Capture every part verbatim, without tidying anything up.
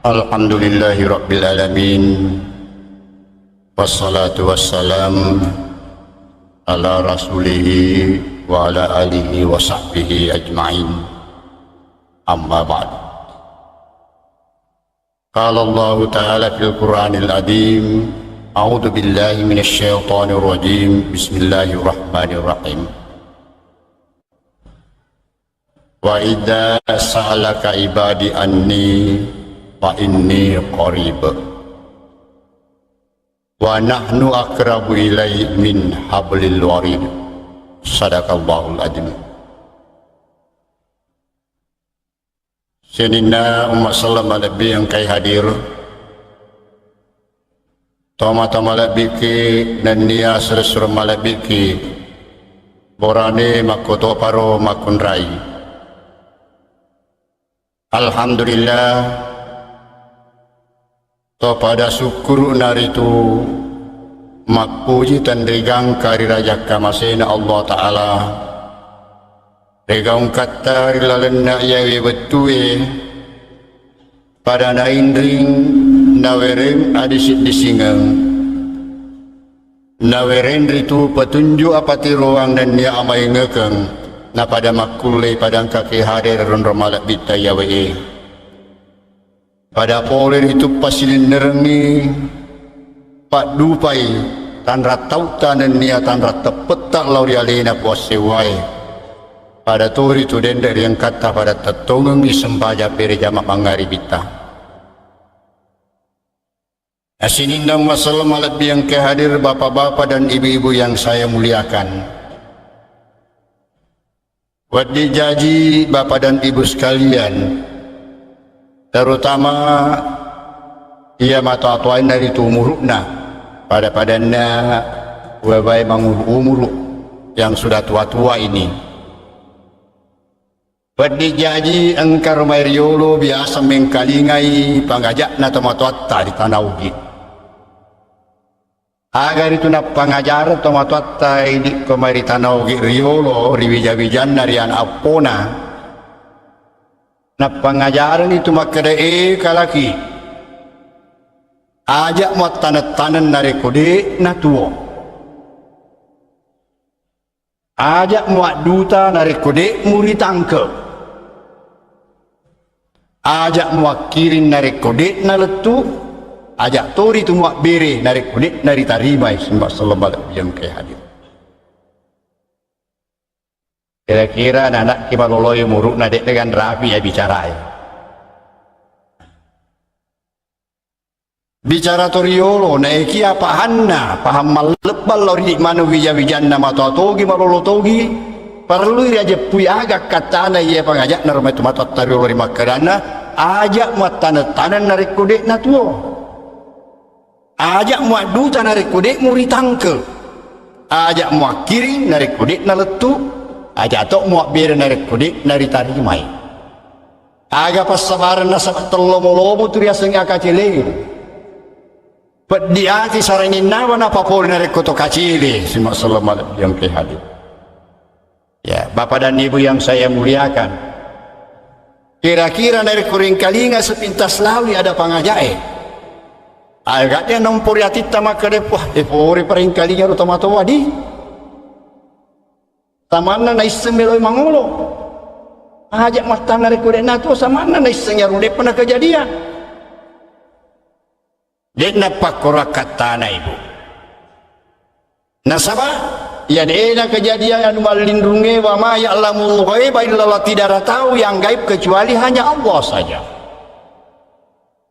Alhamdulillahi Rabbil Alamin. Wassalatu wassalam ala rasulihi wa ala alihi wa sahbihi ajma'in. Amma ba'd. Qala Allahu ta'ala fil Qur'anil Azim, a'udzu billahi minasy syaithanir rajim. Bismillahirrahmanirrahim. Wa idza sa'alaka ibadi anni fa inni qarib. Wa nahnu aqrabu ilaihi min hablil warid. Sadaqallahul azim. Sininna umma selleng malebbi engkai hadir. Tomatoa malebbiki nennia sure-sure malebbiki borane makkotoparo makkunrai. Alhamdulillah, to pada sukkuru'na ritu mappuji tenrigangka ri rajakka masena Allah Ta'ala. Rigaungkatta ri lalenna iyawe wettue, pada nainring nawereng adising-disingeng. Nawereng ritu petunjuk apatiroang nennia amaingekeng, napada makkullei padangkaki hadere ronro malebbitta iyawe e. Pada pole ritu pasilennerengngi paddupai tanra tauta nennia tanra teppetta lao ri alena Puang Sewwae. Pada to ritu denre riengkatta pada tettongengngi sempajang bere jama mangngaribitta. Sininna umma selleng malebbi engka hadir, bapak-bapak dan ibu-ibu yang saya muliakan. Wedding jaji bapak dan ibu sekalian, terutama iya matoa-toainna ritu umuru'na, pada-padanna wae-wae manguru-umuru yang sudah tua-tua ini. Wedding jaji engka ro mai riolo biasa mengkalingai pangaja'na tomatoatta ri Tana Ogi. Aga ritu nappangajareng tomatoatta idi ko mai ri Tana Ogi riolo ri wija-wijanna ri ana appona. Nappangajareng itu makkeda, "E kalaki, aja muattaneng-taneng narekko de' natuo." Aja muadduta narekko de' muritangke. Aja muakkiring narekko de' nalettu. Aja tori tu muabbere narekko de' naritarimai simbah sellemba lebbi engkae hadir. Kira-kira nanakki maloloi umuru'na de' naganrapi ya bicarae. Bicara to riolo, naekia pahanna, pahang mallebbang lao ri maneng wija-wijanna matoa togi, malolo togi, parellui riajeppui aga akkattana iya pangaja'na ro matu matoatta riolo ri makkedanna, aja muattaneng-taneng narekko de' natuo. Aja muadduta narekko de' muritangke. Aja muakkiring narekko de' nalettu. Aja to muabbere narekko de' naritarimai. Aga passabareng nasaba tellomo-lomo tu riasengnge akacele. Peddi ati sarenginnawa napapole narekko to kacele, simak selama lebbi engke hadir. Ya, Bapak dan Ibu yang saya muliakan. Kira-kira narekko ringkalinga sepintas lawi ada pangajae. Aga dia nompo ri atitta makkeda, "Wah, e pore paringkalinga ro tomatoa di." Samanna naisseng meloi mangolo. Aja mattanna rekko de' natuo, samanna naisseng iyaro de'pa nakajadian. De' nappakkoro akkattana, Ibu. Nasaba, iya de' nakajadian anu mallinrungnge, wa ma ya'lamul ghaiba illallah, tidak ada tahu yang gaib kecuali hanya Allah saja.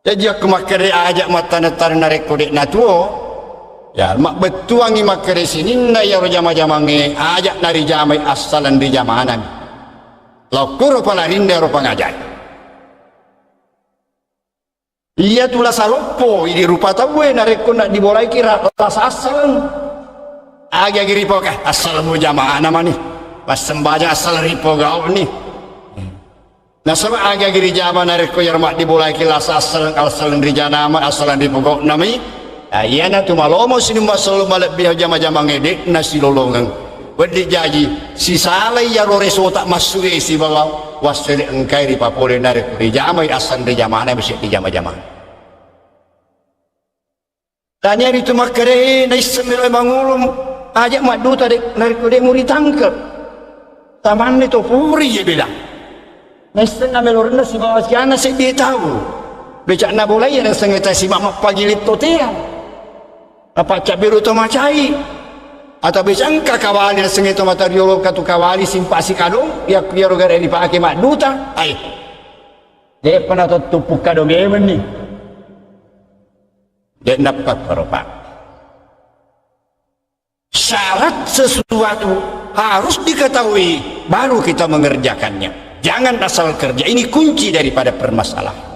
Jaji, akko makkeda aja mattaneng-taneng narekko de' natuo, ya, mabbettuangngi makkeda sininna iyaro jama-jamangnge aja narijamai assaleng rijamanami. Lao kuro palarinna iyaro pangajae. Iyatu lasa loppo, idi rupa tauwe narekko naddibolaiki ra-, lasa assaleng. Agi-agi ripoka, assaleng mujamana mani. Massembajang assaleng ripogauni. Nasaba agi-agi rijama narekko iyaro maddibolaiki lasa assaleng, assaleng rijanama, assaleng ripogau'nami. Ah, iyanatu malomo sining masellu malebbi jama-jamangnge de' nasilolongeng. Wedding jaji, sisalai iyaro resota massu'e sibawa Wassele engkai ripapole narekko rijamai, assanre jamana mesti dijama-jama. Tania ritu makkeda, "Eh, naisseng melo mangolo, aja madduta de-, narekko de muritangke." Tamanne to puri je bela. Naisseng amelorenna sibawa siana seddi tau. Becakna bolai nasengnge ta sima mappagili totea. Apa cabberu to macai. Atau becangka kawali nasengnge to mata riolo katu kawali simpa sikadong, yakku yaro gare dipake madduta. Ai. De'pa na to tuppu kado memenni. De'na pakkoro, Pak. Syarat sesuatu harus diketahui, baru kita mengerjakannya. Jangan asal kerja. Ini kunci daripada permasalahannya.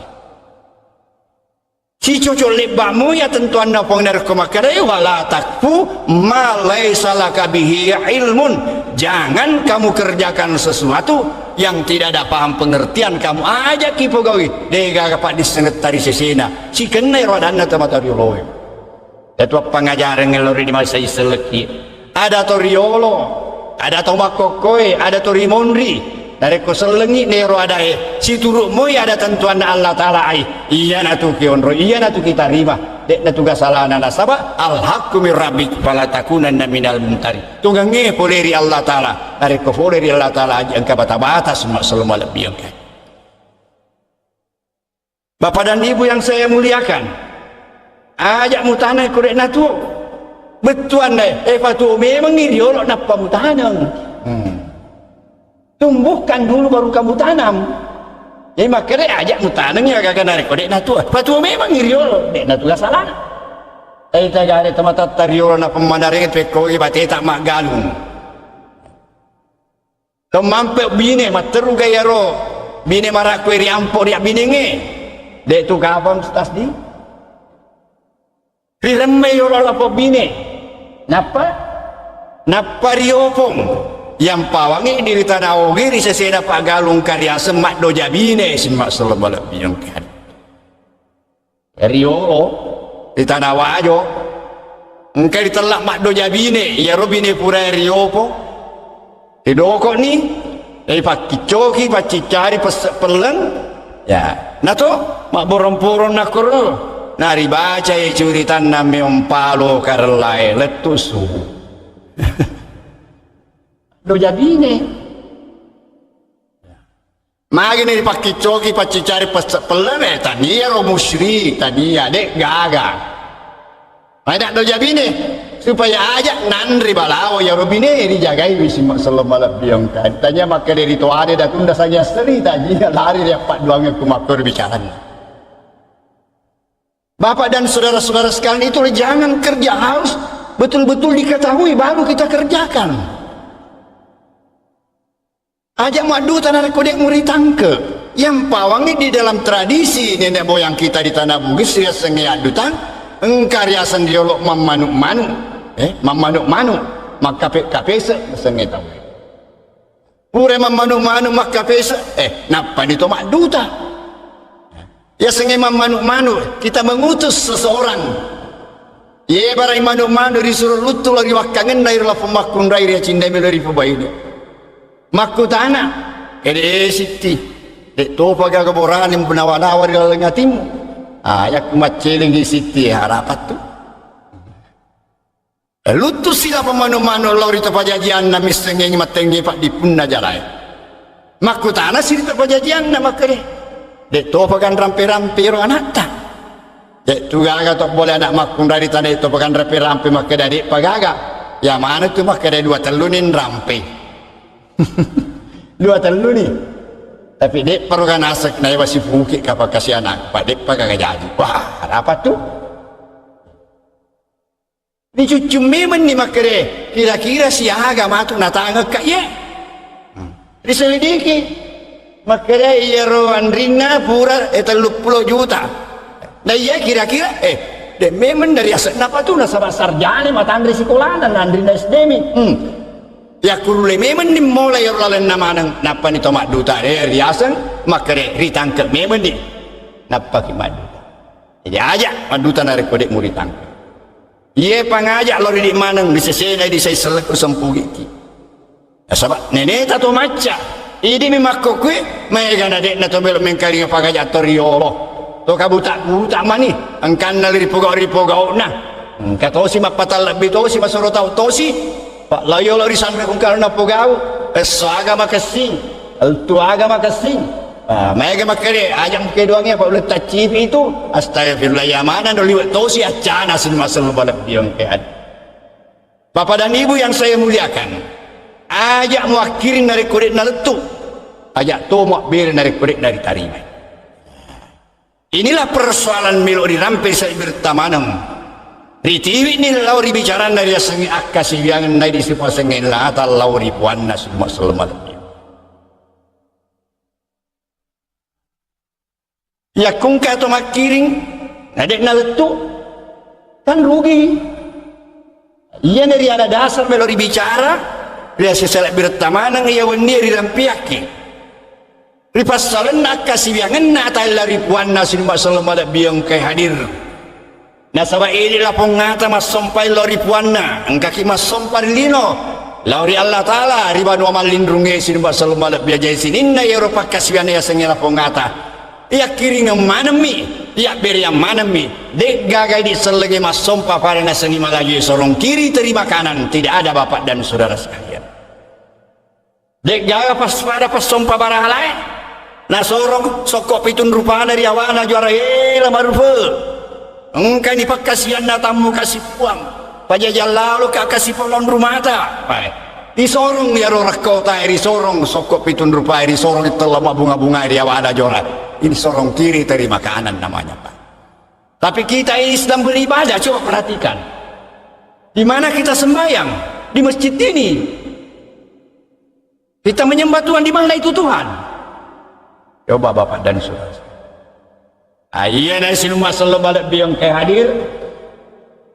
Si cocok lebba moya tentuanna Puang narekko makkeda, "Wala takfu ma laisa laka bihi ilmun." Jangan kamu kerjakan sesuatu yang tidak ada paham pengertian kamu. Aja ki pogawi, de gaga paddissengetta ri sesena. Sikenna ero adanna to mata rioloe. Iyatu appangajareng lao ri masa iselekki. Ada to riolo, ada to makkokkoe, ada to rimonri. Narekko sellengi nero adae, situru moi ada tentuanna Allah Ta'ala ai. Iyanatu kionro, iyanatu kitarima. De'na tuga salana nasaba al-haqqu min rabbik fala takunanna minal mumtari. Tugangnge pole ri Allah Ta'ala. Narekko pole ri Allah Ta'ala aja engka bata-bata semua selama lebbi engka. Bapak dan Ibu yang saya muliakan, aja mutaneng ko de'na tuo. Bettuanna, eh, patuo memengngi riolo nappa mutaneng. Hmm. Tumbuhkan dulu baru kamu tanam. Jadi makkeda aja mutaneng ya gaga narekko de'na tuo. Patuo memengngi riolo, de'na tuga salana. Eh, tagare tematatta riolo na pemmanareng pekkogi bateta maggalung. Temmampe bine, matteru ga iyaro bine marakko ri ampo ri abbinengnge. De tu kapang tasdi. Riremme yolo lapo bine. Nappa? Nappa riopong. Yang pawangi diri tana ogi ri sesena paggalung kariaseng maddoja bine, simma sello malebbi engka. Riolo, ri Tana Wajo, engka ritella maddoja bine, iyaro bine pura riopo, ridoko'ni, ripakkiccoki, paccicari pesse-, pelleng, ya, nato, mabborong-porong nakkoro, naribacai curitanna meong palo karellae, lettu su. Doja bine. Magini ripakkiccoki, paccicari pesse-, pelleng, eh, tania ro musyrik, tania, de gaga. Pada doja bine, supaya aja nanri balawo, iyaro bine rijagai, wisi ma-, sello malebbi engka. Tania makkeda ri toane, datunda saja seri, tania lari ri appadduangekku makkoro bicarana. Bapak dan saudara-saudara sekalian, itu jangan kerja, harus betul-betul diketahui baru kita kerjakan. Aja madduta narekko de muritangke. Yang pawangi di dalam tradisi nenek moyang kita di Tanah Bugis riasengnge addutang, engka riaseng riolo mammanu-manu, eh, mammanu-manu, makkape-kapese, sengnge tau. Pura mammanu-manu makkapesa, eh, nappani to madduta. Yasengnge mammanu-manu, kita mengutus seseorang. Ye barai manu-manu risuro luttu lao ri wakkangenna iro lapong makkunrai ri acindai melo ripubaine. Makkutana, ede sitti, de topa gaga borane menawa-nawa ri laleng atimmu. Ah, yakku maccelengi sitti, harapattu. Luttusi lapong manu-manu lao ri to pajajianna, missengngengi mattengnge paddippunna jalae. Makkutanasi ri to pajajianna makkeda, "De topa kan rampe-rampe ro anatta?" De tu gaga to bole anak makkunrai ri tana de topa kan rampe-rampe makkeda, "De pa gaga." Ya mana tu makkeda dua telluni rampe. Dua telluni. Tapi de pa ro ganasek naewa sipuki kapang kasi anak, pa de pa gaga jaji. Wah, ada apa tu? Ricuccung memenni makkeda, kira-kira siaga matu natangekka iye? Hmm. Riselidiki. Makkeda iyaro anrinna pura, eh, telluppulo juta. Na iya kira-kira, eh, de memeng dari ase'na patu nasaba sarjana matanre sikolana na anrinna S D mi. Hmm. Yakkurulle memenni mola iyaro lalenna maneng, nappani to madduta, eh, riaseng, makkeda ritangke memenni. Nappaki madduta. Jadi aja madduta narekko de muritangke. Iye pangaja lao ridi maneng, ri sesena di sai selleku sempugiki. Nasaba neneta to macca, Idi mi makkokkue, maega na de'na to melo mengkalinga pagaja to riolo. To kabuta-buta mani, engkanna le ripogau-ripogau'na. Engka tosi mappatallebbi tosi, masoro tau tosi. Pa lao yolo ri sanre kungkaro napogau, esso aga makessing, lettu aga makessing. Ah, maega makkede, aja' mukedoangi apa uleng taccipi itu, astagfirullah, iya maneng do liwe' tosi accana sining masellu malebbi engke adi. Bapak dan Ibu yang saya muliakan, aja' muakkiring narekko de'na lettu, aja' to muabbere narekko de'na ritarimai. Inilah persoalan melo' rirampe sale'beretta maneng. Ritiwi'ni lao ri bicaranna riasengnge akkasiwiangenna idi sipasengnge lata lao ri puanna sining masellu malebbi. Yakko engka to makkiring, na de'na lettu, kan rugi. Iyana riana dasar melo' ribicara, riaseng sale'beretta maneng iya wennie rirampeakki. Ripassalenna akkasiwiangenna atae lao ri puanna sining masellu malebbi engkae hadir. Nasaba' idi lapong ata massompai lao ri puanna, engkaki massompa ri lino, lao ri Allataala, ri banua mallinrungnge sining masellu malebbi. Jaji sininna iyaro pakkasiwianna yasengnge lapong ata, iyakkiringeng manemmi, iyabbereang manemmi. De'gaga idi sellengnge massompa pada nasengngi malajue sorong kiri terima kanan, tidak ada, Bapak dan Saudara sekalian. De'gaga pas-, pada passompa barahalae. Nasorong sokko pitung rupana ri awana juara, ela marufe. Engkani pakkasiwianna tammu kasi Puang. Pajajang laloka kasi pallong rumata. Pae. Risorong iyaro rekkotae, risorong sokko pitung rupae, risorong tella mabbunga-bungae ri awana juara. Ini sorong kiri terima kanan namanya, Pak. Tapi kita ini sedang beribadah, coba perhatikan. Di mana kita sembahyang? Di masjid ini. Kita menyembah Tuhan, di mana itu Tuhan? Coba Bapak dan Saudara. Ah, iyana sining masellu malebbi engkae hadir.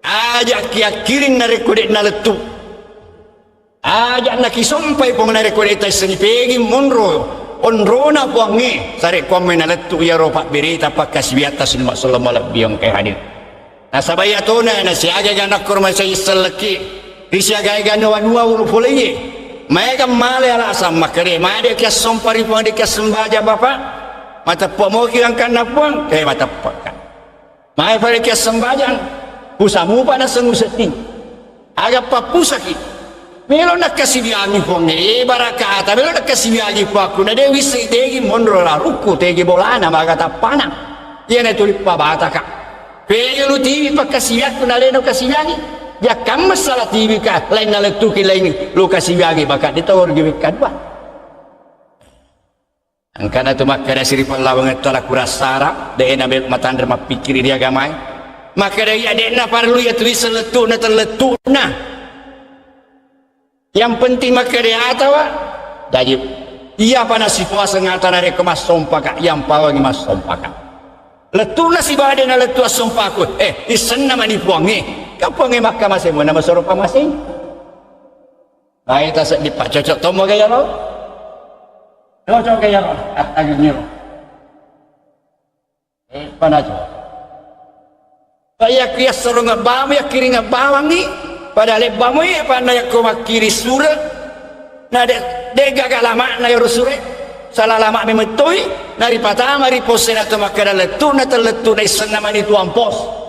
Aja' kiakkiring narekko de'na lettu. Aja' nakisompai Puang narekko de' taissengi pegi monro onrona Puangnge, sarekkuammenna lettu iyaro pabbereta pakkasiwiatta sining masellu malebbi engkae hadir. Nasaba' iyatona nasiaga-aga nakkoro masei sellekki, risiaga-aga nuwa-nuwa ulu poleye. Maega male alasan makkeda, "Made' kiassompa ri Puang, de' kiassembajang, Bapak?" Mateppe' moki gangkanna Puang? Eh, mateppe' kan. Mae fale kiassembajang, pusa mupa naseng usedding. Aga pappusaki. Melo nakkasiwiangi Puangnge, eh, barakata, melo nakkasiwiangi Puakku, na de' wisseng tegi monro larukku, tegi bolana, maga tappana. Iyana tuli pabataka. Pega lu tiwi pakkasiwiakku, na leno kasiwiangi. Jakkamma sala tiwika, lain nalettuki laing lu kasiwiangi, maka de' tau rugi wekka dua. Engkana tu makkeda siripallawangetta la kurassara, de'na be-, matanre mappikkiri ri agamae. Makkeda iya de'na parellu iya tuwisseng lettu'na tellettu'na. Yang penting makkeda atawa, jaji, iyapa nasipuaseng ata narekko massompaka, yang pawangi massompaka. Lettu'na sibawa de'na lettu assompaku, eh, issenna mani Puangnge. Ka Puangnge makkamase mona masoro pamasei. Baeta seddi, Pak. Cocok tommo gaya ro? Cocok gaya ro? Attagengngi ro. Eh, pana cocok. Pak, yakku yassorongeng bawang, yakkiringeng bawangngi. Pada lebba moi, panna yakko makkiri sure. Na de-, de' gaga lama'na yaro sure. Sala lama' memettoi. Na ripatama ri posse na to makkeda lettu'na tellettu'na issenna mani tuang pos.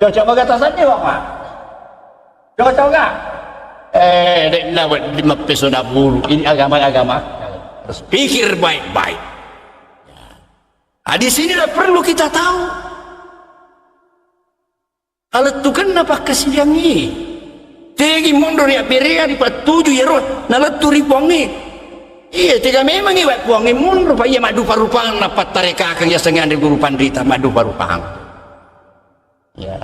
Cocok maga tasaddi, Bapak? Cocok nggak? Eh, de'na wedding mappeso naburu. Ini agama, agama. Harus pikir baik-baik. Nah, di sinilah perlu kita tahu. Alettukenna pakkasiwiangngi. Tegi monro ri abberea, ripattuju iyaro nalettu ri Puangnge. Iya, tega memangngi wa Puangnge monro, pa iya maddupa-rupang napattarekakeng yasengnge anre guru panrita maddupa-rupang. Ya.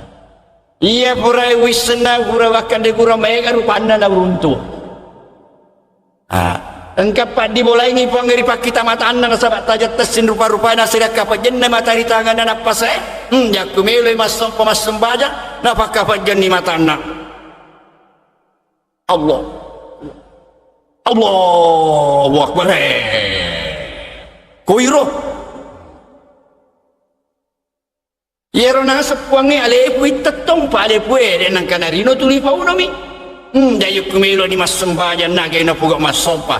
Iya pura wissenna, pura wakkande, pura maega rupanna na uruntu. Ah, engka paddibolaingi Puang ri pakkita matanna nasaba' tajeng tessing rupa-rupae nasiri akkapejjenna mata ri tanganna nappasae. Hmm, jakku meloi massompa massembajang, napakkapejjenni matanna. Allah. Allahu Akbar. Koiro. Iyaro naseng Puangnge, alepu ittettong, pa alepu e, de' nangka narino tuli paunomi. Hmm, jayukku meloni massembajang, nagai napuga massompa.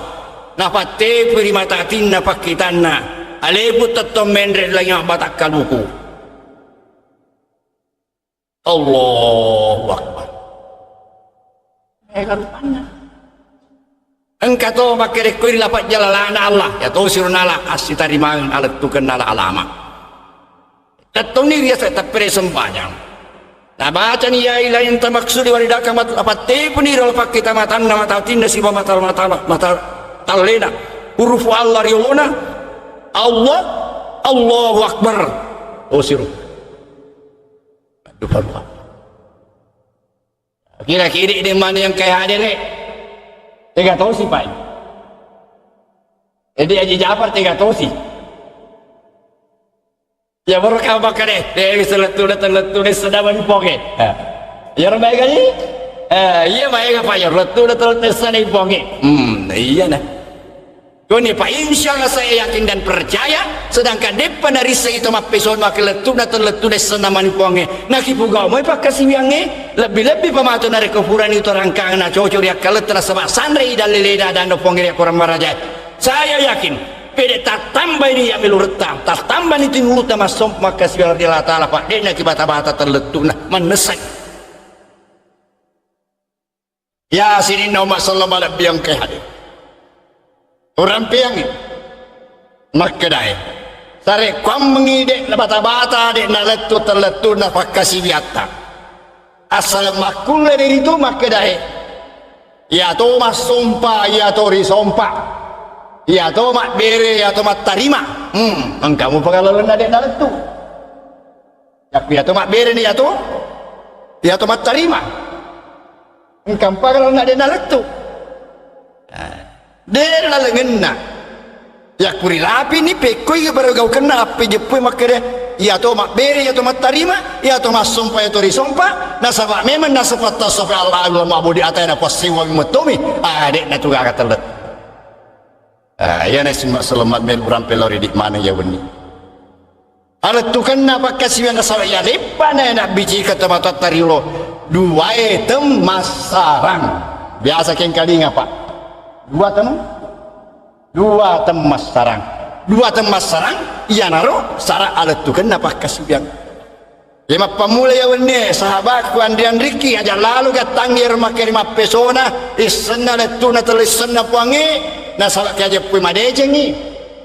Napattepui ri mata atinna pakkitanna, alepu tettong menre' langi mabbatakkaluku. Allahu Akbar. Ega rupanna. Engka to makkerekkoi ri lapajja lalana Allah, ya tosiro nala assitarimangeng alettukenna ala alama. Tettonni riaseng teppere sempajang. Nabacani ya ilahi anta maksudi waridaka mat-, napattepuni ri lapakkita matanna mata atinna siba mata, mata, mata tallena. Hurufu Allah riolona. Allah, Allahu Akbar. Tosiro. Dupa-dupa. Kira-kira de' mani yang kaya hadere. Tega tosi, Pak. Jadi Haji Jafar tega tosi. Ya baru kau makan deh. Deh, bisa lettu, lettu, lettu, lettu, sedang mani poke. Eh. Ya, orang baik kali? Eh, iya, baik apa ya? Lettu, lettu, lettu, sedang poke. Hmm, iya nah. Koni pa, insya Allah saya yakin dan percaya, sedangkan deppa narisseng itu mappesona ke lettu na tellettu na senna mani puangnge. Nakipugau moi pakkasiwiangnge, lebbi-lebbi pamato narekko purani itu rangkang na cocok ri akkaletta nasaba sanre i dalle leda danno puangnge ri akkorang marajae. Saya yakin, pede tattamba ini ya meluretta, tattamba ni tinuluta massompa makkasiwiang ri Allah Ta'ala, Pak, de'na kibata-bata tellettu na mannessai. Ya, sininna umma selleng malebbiang ke hadir. Urampeangngi. Makkedae. Sarekkuammengngi de' nabata-bata, de' nalettu tellettunna pakkasiwiatta. Assaleng makkulle diritu makkedae. Iyato massompa, iyato risompa. Iyato mabbere, iyato mattarima. Hmm, engka mupa kalalenna de' nalettu. Yakku iyato mabbereni iyato, iyato mattarima. Engka mpa kalau na de' nalettu. Ah, de' lalengenna. Yakku rilapini pekkoi baru gaukenna appe jeppui makkeda, iyato mabbere, iyato mattarima, iyato massompa, iyato risompa, nasaba memang nasaba tasawuf Allah, Allah ma'budi atena passewa mettomi. Ah, de' natu gaga tellet. Ah, iyana simma selamat mel urang pellau ridi maneng ya wenni. Alettukenna pakkasiwiang nasaba iya leppana iya nabbicika tomatoatta riolo duae temmassarang. Biasa kengkalinga, Pak. Dua tem-, dua temmassarang. Dua temmassarang, iyanaro sara alettukenna pakkasiwiang. Iya mappammula iya wennie, sahabatku, anri-anrikki, aja lalo gattangi ero makkeri mappesona, issenna lettu'na telle issenna puangnge, nasaba kiajeppui madecengngi.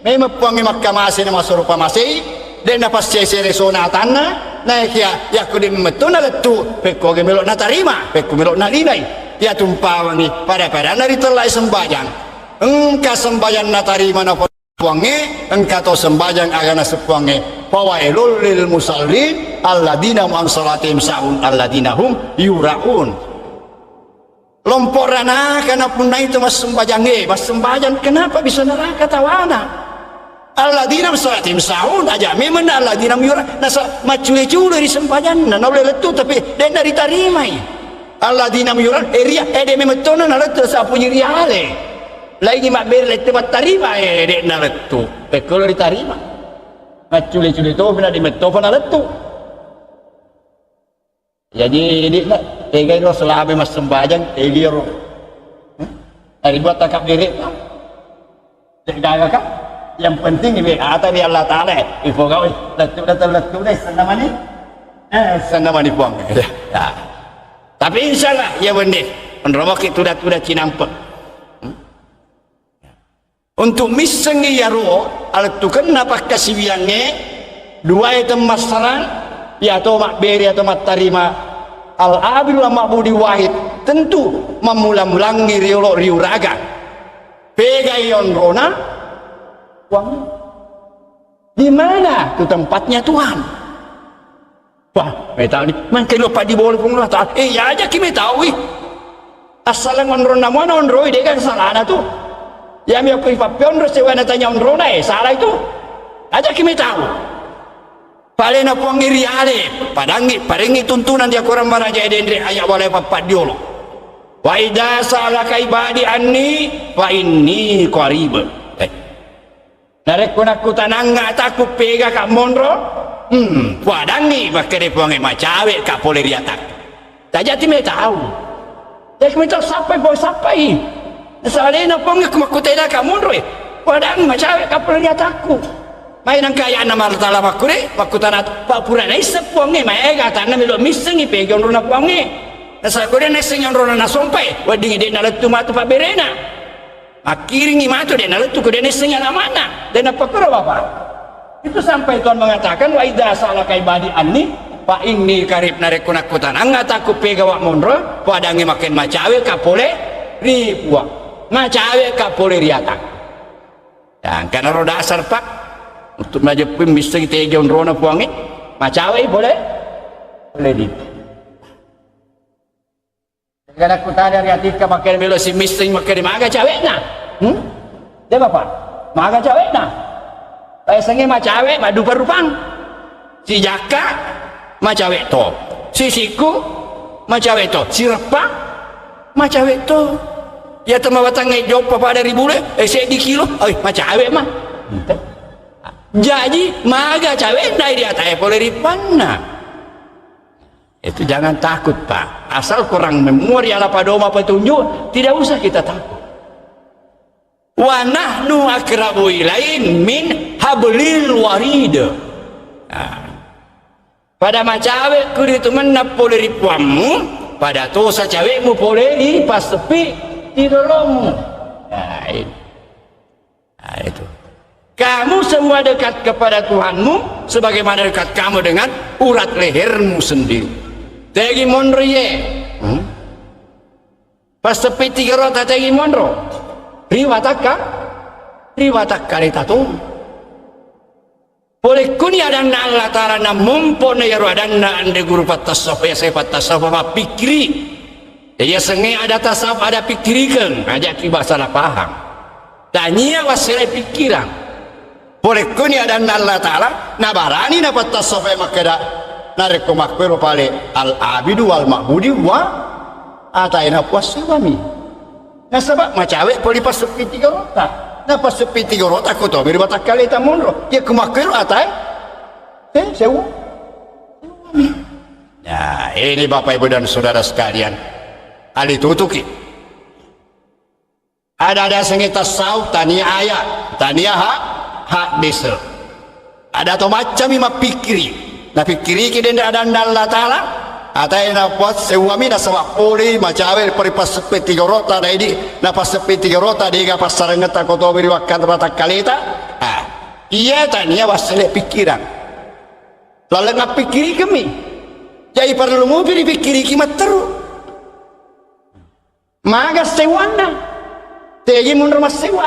Memang puangnge makkamase na masurupa masei, de' napassesere sona atanna, naekia yakko de' memetto nalettu, pekkoge melo natarima, pekko melo nalinai. Iya tumpawangi, pada-padanna ritellai sembajang. Engka sembajang natarima na Puangnge, engka to sembajang aga naseng Puangnge, "Fawailul lil musallin, alladzina hum an salatihim sahun, alladzina hum yuraun." Lompo ranaka napunnai to massembajangnge, massembajang kenapa bisa neraka tawana? Alladzina hum an salatihim sahun, aja memang alladzina hum yura-, nasa maccule-cule ri sembajanna, naulle lettu tapi de' naritarimai. Alladzina hum yura-, eh, ria-, eh, de' memang tona nalettu sapuji riale. Laingi mabbere lettu mattarima, eh, de' nalettu. Pekkolo ritarima. Maccule-cule topi na di mettofa nalettu. Jaji, di na, tegai ro selama massembajang, tegai ro. Hmm? Dari buat takabere, de' gaga ka. Yang penting ibe ata di Allah Ta'ala, eh. Ipogau, eh, lettu, lettu, lettu, deh, senamani. Eh, senamani puang. Ya. Ya. Tapi insya Allah, ya bende. Menromoki tuda-tuda cinampe. Hmm? Untuk missengngi iyaro alettukenna pakkasiwiyangnge, duwae temmassarang, iyato mabbere atau mattarima, al-abidu lam ma'budi wahid, tentu mammula-mulangngi riolo riuraga. Pegai onrona? Puang. Di mana tu tempatnya Tuhan? Wah, metau ni, mangke lo paddi bolo Puang Allah Ta'ala. Eh, ya aja ki metau i. Assaleng onronna muana onroi, de' kan salana tu. Ya mi aku ipappi onro sewa na tanya onrona, eh, salah itu. Aja ki metau. Palena Puang iriale, padangi, parengi tuntunan dia korang maraja edenre ayat wale pappaddiolo. Wa idza sa'alaka ibadi anni fa inni qarib. Eh. Narekko nakkutanangnga atakku pegaka monro, hmm, puadangngi makkeda Puangnge, macawe'ka pole ri atakku. Tajati metau. Tajaki metau sappai pole sappai. Nasalena Puangnge ku makkutanaka monroe, puadang macawe ka pole ri atakku. Mai nangka aya'na Allah Ta'ala makkure, makkutana, pa pura naisseng Puangnge, maega atanna melo missengi pega onrona Puangnge. Nasaba ko de naissengi onrona nasompai, weddingi de nalettu matu pabberena. Makkiringi matu de nalettu ko de naissengi alama'na. De napakkuro Bapa. Itu sampai Tuhan mengatakan, "Wa idza sa'alaka ibadi anni fa inni qarib." Narekko nakkutanang atakku pega wa monro, puadangngi makkeda macawe ka pole ri Puang. Macawe ka pole ri atak. Ya, engkana ro dasar, Pak. Untuk majeppui missengi tega onrona Puangnge, macawe pole, pole ri. Kada kutanya ri atikka makkeda melo simisseng makkeda maga cawe'na. Hmm? De Bapa, maga cawe'na. Paesengnge macawe maddupa-rupang. Sijakka macawe to. Sisikku macawe to. Sireppa macawe to. Iya temawatangnge joppa pada ri bule, eh, seddi kilo, oi, macawe ma. Jaji maga cawe'na idi atae pole ri Puanna. Itu jangan takut, Pak. Asal kurang memori ala padoma petunjuk, tidak usah kita takut. Wa nahnu aqrabu ilaihi min hablil warid. Nah, pada macawe kuritu mennang pole ri Puammu, pada tosa cawe'mu pole ri passeppi tigoromu. Nah, ini. Nah, itu. Kamu semua dekat kepada Tuhanmu sebagaimana dekat kamu dengan urat lehermu sendiri. Tegi monro ye. Hmm? Pas tepi tiga rota tegi monro. Riwatakka, riwatakka leta tu. Pole kuni adanna Allah Ta'ala nammompo na yaro adanna anre guru pattasawuf ya saya pattasawuf mappikkiri. Jadi yasengnge ada tasawuf, ada pikkirikeng, aja ki salah paham. Tania wassele pikkirang. Pole kuni adanna Allah Ta'ala, nabarani napattasawuf makkeda, narekko makkero pale al abidu wal ma'budi wa ataina puassewami. Nasaba macawe poli passeppi tiga rota. Na passeppi tiga rota ko to miri watakkaleta monro. Ya ko makkero atae. Eh, sewu. Nah, ini Bapak Ibu dan Saudara sekalian. Ali tutuki. Ada-ada sengi tasawuf, tania ayat, tania ha-, hadis. Ada to maccami mappikkiri. Napikkiriki dende adanna Allah Ta'ala. Atai na puas sewami nasaba poli macawe pori passeppe tiga rota daidi, na passeppe tiga rota dega passarengetta ko tobi ri wakkanta patakkaleta. Ah, iya tania wassele pikkirang. Laleng appikkirikemi. Jadi perlu mupi dipikkiriki matteru. Maga sewwanna. Tegi munro massewwa.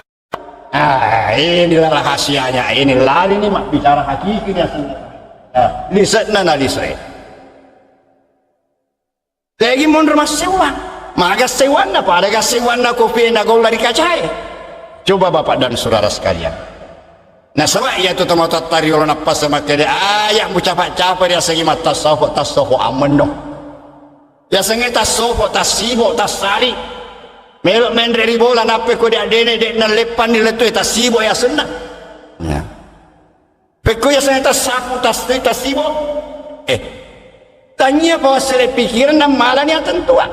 Ah, inilah rahasianya. Ini lari ni mabbicara hakiki ni asenna. Ah, lisekna na lise. Tegi munro massewwa. Maga sewwanna, pada ga sewwanna kopi na golla di kacae. Coba Bapak dan Saudara sekalian. Nasaba iya tu tomatoatta riolo nappasa makkeda, aya mucapa-capa riasengi mattasawuf, tasawuf ammenno. Yasengnge tassopo, tassibo, tassali. Melo menre ri bola, nappe ko de addene, de nalleppanni lettu e tassibo yasenna. Ya. Pekko yasengnge tassapu, tas-, tassibo. Eh. Tania pawassele pikiran nammalani atentua.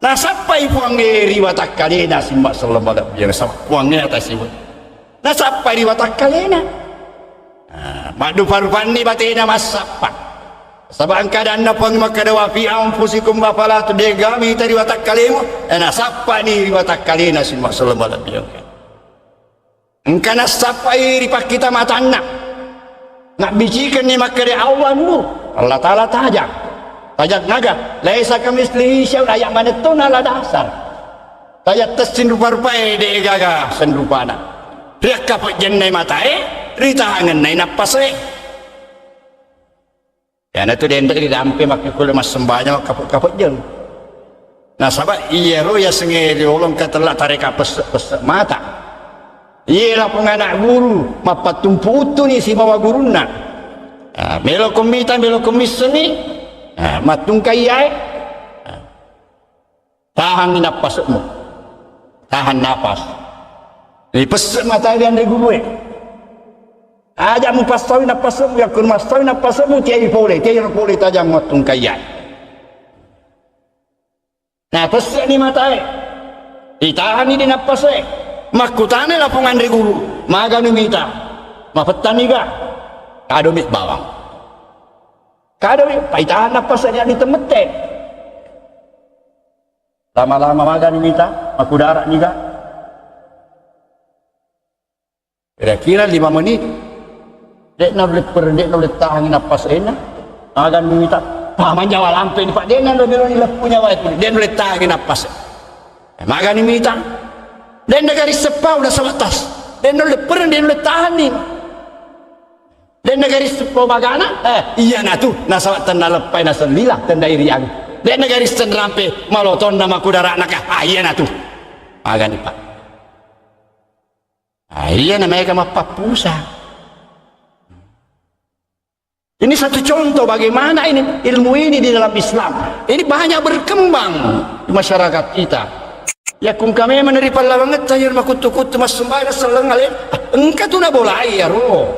Nasappai Puangnge ri watakkalena simma selleng malebbiang, sab-, Puangnge atasibut. Nasappai ri watakkalena. Ah, maddupa-rupanni batena massappa. Saba engka adanna Puang makkeda, "Wa fi anfusikum afala tu-," dega mita ri watakkalemu. Eh, nasappani ri watakkalena simma selleng malebbiang. Engka nassappai ri pakkita matanna. Nabbicikenni makkeda, "Allah nur, Allah Ta'ala tajang." Tajang aga? "Laisa kamitslihi syai'un," aya manettona la dasar. Tajang tessing rupa-rupae, de gaga senrupana. Riakka pejjennai matae, ritahangennai nappase. Iyanatu denre ridampe makkekkulle massembajang makkapejjeng. Nasaba iyaro yasengnge riolong katella tareka pesse-pesse mata. Iye lapong anak guru, mappattumpu uttuni sibawa gurunna. Ah, meloko mita, meloko missenni. Ah, mattungka iyae. Ah. Tahangngi nappase'mu. Tahan napas. Ripesse' matae ri anre gurue. Aja' mupassaui nappase'mu, yakko massaui nappase'mu, tiai pole, tiai pole tajang mattungka iyae. Napesse'ni matae. Itahanni di nappase. Makkutana lapong anre guru, maganu mita? Mapettanni ga? Kadomi bawang. Kadomi, paitahan nappase, jadi temette. Lama-lama magani mita, makkudara niga? Kira-kira lima menit. De'na ulle per-, de'na ulle tahangi nappasena. Magani mita, pa manjawa lampe ni, Pak. De'na ulle melo ni leppu nyawa itu. De'na ulle tahangi nappase. Eh, magani mita. De'na garis seppau, udah sebatas. De'na ulle per-, de'na ulle tahanni. De'na garis seppo magana, eh, iyanatu, nasaba tenna leppai nasellila, tenna iriang. De'na garis tenrampe, malotonna makudara'na ka, ah, iyanatu. Magani, Pak. Ah, iya, namanya ka mappappusa. Ini satu contoh bagaimana ini ilmu ini di dalam Islam. Ini banyak berkembang di masyarakat kita. Yakkung kami meneri pallawangetta, yer makuttu-kuttu massumbayang selleng ale, engka tu nabolai yaro.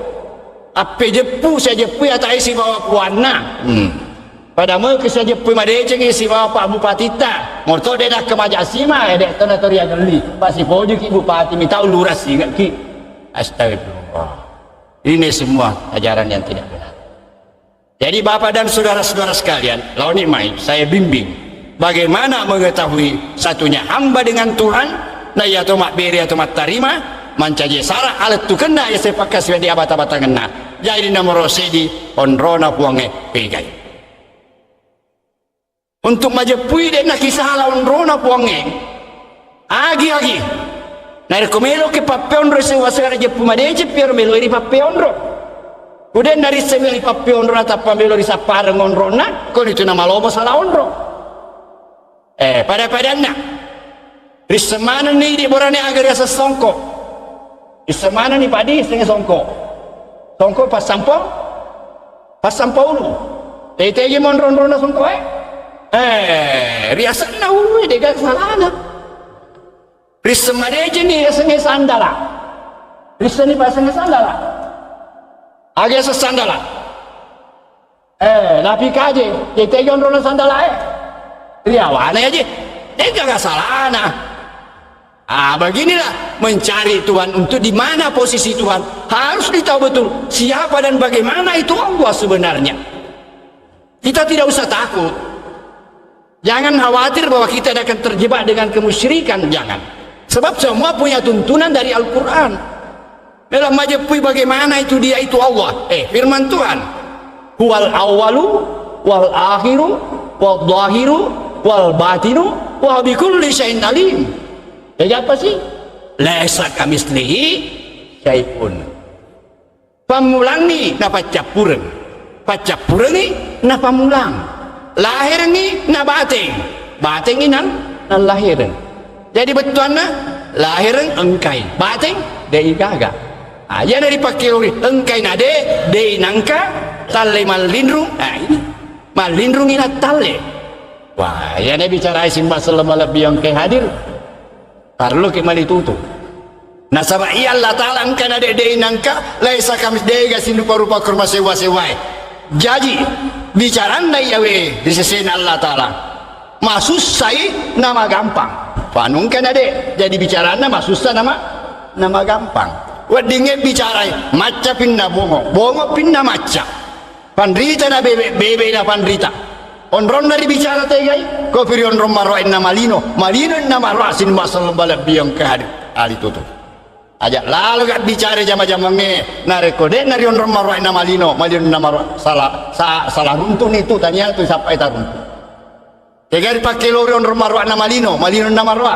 Appejeppu, siajeppui atai sibawa puanna. Hmm. Pada meke siajeppui madecengi sibawa Pak Bupatitta. Morto de nakkemaja sima, eh, de tona tori agelli. Pasipojuki bupati, mitau lurah singekki. Astagfirullah. Ini semua ajaran yang tidak benar. Jadi, Bapak dan saudara-saudara sekalian, laoni mai saya bimbing bagaimana mengetahui satunya hamba dengan Tuhan, na iya to mabbere atau mattarima, mancaji sara alettukenna iya sepakkasiwiang di abata-batangenna. Jadi, nomoro seddi, onrona Puangnge pegai. Untuk majeppui, de nakisala onrona Puangnge. Agi-agi. Narekko meloki pappeonro sewwa-sewwa jeppu madeceng, piaro meloi ripappeonro. Ku de narisseng meloi pappeonro natappa melo risappareng onronna, koni tu namalomo sala onro. Eh, pada-padanna. Risseng manenni idi borane aga riaseng songko. Risseng manenni padi, sengnge songko. Songko passampo, passampo ulu. Tegi-tegi monro-onrona songko e. Eh, riasenna ulu e, dega salana. Risseng madecenni riasengnge sandala. Rissenni pasengnge sandala. Aga riaseng sandala. Eh, napi kaje, tegi-tegi onrona sandala e. Riawana aja. Dega salana. Ah, beginilah mencari Tuhan untuk di mana posisi Tuhan. Harus ditahu betul siapa dan bagaimana itu Allah sebenarnya. Kita tidak usah takut. Jangan khawatir bahwa kita akan terjebak dengan kemusyrikan, jangan. Sebab semua punya tuntunan dari Al-Quran. Melo majeppui bagaimana itu dia itu Allah. Eh, firman Tuhan. Huwal awwalu wal akhiru wal zahiru wal batinu wa bikulli syai'in alim. Jadi apa sih? Laisa kamislihi syai'un. Pammulangngi napaccappureng. Paccappurengngi napammulang. Laherengngi nabateng. Batengngi nang, nang lahereng. Jadi bettuanna, lahereng engkai, bateng de'i gaga. Ah, iyana ripakkeori engkai na de, de'i nangka, talle mallinrung. Ah, ini. Mallinrungngi nattalle. Wah, iyana bicarai simba selleng malebbi engkai hadir. Parelluki malitutu. Nasaba iya Allah Ta'ala engka na de, de'i nangka, laisa kamis, dega sinrupa-rupa korma sewwa-sewwae. Jaji, bicaranna iyawe ri sesena Allah Ta'ala. Masussai namagampang. Fanungka na de, jadi bicaranna masussa nama, namagampang. Weddingnge bicarai, macca pinna bongo, bongo pinna macca. Panrita na bebe, bebe na panrita. Onronna ribicara tegai, kopi ri onrong maroa inna malino, malino inna maroa sinba selleng malebbi engka hadir, alitutu. Aja lalo ga bicara jama-jamangnge, narekko de'na ri onrong maroa inna malino, malino inna maroa sala, sa, sala runtu'ni tu, tania tu sappai taruntu. Tega ripakkelori onrong maroa na malino, malino na maroa.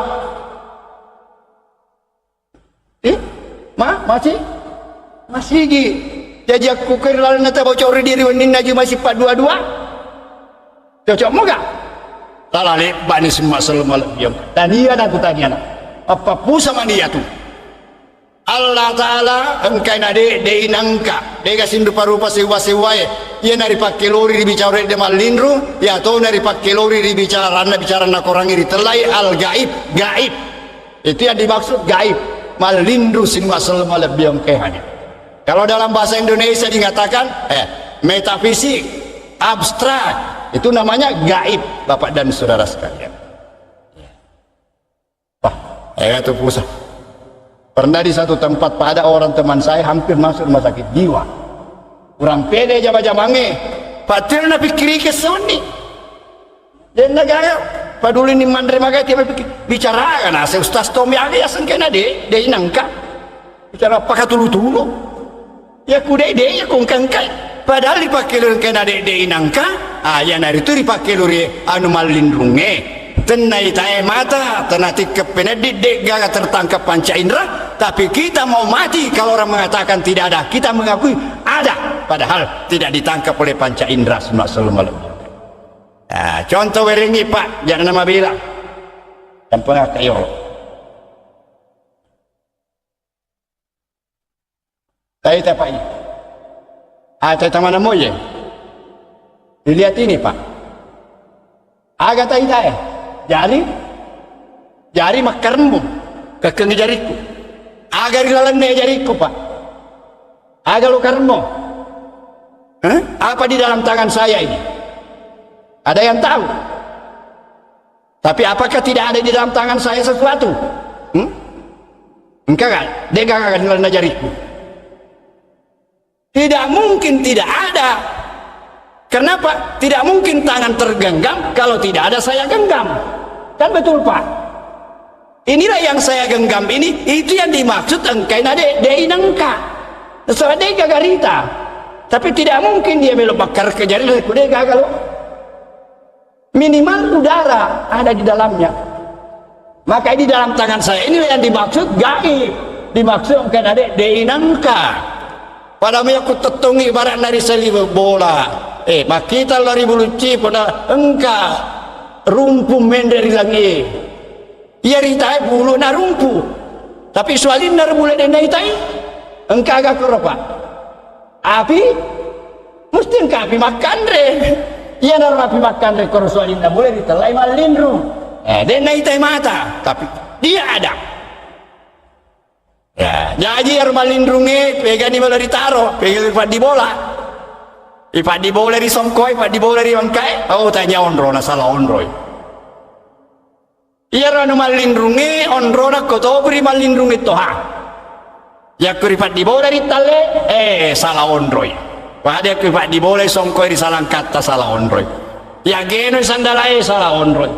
Eh? Ma, masih? Masigi. Jaji akku keri lalenna tabocori diri wenninna ji masih paddua-dua. Cocok moga? Tala lebbani simma selama lebbiong. Tania na ku tania na. Apa pusa mania tu? Allah Ta'ala engkai na de, de inangka, de gasin rupa-rupa sewa-sewae. Iya na ripakkelori ribicara de mallinru, iya to na ripakkelori ribicaranna, bicaranna korangi ritellai al-gaib, gaib. Itu yang dimaksud gaib. Mallinru sinwa selama lebbiong kehanya. Kalau dalam bahasa Indonesia dikatakan, eh, metafisik, abstrak, itu namanya gaib, Bapak dan Saudara sekalian. Wah, Eh, itu pusat. Pernah di satu tempat, Pak, ada orang teman saya hampir masuk rumah sakit jiwa. Kurang pede jama-jamangnge. Pak, tiro napikkiriki sonni. Denna gaga paduli ni manre magai tiba pikir. Bicara kan ase Ustaz Tommy aga ya sengkena de, de inangka. Bicara pakatulu-tulu. Ya ku de, de, ya ku engka-engkai. Padahal ripakkeluri engkae na de, de inangka, ah, iyanaritu ripakkeluri anu mallinrungnge. Tenna itae mata, tenna tikke peneddi, de gaga tertangkap panca indera, tapi kita mau mati kalau orang mengatakan tidak ada, kita mengakui ada, padahal tidak ditangkap oleh panca indera, sunna sallallahu alaihi wasallam. Ah, contoh werengi, Pak, jangan nama bilang. Yang pernah kayo. Taita, Pak, iya. Ah, taita mana mo, ye? Dilihat ini, Pak. Aga taita, eh. Jari, jari makkaremmu. Kekengi jariku. Aga ri lalenna jariku, Pak. Aga lo karemmo. Hah? Apa di dalam tangan saya ini? Ada yang tahu? Tapi apakah tidak ada di dalam tangan saya sesuatu? Hmm? Engka kan? Dega kan lalenna jariku? Tidak mungkin tidak ada. Kenapa? Tidak mungkin tangan tergenggam kalau tidak ada saya genggam. Kan betul, Pak? Inilah yang saya genggam ini, itu yang dimaksud engkaina de, de inangka. Sebab de gaga rita. Tapi tidak mungkin dia melo bakar ke jari, de gaga lo. Minimal udara ada di dalamnya. Maka di dalam tangan saya ini yang dimaksud gaib. Dimaksud engkaina de, de inangka. Pada meyakku tettongi barak nari saliweng bola. Eh, makkita lo ri bulucci pona engka rumpu menre ri langi. Iya ritae bulu na rumpu. Tapi sualinna ri bulu de naitai. Engka aga koro, Pak? Api? Musti engka api makkanre. Iya naro api makkanre koro sualinna bulu ritellai mallinrung. Eh, de naitai mata, tapi dia ada. Ya, jaji ero mallinrungnge pegani melo ritaro, pegani paddi bola. Ipaddi bola ri songkoe, ipaddi bola ri wangkae. Oh, tanya onro na salah onroi. Iyaro anu mallinrungnge onrona ko topi ri mallinrungnge toha. Yakko ripaddi bola ri talle, eh, salah onroi. Pada yakko ripaddi bola songkoe ri salangkatta salah onroi. Yageno sandalae salah onroi.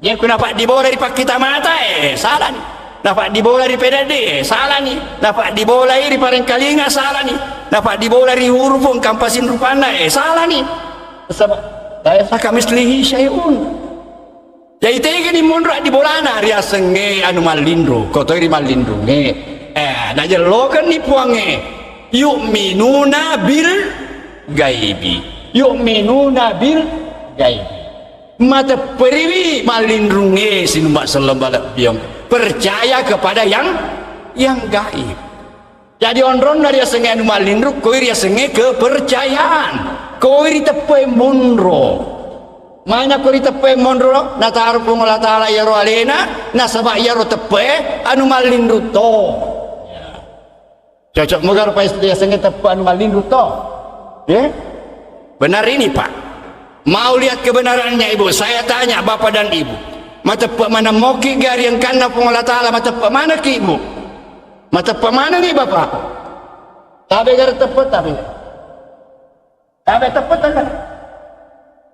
Yakko napaddi bola ri pakkita mata, eh, salani. Napaddi bola ri pededdi, eh, salani. Napaddi bola ri parengkalinga, salani. Napaddi bola ri hurufung kampasin rupanna, eh, salani. Saba-, laisa kamislihi syai'un. Jadi tegani monro addi bolana riasengnge anu mallinru, kotoi ri mallinrungnge. Eh, najellokenni puangnge. Yu'minuna bil gaibi. Yu'minuna bil gaibi. Matepperiwi mallinrungnge sinumba selleng balebbiong. Percaya kepada yang, yang gaib. Jadi onronna riasengnge anu mallinru, koi riasengnge kepercayaan. Koi riteppe monro. Mana ko riteppe monro, nataro Puang Allah Ta'ala iyaro alena, nasaba iyaro teppe anu mallinru to. Cocok moga rupa riasengnge teppe anu mallinru to. Ya? Benar ini, Pak. Mau lihat kebenarannya, Ibu. Saya tanya Bapak dan Ibu. Mateppe maneng moki gari engkanna Puang Allah Ta'ala, mateppe manengki, Ibu? Mateppe manengngi, Bapak? Tabe gare teppe, tabe. Tabe teppe, tabe.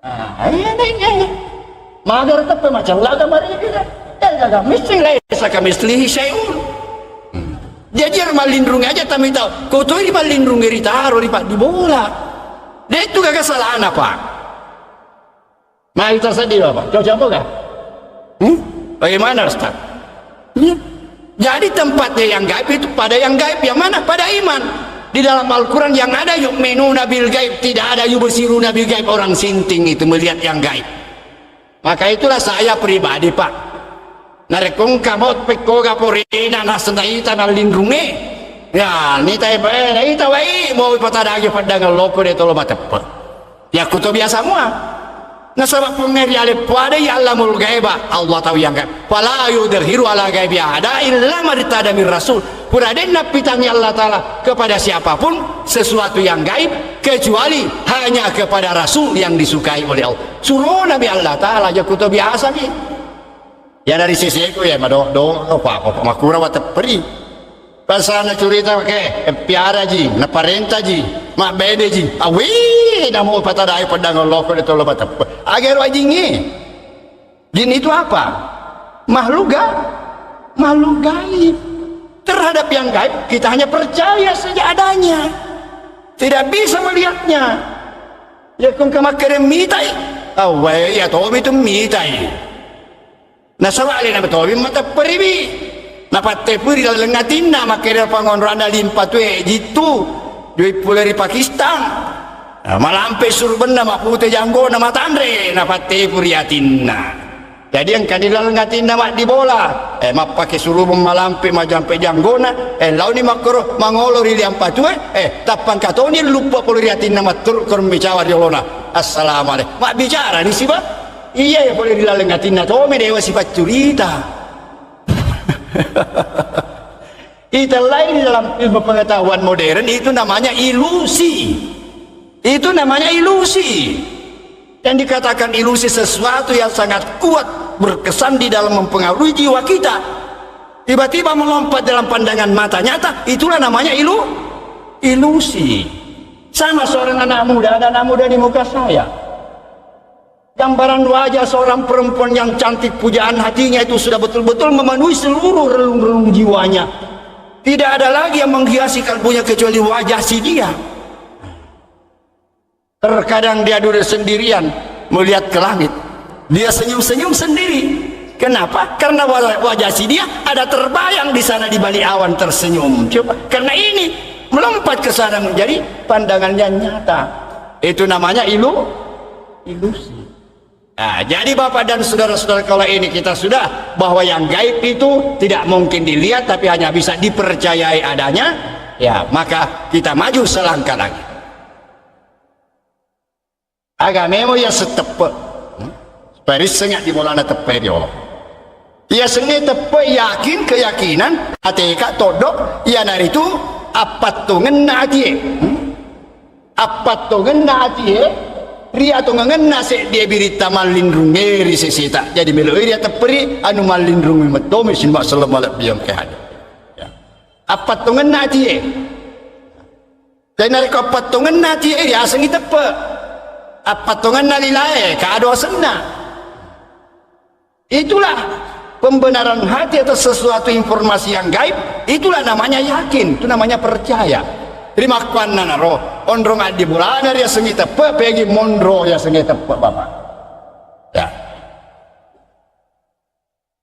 Ah, iya, iya, iya. Magare teppe macella ga mari kita. Eh, gaga missing laisa kamislihi syai'un. Hmm. Jaji ero mallinrung aja tami tau. Kotoi ri mallinrung ritaro ri paddi bola. De tu gaga salana, Pak. Mari tersedih, Bapak. Cocok apa, kan? Hmm? Bagaimana, Ustaz? Iya. Jadi tempatnya yang gaib itu pada yang gaib. Yang mana? Pada iman. Di dalam Al-Quran yang ada yu'minuna bil gaib, tidak ada yubsiruna bil gaib. Orang sinting itu melihat yang gaib. Maka itulah saya pribadi, Pak. Narekko engka mau pekkoga porena naseng naita nallinrungnge. Ya, nita, eh, naita wai mau ipatadagi paddangan loko de tolo mateppe. Yakkuto biasa mua. Nasaba Puangnge riale puadai ya'lamul ghaiba, Allah tahu yang gaib. Fala yudhiru ala ghaibi ahada illa man irtada min rasul. Pura denna pitangi Allah Ta'ala kepada siapapun sesuatu yang gaib kecuali hanya kepada Rasul yang disukai oleh Allah. Suronami Allah Ta'ala, yakkuto biasami. Iya dari seseku ya, mado-, do-, apa-apa, makura watepperi. Pasana curita ke, piara ji, naparenta ji, mabbede ji. Awi, namo patadai pedang loko de tolo bateppe. Agero ajingi. Jin itu apa? Makhluk ga-, makhluk gaib. Terhadap yang gaib, kita hanya percaya saja adanya. Tidak bisa melihatnya. Ya, kung kamakkere mitai. Awwe, ya, tomi tu mitai. Nasaba alena matowi matepperiwi. Napattepui ri laleng atinna, makkeda pangonroanna limpa tue jittu, joi pole ri Pakistan. Nah, malampe surubenna, mapute janggona, matanre, napattepu ri atinna. Jadi engkani laleng atinna maddibola, eh, mappake surubeng malampe majampe janggona, eh, launi makkoro mangolo ri liampa tue, eh, tappangka toni luppa pole ri atinna matturu kormi cawa ri olona. Assalamualaikum. Mabbicara ni siba. Iya, ya pole ri laleng atinna tomi dewa sipaccurita. Itellai di dalam ilmu pengetahuan modern itu namanya ilusi. Itu namanya ilusi. Yang dikatakan ilusi sesuatu yang sangat kuat berkesan di dalam mempengaruhi jiwa kita. Tiba-tiba melompat dalam pandangan mata nyata, itulah namanya ilu-, ilusi. Sama seorang anak muda, ada anak muda di muka saya. Gambaran wajah seorang perempuan yang cantik, pujaan hatinya itu sudah betul-betul memenuhi seluruh relung-relung jiwanya. Tidak ada lagi yang menghiasi kalbunya kecuali wajah si dia. Terkadang dia duduk sendirian, melihat ke langit. Dia senyum-senyum sendiri. Kenapa? Karena wa-, wajah si dia ada terbayang di sana di balik awan tersenyum. Coba, karena ini melompat ke sana menjadi pandangannya nyata. Itu namanya ilu-, ilusi. Nah, jadi Bapak dan saudara-saudara, kalau ini kita sudah bahwa yang gaib itu tidak mungkin dilihat, tapi hanya bisa dipercayai adanya, ya, maka kita maju selangkah lagi. Aga memo iya setteppe. Perisseng di bolana teppe riolo. Iya sengnge teppe yakin, keyakinan, ateka toddo, iyanaritu appattongenna atie. Hmm? Appattongenna atie, ri atongengenna seddie biritta mallinrungnge ri seseta. Jadi meloi ri atepperi anu mallinrungnge mettomi sinma selleng malebbiang ke hade. Ya. Appattongenna atie. Jadi narekko appattongenna atie, riasengngi teppe. Appattongenna lilae, kado asenna. Itulah pembenaran hati atas sesuatu informasi yang gaib, itulah namanya yakin, itu namanya percaya. Rimakkuannanaro, onrong addibolana riasengngi teppe, pegi monro riasengngi teppe, Bapak. Ya.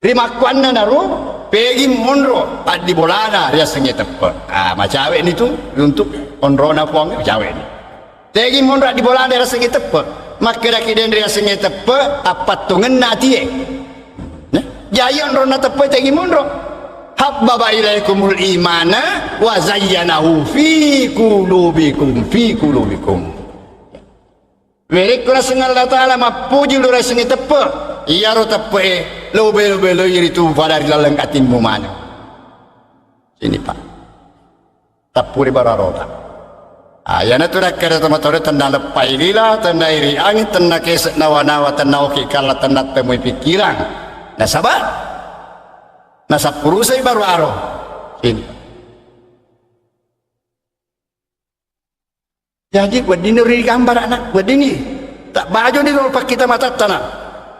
Rimakkuannanaro, pegi monro addibolana riasengngi teppe. Ah, macawe ni tu, untuk onrona Puang, macawe ni. Tegi monro addibolana riasengnge teppe. Makkedaki den riasengnge teppe, appattongenna atie. Nah, jaji onronna teppe tegi monro. Habbaba ilaikumul imana wa zayyanahu fi qulubikum, fi qulubikum. Werekko naseng Allah Ta'ala mappuji lu riasengnge teppe, iyaro teppe e lo belo-beloi ritu pada ri laleng atimmu maneng. Sini, Pak. Tappuri bararota. Ah, iyanatu nakkeda tomatoa tenna leppai lila, tenna iri angin, tenna kese nawa-nawa, tenna oki kalla, tenna temui pikkirang. Nasaba nasappurusai baru aro. Ini. Jadi weddinni ri gambarana, weddinni. Tak bajo ni lo pakkita matattana.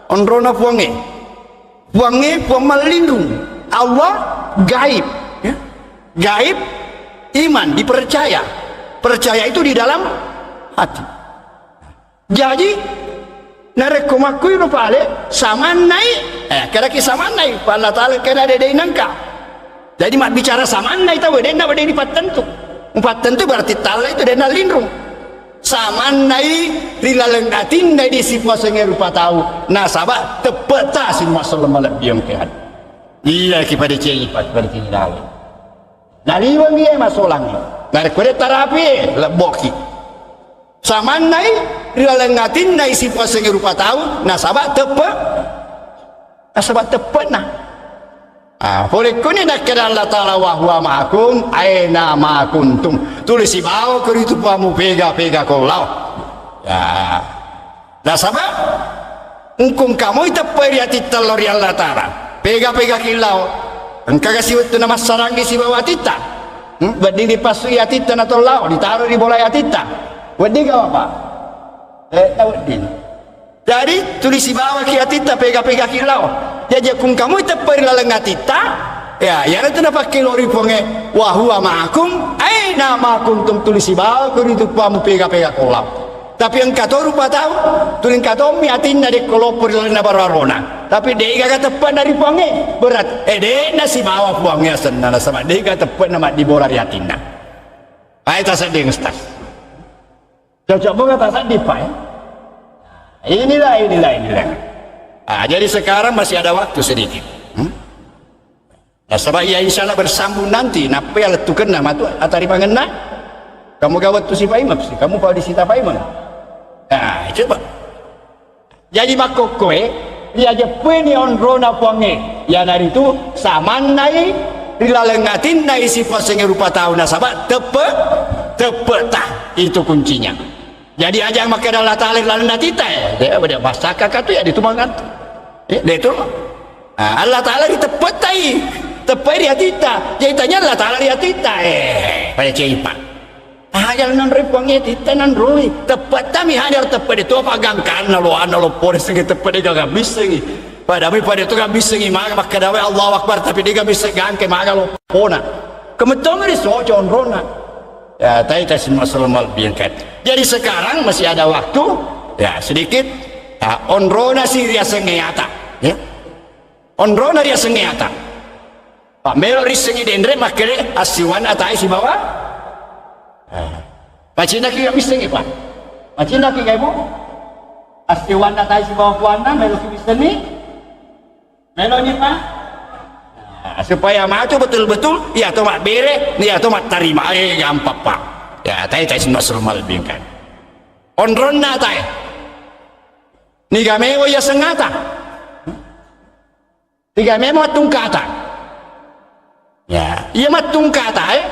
Onrona Puangnge. Puangnge, Puang mallinrung. Allah gaib. Ya. Gaib, iman, dipercaya. Percaya itu di dalam hati. Jaji, narekko makkuiro pale, samannai, eh, kedaki samannai, pa Allah Ta'ala kena dede nengka. Jadi mabbicara samannai tau, denna wedding dipattentu. Mupattentu berarti talla itu denna linrung. Samannai ri laleng atinna di sipuasengnge rupa tau, nasaba teppeta simua selleng malebbiang ke hati. Iya ki pada cengi, pada cengi laleng. Naliwengi e masolangi. Narekko de tarapi, lebboki. Samannai ri laleng atinna isi puasengnge rupa tau, nasaba teppe, nasaba teppena. Ah, pole kuni nakkeda Allah Ta'ala, "Wa huwa ma'akum aina ma kuntum." Tuli sibawa ko ritu Puang mupega-pega ko lao. Ya. Nasaba engkung kamoi teppe ri atitta lao ri Allah Ta'ala. Pega-pegaki lao. Engkaga siwettu namassarangi sibawa atitta? Hmm? Wedding dipassui atitta na tau lao, ditaro ri bolai atitta. Weddingga, Bapak? Eh, na wedding. Jadi, tuli sibawaki atitta, pega-pegaki lao. Jaji, akkung kamu teppe ri laleng atitta, ya, iyanatu napakkelori Puangnge, "Wa huwa ma'akum aina ma kuntum," tuli sibawako ritu Puangmu pega-pegako lao. Tapi engka to rupa tau, tuli engka tommi atinna dekko loppo ri lalenna baro-arona. Tapi de'gaga teppe'na ri Puangnge. Berat, eh, de'na sibawa Puangnge asenna, nasaba de'ga teppe'na maddibola ri atinna. Ae tasedding, Ustaz. Cocok boga tasedding, Pak, ya? Inilah, inilah, inilah. Ah, jadi sekarang masih ada waktu sedikit. Hmm? Nasaba iya, insya Allah bersambung nanti, nappa iya lettukenna matu atarimangenna. Kamu gawat tu si paimeng, si kamu pau di sita paimeng. Ah, coba. Jadi makkokkoe, iya jeppuini onrona Puangnge. Iyanaritu samannai ri laleng atinna isi Puang senge rupa tau nasaba teppe, teppe ta. Itu kuncinya. Jadi aja makkeda Allah Ta'ala ri laleng atitta, eh. De', de', massakka katu ya ditu mangantu. Eh, de' tu. Ah, Allah Ta'ala ri teppettai. Teppai ri atitta. Jadi tanya Allah Ta'ala ri atitta. Eh, pada ceipa. Hajar nanroi Puangnge atitta nanroi. Teppetta mi hajar teppe de' tu apa gangkanna lo anna lo pore segi teppe de' gaga bissengi. Pada mi pada tu gaga bissengi maga makkeda we Allahu Akbar tapi de' gaga bisseng gangke maga lo pona. Kemetong ri soco onrona. Ya, tai tai semua selamal biangkat. Jadi sekarang masih ada waktu. Ya, sedikit. Ya, onrona si riasengnge ata. Ya. Onrona riasengnge ata. Pak melo risengngi denre makkede assiwan atai sibawa. Ah. Pacinaki missengi, Pak. Pacinaki, Ibu. Assiwan atai sibawa puanna melo ki missengi. Meloni, Pak? Nah, supaya matu betul-betul, iya to mabbere, iya to mattarima. Eh, gampang, Pak. Ya, tai tai sinna suruh malbingkan. Onronna tai. Niga mewa iya sengata. Niga mewa tungkata. Ya, iya mattungkata, eh.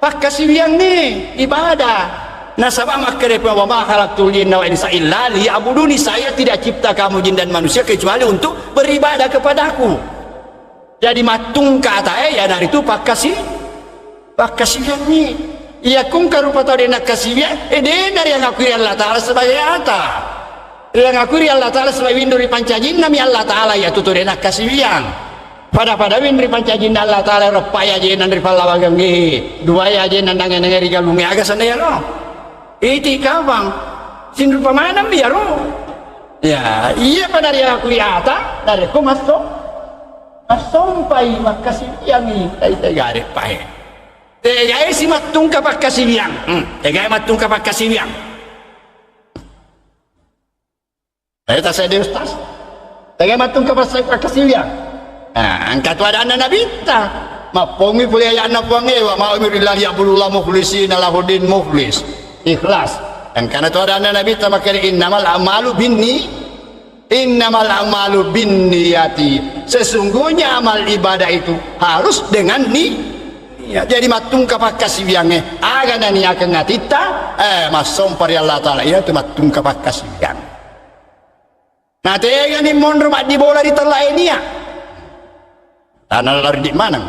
Pakkasiwiang ni ibadah. Nasaba makkeda Puang, "Wa ma khalaqtul jinna wal insa illa liya'buduni." Saya tidak cipta kamu jin dan manusia kecuali untuk beribadah kepadaku. Jadi mattungkata, eh, iyanaritu pakkasi-, pakkasiwiang ni. Iya kungka rupa tau de' nakkasiwiang, eh, de' nariangakui Allah Ta'ala sebagai ata. Riangakui Allah Ta'ala sebagai windu ri pancajinna mi Allah Ta'ala, iya tu de' nakkasiwiang. Pada-pada win ri pancajinna Allah Ta'ala, roppa ya jenan ri pallawangengngi, dua ya jenan nange-nange ri galungnge, aga senna iyaro? Iti kawang, sinrupa maneng mi iyaro. Ya, iya pada riakui ata, narekko masso-, massompai makkasiwiangngi, tai tegare pae. Tegai si mattungka pakkasiwiang. Hmm, tegai mattungka pakkasiwiang. Ayo tasede Ustaz. Tega mattung ke pasai pakkasiwiang. Nah, engka tu adanna Nabitta. Mappongi pole ayatna Puangnge, "Wa ma umiru illa liya'budullaha mukhlisina lahuddin," mukhlis. Ikhlas. Engkana tu adanna Nabitta makkeda, "Innamal a'malu binni-, innamal a'malu binniyati." Sesungguhnya amal ibadah itu harus dengan ni-, niat. Jadi mattungka pakkasiwiangnge. Aga naniakeng atitta, eh, massompa ri Allah Ta'ala. Iya tu mattungka pakkasiwiang. Na tegani monro maddibola ri tellae nia. Tana lari di maneng.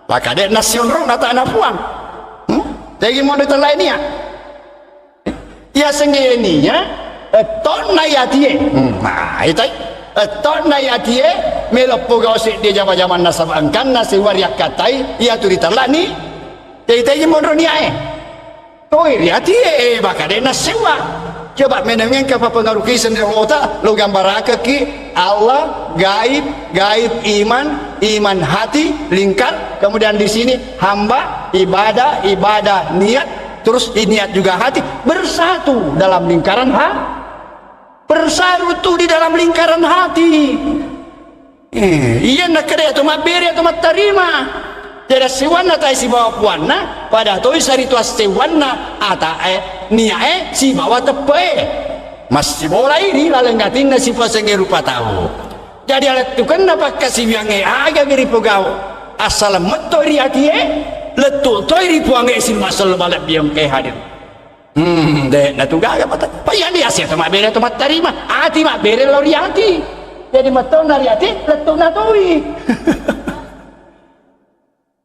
Laka de' nassionrong na tana Puang. Hmm? Tegi monro tellae nia. Iya sengge nia, ettonna yatie. Hmm, nah, itai. Ettonna yatie, melo pogau seddi jama-jamanna saba engkanna sewwa riakkatai, iya tu ri tellani. Tegi-tegi monro niae. Toi ri atie, eh, baka de' nassewwa. Coba menengeng kapa pengaruh kisah di kota, lo gambarakeki Allah, gaib, gaib iman, iman hati, lingkar, kemudian di sini hamba, ibadah, ibadah, niat, terus niat juga hati, bersatu dalam lingkaran ha-, bersatu di dalam lingkaran hati. Eh, iya nakkeda to mabbere atau mattarima. Jadi assiwanna tae sibawa puanna, pada toi saritu assiwanna atae, niae sibawa teppe'e. Massibolai ri laleng atinna sipasengnge rupa tau. Jadi alettukenna pakkasiwiangnge aga ri pogau. Assaleng metto ri atie, lettu toi ri Puangnge simma selleng malebbiang ke hadir. Hmm, de' natu gaga mata. Pa iya ni asia to mabbere to mattarima. Ati mabbere lao ri ati. Jadi metto na ri ati, lettu'na toi.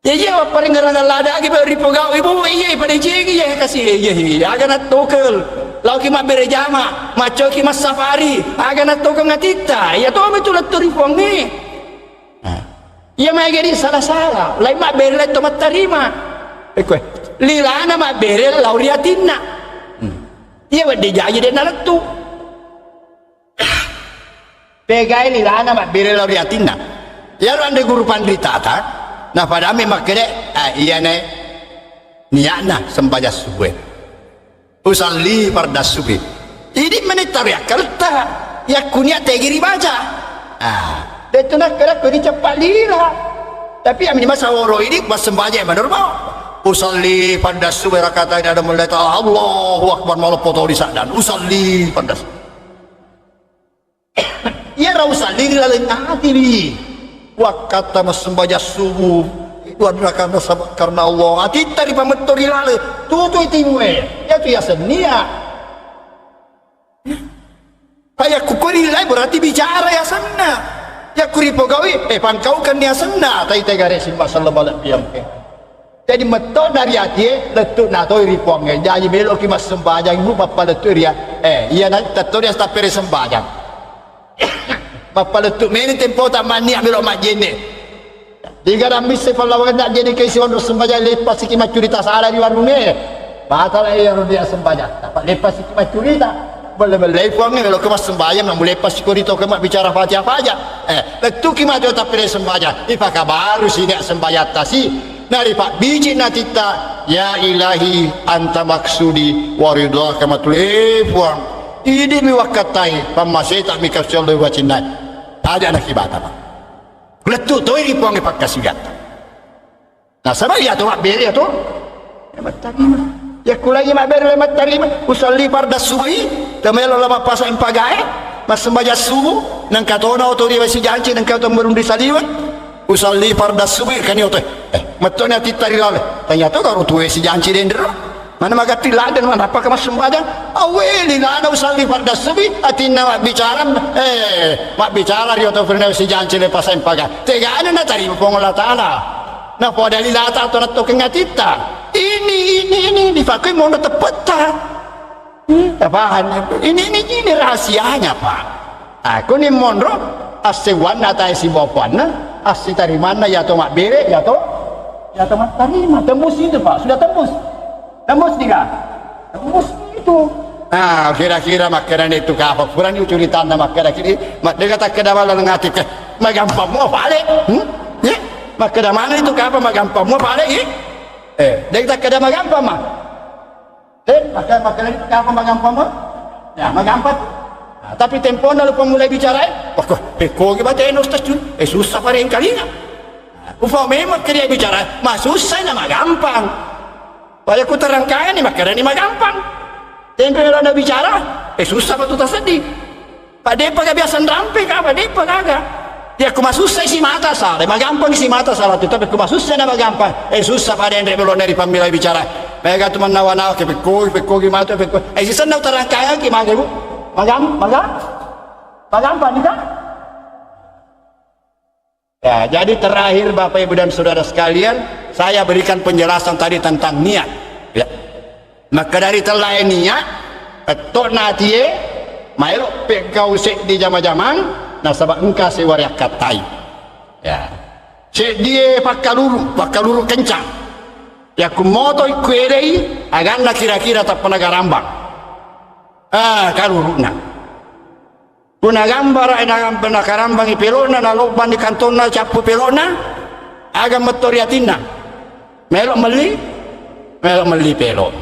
Ya iya, wapparingerang ladaki baru ripogau ibu, iya, pada jengi, iya, kasih, iya, iya, aga nattokel. Lauki mabbere jama, maccoki massafari, aga nattokel ngatitta, iya to mitu lettu ri puangnge. Nah. Iya, mai gari salah-salah, lain mabbere letto mattarima. Eko, lilana mabbere lau ri atinna. Hmm. Iya, wedde jaji de nalettu. Pegai lilana mabbere lao ri atinna. Iyaro anre guru panritata, napadami makkeda, "Ah, iyane niatna sembajang subuh. Usalli fardas subhi." Idi meni taro akkalta, yakku niat tegi ribaca. Ah, detto nakkeda ko diceppa lila. Tapi ami masa oro idi massembajang manurba. Usalli fardas subhi rakataini ada mulai ta Allahu Akbar malah potoli saddan. Usalli fardas. Iyaro usalli ri laleng atiwi. Wakkatta massembajang subuh, dua rakaat nasaba karena Allah. Atitta ripametto ri laleng, tutui tiwue. Iyatu yaseng nia. Fa yakku ko rilai berarti bicara yasenna. Yakku ripogaui, eh, pangkaukenni asenna. Tai tegare simba sallam bala biangke. Jadi metto dari atie, lettu natoi ri puangnge. Jaji meloki massembajang, ibu pappalettu ria. Eh, iya na, tettoni astappere sembajang. Mappalettu meni tempota mannia melo majjenne. Diga rambisse pallawangenna jadi ke siwonro sembajang leppasiki maccurita sala ri warunge. Batala iyaro dia sembajang. Tapa leppasiki maccurita. Belle-bellei puangnge melo ke massembajang, namu leppasiko rito ke mabbicara faja-faja. Eh, lettuki mate tappere sembajang. Ipakabaru sini sembajatta si. Naripabbicik natitta, "Ya ilahi, anta maksudi wa ridhaka matlu." Eh, Puang, idimi wakkattai, pammaseta mika siallo wacinnai. Aja nakibata, Pak. Lettu toi ri Puang pakkasigatta. Nasaba iya to mabbere iya to. Ya mattarima. Yakkulagi mabbere le mattarima. Usalli fardas subhi, tamelo la mappasa empagae, massembajang subuh, nengka tona oto ri wasi janci, nengka to merundri saliweng. Usalli fardas subhi, kani oto, eh, mettoni atitta ri lale. Tanya to karo tuwe si janci dendro. Mana magatti laden, mana apa ke massembajang? Awe, lilana usalli fardas subhi, atinna mabbicara, eh, mabbicara ri oto firna si janci le pasempaka. Tegana natarima Puang Allah Ta'ala. Napoda lilata atau nattokeng atitta. Ini, ini, ini, dipakui mono teppetta. Hmm, ya paham. Ini, ini, ini rahasianya, Pak. Aku ni monro, assewwanna atae sibawa puanna, assitarimanna ya to mabbere, ya to, ya to mattarima. Tembus itu, Pak, sudah tembus. Tembus tidak? Tembus itu. Ah, kira-kira makkedani itu kapa? Purani ucuritanna makkeda kiri, maddega takkeda bala ngati ke, magampang mo pale. Hmm? Ya? Makkeda mana itu kapa magampang mo pale, eh? Eh, dega takkeda magampang ma. Eh, maka, maka apa magampang, Pak? Ya, magampang. Nah, tapi tempona lupa mulai bicara, eh? Wah, kok, pekkogi batena Ustaz Jun. Eh, susah pada yang kalinga. Ufa memang kerja bicara, mah susah nama gampang. Paya ku terangkan ni, maka ni magampang. Tempe lo na bicara, eh, susah betul sedih. Pak, de'pa ga biasa nrampe ka, Pak, de'pa gaga. Ya, ku masussa isi mata sala, magampang isi mata sala tu, tapi ku masussa na magampang. Eh, sussa pada enre belok dari pamila bicara. Mega tu manawa-nawa ke pekko, pekko gi mata, pekko. Eh, sisenna utarangkaya ki maga, Bu? Magam-, maga-, magampang ni, Kak? Ya, jadi terakhir Bapak Ibu dan Saudara sekalian, saya berikan penjelasan tadi tentang niat. Ya. Makkeda ri tellae niat, ettona atie, maelo peggau seddi jama-jamang, nasaba engka sewwa riakkattai. Ya. Seddie pakkaluru, pakkaluru kencang. Yakku moto ikku edei, aganna kira-kira tappa nagarambang. Ah, kaluruna. Punagambara, na-, nakarambangi pelokna, nalobbanni kantonna, cappu pelokna, aga metto ri atinna. Melo melli, melo melli pelok.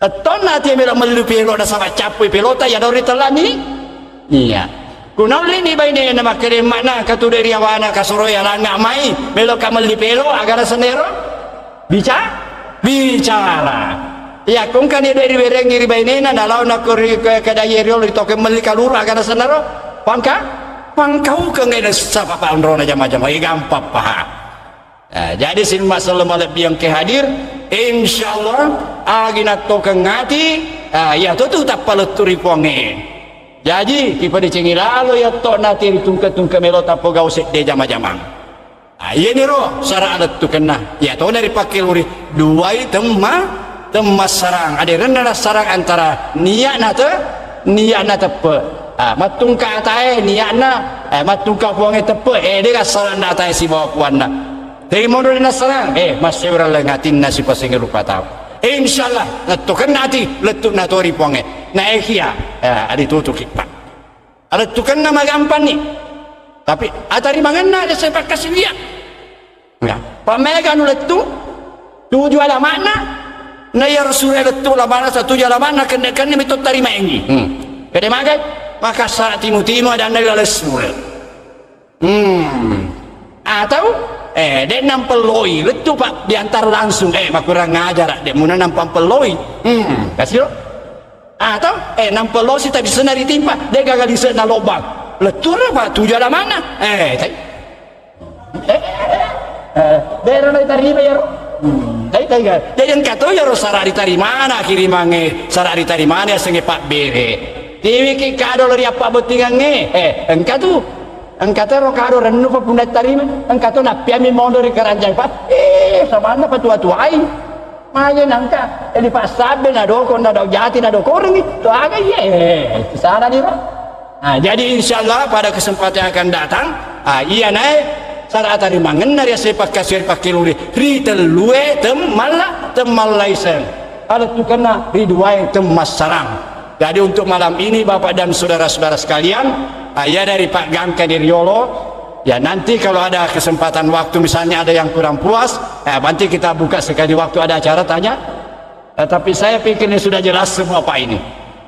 Ettonna ati melo melli pelok, nasaba cappui pelota, ya dori tellani. Iya. Kunaulli ni baine na makkede makna katude riawana kasoro ya langa mai, melo ka melli pelok, aga nasenero? Bica-, bicara. Iya, kongkani de riwerengi ri bainena, nalao nako ri ke-, kedaye riolo ri toke melli kaluru, aga nasenaro? Pangka-, pangkaukeng ena sapa pa onrona jama-jama, eh, gampang paha. Eh, jadi sin masalah malebbi yang ke hadir, insyaallah, agi nattokeng ati, ah, iya tutu tappa lettu ri puangnge. Jaji, kipadecengi lalo iya to nati ri tungke-tungke melo tapogau sedde jama-jamang. Ah, iyaniro sara lettukenna. Iya tona ripakke luri duai temma, temmassarang. Aderenna nassarang antara niatna te, niatna teppe. Ah, mattungka atae niatna, eh, mattungka puangnge teppe. Eh, de gassarang atae sibawa puanna. Teri modo nassarang, eh, masseurang lengatinna sipaseng rupa tau. Insyaallah, lettukenna ati, lettu'na to ri puangnge. Naekia, eh, aditutuki, Pak. Alettukenna magampanni. Tapi atarimangenna ada sepakkasiwia. Ya. Pamega nu lettu, tuju alama'na, na iya sure lettu alama'na, sa tuju alama'na, kenne-kenne mito tarimaengi. Hmm. Kede magai, maka sa timu-timu adanna laleng sure. Hmm. Atau, eh, de nampelloi, lettu, Pak, diantar langsung, eh, makurang ajar, de muna nampampelloi. Hmm, kasiro. Atau, eh, nampellosi tapi sena ritimpa, de gaga lise'na lobang. Lettura, Pak, tuju alama'na. Eh, tai. Eh, eh, de ro tarima iyaro. Hmm, tai, tai, ga. Jadi engka to iyaro sara ritarimana, kirimangnge, sara ritarimana asengnge pabbere. Tiwiki kado lo ri appabbottingangnge. Eh, engka tu. Engka tero kado rennu pa punna tarima. Engka to nappiammi mondo ri keranjang, Pak. Eh, samanna patua-tuai. Maje nangka, eh, dipassabbe, nadoko, nadau jati, nadokorengngi. To aga iye? Eh, sana diro. Nah, jadi insyaallah pada kesempatan yang akan datang, ah, iya nae sara atarimangenna riasai pakkasiwiyang pakkeluri ri tellue temmalla, temmallaiseng. Alettukenna ri duae temmassarang. Jadi untuk malam ini Bapak dan saudara-saudara sekalian, ah, iya dari Pak Gangka di Riolo, ya nanti kalau ada kesempatan waktu misalnya ada yang kurang puas, eh, nanti kita buka sekali waktu ada acara tanya. Eh, tapi saya pikir ini sudah jelas semua Pak ini.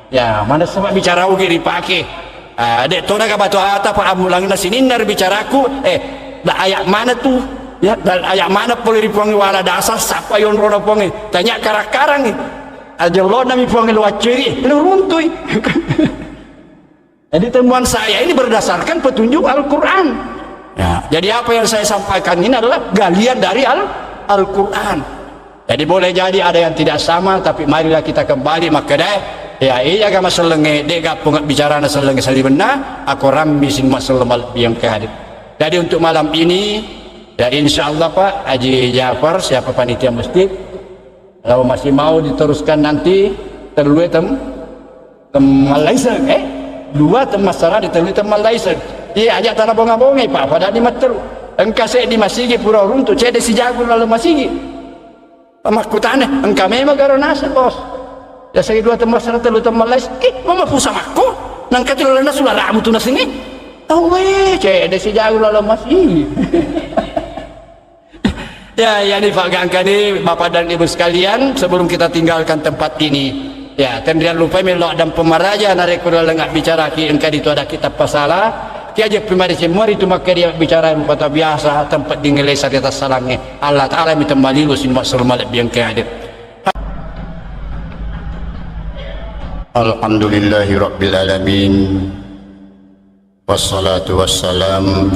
Ya, mana semua bicara ugi dipake. Ah, de tona ka batu ata Pak amulangna sininna bicaraku, eh, da ayak mana tu? Ya, da ayak mana pole ri Puang wala dasa sapa yonrona Puang? Tanya karang-karang. Ajellona mi Puang lu acciri, lu runtui. Jadi temuan saya ini berdasarkan petunjuk Al-Quran. Ya, jadi apa yang saya sampaikan ini adalah galian dari Al- Al-Quran. Jadi boleh jadi ada yang tidak sama, tapi marilah kita kembali makkedae. Ya, iya ga masellengnge, de gappung bicarana sellengnge saliwenna, ako rammi sin maselleng malebbi yang ke hadir. Jadi untuk malam ini, ya insyaallah Pak Haji Jafar, siapa panitia masjid, kalau masih mau diteruskan nanti, tellue tem- Temmallaiseng, eh? Dua temmassarang di tellue temmallaiseng. Iya, aja tana bonga-bongai, Pak, pada di matteru. Engka seddi masigi pura runtu, cedde sijagu laleng masigi. Pamakkutane, engka memang garo naseng, Bos. Ya, segi dua temmassarang, tellue temmallaiseng. Ki, mama pusa makko? Nangka tu laleng nasula ramu tu nasengi. Awwe, cedde sijagu laleng masigi. Ya, ya, ini Pak Gangka nih, Bapak dan Ibu sekalian, sebelum kita tinggalkan tempat ini, ya, tenrian lupai melo dan pemaraja narekko laleng bicara ki engka ditu ada kitab pasala, ki aja pemari semua itu maka dia bicara rupa biasa, tempat di ngelesa di atas salangnya. Allah Ta'ala minta malilu sin maksud malek biang ke hadir. Alhamdulillahi Rabbil Alamin. Wassalatu wassalam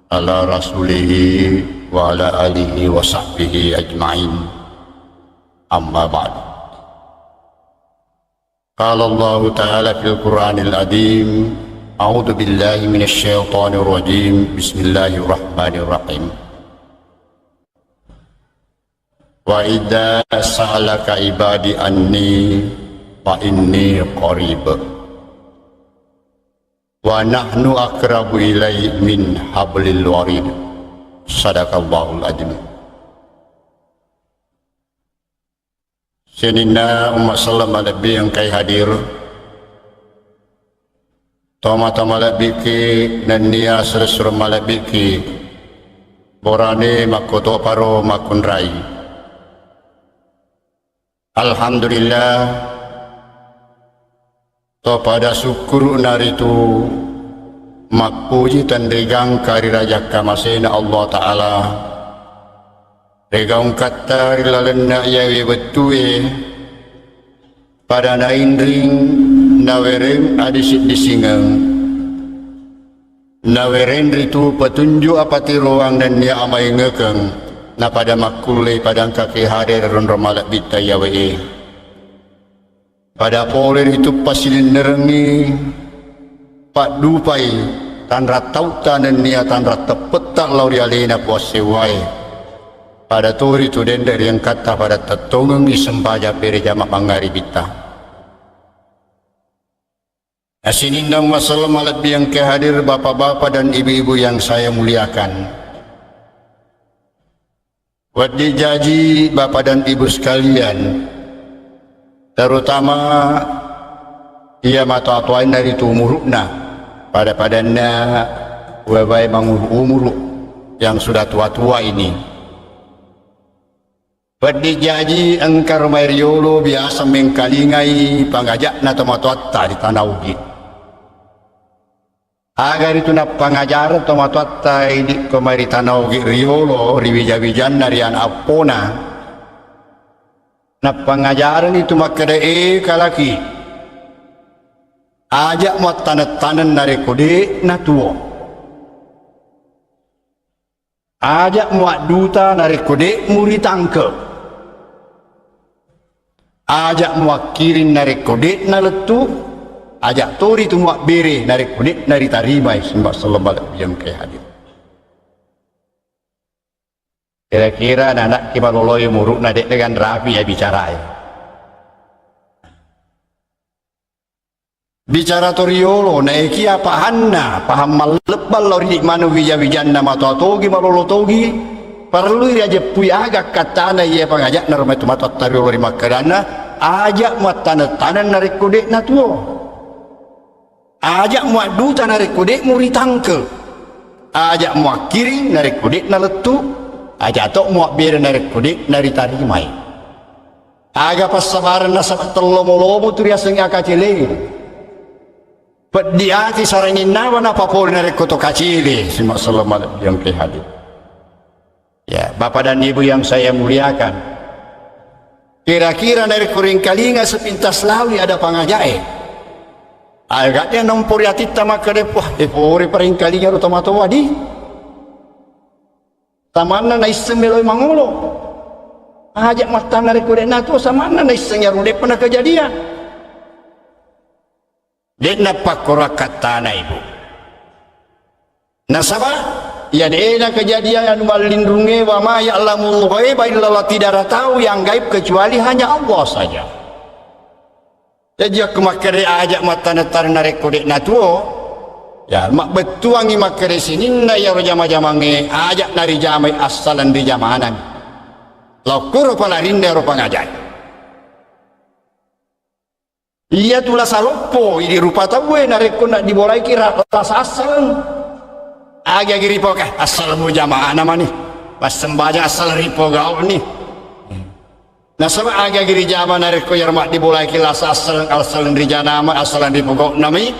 ala rasulihi wa ala alihi wa sahbihi ajma'in. Amma ba'd. Qala Allahu ta'ala fil Qur'anil azim, a'udzu billahi minasy syaithanir rajim. Bismillahirrahmanirrahim. Wa idza sa'alaka ibadi anni fa inni qarib. Wa nahnu aqrabu ilaihi min hablil warid. Sadaqallahul adzim. Sininna umma selleng malebbi engkai hadir. Tomatoa malebbiki nennia sureng-sureng malebbiki. Borane makkotoparo makkunrai. Alhamdulillah, to pada sukkuru'na ritu mappuji tenrigangka ri Raja kamasena Allah Ta'ala, rigaungkatta ri lalenna iyawe wettue, pada nainring nawereng adisi-disingeng. Nawereng ritu petunjuk apatiroang nennia amaingekeng, napada makkullei padangkaki hadere ronro malebbitta iyawe'e. Pada pole ritu pasilennerengngi paddupai tanra tauta nennia tanra teppetta lao ri alena Puang Sewwae. Pada to ritu denre ri engkatta pada tettongengngi sempajang bere jama mangngaribitta. Sininna umma selleng malebbi engka hadir, bapak-bapak dan ibu-ibu yang saya muliakan. Wedding jaji, bapak dan ibu sekalian, terutama iya matoa-toainna ritu umuru'na, pada-padanna wae-wae manguru-umuru yang sudah tua-tua ini. Wedding jaji engka ro mai riolo biasa mengkalingai pangaja'na tomatoatta ri Tana Ogi. Aga ritu nappangajareng tomatoatta idi ko mai ri Tana Ogi riolo ri wija-wijanna ri ana appona. Nappangajareng itu makkeda, "E kalaki, aja muattaneng-taneng narekko de' natuo." Aja muadduta narekko de' muritangke. Aja muakkiring narekko de' nalettu. Aja tori tu muabbere narekko de' naritarimai, simbah selleng malebbi engkae hadir. Kira-kira nanakki maloloi umuru'na de' naganrapi ya bicarae. Bicara to riolo, naekia pahanna, pahang mallebbang lao ridi maneng wija-wijanna matoa togi, malolo togi, parellui riajeppui aga akkattana iya pangaja'na ro matu-, matoatta riolo ri makkedanna, aja muattaneng-taneng narekko de' natuo. Aja muadduta narekko de' muritangke. Aja muakkiring narekko de' nalettu. Aja to muabbere narekko de' naritarimai. Aga passabareng nasaba tellomo-lomo tu riaseng akacele. Peddi ati saranginnawa napapole narekko to kacele, simak selama yang ke hadir. Ya, Bapak dan Ibu yang saya muliakan, kira-kira narekko ringkalinga sepintas lawi ada pangajae, aga dia nampori atitta makkeda, "Wah, e pore paringkalinga ro tomatoa di." Samanna naisseng meloi mangolo. Aja mattanna rekko de' natuo, samanna naisseng iyaro de'pa nakajadian. De' nappakkoro akkattana, Ibu. Nasaba iya de'na kajadian anu mallinrungnge, wa ma ya'lamul ghaiba illallah, tidak ada tahu yang gaib kecuali hanya Allah saja. Jaji, akko makkeda aja mattaneng-taneng narekko de' natuo, ya, mabbettuangngi makkeda sininna iyaro jama-jamangnge aja narijamai assaleng rijamanami. Laokkoro palarinna iyaro pangajae. Iyatu lasa loppo, idi rupa tauwe narekko naddibolaiki ra-, lasa assaleng. Agi-agi ripoka, assaleng mujamana mani. Passembajang assaleng ripogau'ni. Nasaba agi-agi rijama narekko iyaro maddibolaiki lasa assaleng, assaleng rijanama, assaleng ripogau'nami.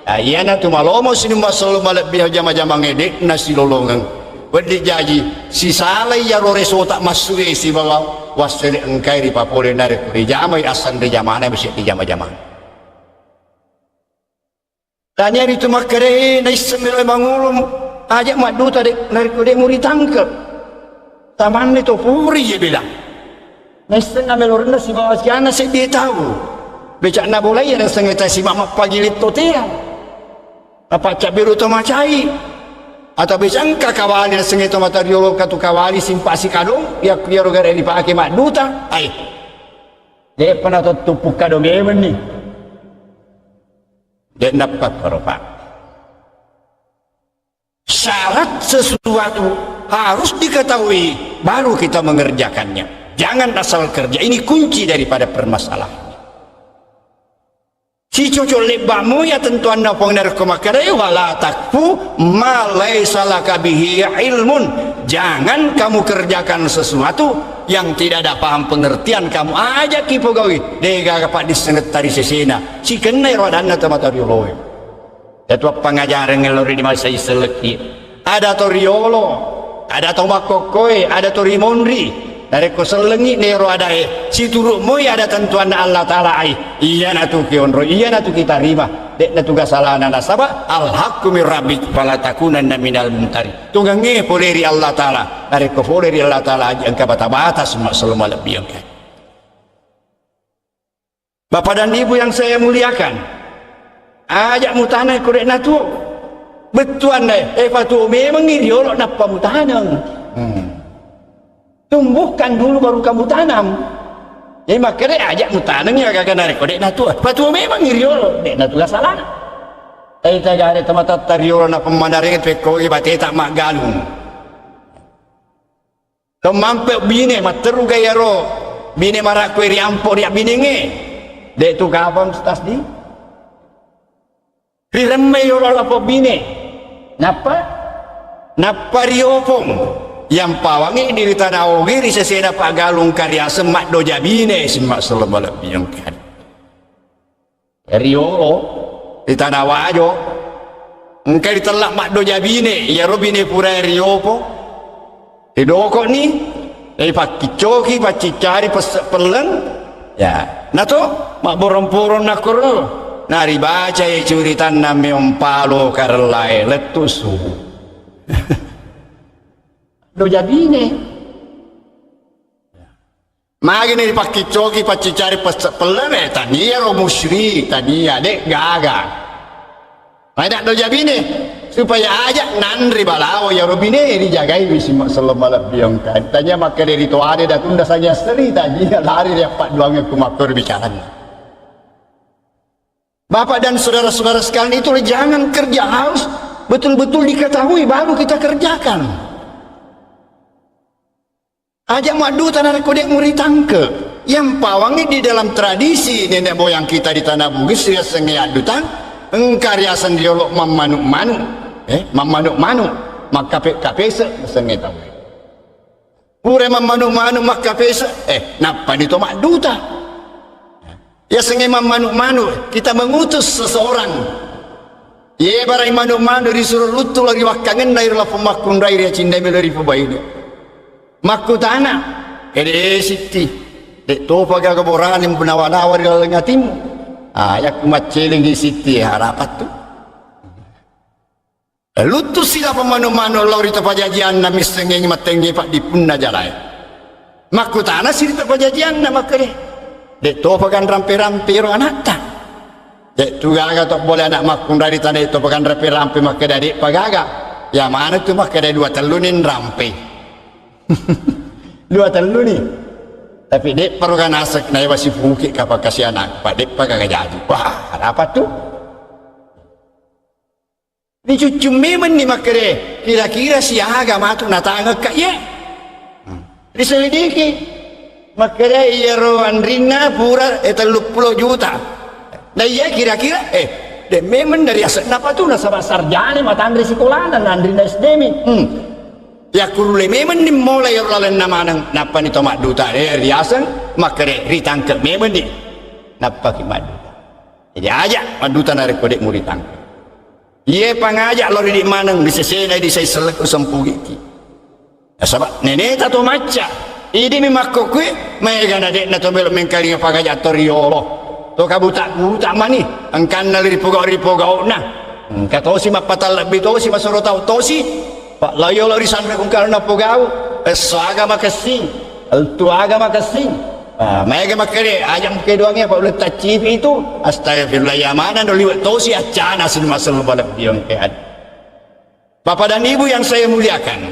Ah, iyanatu malomo sining masselo malebbi jama-jamangnge de'na silolongeng. Wedding jaji, sisalai iyaro resota massu'e sibawa wassele engkai ripapole narekko rijamai assaleng rijamana mese rijama-jamang. Tania ritu makkeda, "Eh, naisseng melo mangolo, aja madduta de-, narekko de' muritangke." Tamanne to puri je bilang. Naisseng melo renna sibawa siana seddi tau. Becakna bolai naisseng ta sima mappagi letto tea. Apa cabbiru to macai. Atau becangka kawali naisseng to mata riolo katu kawali simpa sikadong, ya, yaro gare dipake madduta. Ai. De'pa na to tuppu kadong emenni. De' nappakkoro, Pak. Syarat sesuatu harus diketahui, baru kita mengerjakannya. Jangan asal kerja. Ini kunci daripada permasalahan. Sicoco lebba'mu ya tentuanna Puang narekko makkeda, "Wala takfu ma laisa laka bihi ilmun." Jangan kamu kerjakan sesuatu yang tidak ada paham pengertian kamu. Aja ki pogawi. De'gaga paddissengetta ri sesena. Sikenna ero adanna tomatoa rioloe. Yatu appangajareng lao ri masa iselekki. Ada to riolo, ada to makkokkoe, ada to rimonri. Narekko sellengi nero adae, situru' moi ada tentuanna Allah Ta'ala ai. Iyanatu kionro, iyanatu kitarima. De'na tuga salana nasaba, al-haqqu min rabbik, fala takunanna minal mumtari. Tungangnge pole ri Allah Ta'ala. Narekko pole ri Allah Ta'ala, aji engka bata-bata semua selama lebbi engka. Bapak dan Ibu yang saya muliakan, aja' mutaneng ko de' natuo. Bettuanna, eh, fatuo memengngi riolo nappa mutaneng. Hmm. Tumbuhkan dulu baru kamu tanam. Jadi makkeda aja' mutaneng ya gaga narekko de' natuo. Fatuo memengngi riolo, de' natuo salana. Eh, tagare tematatta riolo na pemmanareng pekkogi bateta maggalung. Temmampe bine, matteru ga iyaro bine marakko ri ampo ri abbinengnge. De' tu kapang tasdi. Riremme yolo lapong bine. Nappa? Nappa riopong. Yang pawangi di ri tana ogi ri sesena paggalung kariaseng maddoja bine, simma selleng malebbi engka. Riolo, ri tana wajo. Engka ritella maddoja bine, iyaro bine pura riopo. Ridoko'ni, ripakkiccoki, paccicari pesse' pelleng. Ya, nato mabborong-porong nakkoro. Naribacai curitanna meong palo karellae lettu subu. Doja bine. Magini ripakkiccoki, paccicari pesse' pelleng, eh, tania ro musyrik, tania, de' gaga. Maeda doja bine, supaya aja' nanre balawo iyaro bine rijagai wi simma selleng malebbi engka. Tania makkeda ri toane datunda sanya seri, tania lari ri appadduangeng ku makkoro bicaranna. Bapak dan saudara-saudara sekalian, itu jangan kerja, harus betul-betul diketahui baru kita kerjakan. Aja' muadduta narekko de' muritangke. Yang pawangi di dalam tradisi nenek moyang kita di Tanah Bugis riasengnge addutang, engka riaseng riolo mammanu'-manu', eh, mammanu'-manu', makkape-kapese' riasengnge tau. Pura mammanu'-manu' makkapese'e, nappani to madduta. Yasengnge mammanu'-manu', kita mengutus seseorang. Ye barai manu'-manu' risuro luttu lao ri wakkangenna iro lapong makkunrai ri acinna melo ripobaine. Makkutana, ede sitti, de' topa gaga borane nawa-nawa ri laleng atimmu. Ah, yakku maccelengi sitti, harapattu. Luttusi lapong manu'-manu' lao ri to pajajianna, missengngengi mattengge paddipunna jalae. Makkutanasi ri to pajajianna makkeda, de' topa ga nrampe-rampe ero anatta. De' tu gaga to bole ana' makkunrai ri tana de' topa ga nrampe-rampe makkeda, de'pa gaga. Ya maneng tu makkeda dua telluni nrampe. Dua telluni. Tapi de'pa ro ga naseng naewa sipuki kapang kasi anakku, pa de'pa gaga jaji. Wah, ada apa tu? Ricuccu memenni makkeda, kira-kira siaga matu natangekka iye? Riselidiki. Makkeda iyaro anrinna pura, eh, telluppulo juta. Na iya kira-kira, eh, de' memeng dari ase'na patu nasaba sarjana matanre sikolana, na anrinna S D mi. Hmm. Yakkurulle memenni mola iyaro lalenna maneng, nappani to madduta, eh, riaseng, makkeda ritangke memenni. Nappaki madduta. Jadi aja' madduta narekko de' muritangke. Iye pangaja' lao ridi' maneng, ri sesena idi' sai sellekku sempugiki. Nasaba' neneta to macca, idi'mi makkukkue, maegana de'na to melo mengkalinga pangaja' to riolo. To kabuta-buta mani, engkanna ripogau-ripogau'na. Engka tosi mappatallebbi tosi, masoro tau tosi. Pa' lao yolo ri sanre kungkarana pogau, esso aga makessing, lettu aga makessing. Ah, maega makkeda, aja' mukedoangi apa uleng taccipi itu. Astagfirullah, ya mana no liwe' tosi accana sini masalah balak diong ke ad. Bapak dan Ibu yang saya muliakan,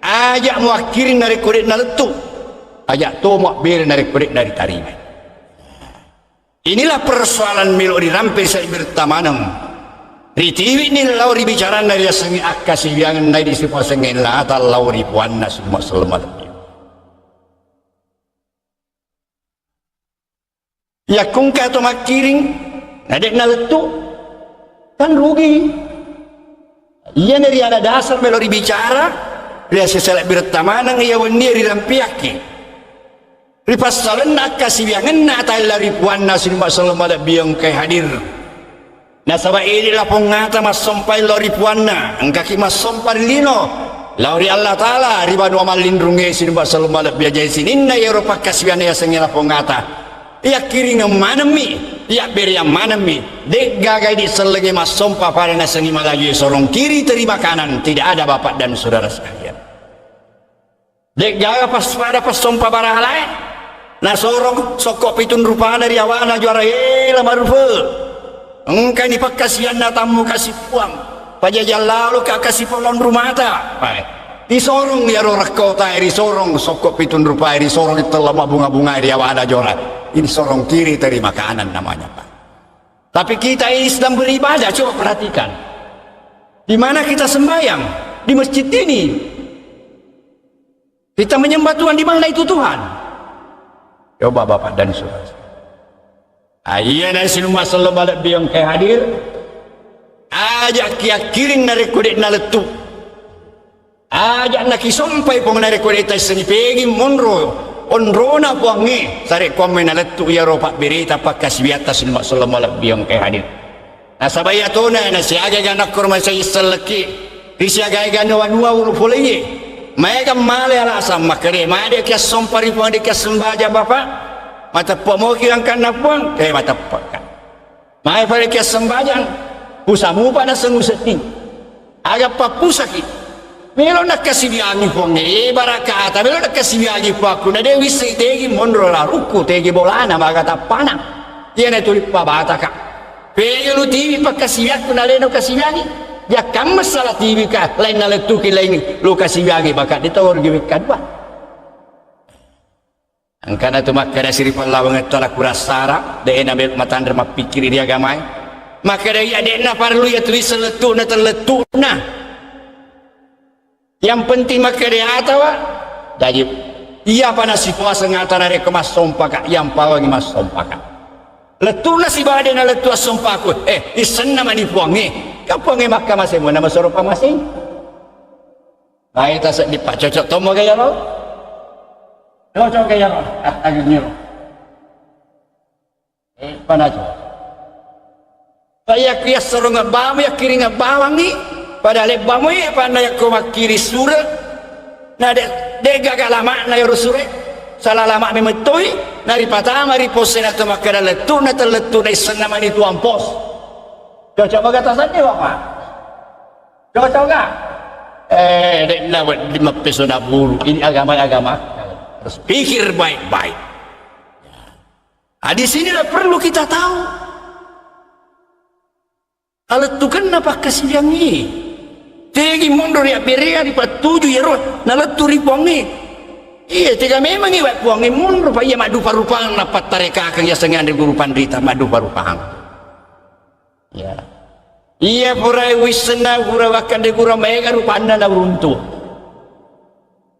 aja' muakkiring narekko de' nalettu. Aja' to muabbere narekko de' naritarimai. Inilah persoalan melo' rirampe selebbiretta maneng. Ritiwi'ni lao ri bicaranna riasengnge akkasiwiangenna idi' sipasengnge lata lao ri puanna summa selleng malebbi. Yakko engka to makkiring, na de' nalettu, kan rugi. Iyana riala dasar melo' ribicara, riaseng selebbiretta maneng iya wennie rirampeakki. Ripassalenna akkasiwiangenna atae lao ri puanna sining masselleng malebbi engkae hadir. Nasaba' idi' lapong ata massompai lao ri puanna, engkaki massompa ri lino lao ri Allataala ri banua mallinrungnge sining masselleng malebbi. Jaji sininna iyaro pakkasiwianna yasengnge lapong ata, yakkiringeng manemmi, yabbereang manemmi, de'gaga idi' sellengnge massompa pada nasengngi malajue sorong kiri terima kanan, tidak ada Bapak dan Saudara sekalian. De'gaga pas-, pada passompa barahalae. Nasorong sokko pitung rupana ri awa'na juara, "Eh, La Marufe, engkani pakkasianna tammu kasi Puang. Pajajang lalo ka kasi polong rumata." Pae. Disorong iyaro rekkotae, disorong sokko pitung rupae, disorong tella mabunga-bungae ri awa'na juara. Ini sorong kiri terima kanan namanya, Pak. Tapi kita ini sedang beribadah, coba perhatikan. Di mana kita sembahyang? Di masjid ini. Kita menyembah Tuhan, di mana itu Tuhan? Coba Bapak dan Saudara. Ah, iya, na sining umma selleng malebbi engkae hadir. Aja' kiakkiring narekko de' nalettu. Aja' nakisompai Puang narekko de' taissengi, pegi monro onrona Puangnge, sarekkuammengngi nalettu iyaro pabbereta pakkasiwiatta sining umma selleng malebbi engkae hadir. Nasaba iyatona nasiaga-aga nakkoro masai sellekki, risiaga-aga nuwa-nuwa uru poleye. Maega male alasang makkeda, "Made' kiassompa ri Puang, de' kiassembajang, Bapak." Mateppa moki angkanna Puang? Eh, mateppa ka. Mae fale kiassembajang, pusamupa nasengngu sedding. Aga pappusaki. Melo nakkasiwiangi Puangnge, eh, barakata, melo nakkasiwiangi Puakku, na de' wisseng tegi monro larukku, tegi bolana, maga tappana. Iyana tuli pabataka. Pega lu tiwi pakkasiwiakku nalena kasiwiangi. Jakkamma sala tiwi ka, lain nalettuki, lain lu kasiwiangi, maka de' tau rugi wekka dua. Engkana tu makkeda siri pallawangetta la kurassara, de' na melo matanre mappikkiri ri agamae. Makkeda iya de' na parellu iya tulis lettu'na tellettu'na. Yang penting makkeda atawa, jaji, iyapa nasikuaseng ata narekko massompaka, yang pawangi massompaka. Lettu'na sibawa de' nalettu assompaku, eh, issenna mani Puangnge. Ka Puangnge makkamasemu, namasoro pamasei. Bae taseddi, Pak, cocok tommo ga iyaro? Cocok ga iyaro? Ah, ayo niro. Eh, pana cocok. Pak, iya kiassorongeng bawang, iya kiringeng bawangngi. Pada lebba moi, eh, panna yakko makkiri sure. Na de', de' gaga lama'na iyaro sure. Sala lama' memettoi, na ripatama ri pos e na to makkeda lettu'na tellettu'na issenna mani tuang pos. Cocok baga taseddi, Bapak? Cocok nggak? Eh, de' na wedding mappesona bulu. Ini agama, agama. Harus pikir baik-baik. Nah, di sinilah perlu kita tahu. Alettukenna pakkasiwiangngi. Tegi monro ri abberea, ripattuju iyaro nalettu ri Puangnge. Iya, tega memangngi wa Puangnge monro, pa iya maddupa-rupang nappattarekakeng yasengnge anre guru panrita maddupa-rupang. Ya. Iya pura wissenna, pura wakkanre guru maega rupanna nauruntu.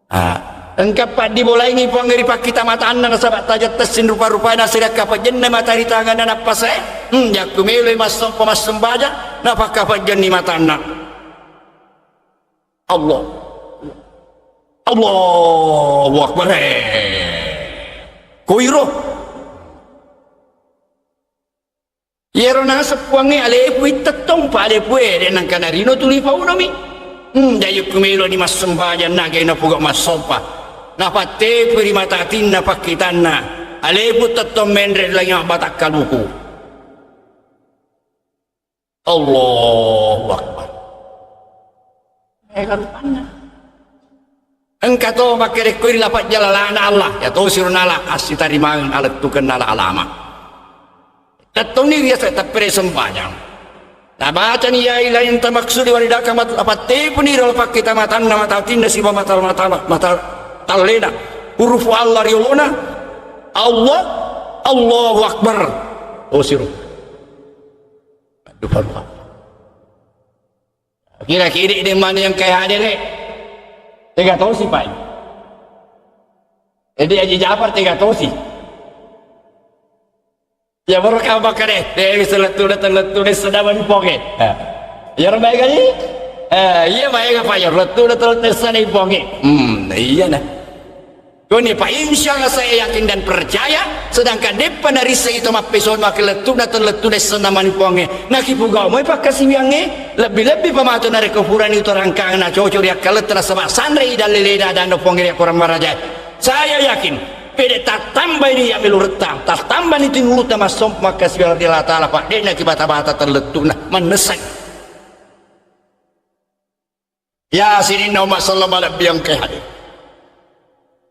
Ah, engka paddibolaingi Puang ri pakkita matanna, nasaba tajattessing rupa-rupae, nasiri akkapejjenna mata ri tanganna nappasae. Hmm, jakku meloi massompa massembajang, napakkapejjenni matanna. Allah. Allahu Akbar. Koiro. Iyaro naseng Puangnge, alepu ittettong, pa alepu e, de' nangka narino tuli paunomi. Hmm, jaji ku meloni massembajang nagai napuga massompa. Napattepui ri mata atinna pakkitanna. Alepu tettong menre ri langi mabbatakkaluku. Allahu Akbar. Ega rupanna. Engka to makkerekkoi ri lapang jalalana Allah, ya tosi ro nala assitarimangeng alettukenna ala alama. Tettonni riaseng teppere sembajang. Nabacani ya ilahi anta maksudi waridaka mat-, apattepuni ro pakkita matanna mata atinna siba mata, mata, mata tallena. Hurufu Allah riolona. Allah, Allahu Akbar. Tosi ro. Dupa-dupa. Kira-kira de' mani engkae hadere. Tega tosi, Pak. Jadi Haji Jafar tega tosi. Ya, baru kau makkeda, de' bisa lettu, de' lettu, de' sedang mani Puangnge. Eh. Ya, orang baik kali? Eh, iya, baik apa ya? Lettu, de' lettu, de' sedang mani Puangnge. Hmm, iya nah. Kuni, Pak, insya Allah saya yakin dan percaya, sedangkan deppa narisseng itu mappesono akkalettu'na tellettu'na issenna mani Puangnge. Nakipugau moi pakkasiwiangnge, lebbi-lebbi pamatu narekko purani utarangkang na cocok ri akkaletta nasaba sanrei dallelena adanna Puangnge ri akkorang marajae. Saya yakin, pede tattambai ni ya meluretta, tattambani tinulutta massompa makkasiwiang ri Allah Ta'ala, Pak, de'na kibata-bata tellettu'na, mannessai. Ya, sininna umma selleng malebbi engkae hadir.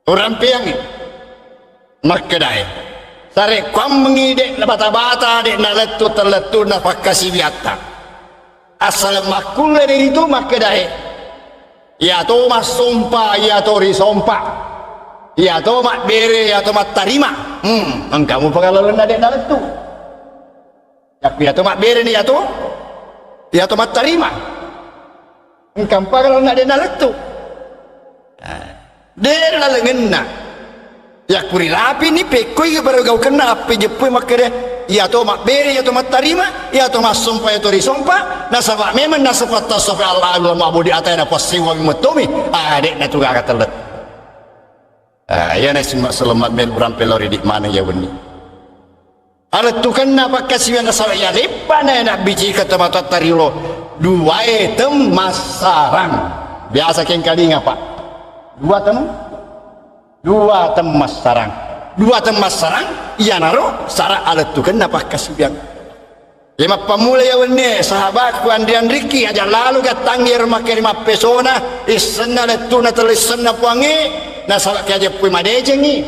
Urampeangngi. Makkedae, sarekkuammengngi de' nabata-bata, de' nalettu tellettunna pakkasiwiatta. Assaleng makkulle de' ritu makkedae, iyato massompa, iyato risompa, iyato mabbere, iyato mattarima. Hmm, engka mupa kalalenna de' nalettu. Yakku iyato mabbereni iyato, iyato mattarima. Engka mupa kalalenna de' nalettu. De' lalengenna. Yakku rilapini pekkoi baru gaukenna appejeppui makkeda, iyato mabbere, iyato mattarima, iyato massompa, iyato risompa, nasaba memang nasaba tassopa Allah, Allah ma'budi atai napassewami mettomi, ah, de' natu gaga tellet. Ah, iyana simma sellemma mel urang pelori di mana ya wenni. Alettukenna pakkasiwiang nasaba iya leppana nabbicika tomatoatta riolo duae temmassarang. Biasa kengkalinga, Pak. Dua tem-, dua temmassarang. Dua temmassarang, iyanaro sara alettukenna pakkasiwiang. Iya mappammula iya wennie, sahabatku, anri-anriki, aja lalo gattangi ero makkeri mappesona, issenna lettuna tellissenna puangnge, nasaba kiajeppui madecengi.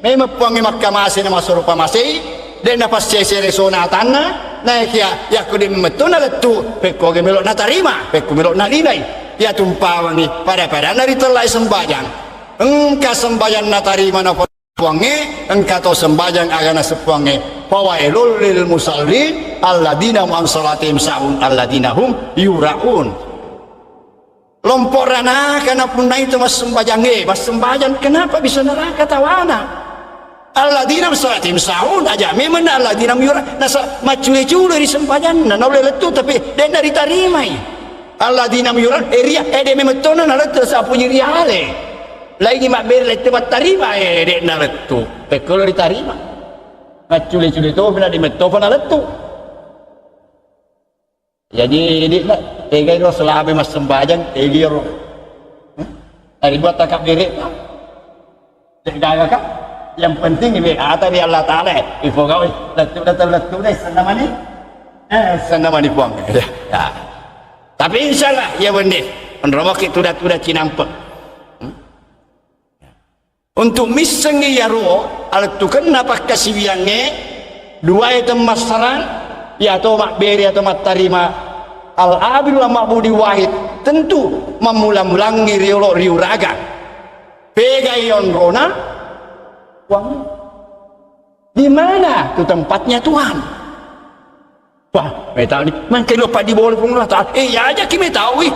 Memang puangnge makkamase na masoro pamasei, de' napassese resona atanna, naekia yakko de' mettona lettu, pekko ge melo natarima, pekko melo nalinai. Iya tumpawangi, pada-padanna ritellai sembajang. Engka sembajang natarima na Puangnge, engka to sembajang aga naseng Puangnge, "Fawailul lil musallin, alladzina hum an salatihim sahun, alladzina hum yuraun." Lompo ranaka napunnai to massembajangnge, massembajang kenapa bisa neraka tawana? Alladzina hum an salatihim sahun, aja memang alladzina hum yura-, nasa maccule-cule ri sembajanna, naulle lettu tapi de' naritarimai. Alladzina hum yuraun, eh, ria-, eh, de' memang tona nalettu sapunyi riale. Laingi mabbere lettu mattarima, eh, de' nalettu. Pekkolo ritarima. Maccule-cule topi na di mettopa nalettu. Jadi, de' na, tegai ro selama massembajang, tegai ro. Hmm? Dari buat takak bere. Tegai ka? Yang penting ibe ata di Allah Ta'ala, eh. Ipo kau, lettu, lettu, lettu, deh, senna mani. Eh, senna mani puang. Ya. Ya. Tapi insya Allah, ya bende. Onromaki tuda-tuda cinampe. Hmm? Untuk missengngi iyaro alettukenna pakkasiwiyangnge, duae temmassarang, iyato mabbere atau mattarima, al-abidu wal ma'budi wahid, tentu mammula-mulangngi riolo riuraga. Pegai onrona? Puang. Di mana tu tempatnya Tuhan? Wah, metau ni, mangke lo paddi bola Puang Allah Ta'ala. Eh, iya aja ki metau, ih.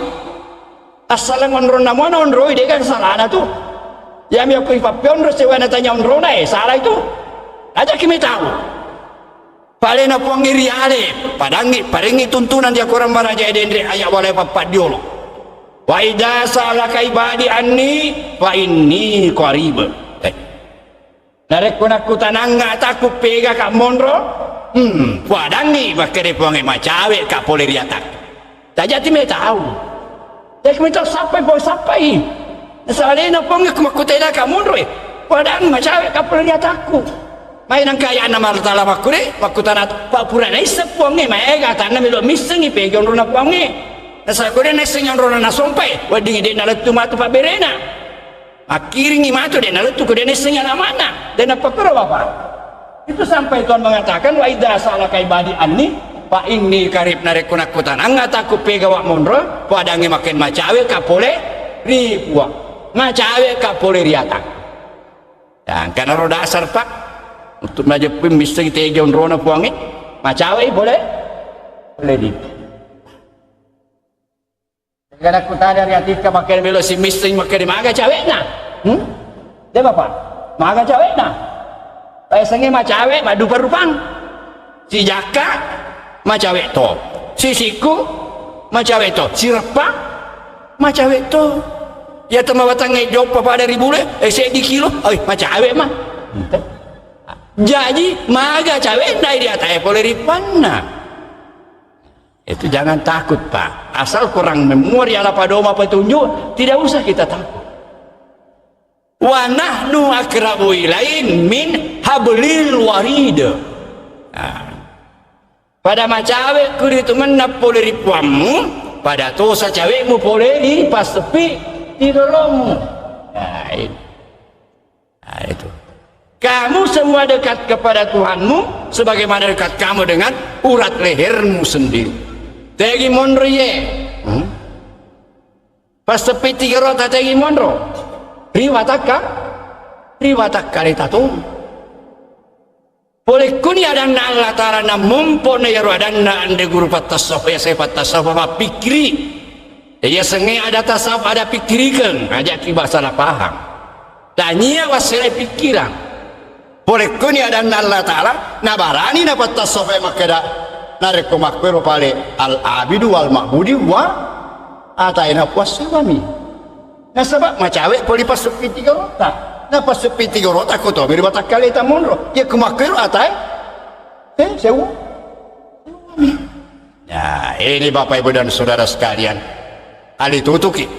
Assaleng onronna muana onroi, de' kan salana tu. Iya mi okko ipappeonro sewa natanya onrona, eh, salah itu. Aja ki metau. Palena Puang iri ale, padangi, parengi tuntunan di akorang maraja edenre ayat wale pappaddiolo. Wa idza sa'alaka ibadi anni fa inni qarib. Eh. Narekko nakkutanangnga atakku pega ka monro, hmm, puadangngi makkeda Puangnge macawe ka pole ri atakku. Tajati metau. Tajaki metau sappai Puang sappai. Nasalena Puangnge ku makkutena ka monro e. Puadangngi macawe ka pole ri atakku. Mai nangka ayana martala makkure, makkutana pa pura naisseng Puangnge, maega atanna melo missengi pega onrona Puangnge. Nasaba ko de naissengi onrona nasompai, weddingi de nalettu matu pabberena. Akkiringngi matu, de nalettu ko de naissengi alama'na, de napakkoro Bapak. Itu sampai Tuhan mengatakan, "Wa idza sa'alaka ibadi anni, fa inni qarib." Narekko nakkutanang atakku pega wa monro, padangngi makkeda macawe ka pole ri Puang. Macawe ka pole ri atang. Ya, engkana ro dasar, Pak. Untuk najeppi misseng tega onrona Puangnge, macawe pole, pole ri. Gana kutana ri atikka makkeda melo simisseng makkeda maga cawe'na. Hmm? De Bapak, maga cawe'na. Paesengnge macawe maddupa-rupang. Sijakka macawe to. Sisikku macawe to. Sireppa macawe to. Iya tama batangnge joppa pada ri bule, eh, seddi kilo, oi, macawe ma. Jaji maga cawe'na idi atae pole ri puanna. Itu jangan takut, Pak. Asal kurang memori ala padoma petunjuk, tidak usah kita takut. Wa nahnu akrabu ilain min hablil warid. Nah, pada macawe kuritu mennang pole ri puammu, pada tosa cawe'mu pole ri passepi di dolomu. Nah, itu. Nah, itu. Kamu semua dekat kepada Tuhanmu sebagaimana dekat kamu dengan urat lehermu sendiri. Tegi monro ye. Hmm? Passeppi tiga rota tegi monro. Riwatakka, riwatakka reta tu. Pole kuni adanna Allah Ta'ala nammompo na yaro adanna ande guru pattasawuf ya saya pattasawuf mappikkiri. Iya sengnge ada tasawuf ada pikkirikeng, aja ki bahasa na paham. Tania wassele pikkirang. Pole kuni adanna Allah Ta'ala, nabarani na pattasawuf makkeda, narekko makkuero pale al-abidu wal ma'budi wa ataina puassewami. Nasaba macawe poli passeppi tiga rota. Na passeppi tiga rota ko tomi ri watakkaleta monro. Ya kumakkero atae. Eh, sewa. Ya, ini Bapak Ibu dan Saudara sekalian. Ali tutuki.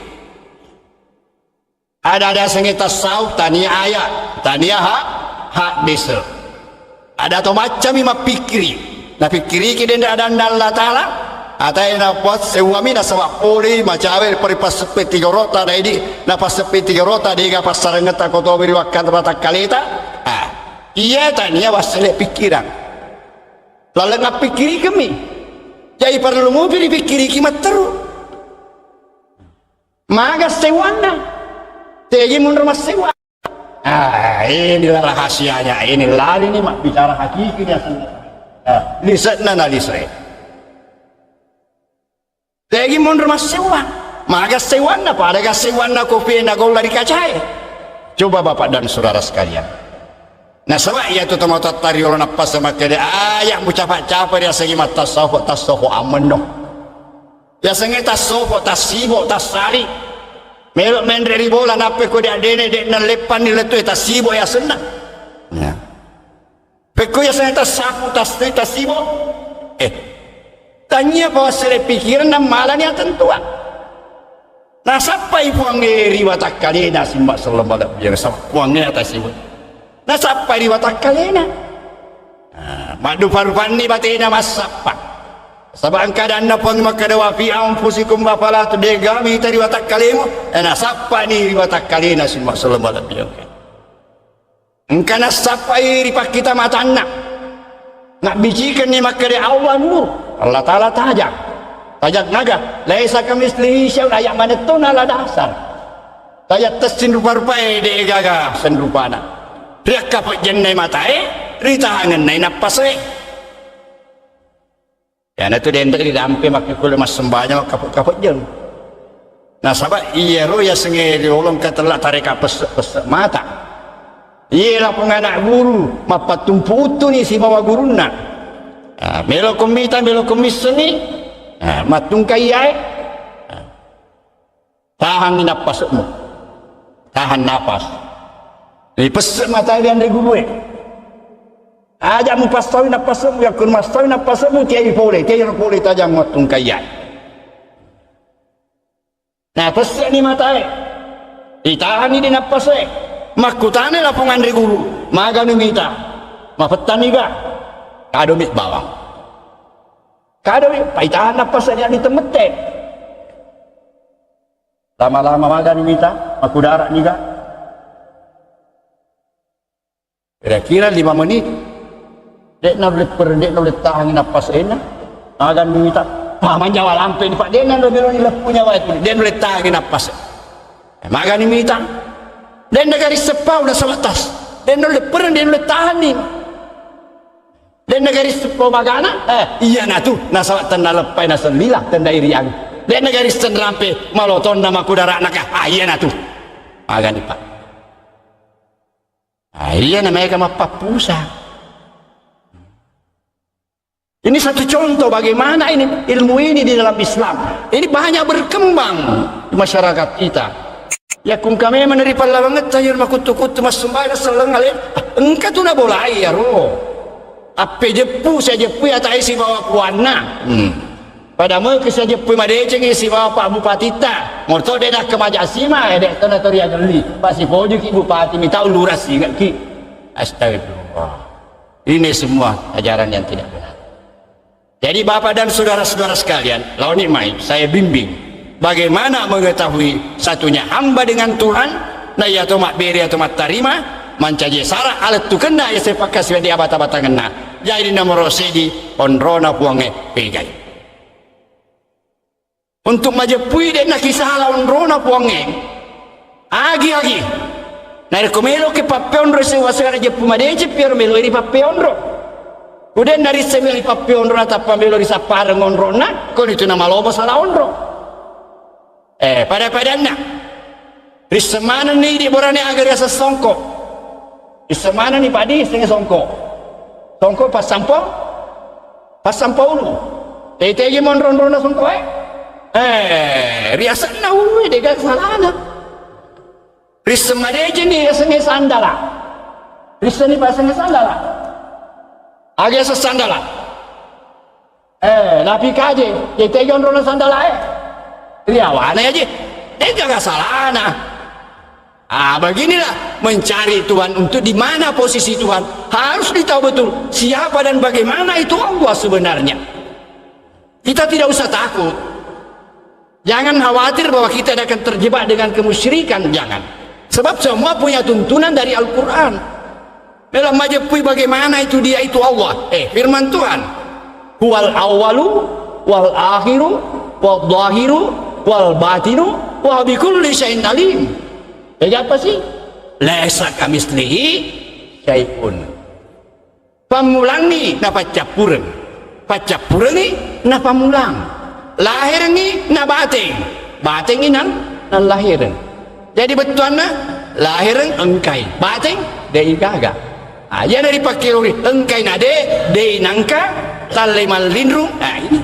Ada-ada sengnge tasawuf, tania ayat, tania ha-, hadis. Ada to maccami mappikkiri. Napikkiriki denre adanna Allah Ta'ala, atae na puassewami nasaba pole macawe pari passeppi tiga rota, na idi na passeppi tiga rota dega passarengetta ko tomi ri wakkata watakkaleta. Ah, iya tania wassele pikkirang. Laleng appikkirikemmi. Jadi parellu mupi ripikkiriki matteru. Maga sewwanna? Tegi munro massewwa? Ah, inilah rahasianya. Ini lali ni mabbicara hakiki ni asenna. Ah, lisekna na lisek. Tegi munro massewwa? Maga sewwanna? Pada ga sewwanna kopi na golla ri kacae. Coba Bapak dan Saudara sekalian. Nasaba iyatu tomatoatta riolo nappaseng makkeda, aya mucapa-capa riasengngi mattassopo, tassopo ammenno. Riasengnge tassopo, tassibo, tassali. Melo menre ri bola, nappe ko diaddene, de' nalleppanni lettu, eh, tassibo yasenna. Ya. Pekko yasengnge tassapu, tas-, tassibo. Eh, tania pa wassele pikiran nammalani atentuang. Nasappai Puangnge ri watakkalena simma selleng malebbiang, saba Puangnge atasé. Nasappai ri watakkalena. Ah, maddupa-rupanni batena massappa. Saba engka adanna Puang makkeda, "Wa fi anfusikum afala tu-," dega mita ri watakkalemu. Eh, nasappani ri watakkalena simma selleng malebbiang. Engka nassappai ri pakkita matanna. Nabbicikenni makkeda, "Allah nur." Allah Ta'ala tajang. Tajang aga? "Laisa kamitslihi syai'un," aya manettona ala dasar. Tajang tessing rupa-rupae, de gaga senrupana. Riakka pejjennai matae, ritahangennai nappasae. Iyanatu denre rirampe makkekkulle massembajang makkape-kapejjeng. Nasaba iyaro yasengnge riolo engka tella tareka pesse-pesse mata. Iye lapong ana guru mappattumpu uttuni sibawa gurunna. Ah, melo ko mita, melo ko missenni. Ah, mattungkai iyae. Ah. Tahangngi nappasemmu. Tahan napas. Ripesse matae ri anre gurue. Aja mupassoi nappasemmu, yakko massaui nappasemmu, tiai pole, tiai pole tajang mattungkaiyae. Napesseni matae. Itahanni di nappase. Makkutana lapong anre guru, maganu mita. Mafettani ga? Kadomi bawang. Kadomi, paitahan nappase di adi temmette. Lama-lama magani mita, makudara niga. Kira-kira lima menit. De'na ulle pereng, de'na ulle tahangi nappasena. Magani mita. Wah, manjawa lampe ni, Pak. De'na ulle melo ni leppu nyawa itu. De'na ulle tahangi nappas. Eh, magani mita. De'na garis seppau na sebatas. De'na ulle pereng, de'na ulle tahani. De'na garis seppo magana, eh, iyanatu, nasaba tenna leppai nasellila, tenna iriang. De'na garis tenrampe, malotonna makudara'na ka, ah, iyanatu. Magani, Pak. Ah, iyana maega mappappusa. Ini satu contoh bagaimana ini ilmu ini di dalam Islam. Ini banyak berkembang di masyarakat kita. Yakkungka memang ri pallawangetta iyaro makuttu-kuttu massumbayang selleng ale, engka tu nabolai iyaro. Appejeppu, siajeppui atae sibawa puanna. Hmm. Pada meke siajeppui madecengi sibawa Pak Bupatitta. Morto de nakkemaja sima, eh, de tona tori agelli. Pasipojuki bupati, mita ulura singaki. Astagfirullah. Ini semua ajaran yang tidak benar. Jadi Bapak dan saudara-saudara sekalian, laoni mai saya bimbing bagaimana mengetahui satunya hamba dengan Tuhan, na iya to mabbere atau mattarima, Mancaji sara alettukenna yaseng pakkasiwiang di abata-batangenna. Jadi nomoro seddi onrona Puangnge pegai. Untuk majeppui de' nakisala onrona Puangnge. Agi-agi. Narekko meloki pappeonro sewwa-sewwa jeppu madeceng piaro meloi ripappeonro. Ku de' narissengngi ripappeonro natappa melo risappareng onrona, konitu namalomo sala onro. Eh, pada-padanna. Risseng manenni idi borane aga riaseng songko. Risseng manenni padi sengnge songko. Songko passampo, passampo ulu. Tei-tei monro-onrona songko e. Eh, riasenna ulu e, dega salana. Risseng madeceng ni riasengnge sandala. Rissenni pasengnge sandala. Aga riaseng sandala. Eh, napi kaje, tei-tei onrona sandala e. Riawana aja. Dega salana. Ah, beginilah mencari Tuhan untuk di mana posisi Tuhan. Harus ditahu betul siapa dan bagaimana itu Allah sebenarnya. Kita tidak usah takut. Jangan khawatir bahwa kita akan terjebak dengan kemusyrikan, jangan. Sebab semua punya tuntunan dari Al-Quran. Melo majeppui bagaimana itu dia itu Allah. Eh, firman Tuhan. Huwal awwalu, wal akhiru, wal zahiru, wal batinu, wa bikulli syai'in alim. Jadi apa sih? Laisa kamislihi syai'un. Pammulangngi napaccappurengngi. Paccappurengngi napammulang. Lahirengngi nabateng. Batengngi nang, nallahireng. Jadi bettuanna, lahireng engkai. Bateng, de'i gaga. Ah, iyana ripakkelori, engkai na de', de'i nangka, talle mallinrung. Ah, ini.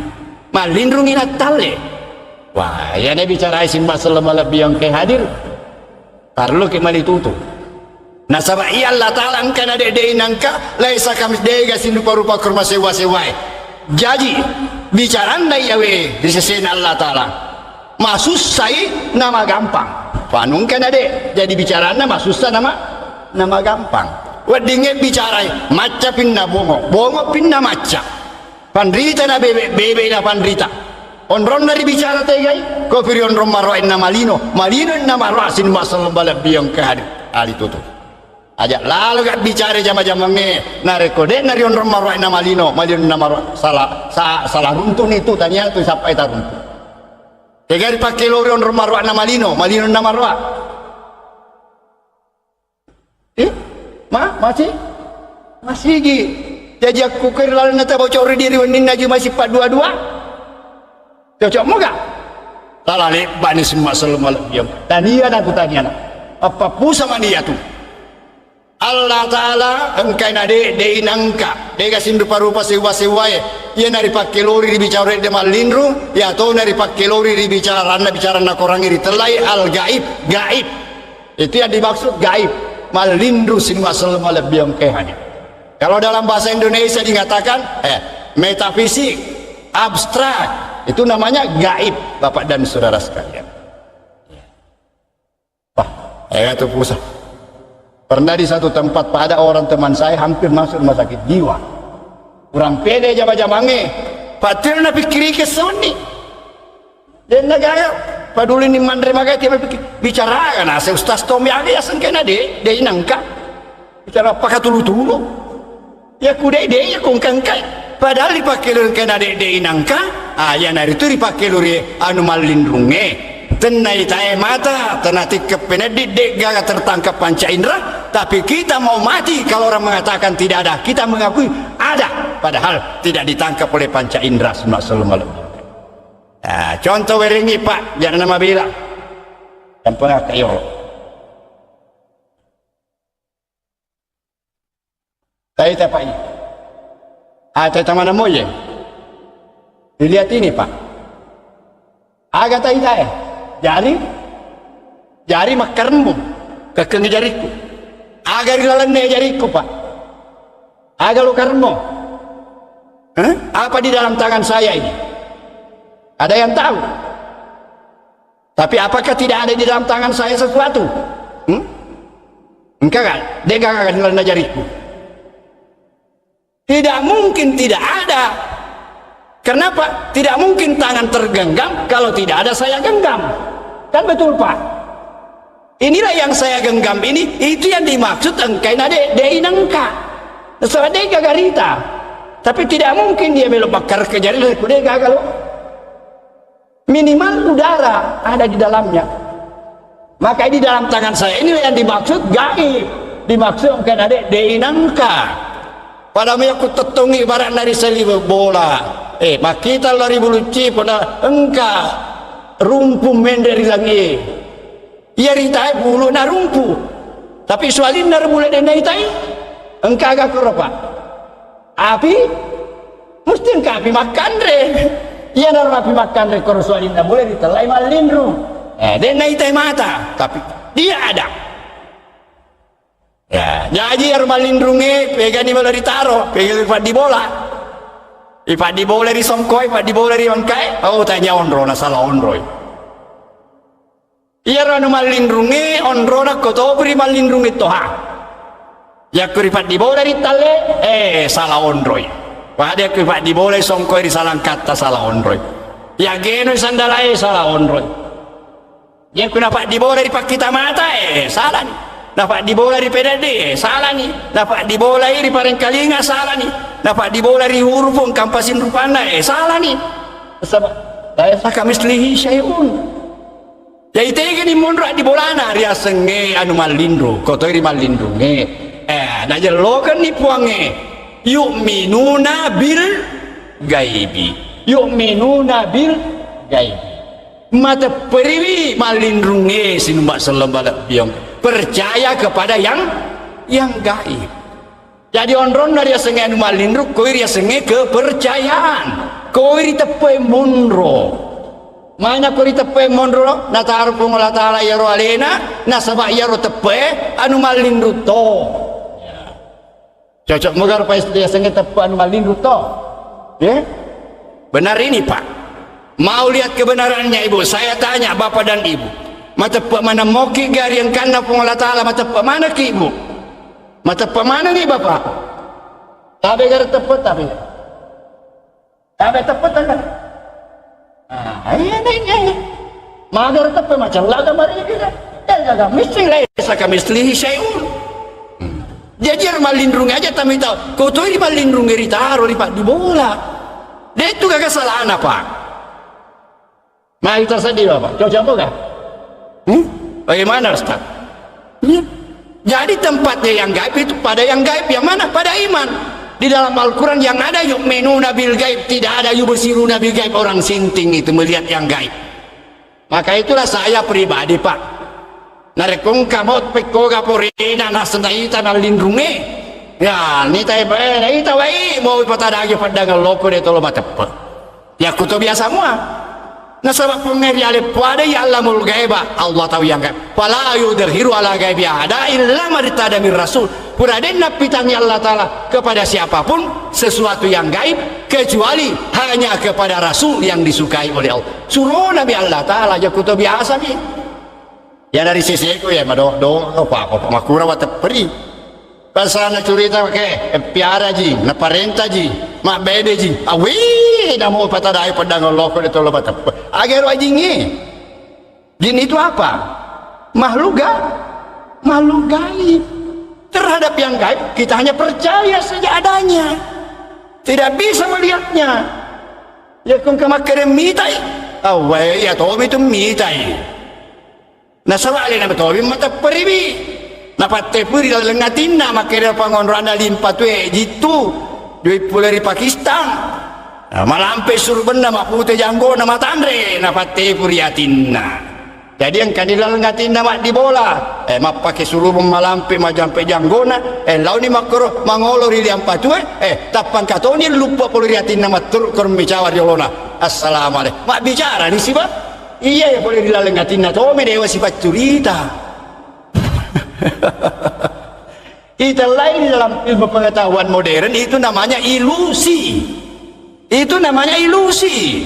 Mallinrungngi nattalle. Wah, iyana bicarai simba selleng malebbi engkai hadir. Parelluki malitutu. Nasaba iya Allah Ta'ala engka na de', de'i nangka, laisa kamis, dega sirupa-rupa korma sewwa-sewwae. Jaji, bicaranna iyawe ri sesena Allah Ta'ala masussai namagampang. Panu engka na de', jadi bicaranna masussa nama, namagampang. Weddingnge bicarai, macca pinna bongo, bongo pinna macca. Panrita na bebe, bebe na panrita. Onronna ribicara tegai, kopi ri onrong maroa inna malino, malino inna maroa sining masselleng malebbi engka hadir. Ali tutu. Aja lalo ga bicara jama-jamangnge, narekko de'na ri onrong maroa inna malino, malino inna maroa. Salah, sa-, salah runtu ni tu, tania tu sappai taruntu. Tegai ripakkelori onrong maroa inna malino, malino inna maroa. Eh? Ma? Masih? Masigi. Jaji akku keri lalenna tabocori diri wenninna juma sippa dua-dua. Cocok moga? Tala lebbani simma selama lebbiang. Tania dan kutania na. Apa pusa mania tu? Allah Ta'ala engkai na de', de'i nangka. Dega sinrupa-rupa sewwa-sewwae. Iya na ripakkelori ribicara de' mallinru, iya to na ripakkelori ribicaranna, bicaranna korangnge ritellai al-gaib, gaib. Itu yang dimaksud gaib. Mallinru sining masselleng malebbi engkae hadir. Kalau dalam bahasa Indonesia dikatakan, eh, metafisik, abstrak, itu namanya gaib, Bapak dan Saudara sekalian. Wah, eh, itu pusat. Pernah di satu tempat, Pak, ada orang teman saya hampir masuk rumah sakit jiwa. Kurang pede jama-jamangnge. Pak, tiro napikkirike sonni. Denna gaya paduli ni manre magai tiap pikir. Bicara kan ase ustaz Tommy aga ya sengkena de, de nangka. Bicara pakatulu-tulu. Ya ku de, de ya kongkangkai. Padahal dipakai lori kena de, de nangka. Ah, ya naritu dipakai lori anu mallinrunge. Tenna itae mata, tenna tikke peneddi de gaga tertangkap panca indera. Tapi kita mau mati kalau orang mengatakan tidak ada. Kita mengakui ada. Padahal tidak ditangkap oleh panca indera. Selalu malam. Ah, contoh werengngi, Pak, jangan nama bela. Yang pernah kayo. Taita, Pak. Ah, taita mana moye? Dilihat ini, Pak. Aga taita, eh? Jari? Jari makkaremmu. Kekeng jariku. Aga ri lalenna jariku, Pak. Aga lo karemmu. Hah? Apa di dalam tangan saya ini? Ada yang tahu? Tapi apakah tidak ada di dalam tangan saya sesuatu? Hmm? Engka kan? Dega kan lalenna jariku? Tidak mungkin tidak ada. Kenapa? Tidak mungkin tangan tergenggam kalau tidak ada saya genggam. Kan betul, Pak? Inilah yang saya genggam ini, itu yang dimaksud engkai na de, de inengka. Nasaba de gaga rita. Tapi tidak mungkin dia melo bakar kejari ku de gaga lo. Minimal udara ada di dalamnya. Maka di dalam tangan saya ini yang dimaksud gaib. Dimaksud engka na de, de inengka. Pada meyakku tettongi ibaratna ri saliweng bola. Eh, makkita lari bulucci pona engka rumpu mende ri langi. Iya ritae bulu na rumpu. Tapi sualinna ri bulu de naitai. Engka aga koro, Pak? Api? Musti engka api makkanre. Iyanaro api makkanre koro sualinna bule ritellai mallinrung. Eh, de naitai mata, tapi dia ada. Ya, jaji ero mallinrunge pegani melo ritaro, pegani paddi bola. Ipaddi bola ri songkoe, ipaddi bola ri engkae. Oh, tanya onro, na salah onroi. Iyaro anu mallinrungnge onrona ko topi ri mallinrungnge toha. Yakko ri paddibola ri talle, eh, sala onroi. Pada yakko ri paddibola songkoi ri salangkatta, sala onroi. Yageno sandalae, sala onroi. Yakko na paddibola ri pakkita mata, eh, salani. Na paddibola ri pedadde, eh, salani. Na paddibola ri parengkalinga, salani. Na paddibola ri hurufu engkampasing rupanna, eh, salani. Saba, laisa kamislihi syai'un. Jadi tegani monro di bolana riasengnge anu mallinru, kotoi ri mallinrungnge. Eh, najellokenni puangnge, yu'minuna bil gaibi. Yu'minuna bil gaibi. Matepperiwi mallinrungnge sinumba selleng balebbiong. Percaya kepada yang, yang gaib. Jadi onronna riasengnge anu mallinru, koi riasengnge kepercayaan. Koi riteppe'e monro. Mana ko riteppe'e monro, nataro Puang Allah Ta'ala iyaro alena, nasaba iyaro teppe'e anu mallinru to. Cocok moga rupa riasengnge teppe anu mallinru to. Ya? Benar ini, Pak. Mau lihat kebenarannya, Ibu. Saya tanya Bapak dan Ibu. Mateppe mana moki gari engkanna Puang Allah Ta'ala, mateppe mana ki, Ibu? Mateppe manengngi, Bapak? Tabe gare teppe, tabe. Tabe teppe, tabe. Ah, iya, iya, iya. Magare teppe, macella ga marigi ga. Eh, gaga missing, laisa kamislihi syai'un. Hmm. Jadi, ero mallinrung aja tamita. Kau toi ri mallinrung ri taro ri paddi bola. De'tu gaga salana, Pak. Mari tersedih, Bapak. Cocok apa, kan? Hmm? Bagaimana, Ustaz? Ya. Jadi tempatnya yang gaib itu pada yang gaib. Yang mana? Pada iman. Di dalam Al-Quran yang ada yu'minuna bil gaib, tidak ada yubsiruna bil gaib. Orang sinting itu melihat yang gaib. Maka itulah saya pribadi, Pak. Narekko engka mo pekkoga porena nasnaita nallinrungnge. Ya, nita, eh, naita wai, mau ipatadagi paddangeng loko de tolo mateppe. Yakkuto biasa mua. Nasaba Puangnge riale puadai ya'lamul ghaiba, Allah tahu yang gaib. Fala yudhiru ala ghaibi ahada illa man irtada min rasul. Pura denna pitangi Allah Ta'ala kepada siapapun sesuatu yang gaib kecuali hanya kepada Rasul yang disukai oleh Allah. Surona mi Allah Ta'ala, jakkuto biasa mi. Ya dari sisiku ya mado do apa apa makura watepperi. Pasana curita ke piara ji, naparenta ji, mabbede ji. Awi, namo patadai pedang loko de tolo mateppe. Agero ajingi. Jin itu apa? Makhluk ga-, makhluk gaib. Terhadap yang gaib, kita hanya percaya saja adanya. Tidak bisa melihatnya. Ya, kung kemakkere mitai. Awai, ya, tomi tu mitai. Nasaba alena tomi matepperiwi. Napattepuri laleng atinna, makkere pangonroanna limpa tue, jittu. Joi pole ri Pakistan. Nah, malampe surubenna, mappute janggona, matanre, napattepu ri atinna. Jadi engkani laleng atinna maddibola, eh, mappake surubeng malampe, majampe janggona, eh, laoni makkoro, mangolo ri liampatue, eh, tappangka toni luppa pole ri atinna, matteru koro micawa ri olona. Assalamualaikum. Mabbicara ni siba? Iya, ya pole ri laleng atinna tome dewa sipaccurita. Itellai di dalam ilmu pengetahuan modern itu namanya ilusi. Itu namanya ilusi.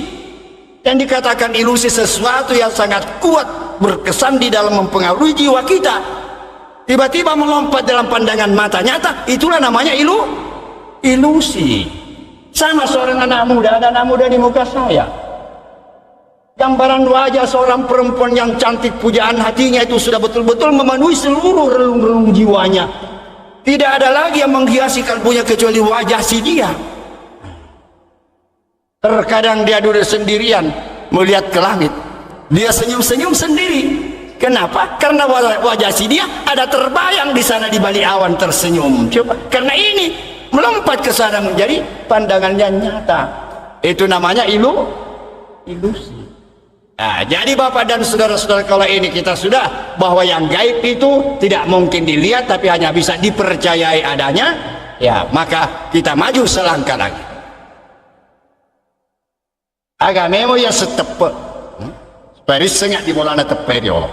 Yang dikatakan ilusi sesuatu yang sangat kuat berkesan di dalam mempengaruhi jiwa kita. Tiba-tiba melompat dalam pandangan mata nyata, itulah namanya ilu-, ilusi. Sama seorang anak muda, ada anak muda di muka saya. Gambaran wajah seorang perempuan yang cantik, pujaan hatinya itu sudah betul-betul memenuhi seluruh relung-relung jiwanya. Tidak ada lagi yang menghiasi kalbunya kecuali wajah si dia. Terkadang dia duduk sendirian, melihat ke langit. Dia senyum-senyum sendiri. Kenapa? Karena wa-, wajah si dia ada terbayang di sana, di balik awan, tersenyum. Coba, karena ini melompat ke sana menjadi pandangannya nyata. Itu namanya ilu-, ilusi. Nah, jadi Bapak dan saudara-saudara, kalau ini kita sudah bahwa yang gaib itu tidak mungkin dilihat, tapi hanya bisa dipercayai adanya, ya, maka kita maju selangkah lagi. Aga memo iya seteppe. Hmm? Supaya risseng di bolana teppe riolo.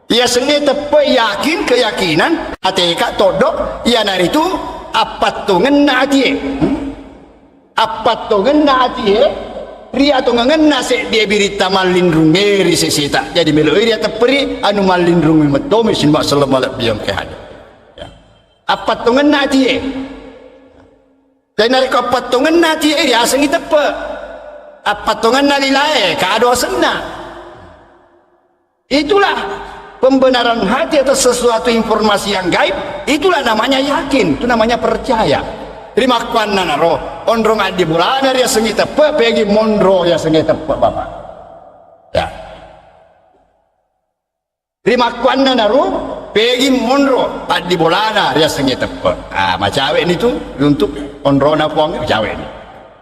Iya sengnge teppe, yakin, keyakinan, ateka toddo, iyanaritu appattongenna atie. Hmm? Appattongenna atie, riatongenna seddie biritta mallinrungnge ri seseta. Jadi meloi riatepperi anu mallinrung mettomi sinma selleng malebbiang ke hade. Ya. Appattongenna atie. Jadi narekko appattongenna atie, riasengngi teppe. Appattongenna lilae, kado asenna. Itulah pembenaran hati atas sesuatu informasi yang gaib, itulah namanya yakin, itu namanya percaya. Rimakkuannanaro, onrong addibolana riasengngi teppe, pegi monro riasengngi teppe, Bapak. Ya. Rimakkuannanaro, pegi monro addibolana riasengngi teppe. Ah, macawe'ni tu untuk onrona Puang, macawe'ni.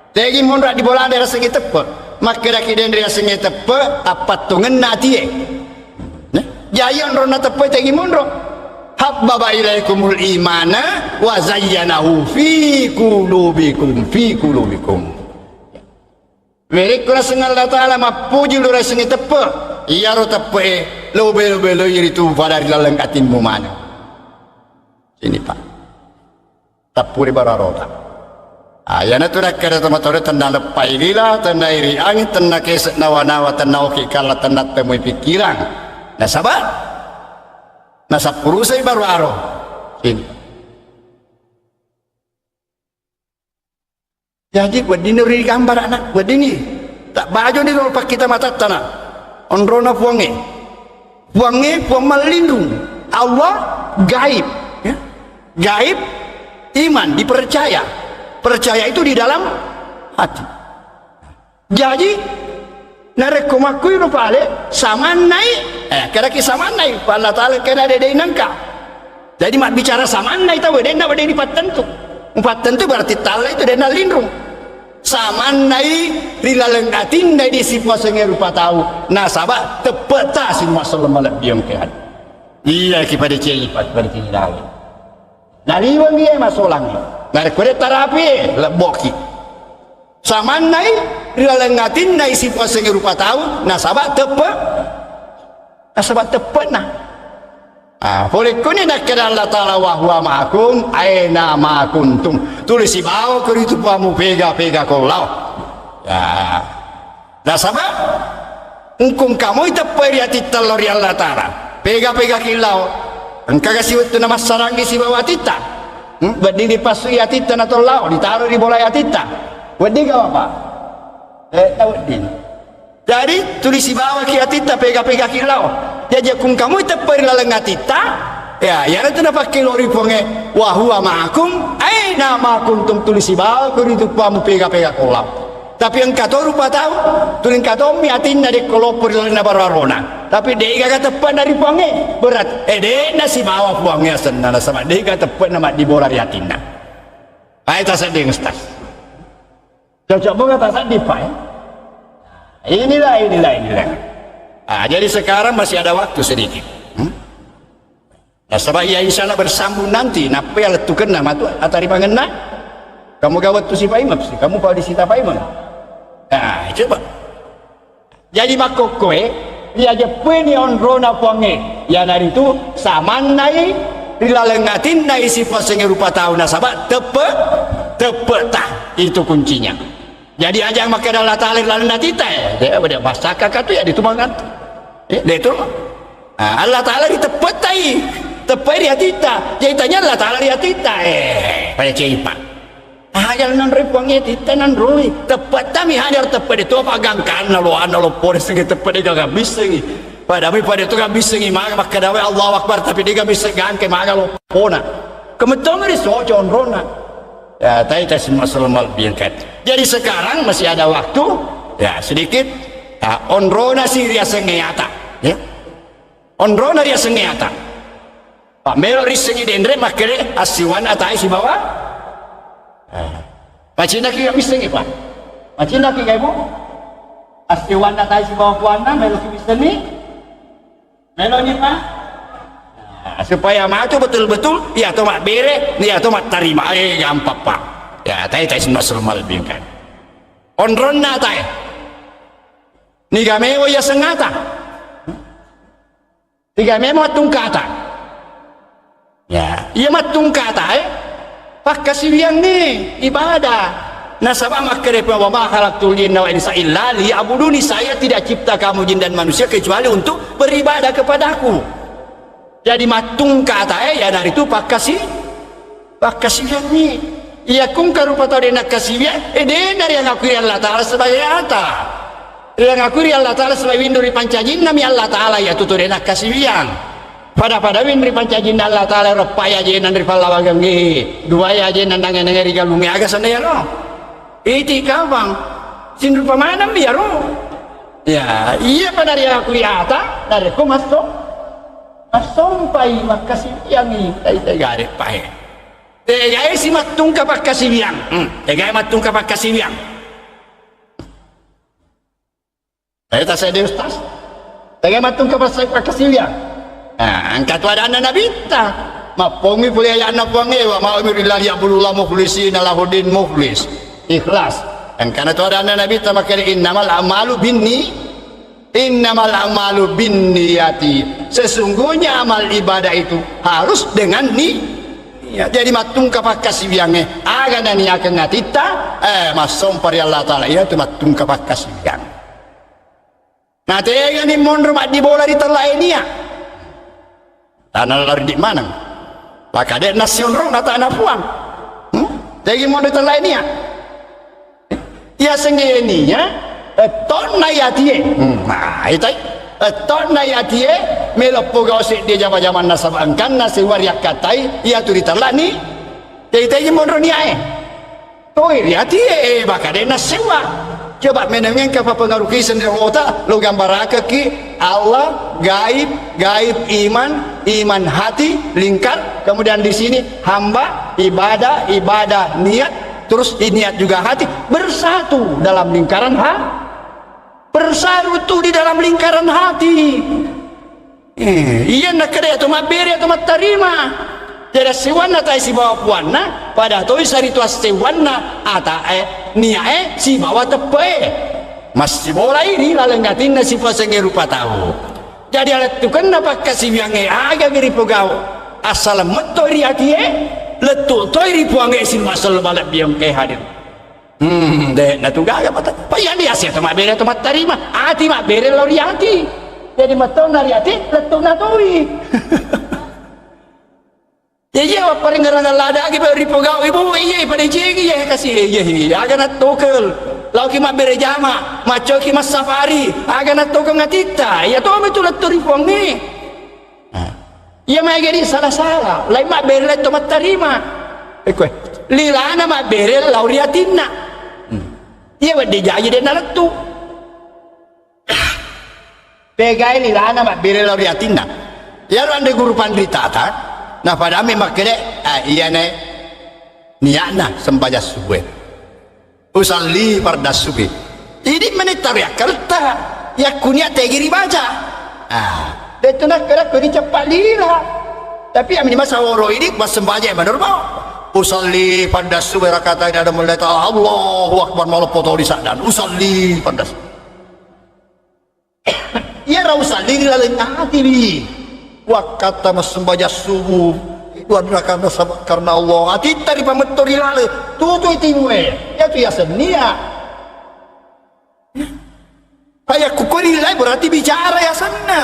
Tegi monro addibolana riasengnge teppe. Makkedaki den riasengnge teppe, appattongenna atie. Nah, jaji onronna teppe tegi monro. Habbaba ilaikumul imana wa zayyanahu fi qulubikum, fi qulubikum. Werekko naseng Allah Ta'ala mappuji lu riasengnge teppe, iyaro teppe'e lo belo-beloi ritu pada ri laleng atimmu maneng. Sini, Pak. Tappuri bararota. Ah, iyanatu nakkeda tomatoa, tenna leppai lila, tenna iri angin, tenna kese' nawa-nawa, tenna oki kalla, tenna temui pikkirang. Nasaba nasappurusai baru aro. Sini. Jaji, weddinni ri gambara'na, weddinni. Tabbajoni ro pakkita matattana. Onrona Puangnge. Puangnge, Puang mallinrung. Allah gaib. Ya. Gaib, iman, dipercaya. Percaya itu di dalam hati. Jaji, narekko makkuiro pale, samannai, eh, kedaki samannai, pa Allah Ta'ala kena dedei nangka. Jadi, mabbicara samannai tau, denna wedding dipattentu. Mupattentu berarti talla itu denna linrung. Samannai ri laleng atinna di sipuasengnge rupa tau, nasaba teppe'ta sining masselleng malebbiang ke. Iya ki pada cei, pada cei laleng. Naliweng iya masolang. Narekko de tarapi, lebboki. Samannai ri laleng atinna isi puasengnge rupa tau, nasaba teppe, nasaba teppe'na. Ah, pole koni nakkeda Allah Ta'ala, "Wa huwa ma'akum aina ma kuntum." Tuli sibawa ko ritu Puammu pega-pega ko lao. Ya. Nasaba engka kamoi teppe ri atitta lao ri Allah Ta'ala. Pega-pega ki lao. Engkaga siwettu namassarangi sibawa atitta? Hmm? Wedding dipassui atitta na to lao, ditaro ri bolae atitta. Wedding ga, Bapak? Eh, wedding. Jadi, tuli sibawaki atitta, pega-pegaki lao. Jaji, akkung kamui teppe ri laleng atitta, ya, iyanatu napakkilori Puangnge, "Wa huwa ma'akum aina ma kuntum," tuli sibawako ritu Puammu pega-pegako lao. Tapi engka to rupa tau, tuli engka tommi atinna dekko loppo ri lalenna baro-arona. Tapi de'gaga teppe'na ri Puangnge. Berat, eh, de'na sibawa Puangnge asenna, nasaba de'ga teppe'na maddibola ri atinna. Ae tasedding, Ustaz. Cocok bunga tak sedih, Pak, ya? Inilah, inilah, inilah. Ah, jadi sekarang masih ada waktu sedikit. Hmm? Nasaba iya insya Allah bersambung nanti, nappa iya lettukenna matu atarimangenna. Kamu gawat tu si Pak Imam sih, kamu pau di sita Pak Imam. Nah, coba. Jadi makkokkoe, riajeppuini onrona Puangnge, iyanaritu samannai ri laleng atinna isi puasengnge rupa tau nasaba teppe, teppe'ta. Itu kuncinya. Jadi aja makkeda Allah Ta'ala ri laleng atitta, eh, de', de' massakka katu ya ditu mangantu. Eh, de' tu. Ah, Allah Ta'ala ri teppe'tai, teppe ri atitta. Jadi tanya Allah Ta'ala ri atitta, eh, pada ceipa. Aga nanroi Puangnge titta nanroi. Teppettami hadir teppe de to paggangkanna lo anna lo pole senge teppe de gaga bissengi. Pada mi pada to gaga bissengi maga makkeda wae Allahu Akbar tapi de gaga bisseng gangke maga lo pona. Kemetong ri soco onrona. Ya, tai tas masalah mal biangkat. Jadi sekarang masih ada waktu. Ya, sedikit. Ya, onrona si riaseng ata. Ya. Onrona riaseng ata. Pak melo risengi denre makkede assiwan atai sibawa. Ah. Macinna ki missengi, Pak. Macinna ki, Ibu. Assiwan atai sibawa puanna melo ki missengi. Melo ni, Pak. Nah, supaya matu betul-betul iya to mabbere, iya to mattarima. Eh, gampang, Pak. Ya, tai tai semua selamal bingkai. Onronna tai. Niga mewa iya sengata. Tiga memang mattungkata. Ya, iya mattungkata, eh. Pakkasiwiang ni ibadah. Nasaba makkeda Puang, "Wa ma khalaqtul jinna wal insa illa liya'buduni." Saya tidak cipta kamu jin dan manusia kecuali untuk beribadah kepadaku. Jadi mattungkata, eh, ya dari itu pakkasi Pakkasiwiangngi. Iya kungka rupa tau de' nakkasiwiang, eh, de' nariangakui ri Allah Ta'ala sebagai ata. Riangakui ri Allah Ta'ala sebagai winru ri pancajinna mi Allah Ta'ala, iya tu tau de' nakkasiwiang. Pada-pada winru ri pancajinna Allah Ta'ala, reppai ajenna ri pallawangengnge, duai ajenna nange-nange ri galungnge, aga senna iyaro? Iti kawang, sinrupa maneng mi iyaro. Ya, iya pada riangakui ata, narekko masso-, massompai makkasiwiangngi, tai-, tai gare pae. Tegai si mattungka pakkasiwiang. Hmm, tegai mattungka pakkasiwiang. Saya tak saya deh, Ustaz. Tegai mattungka pas-, pakkasiwiang. Nah, engka tu adanna Nabitta. Mappongi pole ayatna Puang e, "Wa ma umiru illa liya'budullaha mukhlisina lahuddin," mukhlis. Ikhlas. Engkana tu adanna Nabitta makkeda, "Innamal a'malu binni-, innamal a'malu binniyati." Sesungguhnya amal ibadah itu harus dengan ni-, niat. Jadi mattungka pakkasiwiangnge, aga naniakeng atitta, eh, massompa ri Allah Ta'ala, iya tu mattungka pakkasiwiang. Nategani monro maddibola ri tellae nia. Tana lari di maneng. Pakade nassionrong na tana Puang. Hmm? Tegi monro tellae nia. Iya sengge nia, ettonna yatie. Hmm, nah, itai. Ettonna yatie, melo pogau seddi jama-jama nasaba engkanna sewwa riakkatai, iya tu ritellani. Tegi-tegi monro niae. Toi riatie, eh, baka de' nassewwa. Coba menengeng ka papengaruh kiseng ri otak, lo gambarakeki Allah, gaib, gaib iman, iman hati, lingkar, kemudian di sini hamba, ibadah, ibadah, niat, terus di niat juga hati, bersatu dalam lingkaran ha-, bersatu di dalam lingkaran hati. Eh, iya nakkeda iya to mabbere, iya to mattarima. Jadi assiwanna tae sibawa puanna, pada toi saritu assiwanna atae, niae sibawa teppe'e. Massibolai ri laleng atinna sipasengnge rupa tau. Jadi alettukenna pakkasiwiangnge aga mi ripogau. Assaleng metto ri atie, lettu toi ri puangnge simassello malebbiang engkae hadir. Hmm, de' natu gaga mata. Pa iya ni asia to mabbere to mattarima. Ati mabbere lao ri ati. Jadi mettona ri ati, lettu'na toi. Ya iya, wapparengngerang lada agi pa ripogau ibu, iya, pada jengi, iya, kasih, iya, iya, aga nattokel. Laoki mabbere jama, maccoki massafari, aga nattokel ngatitta. Iya to metu lettu ri puangnge. Nah. Iya maega di sala-sala, lain mabbere lettu mattarima. Ekkoe, lilana mabbere lao ri atinna. Hmm. Iya wedding jaji de' nalettu. Pegai lilana mabbere lao ri atinna. Iyaro anre guru panritata, napadami makkede, ah, iyane niatna sembajang subuh. Usalli fardas subhi. Idi' menetta ri akkalta. Yakkunia tegi ribaca. Ah, de' tu nakkeda ko diceppa lila. Tapi ami masa woro idi' massembajang menurut mau. Usalli fardas subhi rakaatain ada mulai ta Allahu Akbar maloppo toli saddan. Usalli fardas. Iyaro usalli ri laleng atiwi. Wakkatta massembajang subuh, dua rakaat nasaba karena Allah. Atitta ripametto ri laleng, tutui timue. Iyatu yaseng nia. Ayakku ko rilai berarti bicara yasenna.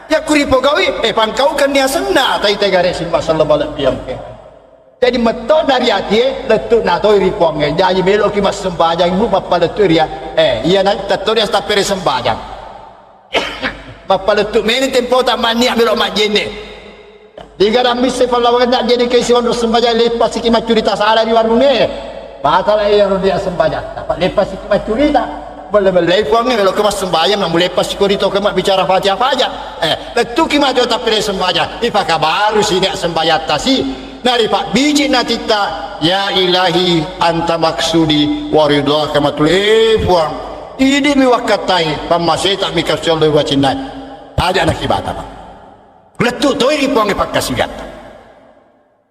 Yakku ripogaui, eh, pangkaukan yasenna. Tai tegare simba sallam bala biang ke. Jadi metto na ri atie, lettu na toi ri Puangnge. Jaji meloki massembajang, ibu, mappalettu ri a-, eh, iya na tetto ri astappere sembajang. Mappalettu meni tempota mannia melo majjenne. Digarang misse pallawangenna jadi ke sionro sembajang, leppasiki maccurita sala ri warunge. Batala iyaro dia sembajang. Apa leppasiki maccurita? Belle-belle Puangnge, melo ke massembajang, namu leppasiko ri to ke mabbicara faja-faja. Eh, lettuki matu tappere sembajang. Ipakabaru si nia sembajatta si. Naripabbiji natitta, "Ya Ilahi, anta maksudi wa ridhaka matlu." Eh, Puang, idi mi wakkattai, pammaseta mi kasiallo wacinnai. Aja nakibata, Pak. Lettu toi ri Puang pakkasiwiatta.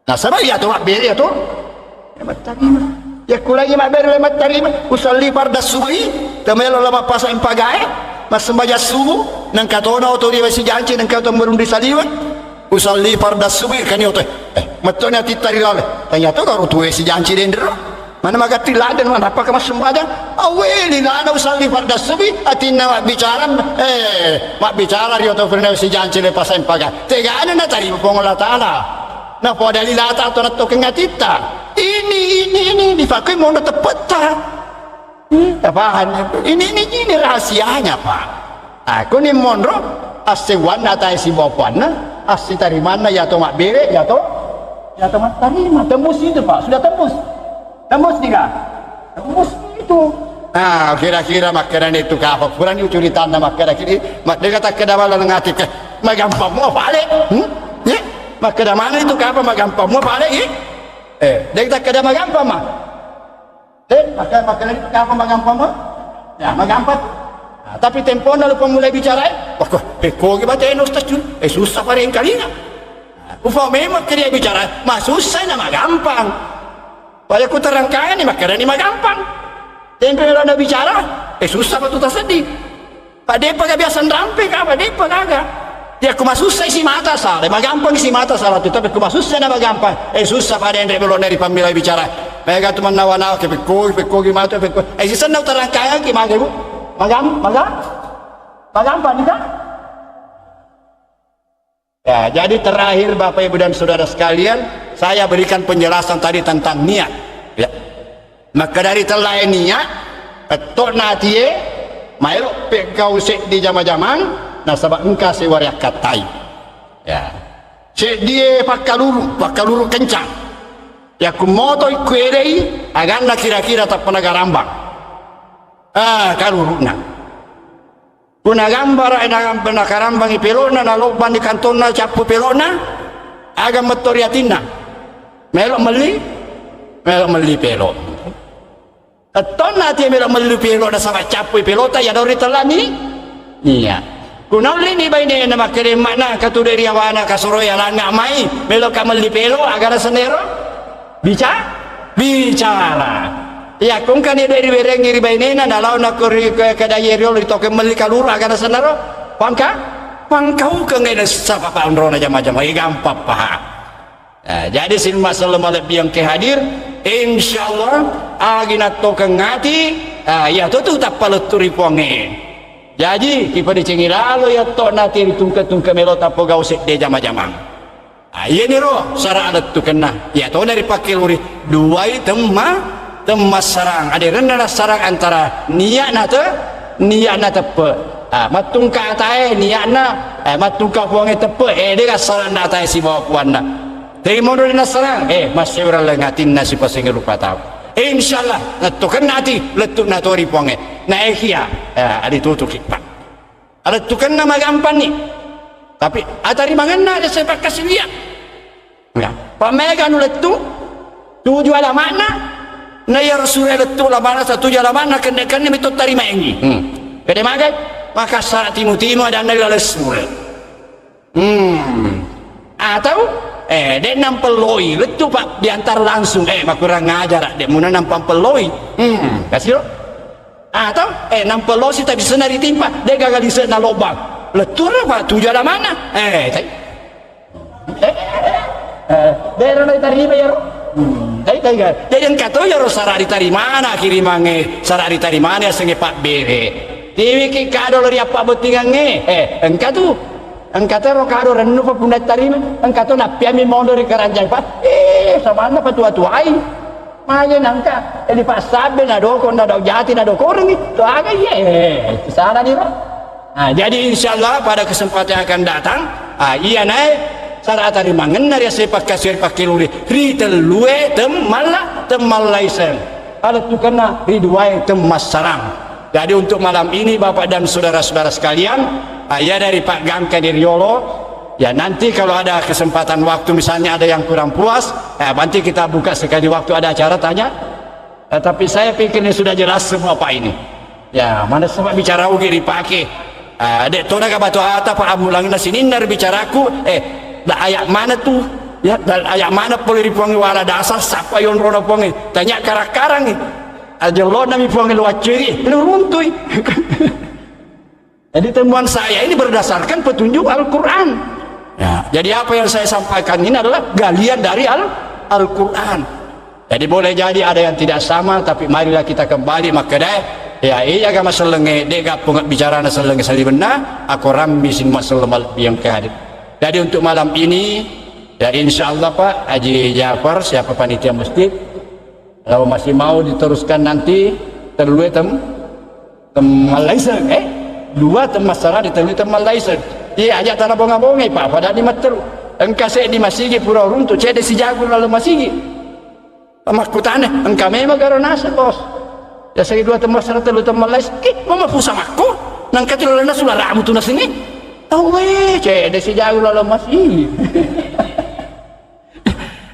Nasaba iya to mabbere iya to. Ya mattarima. Ya kulai mabbere le mattarima. Usalli farda subuhi, temelo la mappasa empagae, massembajang subuh, nengka tona oto ri wesi janci, nengka to merundui saliweng. Usalli farda subuhi, kani oto, eh, mettoni atitta ri lale. Tanya to garo tuwe si janci dendro. Mana magatti ladde, mana apa ke massembajang? Awe, lilana usalli farda subuhi, atinna mabbicara, eh, mabbicara ri oto ri wesi janci le pasa empaga. Tegana natarima Puang Allah Taala. Napoada lilata atau natokeng atitta. Ini, ini, ini, ini, dipakai mau teppetta. Hmm, tapahan. Ini, ini, ini rahasianya, Pak. Aku ni monro, assewanna atae sibawa puanna, assitarimanna ya to mabbere, ya to, ya to mattarima. Tembus itu, Pak. Sudah tembus. Tembus tidak? Tembus itu. Nah, kira-kira makkedani itu kapa? Purani ucuritanna makkeda kiri, mak-, dega takkeda bala ngati ke. Magampang mua pale. Hmm? Ya? Makkeda mana itu kapa magampang mua pale, eh? Eh, dega takkeda magampang, mah. Eh, maka, maka lagi apa magampang, Pak? Ya, magampang. Nah, tapi tempona lupa mulai bicara, eh. Wah, kok, eh, kogi baca, eh, Ustaz, Jun. Eh, susah pada yang kalinya. Nah, ufa memang kerja bicara, mah susah nama gampang. Pada ku terangkan ini, maka ini mah gampang. Tempe kalau ada bicara, eh, susah betul tak sedih. Pak, de'pa ga biasa nrampe ka, Pak, de'pa gaga. Ya, ku masussa isi mata sala, magampang isi mata sala tu, tapi ku masussa na magampang. Eh, sussa pada enre belone ri pammila bicara. Mega tu mannawa-nawa ke pekkogi, pekkogi matu, pekkogi. Eh, sisenna utarangkangki mage, Bu. Magam-, maga-, magampang nika? Ya, jadi terakhir Bapak Ibu dan Saudara sekalian, saya berikan penjelasan tadi tentang niat. Ya. Maka dari tellae niat, petto'na atie, maelo peggau seddi jama-jamang, nasaba engka sewari akkattai. Ya. Seddie pakkaluru, pakkaluru kencang. Yakku moto ikku edei, aganna kira-kira tappa nagarambang. Ah, kaluru'na. Ku nagambara, eh, nagam-, nakarambangi pelo'na, nalobbang di kantonna, cappu pelo'na, aga metto ri atinna. Melo melli, melo melli pelo. Ettonna ati melo melli pelo, nasaba cappui pelota, ya dori tellani. Iya. Ku naulli ni bainena makkeda emma'na, katude ri awana, kasuroi alanna mai, melo ka melli pelo, aga nasenna ero? Bica-, bicara. Iya, kongkani de riwerengi ri bainena, nalao nako ri ke-, kedaye riolo ri toke melli kaluru, aga nasenna ro? Pangka-, pangkaukeng ena sapa pa onrona jama-jama, eh, gampang paha. Eh, jadi sin masalah malebbi yang ke hadir, insyaallah, agi nattokeng ati, ah, iya to tu tappa lettu ri puangnge. Jaji, kipadecengi lalo iya to nati ri tungke-tungke melo tapogau sedde jama-jamang. Ah, iyaniro sara alettukenna. Iya tona ripakke luri duai temma, temmassarang. Aderenna nassarang antara niatna te, niatna teppe. Ah, mattungka atae niatna, eh, mattungka puangnge teppe. Eh, de gassarang atae sibawa puanna. Teri monro de nassarang, eh, massewrang lengatinna sipasenge rupa tau. Insyaallah, lettukenna ati, lettu natori puangnge. Naekia, eh, aditutuki, Pak. Alettukenna magampanni. Tapi atarimangenna ada sepakkasiwiang. Ya. Pamega nu lettu, tuju alama'na, na iya Rasulullah lettu alama'na, sa tuju alama'na, kenne-kenne mitu tarimaengi. Hmm. Kede magai, maka sara timu-timu adanna laleng sure. Hmm. Atau, eh, de nampelloi, lettu Pak diantar langsung, eh, makurang ajar, de muna nampampelloi. Hmm, kasiro. Atau, eh, nampellosi tapi sena ritimpa, de gaga lise'na lobang. Lettura, Pak, tuju alama'na. Eh, tai. Eh, eh, de ro naitarima iyaro. Hmm, tai, tai, ga. Jadi engka to iyaro sara ritarimana, kirimangnge sara ritarimana, asengnge pabbere. Tiwiki kado lo ri appabbottingangnge. Eh, engka tu. Engka tero kado rennu pa punna tarima, engka to nappiami mondo ri keranjang pa, eh, samanna pa tua-tuai. Maje nangka, eh, di passabe na doko, na dau jati, na doko rengi, to aga iye, eh, itu salah ni, Pak. Nah, jadi insya Allah pada kesempatan yang akan datang, ah, iya nae, sarata rimangenna ri ase pakkasiri pakkeluri, ri tellue temmalla, temmallaiseng. Alettukenna ri duae temmassarang. Jadi untuk malam ini, Bapak dan saudara-saudara sekalian, ah, iya dari Pak Gangka di Riolo, ya nanti kalau ada kesempatan waktu misalnya ada yang kurang puas, eh, nanti kita buka sekali waktu ada acara tanya. Eh, tapi saya pikir ini sudah jelas semua Pak ini. Ya, mana semua bicara ugi dipake. Ah, dek tona ka batu ata Pak amulang na sininna ri bicaraku, eh, da ayak mana tu? Ya, da ayak mana pole ri Puang wala dasar sapa yonrona Puang. Tanya karang-karang. Ajellona mi Puang lo acceri, lo runtui. Jadi temuan saya ini berdasarkan petunjuk Al-Quran. Ya, jadi apa yang saya sampaikan ini adalah galian dari Al- Al-Quran. Jadi boleh jadi ada yang tidak sama, tapi marilah kita kembali makkeda, ya iya ga masellengnge, de ga punga bicara na sellengnge salibenna, ako rambi sin maselleng malebbi yang kehadir. Jadi untuk malam ini, ya insya Allah Pak Haji Jafar, siapa panitia masjid, kalau masih mau diteruskan nanti, tellue tem- temmallaiseng, eh? Dua temmassara di tellue temmallaiseng. Iya, aja tana bonga-bongai, Pak, pada di matteru. Engka seddi masigi pura runtu, cede sijagu lalu masigi. Makkutana, engka memang garo naseng, Bos. Ya, segi dua temmassara, tellue temmallaiseng. Ki, mama pusa makko? Nangka tu lalana sula ramu tu nasini. Tahu, eh, cede sijagu lalu masigi.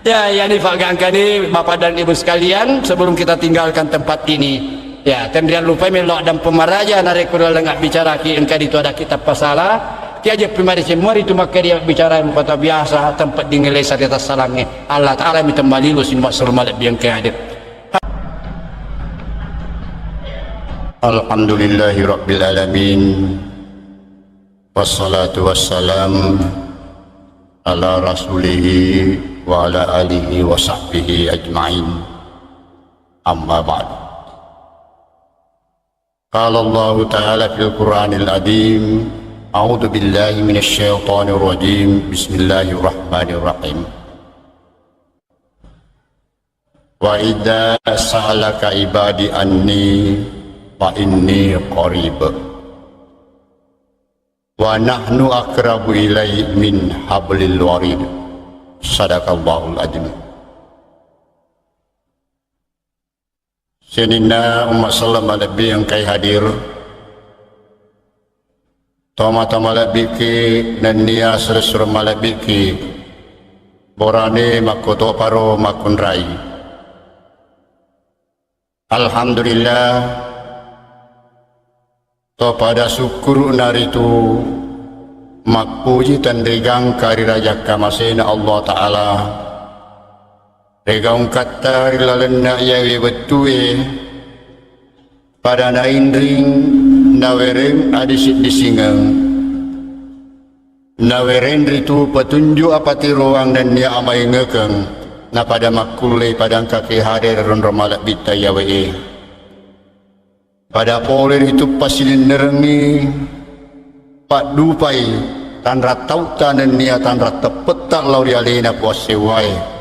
Ya, ya, ini Pak Gangka ni, Bapak dan Ibu sekalian, sebelum kita tinggalkan tempat ini, ya, tenrian lupai melo dan pemaraja narekko laleng bicara ki engka ditu ada kitab pasala, ki aja pimari semua itu maka dia bicara rupa biasa, tempat dingin lesa di atas salangnya. Allah Ta'ala mi tembali lu sin maksud malek biang ke hadir. Alhamdulillahi Rabbil Alamin. Wassalatu wassalam ala rasulihi wa ala alihi wa sahbihi ajma'in. Amma ba'du. Qala Allahu ta'ala fil Qur'anil azim, a'udzu billahi minasy syaithanir rajim. Bismillahirrahmanirrahim. Wa idza sa'alaka ibadi anni fa inni qarib. Wa nahnu aqrabu ilaihi min hablil warid. Sadaqallahul azim. Sininna umma selleng malebbi engkai hadir. Tomatoa malebbiki nennia sure-sure malebbiki. Borane makkotoparo makkunrai. Alhamdulillah, to pada sukkuru'na ritu mappuji tenrigangka ri Raja kamasena Allah Ta'ala. Regaungkatta ri lalenna iyawe wettue, pada nainring nawereng adising-disingeng. Nawereng ritu petunjuk apatiroang nennia amaingekeng, napada makkullei padangkaki hadere ronro malebbitta iyawe'e. Pada pole ritu pasilennerengngi paddupai tanra tauta nennia tanra teppetta lao ri alena Puang sewwae.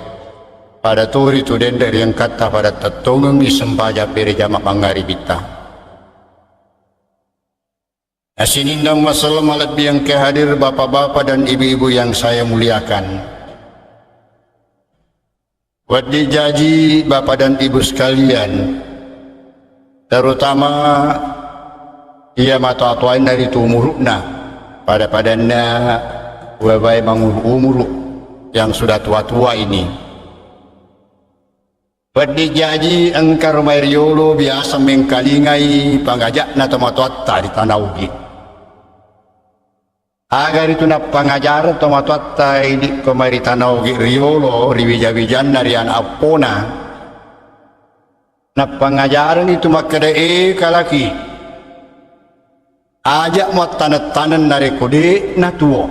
Pada to ritu denre ri engkatta pada tettongengngi sempajang bere jama mangngaribitta. Sininna umma selleng malebbi engka hadir, bapak-bapak dan ibu-ibu yang saya muliakan. Wedding jaji bapak dan ibu sekalian, terutama iya matoa-toainna ritu umuru'na, pada-padanna wae-wae manguru-umuru yang sudah tua-tua ini. Wedding jaji engka ro mai riolo biasa mengkalingai pangaja'na tomatoatta ri Tana Ogi. Aga ritu nappangajareng tomatoatta idi ko mai ri Tana Ogi riolo ri wija-wijanna ri ana appona. Nappangajareng itu makkeda, "E kalaki, aja muattaneng-taneng narekko de' natuo."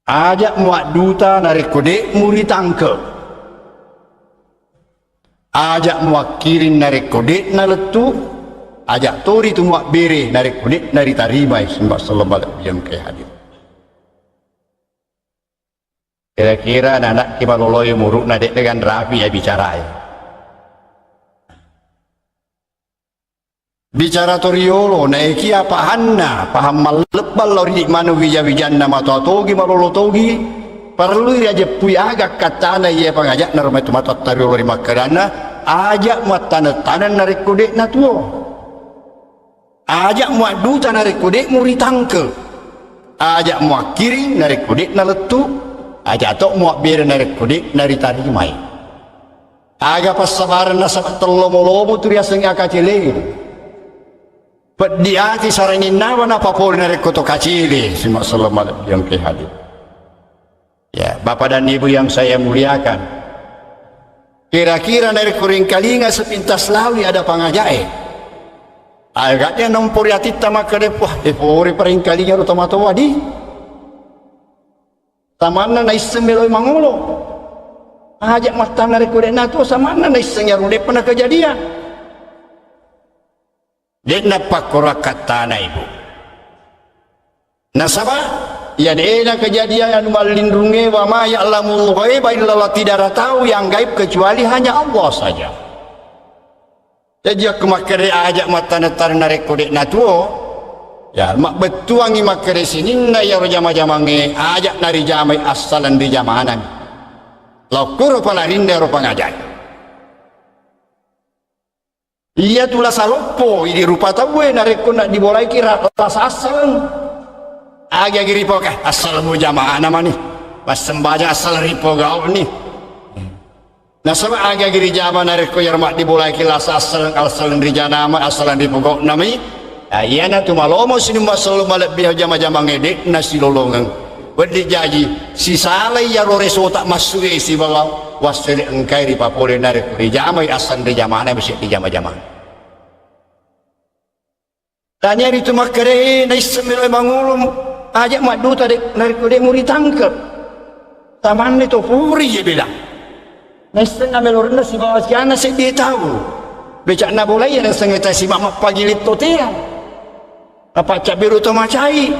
Aja muadduta narekko de' muritangke. Aja muakkiring narekko de' nalettu. Aja' to ritu muabbere narekko de'na ritarimai, sining Rasulullah malebbi engkae hadir. Kira-kira anana'ki maloloe umuru'na de'na ganrapi iya bicarae. Bicara to riolo, naekia pahanna, pahang mallebbang lao ri maneng wija-wijanna, matoa togi, malolo togi, parellui riajeppui aga akkattana iya pangaja'na ro matu matoatta riolo ri makkedanna, aja' muattaneng-taneng narekko de'na tuo. Aja' muadduta narekko de' muritangke. Aja' muakkiring narekko de'na lettu. Aja' to muabbere narekko de'na ritarimai. Aga passabareng nasaba tellomo-lomo tu riasengnge akacele. Peddi ati saranginnawa napapole narekko to kacele, sining Rasulullah malebbi engkae hadir. Ya, Bapak dan Ibu yang saya muliakan, kira-kira narekko ringkalinga sepintas lawi ada pangajae, aga de' nampori atitta makkeda, wah, e pore paringkalinga ro tomatoa di. Samanna naisseng meloi mangolo. Aja' muattaneng narekko de'na tuo, samanna naisseng iyaro de'pa nakajadian. De'na pakkoro akkattana, Ibu. Nasaba iya de'na kejadian anu mallinrungnge, wa ma ya'lamul ghaiba illallah, tidak ada tahu yang gaib kecuali hanya Allah saja. Jaji akko makkeda aja' muattaneng-taneng narekko de'na tuo, ya, mabbettuangngi makkeda sininna iyaro jama-jamangnge aja' narijamai assaleng rijamanami. Lao kuro palarinna ero pangajae. Iyatu lasa loppo idi rupa tauwe narekko naddibolaiki ra-, lasa assaleng. Agi-agi ripoka, assaleng mujamana mani. Passembajang assaleng ripogau'ni. Nasaba agi-agi rijama narekko iyaro maddibolaiki lasa assaleng, assaleng rijanama, assaleng ripogau'nami. Ya, iyanatu malomo sining Rasulullah malebbi jama-jamangnge de'na silolongeng. Wedding jaji, sisalai iyaro resota massu'e sibawa wassele engkae ripapole narekko rijamai assaleng rijamana, mesti rijama-jama. Tania ritu makkeda, eh, naisseng melo mangolo, aja' madduta de-, narekko de' muritangke. Tamanne to puri je bilang. Naisseng na melo renna sibawa siana seddi tau. Beca'na bolai ya naisseng ta siba mappagiling to tea. Apa cabbiru to macai.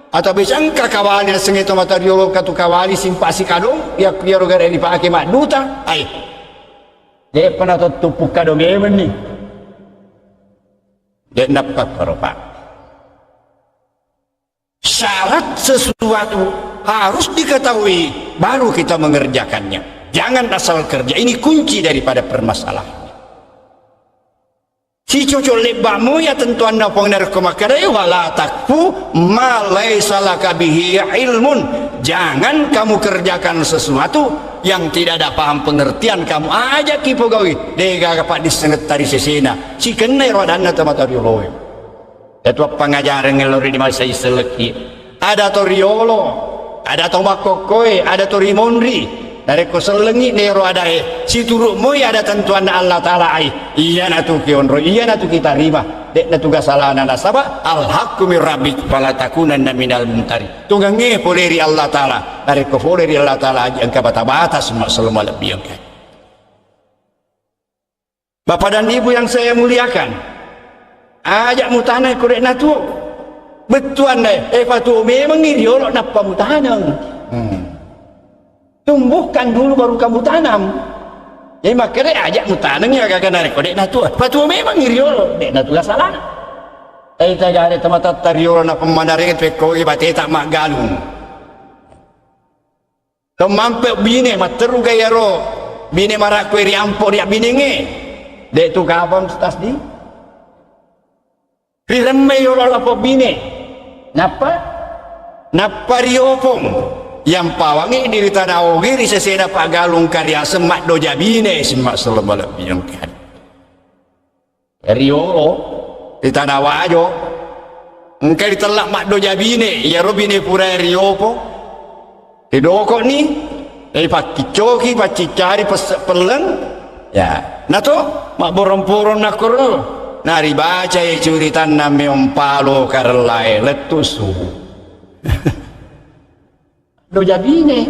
Atau becangka kawali naisseng to mata riolo katu kawali simpa sikadong, ya, iyaro gare dipake madduta. Ai. De'pa na to tuppu kadong ewenni. De'na pakkoro, Pak. Syarat sesuatu harus diketahui, baru kita mengerjakannya. Jangan asal kerja. Ini kunci daripada permasalahan. Sicocok lebba' moya tentuanna Puang narekko makkeda, "Wala takfu ma laisa laka bihi ilmun." Jangan kamu kerjakan sesuatu yang tidak ada paham pengertian kamu. Aja' ki pogaui, de'gaga paddissengetta ri sesena. Sikenna ero adanna tomatoa rioloe. Iyatu appangajareng lao ri masa iselekki. Ada to riolo, ada to makkokkoe, ada to rimonri. Narekko sellengngi nero adae, situru' moi ada tentuanna Allah Ta'ala ai. Iyanatu kionro, iyanatu kitarima. De'na tuga salana nasaba al-haqqu min rabbik fala takunanna minal mumtari. Tugangnge pole ri Allah Ta'ala. Narekko pole ri Allah Ta'ala aja' engka bata-bata semma sellemma lebbi engka. Bapak dan Ibu yang saya muliakan, aja' mutaneng ko de' natuo. Bettuanna, eh, patuo memengngi riolo nappa mutaneng. Hmm. Tumbuhkan dulu baru kamu tanam. Jadi makkeda aja' mutaneng ya gaga narekko de' natuo. Patuo memengngi riolo, de' natuga salana. Eh, tagare tematatta riolo na pemmanareng pekkogi bateta maggalung. Temmampe bine, matteru ga iyaro bine marakkue ri ampo ri abbinengnge. De' tu kapang tasdi. Riremme yolo lapo bine. Nappa? Nappa riopong. Yang pawangi diri tana ogi ri sesena paggalung kariaseng maddoja bine, simma sellemma lebbi engka. Riolo, ri tana wajo, engka ritella maddoja bine, iyaro bine pura riopo, ridoko'ni, ripakkiccoki, pacciccari, pesse' pelleng, ya, nato mabborong-porong nakkoro, naribacai curitanna meong palo karellae lettu suhu. Doja bine.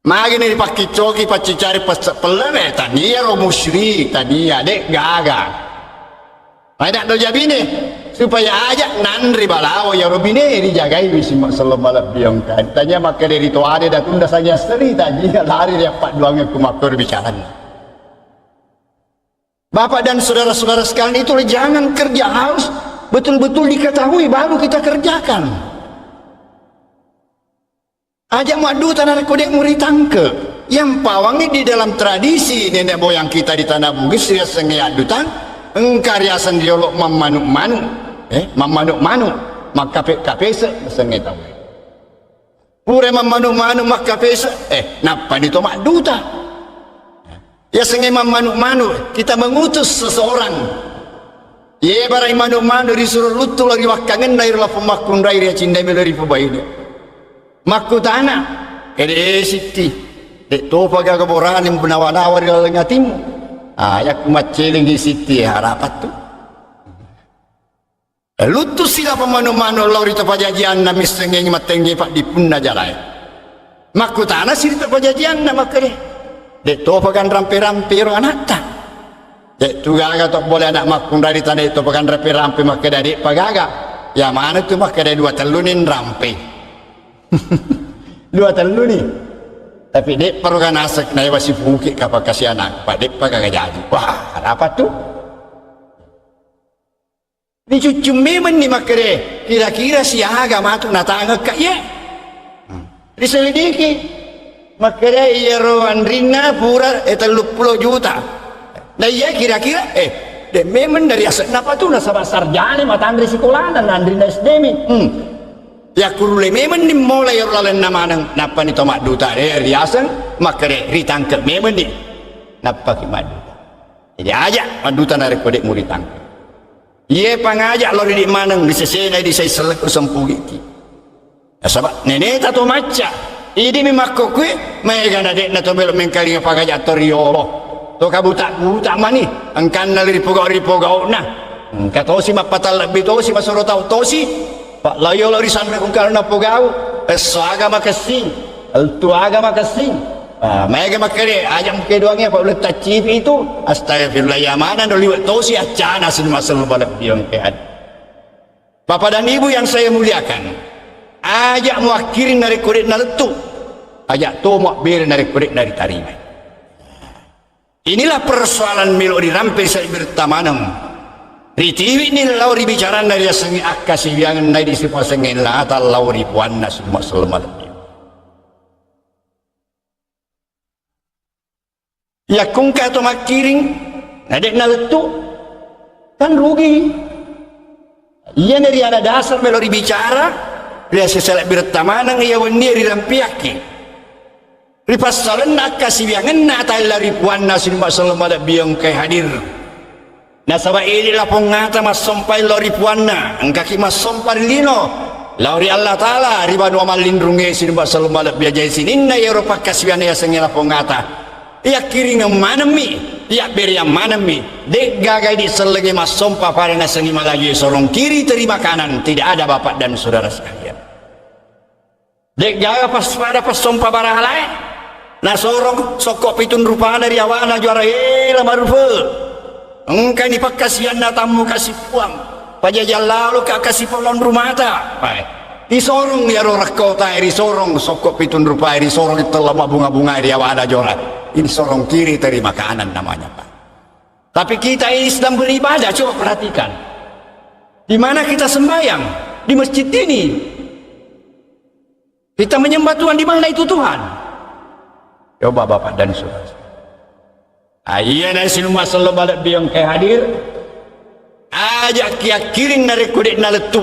Magini ripakkiccoki paccicari pesse-, pellere, tania ro musyrik, tania, de' gaga. Pada do jabine, supaya aja' nanre balawo iyaro bine rijagai wi simma selleng malebbi engka. Tania makkeda ri toade datunda sanya seri, tania lari ri appadduange ku makkoro bicaranna. Bapak dan saudara-saudara sekalian, itu jangan kerja, harus betul-betul diketahui baru kita kerjakan. Aja' madduta narekko de' muritangke. Yang pawangi di dalam tradisi nenek moyang kita di Tanah Bugis riasengnge addutang, engka riaseng riolo mammanu-manu, eh, mammanu-manu, makkape-kapese riasengnge tau. Pura mammanu-manu makkapese, eh, nappani to madduta. Yasengnge mammanu-manu, kita mengutus seseorang. Ye barai manu-manu risuro luttu lao ri wakkangenna iro lapong makkunrai ri acinna melo ripubaine. Makkutana, kede sitti, de' topa gaga borane menawa-nawa ri laleng atimmu. Ah, yakku maccelengi sitti, harapattu. Luttu silapa manu-manu lao ri to pajajianna, missengngi mattengge paddippunna jalae. Makkutana siri to pajajianna makkede, de' topa gan rampe-rampe ro anatta. De' tu gaga to bole ana' makkunrai ri tana de' topa gan rampe-rampe makkeda de' pa gaga. Ya mana tu makkeda dua tellu ni rampe. Dua tellu ni. Tapi de' pa ro ganasek naewa sipuki kapang kasi anak, pa de' pa gaga jaji. Wah, ada apa tu? Ricuccung memenni makkede, kira-kira siaga matu natangekka iye? Riselidiki. Makkede iyaro anrinna pura, eh, telluppulo juta. Na iya kira-kira, eh, de' memeng dari ase'na patu nasaba sarjana matanre sikolana na anrinna S D mi. Hmm. Yakkurule memenni mola iyaro lalenna maneng, nappani to madduta, eh, riaseng, makkede ritangke memenni. Nappaki madduta. Jadi aja' madduta narekko de' muritangke. Iye pangaja' lao ridi' maneng, ri sesena idi' sai sellekku sempugiki. Nasaba' neneta to macca, idi'mi makkokkue, maega na de'na to melo mengkalinga pangaja' to riolo. To kabuta-buta mani, engkanna ripogau-ripogau'na. Engka tosi mappatallebbi tosi, masoro tau tosi. Pa' lao yolo ri sanre kungkana napogau, esso aga makessing, eltu aga makessing. Ah, maega makkede, aja' mukedoangnge, apa uleng taccipi itu. Astagfirullah, ya mana do liwe' tosi accana sini masalah balap diong ke ad. Bapak dan Ibu yang saya muliakan, aja' muakkiring narekko de' nalettu, aja' to muabbere narekko de' naritarimai. Inilah persoalan melo dirampe sai bertamaneng. Ritiwi'ni lao ri bicaranna riasengnge akkasiwiangenna idi' sipasengnge lata lao ri puanna summa sellemalebbina. Yakkungka to makkiring, na de' nalettu, kan rugi. Iyana riana dasar melo ribicara, riaseselebbireng tamaneng iya wennie rirampiakki. Ripassalenna akkasiwiangenna ataella ri puanna sinumba selleng malebbi engkae hadir. Nasaba idi lapong ata massompai lao ri puanna, engkaki massompa ri lino, lao ri Allah Ta'ala, ri banua mallinrungnge sinumba selleng malebbi ajai sininna iyaro pakkasiwianna yasengnge lapong ata. Iyakkiringeng manemmi, iyabbereang manemmi, de'gaga idi sellengnge massompa pada nasengngi malajue sorong kiri terima kanan, tidak ada bapak dan saudara sekalian. De'gaga pas pada passompa barahalae, nasorong sokko pitung rupana ri awana juara ela marufe. Engkani pakkasianna tammu kasi puang, pajajang laloka kasi pallong rumata. Pae. Risorong iyaro rekkotae, risorong sokko pitung rupae, risorong tella mabunga-bungae ri awana jora. Ini sorong kiri terima kanan namanya, Pak. Tapi kita ini sedang beribadah, coba perhatikan. Di mana kita sembahyang? Di masjid ini. Kita menyembah Tuhan, di mana itu Tuhan? Coba Bapak dan Saudara. Ah, iya na sinumba selleng malebbi engkae hadir. Aja' kiakkiring narekko de' nalettu.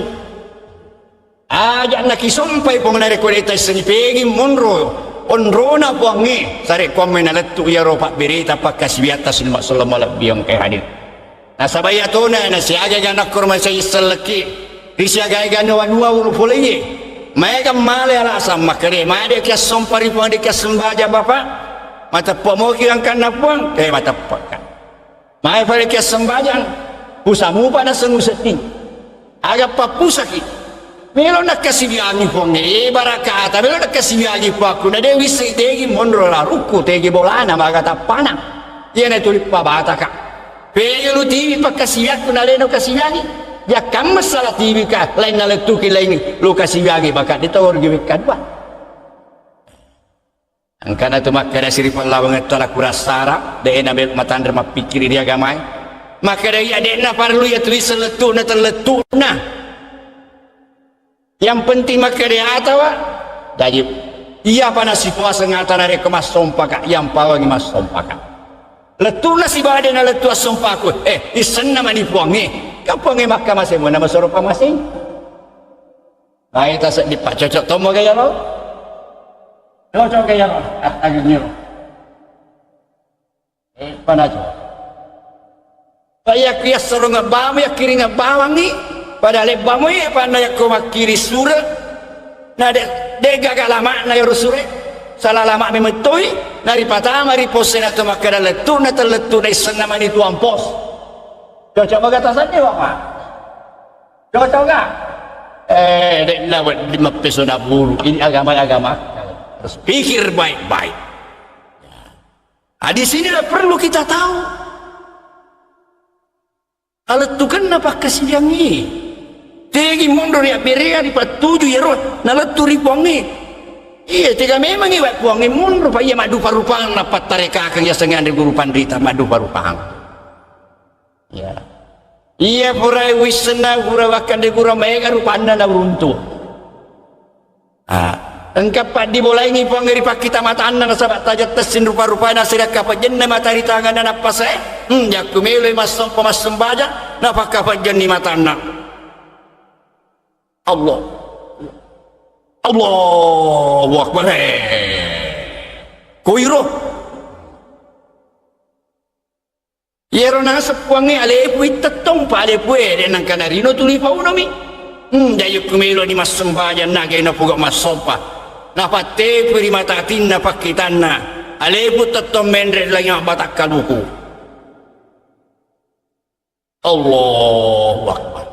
Aja' nakisompai Puang narekko de' taissengi pegi monro onrona Puangnge, sarekkuammai nalettu iyaro pabbereta pakkasiwiatta sinumba selleng malebbi engkae hadir. Nasaba iyatona nasiaga ga nakkoro masai sellekki, risiagai ga nuwa-nuwa ulu poleye. Maega male alasan makkeda, "Made kiassompa ri Puang, de' kiassembajang, Bapak?" Mateppa moki angkanna Puang? Eh, mateppa kan. Mae fale kiassembajang, pusamupa naseng usedding. Aga pappusaki. Melo nakkasiwiangi Puangnge, eh, barakata, melo nakkasiwiangi Puakku, na de' wisseng tegi monro larukku, tegi bolana, maga tappana. Iyana tuli pabataka. Pega lu tiwi pakkasiwiakku, na leno kasiwiangi. Jakkamma sala tiwika, lain nalettuki lain lu kasiwiangi, baka de' tau rugi wekka dua. Engkana tu makkeda siripallawangetta la kurassara, de'na melo matanre mappikkiri ri agamae. Makkeda iya de'na parellu iya tuwisseng lettu'na tellettu'na. Yang penting makkeda atawa, jaji, iyapa nasipuaseng ata narekko massompaka, yang pawangi massompaka. Lettu'na sibawa de'na lettu assompaku, eh, issenna mani Puangnge. Ka Puangnge makkamaseng, muna masoro pamaseng. Bae taseddi, Pak. Cocok tommo gaya lo? Cocok gaya lo? Attagengiro. Eh, panaco. Pak, yakku yassoro ngebbamu, yakkiring ngebbawangi. Pada lebbamu, eh, panna yakko makkiri sure. Na de, de gaga lama'na yoro sure. Salah lama memettoi. Naripatama ri pos e na to makkeda lettu'na tellettu'na issenna mani tuang pos. Cocok baga taseddi, Bapak? Cocok nggak? Eh, de'na wedding mappesona bulu. Ini agama, agama. Harus pikir baik-baik. Nah, di sinilah perlu kita tahu. Alettukenna pakkasiwiangngi. Tegi monro ri abberea, ripattuju iyaro nalettu ri Puangnge. Iya, tega memangngi wa Puangnge monro, pa iya maddupa-rupang napattarekakeng yasengnge anre guru panrita maddupa-rupang. Ya. Iya pura wissenna, pura wakkande, pura maega rupanna nauruntu. Ah, engka paddibolaingi Puang ri pakkita matanna, nasaba taja tessing rupa-rupana, sidakkapejjenna mata ri tanganna nappasae. Hmm, jakku meloi massompa massembajang, napakkapejjenni matanna. Allah. Allahu Akbar. Koiro. Iyaro naseng Puangnge, alepu ittettong, pa alepu ede nangka narino tuli paunomi. Hmm, jayukku meloni massembajang nagai napuga massompa. Napattepui ri mata atinna pakkitanna. Alepu tettong menre langi mabbatakkaluku. Allahu Akbar.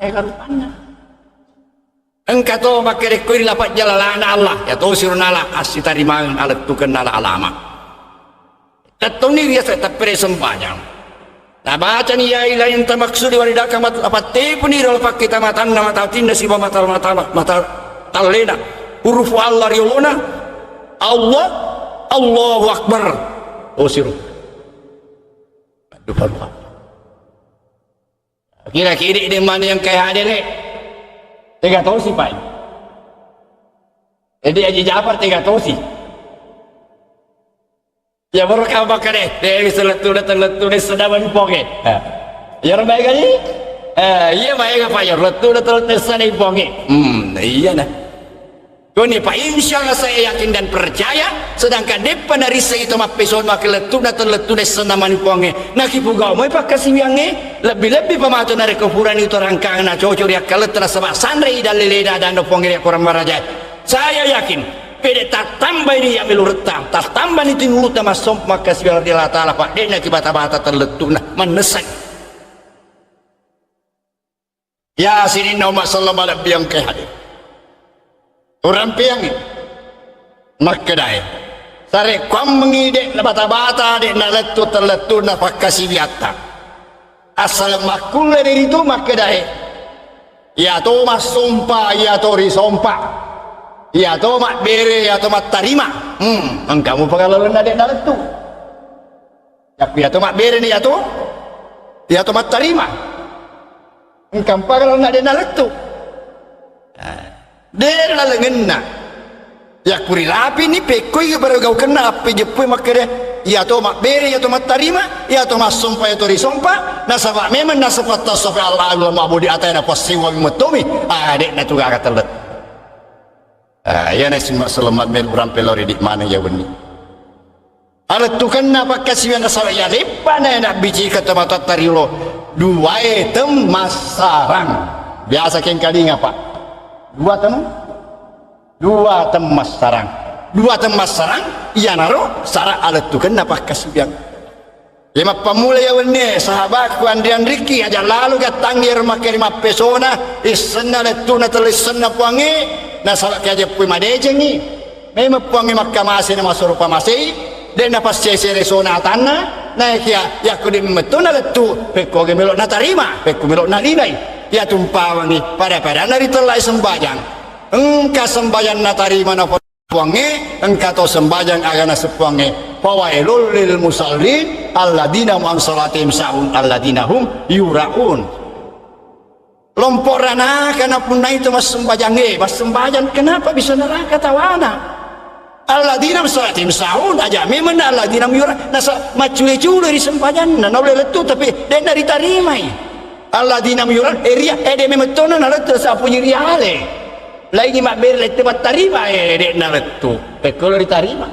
Ega rupanna. Engka to makkerekkoi ri lapajja lalana Allah, ya to siro nala assitarimangeng alettukenna ala alama. Tettonni riaseng teppere sempajang. Nabacani ya ilahi anta maksudi waridaka mat-, napattepuni ri pakkita matanna, mata atinna siba mata, mata, mata tallena. Hurufu Allah riolona. Allah, Allahu Akbar. Oh, siro. Aduh, aduh. Kira-kira de' mani yang kaya adere. Tega tosi, Pak. Jadi Haji Jafar tega tosi. Ya baru kau makan deh, deh bisa lettu, lettu, lettu, deh sedang mani Puangnge. Eh. Ya orang baik aja. Eh, iya baik apa ya, lettu, lettu, lettu, sedang Puangnge. Hmm, iya nah. Kuni, Pak, insya Allah saya yakin dan percaya, sedangkan deppa narisseng itu mappeso makkelettu'na tellettu'na issenna mani Puangnge. Nakipugau moi pakkasiwiangnge, lebbi-lebbi pamato narekko purani to rangkang na cocok ri akkaletta nasaba sanrei dalle leda adanna Puangnge ri akkorang marajae. Saya yakin, pede tattambai ni ya meluretta, tattambani tinulutta massompa makkasiwiang ri Allah Ta'ala, Pak, de'na kibata-bata tellettu'na, mannessai. Ya sininna umma selleng malebbiang ke hadir. Urampiangi. Makkedae. Sarekkuammengi de' nabata-bata, de' nalettu tellettunna pakkasiwiatta. Assaleng makkulle diritu makkedae. Iyato massompa, iyato risompa. Iyato mabbere, iyato mattarima. Hmm, engkamu pagalalonna de' nalettu. Yakku iyato mabbere ni iyato, iyato mattarima. Engka mpaka lalenna de' nalettu. Ah, de' lalengenna. Yakku rilapini pekkoi baru gaukenna appe jeppui makkeda, iyato mabbere, iyato mattarima, iyato massompa, iyato risompa, nasaba memang nasaba tassofe Allah, Allah ma'budi atena passiwang mettomi. Ah, de' natu gaga tellet. Ah, iyana simma selamat melu rampe lao ridi maneng ya wenni. Alettukenna pakkasiwiang nasaba iya leppana nabbicika tomatoatta riolo duae temmassarang. Biasa kengkalinga, Pak. Dua tem-, dua temmassarang. Dua temmassarang, iyanaro sara alettukenna pakkasiwiang. Iya mappammula iya wennie, sahabatku, anri-anrikki, aja lalo gattangngi ero makkeda mappesona issenna lettu'na tellissenna Puangnge, nasaba' ki aja pui madecengngi. Memang Puangnge makkamase na masoro pamasei, de' napassese resona atanna, naekia yakko de' memettona lettu', pekko ge melo' natarima, pekko melo' nalinai. Iya tumpawangngi pada-padanna ritellai sembajang. Engka sembajang natarima na Puangnge, engka to sembajang aga naseng Puangnge, "Fawailul lil musallin, alladzina hum an salatihim sahun, alladzina hum yuraun." Lompo ranaka napunnai to massembajangnge, massembajang kenapa bisa neraka tawana? Alladzina hum an salatihim sahun, aja memang alladzina hum yura-, nasa maccule-cule ri sembajanna, naulle lettu tapi de' naritarimai. Alladzina hum yura-, eh, ria-, eh, de' memettona nalettu sapuji riale. Laingi mabbere lettu mattarima, eh, de' nalettu. Pekkolo ritarima.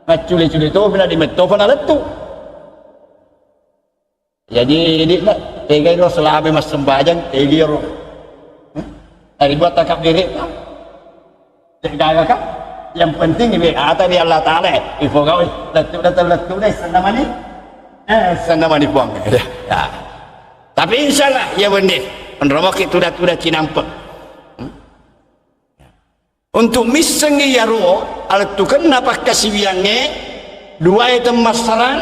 Maccule-cule topi na de' mettopa nalettu. Jadi, de' na, tegai ro selama massembajang, tegai ro. Hmm? Dari buat takabere, de' gaga kan? Yang penting ibe ata di Allah Ta'ala, eh. Ifo gawe, lettu, lettu, lettu, deh, senamani. Eh, senamani Puang. Ya. Ya. Tapi insya Allah, ya bende. Menromoki tuda-tuda cinampe'. Hmm? Untuk missengngi iyaro alettukenna pakkasiwiyangnge, duae temmassarang,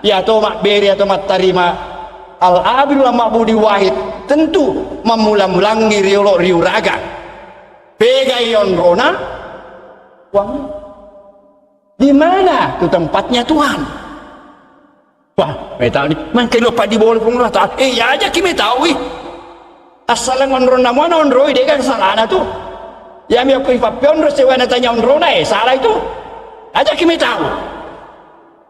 iyato mabbere atau mattarima al-abidul ma'budi wahid, tentu mammula-mulangngi riolo riuraga. Pegai onrona Puang? Di mana tu tempatnya Tuhan? Wah, metau ni, mangke lo paddi bolo Puang Allah Ta'ala. Eh, ya aja ki metaui. Assaleng onronna muana onroi, de' kan salana tu. Ya mi aku ipappi onro sewa na tanya onrona, eh, salah itu. Aja ki metau.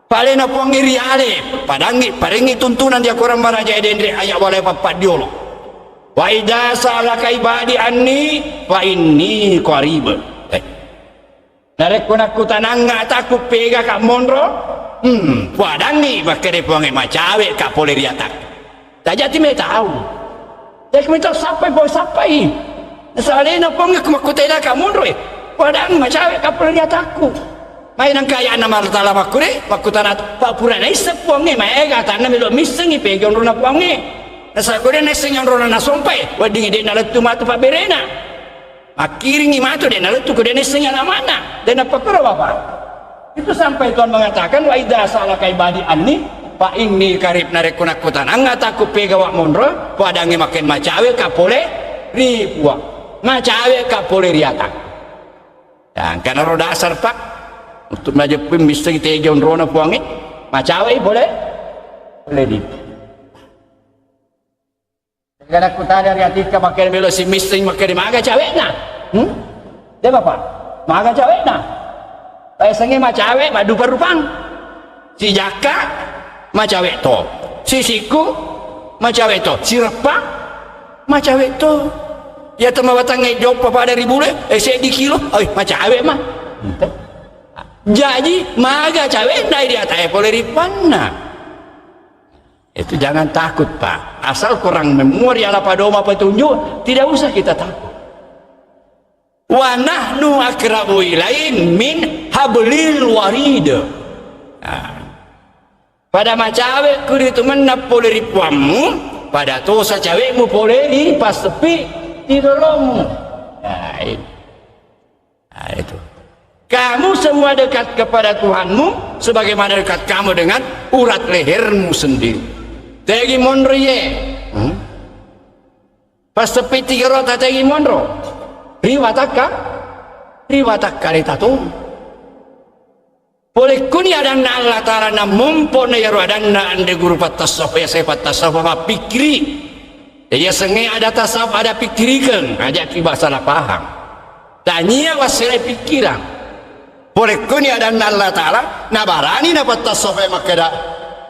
Palena Puang riale, padangi, parengi tuntunan dia korang baraja denre ayat walai pappaddiolo. "Wa idza sa'alaka ibadi anni fa inni qarib." Eh. Narekko nakkutanangnga atakku pega ka monro, hmm, puadangngi makkeda Puangnge, macawe ka pole ri atakku. Tajati metau. Jadi metau sappai, pole sappai. Nasalena Puangnge ku makkutana ka monro, eh. Puadangngi macawe ka pole ri atakku. Mai nangka ayana Allah Ta'ala makkure, makkutana, pa pura naisseng Puangnge, maega atanna melo missengngi pega onrona Puangnge. Nasaba ko de' naissengngi onrona nasompai, weddingngi de' nalettu matu pabberena. Makkiringngi matu, de' nalettu ko de' naissengngi alama'na. De' nappakkuro, Bapak. Itu sampai Tuhan mengatakan, "Wa idza sa'alaka ibadi anni fa inni qarib." Narekko nakkutanangnga atakku pega wa monro, puadangngi makkeda macawe ka pole ri Puang. Macawe ka pole ri atakku. Ya, engkana ro dasar, Pak. Untuk majeppui missengngi tega onrona Puangnge, macawe pole, pole ri Puang. Kadakku tanya ri atikka, makkeda melo simisseng, makkeda maga cawe'na. Hmm? De' Bapak, maga cawe'na. Payasengnge macawe maddupa-rupang. Sijakka macawe to. Sisikku macawe to. Sireppa macawe to. Ya temawatangnge joppa pada ri bule, eh, seddi kilo, oi, macawe ma. Jaji maga cawe'na di atae pole ri Puanna. Itu jangan takut, Pak. Asal korang memori ala padoma petunjuk, tidak usah kita takut. Wa nahnu aqrabu ilaihi min hablil warid. Nah. Pada macawe ku ritu mennang pole ri Puammu, pada tosa cawe'mu pole ri passeppi tigoromu. Nah, itu. Nah, itu. Kamu semua dekat kepada Tuhanmu sebagaimana dekat kamu dengan urat lehermu sendiri. Tegi monro ye. Hmm? Passeppi tiga rota tegi monro. Riwatakka, riwatakka leta tu. Pole kuni adanna Allah Ta'ala, namompo na yaro adanna anre guru pattasawuf, ya saya pattasawuf, mappikkiri. Jadi yasengnge ada tasawuf, ada pikkirikeng, aja ki salah paham. Tania wassele pikkirang. Pole kuni adanna Allah Ta'ala, nabarani napattasawuf makkeda,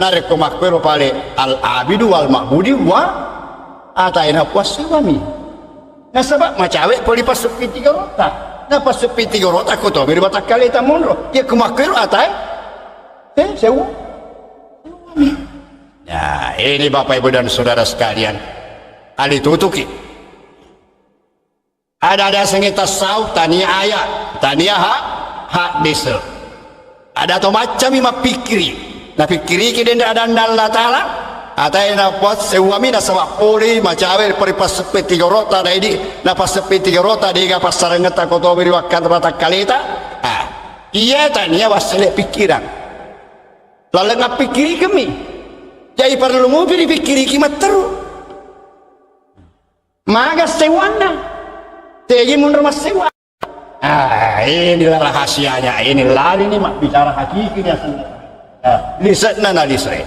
narekko makkuero pale al-abidu wal ma'budi wa ataina puassewami. Nasaba macawe poli passeppi tiga rota. Na passeppi tiga rota ko tomi ri watakkaleta monro. Iya ku makkuero atae. Eh, sewa. Nah, ini Bapak Ibu dan Saudara sekalian. Ali tutuki. Ada-ada sengi tasawuf, tania ayat, tania ha-, hadis. Ada to maccami mappikkiri. Napikkiriki denre adanna Allah Ta'ala, atae napassewwami nasaba pole macawe pari passeppe tiga rota, na idi napasseppe tiga rota, dega passarengetta ko tobi ri wakkanta watakkaleta. Ah, iya tania wassele pikkirang. Laleng appikkirikemmi. Jadi parellu mupi ripikkiriki matteru. Maga sewwanna? Tegi munro massewwa? Ah, inilah rahasianya. Ini lari ni mabbicara hakiki ni asenna. Ah, lisekna na lise.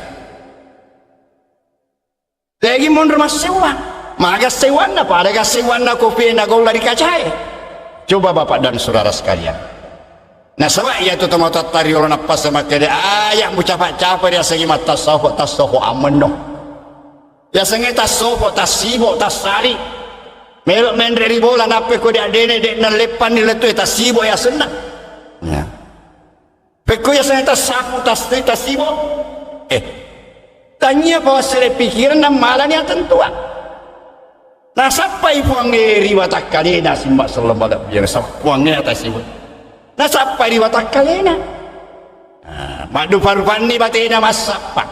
Tegi munro massewwa? Maga sewwanna? Pada ga sewwanna kopie na golla ri kacae? Coba Bapak dan Saudara sekalian. Nasaba iyatu tomatoatta riolo nappase makkeda, aya mucapa-capa riasengi mattassoho, tassoho ammenno. Yasengnge tassopo, tassibo, tassari. Melo menre ri bola, nappe ko de addene, de nalleppanni lettu e tassibo yasenna. Ya. Pekko yasengnge tassapu, tas-, tassibo. Eh, tania pa wassele pikiran nammalani atentua. Nasappai Puangnge ri watakkalena simba selleng malebbiang, sab-, Puangnge atas ibu. Nasappai ri watakkalena. Ah, maddupa-rupanni batena massappa.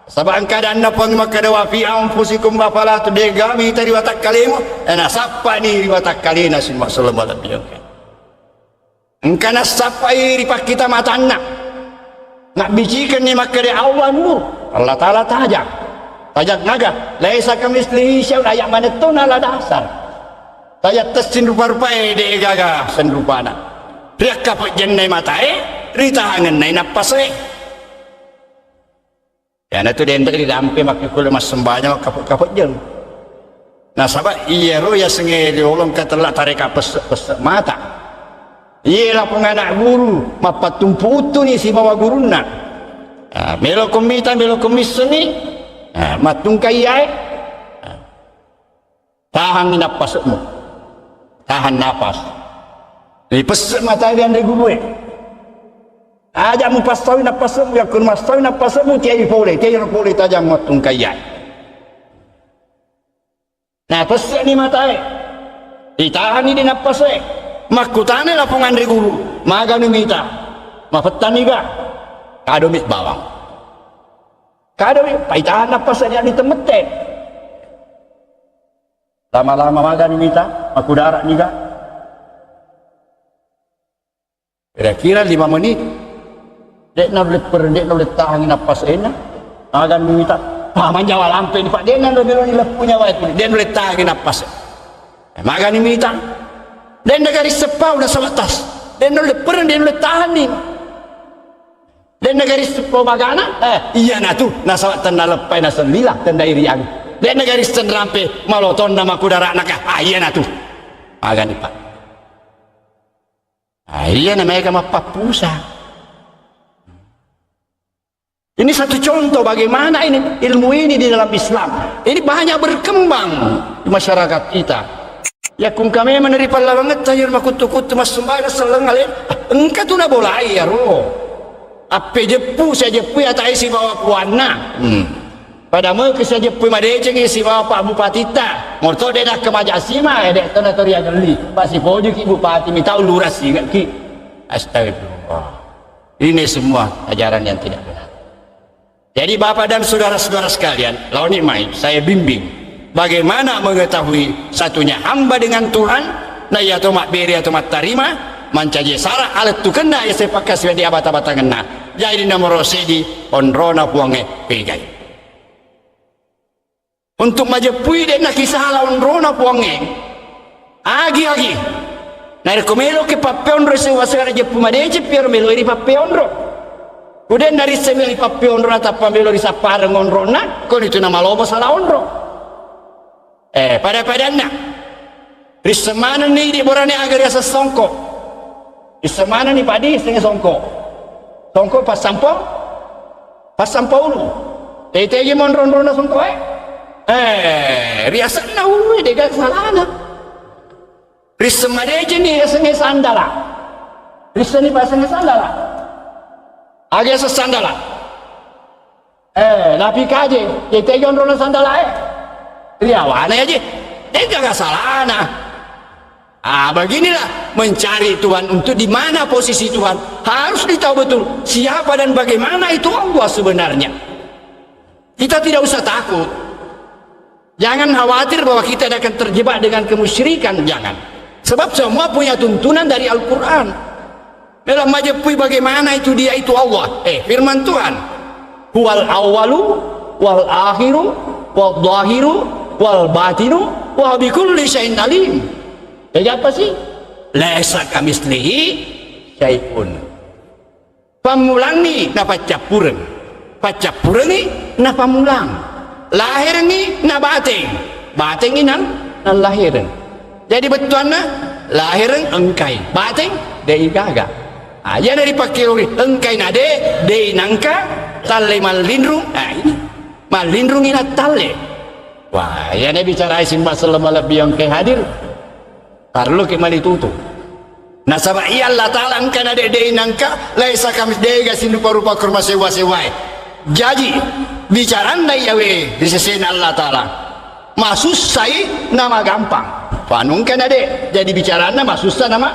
Saba engka adanna Puang makkeda, "Wa fi anfusikum afala tu-," dega mita ri watakkalemu, eh, nasappani ri watakkalena simba selleng malebbiang. Engka nassappai ri pakkita matanna. Nabbicikenni makkeda, "Allah nur." Allah Ta'ala tajang. Tajang aga? Laisa kamitslihi syai'un, aya manetto nala dasar. Tajang tessing rupa-rupae, de gaga senrupana. Riakka pejjennai matae, ritahangennai nappase. Iyanatu denre rirampe makkekkulle massembajang makkapejjeng. Nasaba iyaro yasengnge riolo engka tella tareka pesse-pesse mata. Iye lapong anak guru mappattumpu uttuni sibawa gurunna. Ah, melo ko mita, melo ko missengi. Ah, mattungka iyae. Ah. Tahangngi nappasemu. Tahan napas. Ripesse matae ri anre gurue. Aja mupassaui nappasemu, yakko massaui nappasemu, tiai pole, tiai pole tajang mattungka iyae. Napesseni matae. Ritahanni di nappase. Makkutana lapong anre guru, maganu mita? Mafettanni ga? Kadomi bawang. Kadomi, paitahan nappase di temmette. Lama-lama magani mita, makudara niga? Kira-kira lima menit. De'na ulle per-, de'na ulle tahangi nappasena. Magani mita, pa manjawa lampe ni, Pak. De'na ulle melo ni leppu nyawa itu. De'na ulle tahangi nappase. Eh, magani mita. De'na garis seppau na sebatas. De'na ulle per-, de'na ulle tahanni. Denna garis seppo magana, eh, iyanatu, nasaba tenna leppai nasellila, tenna iriang. Denna garis tenrampe, malotonna makudara'na ka, ah, iyanatu. Magani, Pak. Ah, iyana maega mappappusa. Ini satu contoh bagaimana ini ilmu ini di dalam Islam. Ini banyak berkembang di masyarakat kita. Yakko engka memang ri pallawangetta iyaro makuttu-kuttu massumbayang selleng ale, engka tu nabolai iyaro. Appejeppu, siajeppui atae sibawa puanna. Hmm. Pada meke siajeppui madecengi sibawa Pak Bupatitta. Morto de nakkemaja sima, eh, de to natoriagelli. Pasipojuki bupati mita ulurang singekki. Astagfirullah. Ini semua ajaran yang tidak benar. Jadi, Bapak dan saudara-saudara sekalian, laoni mai saya bimbing bagaimana mengetahui satunya hamba dengan Tuhan, na iya to mabbere atau mattarima, mancaji sara alettukenna iya sepakkasiwiang di abata-batangenna. Jadi, nomoro seddi, onrona Puangnge pegai. Untuk majeppui, de'na kisala onrona Puangnge. Agi-agi. Narekko meloki pappeonro sewwa-sewwa jeppu madeceng, piaro meloi ripappeonro. Ku de'na risseng ri pappeonro natappa melo risappareng onrona, koni tu namalomo sala onro. Eh, pada-padanna. Risseng manenni idi borane aga riaseng songko. Risseng manenni padi, sengnge songko. Songko passampo, passampo ulu. Tegi-tegi monro-onrona songko e. Eh, riasenna ulu e, dega salana. Risseng madecenni riasengnge sandala. Rissenni pasengnge sandala. Aga riaseng sandala. Eh, napi kaje, tegi-tegi onrona sandala e. Riawana aje. Dega salana. Ah, beginilah mencari Tuhan untuk di mana posisi Tuhan. Harus ditahu betul siapa dan bagaimana itu Allah sebenarnya. Kita tidak usah takut. Jangan khawatir bahwa kita akan terjebak dengan kemusyrikan, jangan. Sebab semua punya tuntunan dari Al-Quran. Dalam majeppui bagaimana itu dia itu Allah. Eh, firman Tuhan. Huwal awwalu, wal akhiru, wal zahiru, wal batinu, wa bikulli syai'in alim. Jadi apa sih? Laisa kamislihi syai'un. Pammulangngi napaccappureng. Paccappurengngi napammulang. Laherengngi nabateng. Batengngi nan, nallahireng. Jadi bettuanna, lahereng engkai. Bateng, dei gaga. Ah, iyana ripakkelori engkai na de, dei nangka, talle mallinrung. Ah, ini. Mallinrungngi nattalle. Wah, iyana bicarai simba selleng malebbi engkai hadir. Parelluki malitutu. Nasaba iya Allah Ta'ala engka na de, dei nangka, laisa kamis, dega sirupa-rupa korma sewa-sewae. Jaji, bicaranna iyawe ri sesena Allah Ta'ala. Masussai namagampang. Panu engka na de, jadi bicaranna masussa nama,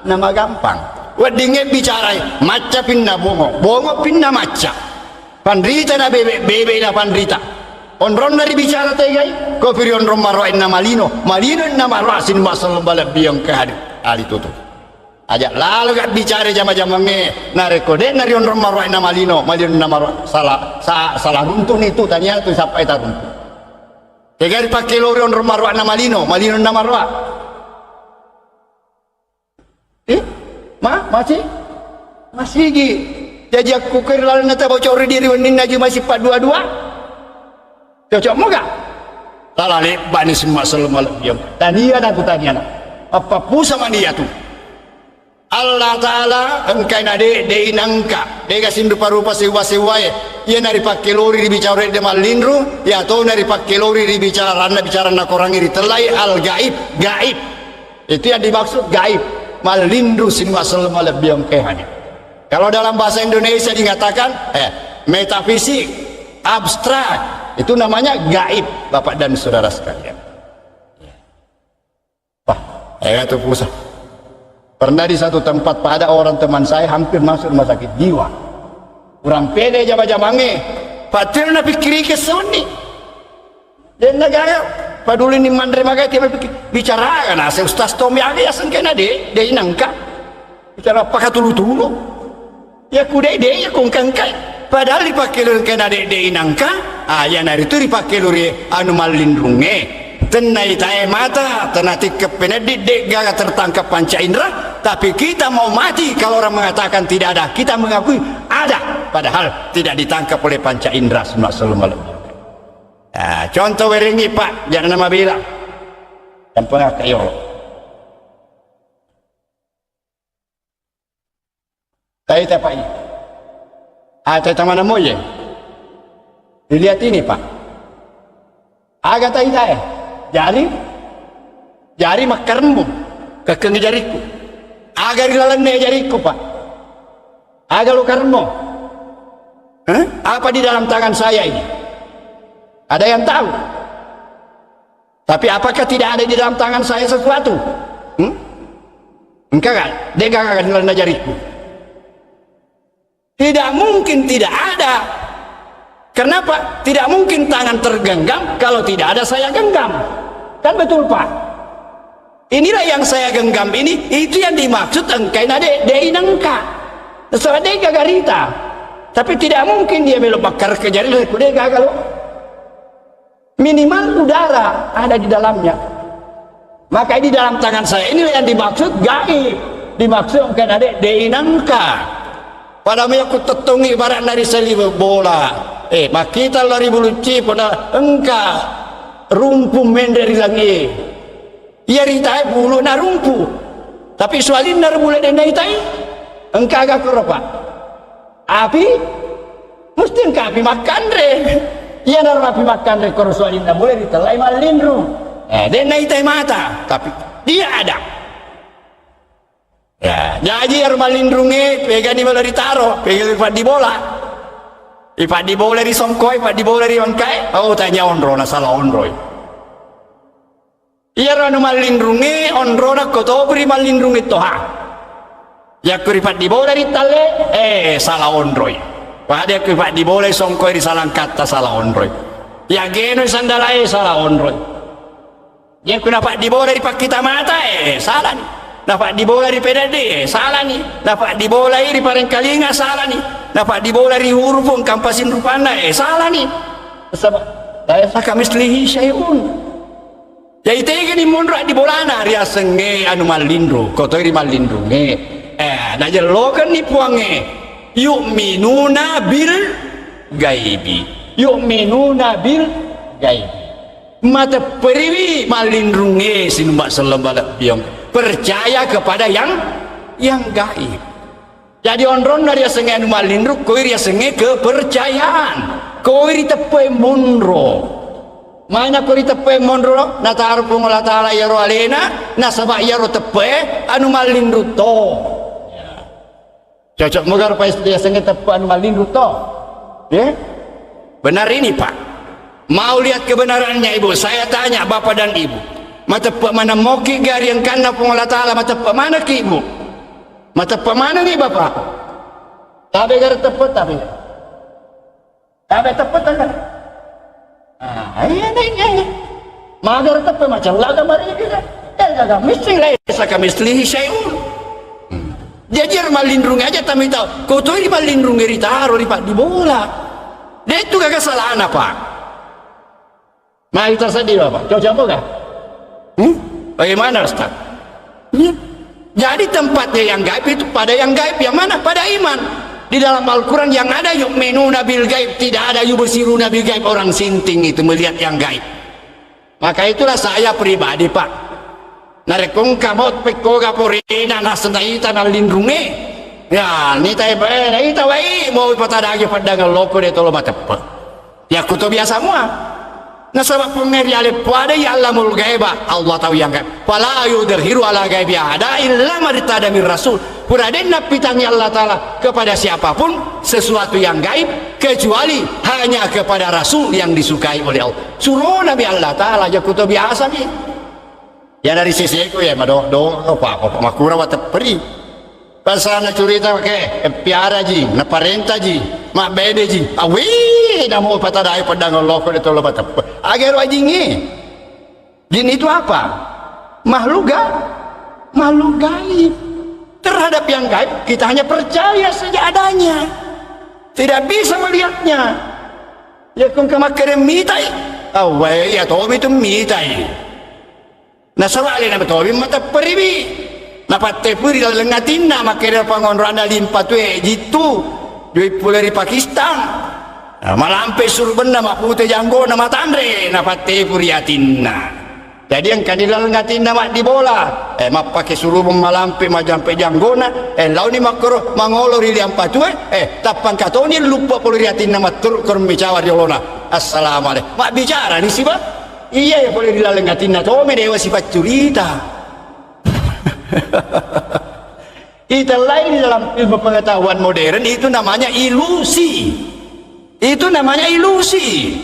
namagampang. Weddingnge bicarai, macca pinna bongo, bongo pinna macca. Panrita na bebe, bebe na panrita. Onronna ribicara tegai, kopi ri onrong maroa inna malino, malino inna maroa sining masello malebbi engka hadir. Ali tutu. Aja lalo ga bicara jama-jamangnge, narekko de na ri onrong maroa inna malino, malino inna maroa sala, sa, sala runtu ni tu tania tu sappai taruntu. Tegai ripakkelori onrong maroa na malino, malino inna maroa. Eh, ma, masih? Masigi. Jaji akku keri lalenna tabocori diri wenninna ju masih paddua-dua. Cocok moga? Tala lebbani simma sello malebbiang. Tania na tu tania na. Apa pusa mania tu? Allah Ta'ala engkai na de, de inangka. Dega sindupa-rupa sewa-sewae. Iya na ripakkelori ribicara de mallinru, iya to na ripakkelori ribicara ranna bicara na korangi ritellai al gaib, gaib. Itu yang dimaksud gaib. Mallinru sining masello malebbiang engkai hadir. Kalau dalam bahasa Indonesia dikatakan, eh, metafisik, abstrak, itu namanya gaib, Bapak dan Saudara sekalian. Wah, eh, itu pusat. Pernah di satu tempat, Pak, ada orang teman saya hampir masuk rumah sakit jiwa. Kurang pede jama-jamangnge. Pak, tiro napikkirike sonni. Denna gaga paduli ni manre magai tiba pikir, bicara aga nase Ustaz Tommy aga yaseng kena de, de inangka. Bicara pakatulu-tulu. Ya ku de, de ya ku engka-engkai. Padahal ripakkelori kena de, de inangka. Ah, ya naritu ripakkelori anu mallinrungnge. Tenna itae mata, tenna tikke peneddi de gaga tertangkap panca indera. Tapi kita mau mati kalau orang mengatakan tidak ada, kita mengakui ada. Padahal tidak ditangkap oleh panca indera. Summa sallama alaihi. Ah, contoh werengngi, Pak, jangan nama bilang. Yang pernah kayo. Taita, Pak. Ah, taita mana moye? Dilihat ini, Pak. Aga taita, eh. Jari, jari makkaremmu. Kekeng jariku. Aga ri lalenna jariku, Pak. Aga lo karemmu. Eh? Apa di dalam tangan saya ini? Ada yang tahu? Tapi apakah tidak ada di dalam tangan saya sesuatu? Hmm? Engka ga? De gaga ri lalenna jariku. Tidak mungkin tidak ada. Kenapa? Tidak mungkin tangan tergenggam kalau tidak ada saya genggam. Kan betul, Pak? Inilah yang saya genggam ini, itu yang dimaksud engkai na de, de inangka. Soalnya de gaga rita. Tapi tidak mungkin dia melo bakar ke jari, de gaga lo. Minimal udara ada di dalamnya. Maka di dalam tangan saya inilah yang dimaksud gaib. Dimaksud engka na de, de inangka. Pada meyakku tettongi ibarat nari saliweng bola. Eh, makkita lari bulucci pona engka rumpu menre ri langi. Iya ritae bulu na rumpu. Tapi sualinna ro bule de naitai. Engka aga koro, Pak? Api? Musti engka api makkanre. Iyanaro api makkanre koro sualinna bule ritellai mallinrung. Eh, de naitai mata, tapi dia ada. Ya, jaji ero mallinrungnge pegani melo ritaro, pegani paddi bola. Ipaddi bola ri songkoe, ipaddi bola ri wangkae. Oh, tanya onro, nasala onroi. Iyaro anu mallinrungnge onrona ko topuri mallinrungnge toha. Yakko ripaddibola ri talle, eh, sala onroi. Pada yakko ripaddibola songkoi ri salangkatta, sala onroi. Yaggenoi sandalae, sala onroi. Yakko napaddibola ri pakkita mata, eh, salani. Napaddibola ri pededde, eh, salani. Napaddibolai ri parengkalinga, salani. Napaddibola ri hurufung kampasing rupanna, eh, salani. Saba-, laisa kamitslihi syai'un. Jadi tegani monro addibolana riasengnge anu mallinrung, ko toi ri mallinrungnge. Eh, najellokenni Puangnge, yu'minuna bil gaibi. Yu'minuna bil gaibi. Matepperiwi mallinrungnge sinumba selleng balebbiong. Percaya kepada yang, yang gaib. Jadi onronna riasengnge anu mallinrung, koi riasengnge kepercayaan. Koi riteppe monro. Mana ko riteppe monro, nataro Puang Allah Ta'ala iyaro alena, nasaba iyaro teppe anu mallinrung to. Cocok moga rupa riasengnge teppe anu mallinrung to. Ya? Benar ini, Pak. Mau lihat kebenarannya, Ibu. Saya tanya Bapak dan Ibu. Mateppe maneng moki ga ri engkanna Puang Allah Ta'ala, mateppe manekki, Ibu? Mateppe manengngi, Bapak? Tabe gare teppe, tabe. Tabe teppe, tabe. Ah, iya, iya, iya. Magare teppe macella ga mari ga. Eh, gaga missing laisa kamitslihi syai'un. Hmm. Jaji ero mallinrung aja tami tau. Ko toi ri mallinrung ri taro ri paddibola. De' tu gaga salana, Pak. Mari tersedih, Bapak. Cocok apa, Kak? Hmm? Bagaimana, Ustaz? Iya. Jadi tempatnya yang gaib itu pada yang gaib. Yang mana? Pada iman. Di dalam Al-Quran yang ada yu'minuna bil gaib, tidak ada yubsiruna bil gaib. Orang sinting itu melihat yang gaib. Maka itulah saya pribadi, Pak. Narekko engka mo pekkoga porena naseng naita nallinrungnge. Ya, nita e bae, naita wai, mo ipatadagi paddangeng loko de tolo mateppe. Yakkuto biasa mua. Nasaba Puangnge riale puadai ya'lamul ghaiba, Allah tahu yang gaib. Fala yudhiru ala ghaibi ahada illa man irtada min rasul. Pura den nappitangngi Allah Ta'ala kepada siapapun sesuatu yang gaib kecuali hanya kepada Rasul yang disukai oleh Allah. Suronami Allah Ta'ala, jakkuto biasami. Ya dari siseku ya, mado-, do-, apa, apa, makura watepperi. Pasana curita ke, piara ji, naparenta ji, mabbede ji. Awi, namo patadai pedang loko de tolo bateppe. Agero ajingi. Jin itu apa? Makhluk ga-, makhluk gaib. Terhadap yang gaib, kita hanya percaya saja adanya. Tidak bisa melihatnya. Ya, kung kamakkere mitai. Awwe, ya, tomi tu mitai. Nasaba alena tomi matepperiwi. Napattepuri laleng atinna, makkeda pangonroanna limpa tue jittu. Joi pole ri Pakistan. Nah, malampe surubenna, mappute janggona, matanre, napattepuri atinna. Jadi engkani laleng atinna maddibola, eh, mappake surubeng malampe majampe janggona, eh, laoni makkoro mangolo ri liampatue, eh, tappangkatoni luppa pole ri atinna matteru koro micawa riolona. Assalamualaikum. Mabbicara ni siba? Iya, ya pole ri laleng atinna tome dewa sipaccurita. Itellai di dalam ilmu pengetahuan modern itu namanya ilusi. Itu namanya ilusi.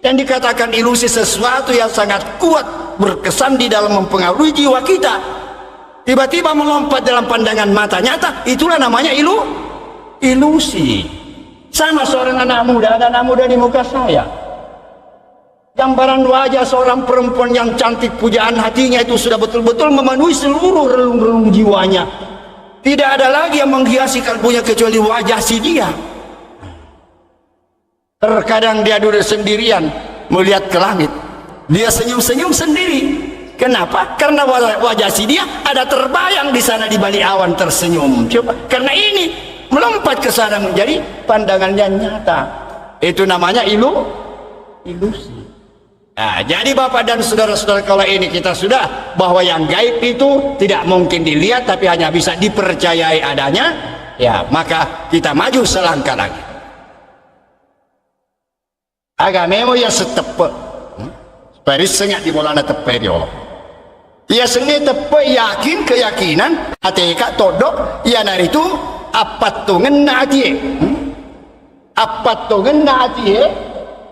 Yang dikatakan ilusi sesuatu yang sangat kuat berkesan di dalam mempengaruhi jiwa kita. Tiba-tiba melompat dalam pandangan mata nyata, itulah namanya ilu-, ilusi. Sama seorang anak muda, ada anak muda di muka saya. Gambaran wajah seorang perempuan yang cantik, pujaan hatinya itu sudah betul-betul memenuhi seluruh relung-relung jiwanya. Tidak ada lagi yang menghiasi kalbunya kecuali wajah si dia. Terkadang dia duduk sendirian, melihat ke langit. Dia senyum-senyum sendiri. Kenapa? Karena wa-, wajah si dia ada terbayang di sana di balik awan tersenyum. Coba, karena ini melompat ke sana menjadi pandangannya nyata. Itu namanya ilu-, ilusi. Nah, jadi Bapak dan saudara-saudara, kalau ini kita sudah bahwa yang gaib itu tidak mungkin dilihat, tapi hanya bisa dipercayai adanya, ya, maka kita maju selangkah lagi. Aga memo iya setteppe. Hmm? Parissengnga di bolana teppe riolo. Iya sengnge teppe yakin, keyakinan, ateka toddo, iyanaritu appattongenna atie. Hmm? Appattongenna atie,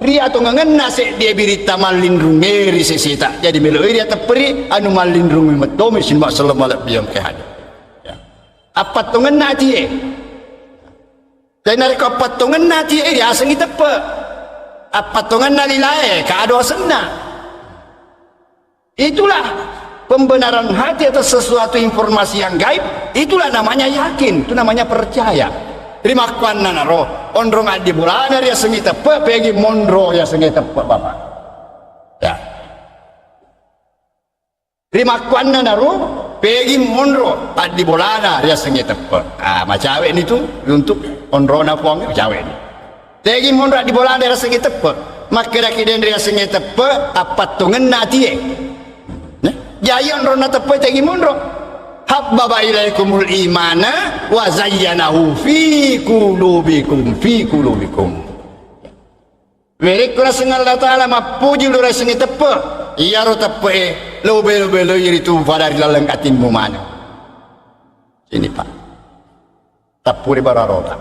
Ri atongengenna seddie biritta mallinrungnge ri seseta. Jadi melo'i ri atepperi anu mallinrungnge mettomi sining massala malebbiang ke hadir. Ya. Appattongenna atie. Jadi narekko appattongenna atie riasengngi teppe. Appattongenna lilae kado asenna. Itulah pembenaran hati atas sesuatu informasi yang gaib, itulah namanya yakin, itu namanya percaya. Rimakkuannanaro, onrong addibolana riasengngi teppe, pegi monro riasengngi teppe, Bapak. Ya. Rimakkuannanaro, pegi monro addibolana riasengngi teppe. Ah, macawe ni tu untuk onrona Puang, macawe ni. Tegi monro addibolana riasengnge teppe. Makkedaki denre riasengnge teppe, appattongenna atie. Nah, jaji onronna teppe tegi monro. Habbaba ilaikumul imana wa zayyanahu fi qulubikum, fi qulubikum. Werekko naseng Allah Ta'ala mappuji lu riasengnge teppe, iyaro teppe'e lo belo-beloi ritu pada ri laleng atimmu maneng. Sini, Pak. Tappuri bararota.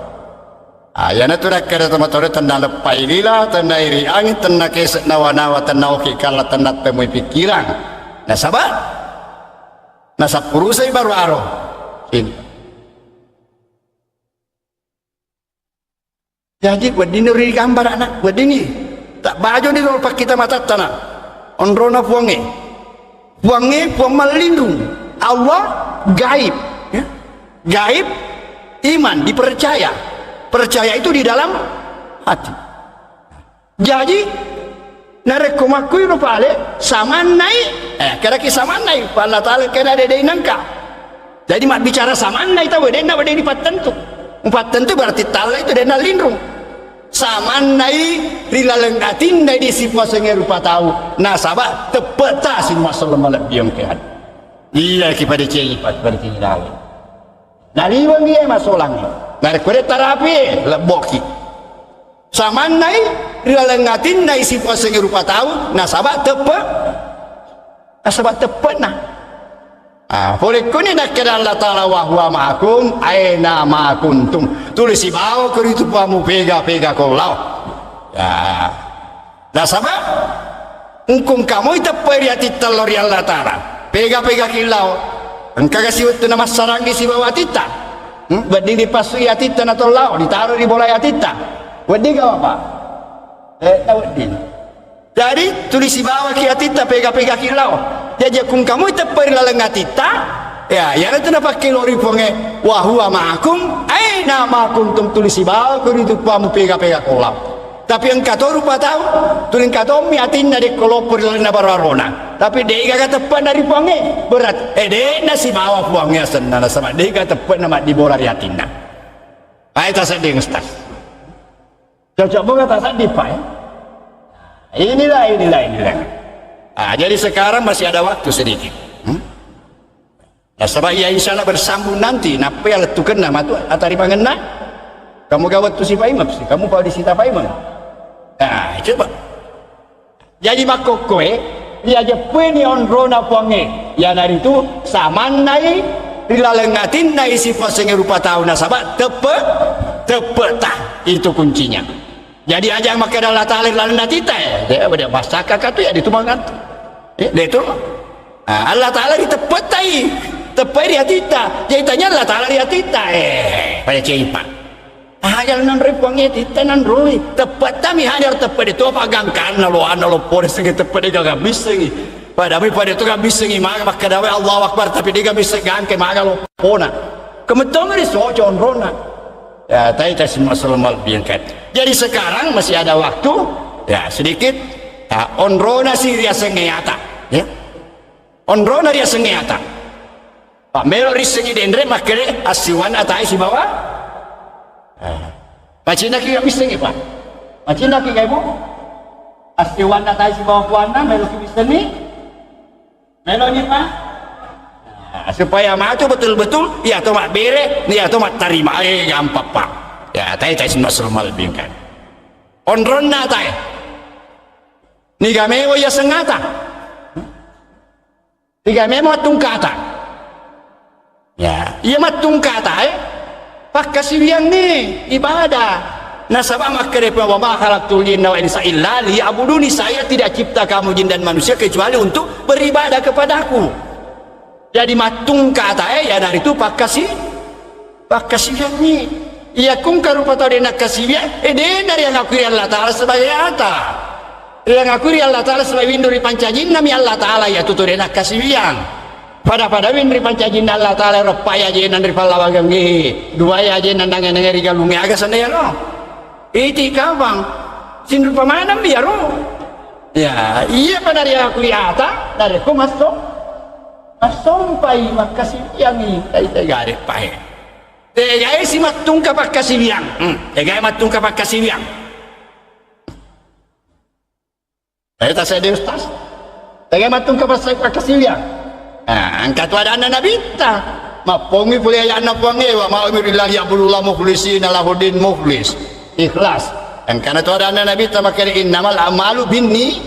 Ah, iyanatu nakkeda tomatoa tenna leppai lila, tenna iri angin, tenna kese nawa-nawa, tenna oki kalla, tenna temui pikkirang. Nasaba nasappurusai baru aro. Ini. Jadi weddinni ri gambarana, weddinni. Tabbajoni ro pakkita matattana. Onrona Puangnge. Puangnge, Puang mallinrung. Allah gaib. Ya. Gaib, iman, dipercaya. Percaya itu di dalam hati. Jaji, narekko makkuiro pale, samannai, eh, kedaki samannai, pa Allah Ta'ala kena dede nengka. Jadi, mabbicara samannai tau, denna wedding dipattentu. Mupattentu berarti talla itu denna linrung. Samannai ri laleng atinna di sipuasengnge rupa tau, nasaba teppeta sining massala malebbiang ke. Iya, ki pada cei, pada cei lawe. Naliweng iya masolang. Narekko de tarapi, lebboki. Samannai ri laleng atinna isi puasengnge rupa tau, nasaba teppe, nasaba teppe'na. Ah, pole kuni nakkeda Allah Ta'ala, "Wa huwa ma'akum aina ma kuntum." Tuli sibawa ko ritu Puammu pega-pega ko lao. Ya. Nasaba engkung kamui teppe ri atitta lao ri Allah Ta'ala. Pega-pega ki lao. Engkaga siwettu namassarangi sibawa atitta? Hmm? Wedding dipassui atitta na to lao, ditaro ri bolai atitta. Wedding ga, Bapak? Eh, na wedding. Jadi, tuli sibawa ki atitta, pega-pega ki lao. Jaji, akkung kamui teppe ri laleng atitta, ya, iyanatu napakke lao ri Puangnge, "Wa huwa ma'akum aina ma kuntum," tuli sibawa ko ritu Puammu pega-pega ko lao. Tapi engka to rupa tau, tuli engka tommi atinna dekko loppo ri lalenna baro-arona. Tapi de'gaga teppe'na ri Puangnge. Berat, eh, de'na sibawa Puangnge asenna, nasaba de'ga teppe'na maddibola ri atinna. Ae tasedding, Ustaz. Cocok bunga tasedding, Pak, ya? Inilah, inilah, inilah. Ah, jadi sekarang masih ada waktu sedikit. Hmm? Nasaba iya insya Allah bersambung nanti, nappa iya lettukenna matu atarimangenna. Kamu gawat tu si paimeng, si kamu pau di sita paimeng. Nah, coba. Jadi makkokkoe, iya jeppuini onrona Puangnge. Iyanaritu samannai ri laleng atinna isi puasengnge rupa tau nasaba teppe, teppe ta. Itu kuncinya. Jadi aja makkeda Allah Ta'ala ri lalenna atitta, eh. De, de, massakka katu ya ditu mangantu. Eh, de tu. Ah, Allah Ta'ala ri teppetai. Teppai ri atitta. Jadi tanya Allah Ta'ala ri atitta, eh. Pada ceipa. Hajar nanroi Puangnge atitta nanroi. Teppettami hajar teppe de tu apa gangkanna lo anna lo pore senge teppe de gaga bissengi. Padahal pada tu gaga bissengi maga makkeda wae Allahu Akbar tapi de gaga bisseng gangke maga lo pona. Kemetong ri soco onrona. Ya, tai ta semua selamal biangkat. Jadi sekarang masih ada waktu, ya, sedikit, ya, onrona si riasengnge ata, ya. Onrona riasengnge ata. Pak melo risengi denre makkede assiwan atai sibawa. Ah. Macinna ki missengi, Pak. Macinna ki kaimu. Assiwan atai sibawa puanna melo ki missenni. Meloni, Pak? Nah, supaya matu betul-betul, iya to mabbere, iya to mattarima. Eh, gampang, Pak. Ya, tai, tai, semua selamal bingkai. Onronna tai. Niga mewa iya sengata. Niga mewa tungkata. Ya, iya mattungkata, eh. Pakkasiwiangngi ibadah. Nasaba makkeda Puang, "Wa ma khalaqtul jinna wal insa illa liya'buduni." Saya tidak cipta kamu jin dan manusia kecuali untuk beribadah kepadaku. Jadi mattungka atae, iyanaritu pakkasi-, pakkasiwiangngi. Iya kungka rupa tau de' nakkasiwiang, eh, de' nariangakui ri Allah Ta'ala sebagai ata. Riangakui ri Allah Ta'ala sebagai winru ri pancajinna mi Allah Ta'ala, iya tu tau de' nakkasiwiang. Pada-pada winru ri pancajinna Allah Ta'ala, reppa ya ajenna ri pallawangengnge, dua ya ajenna nange-nange ri galungnge, aga senna iyaro? Iti kawang, sinrupa maneng mi iyaro. Ya, iya pada riangakui ata, narekko masso-, massompai, makkasiwiangngi, tai-, tai gare pae. Tegae si mattungka pakkasiwiang. Hmm, tegae mattungka pakkasiwiang. Eh, tasede Ustaz. Tegae mattungka passe-, pakkasiwiang. Nah, engka tu adanna Nabitta. Mappongi pole aya'na Puangnge, "Wa ma umiru illa liya'budullaha mukhlisina lahuddin," mukhlis. Ikhlas. Engkana tu adanna Nabitta makkeda, "Innamal a'malu binni-,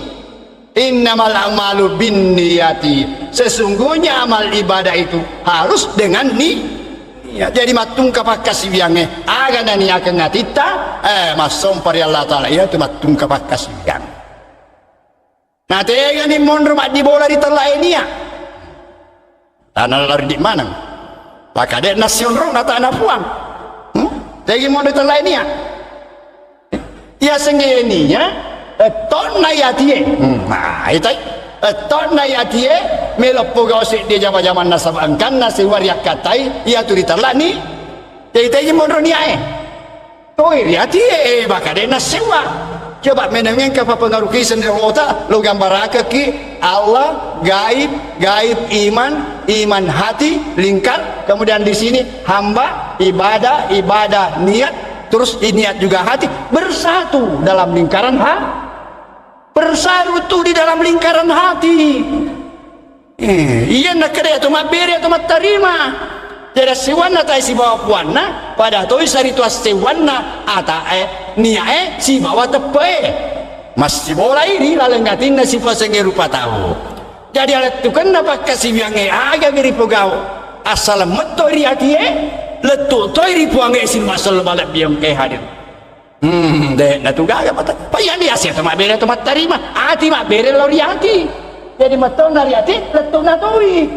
innamal a'malu binniyati." Sesungguhnya amal ibadah itu harus dengan ni-, niat. Jadi mattungka pakkasiwiangnge, aga naniakeng atitta, eh, massompa ri Allah Ta'ala, iya tu mattungka pakkasiwiang. Na tegani monro maddibola ri tellae nia. Tana lardi maneng. Pakade nassionrong na tana Puang. Hmm? Tegi monro tellae nia. Iya sengge nia, ettonna yatie. Hmm, nah, itai. Ettonna yatie, melo pogau seddi jama-jamanna saba engkanna sewa riakkatai, iya tu ritellani. Tegi-tegi monro niae. Toi ri atie, eh, baka de' nassewwa. Coba menengeng ka papengaruh kiseng ri ota, lo gambarakeki Allah, gaib, gaib iman, iman hati, lingkar, kemudian di sini hamba, ibadah, ibadah, niat, terus niat juga hati, bersatu dalam lingkaran ha-, bersatu di dalam lingkaran hati. Eh, iya nakkeda atau mabbere atau mattarima. Jadi assewanna tae sibawa puanna, pada toi saritu assewanna atae, niae sibawa teppe'e. Massibolai ri laleng atinna sipasengnge rupa tau. Jadi alettukenna pakkasiwiangnge aga ri pogau. Assaleng metto ri atie, lettu toi ri puangnge simasel malebbiang ke hadir. Hmm, de' natu gaga mata. Pa iya ni asia to mabbere to mattarima. Ati mabbere lao ri ati. Jadi mattona ri ati, lettu natoi.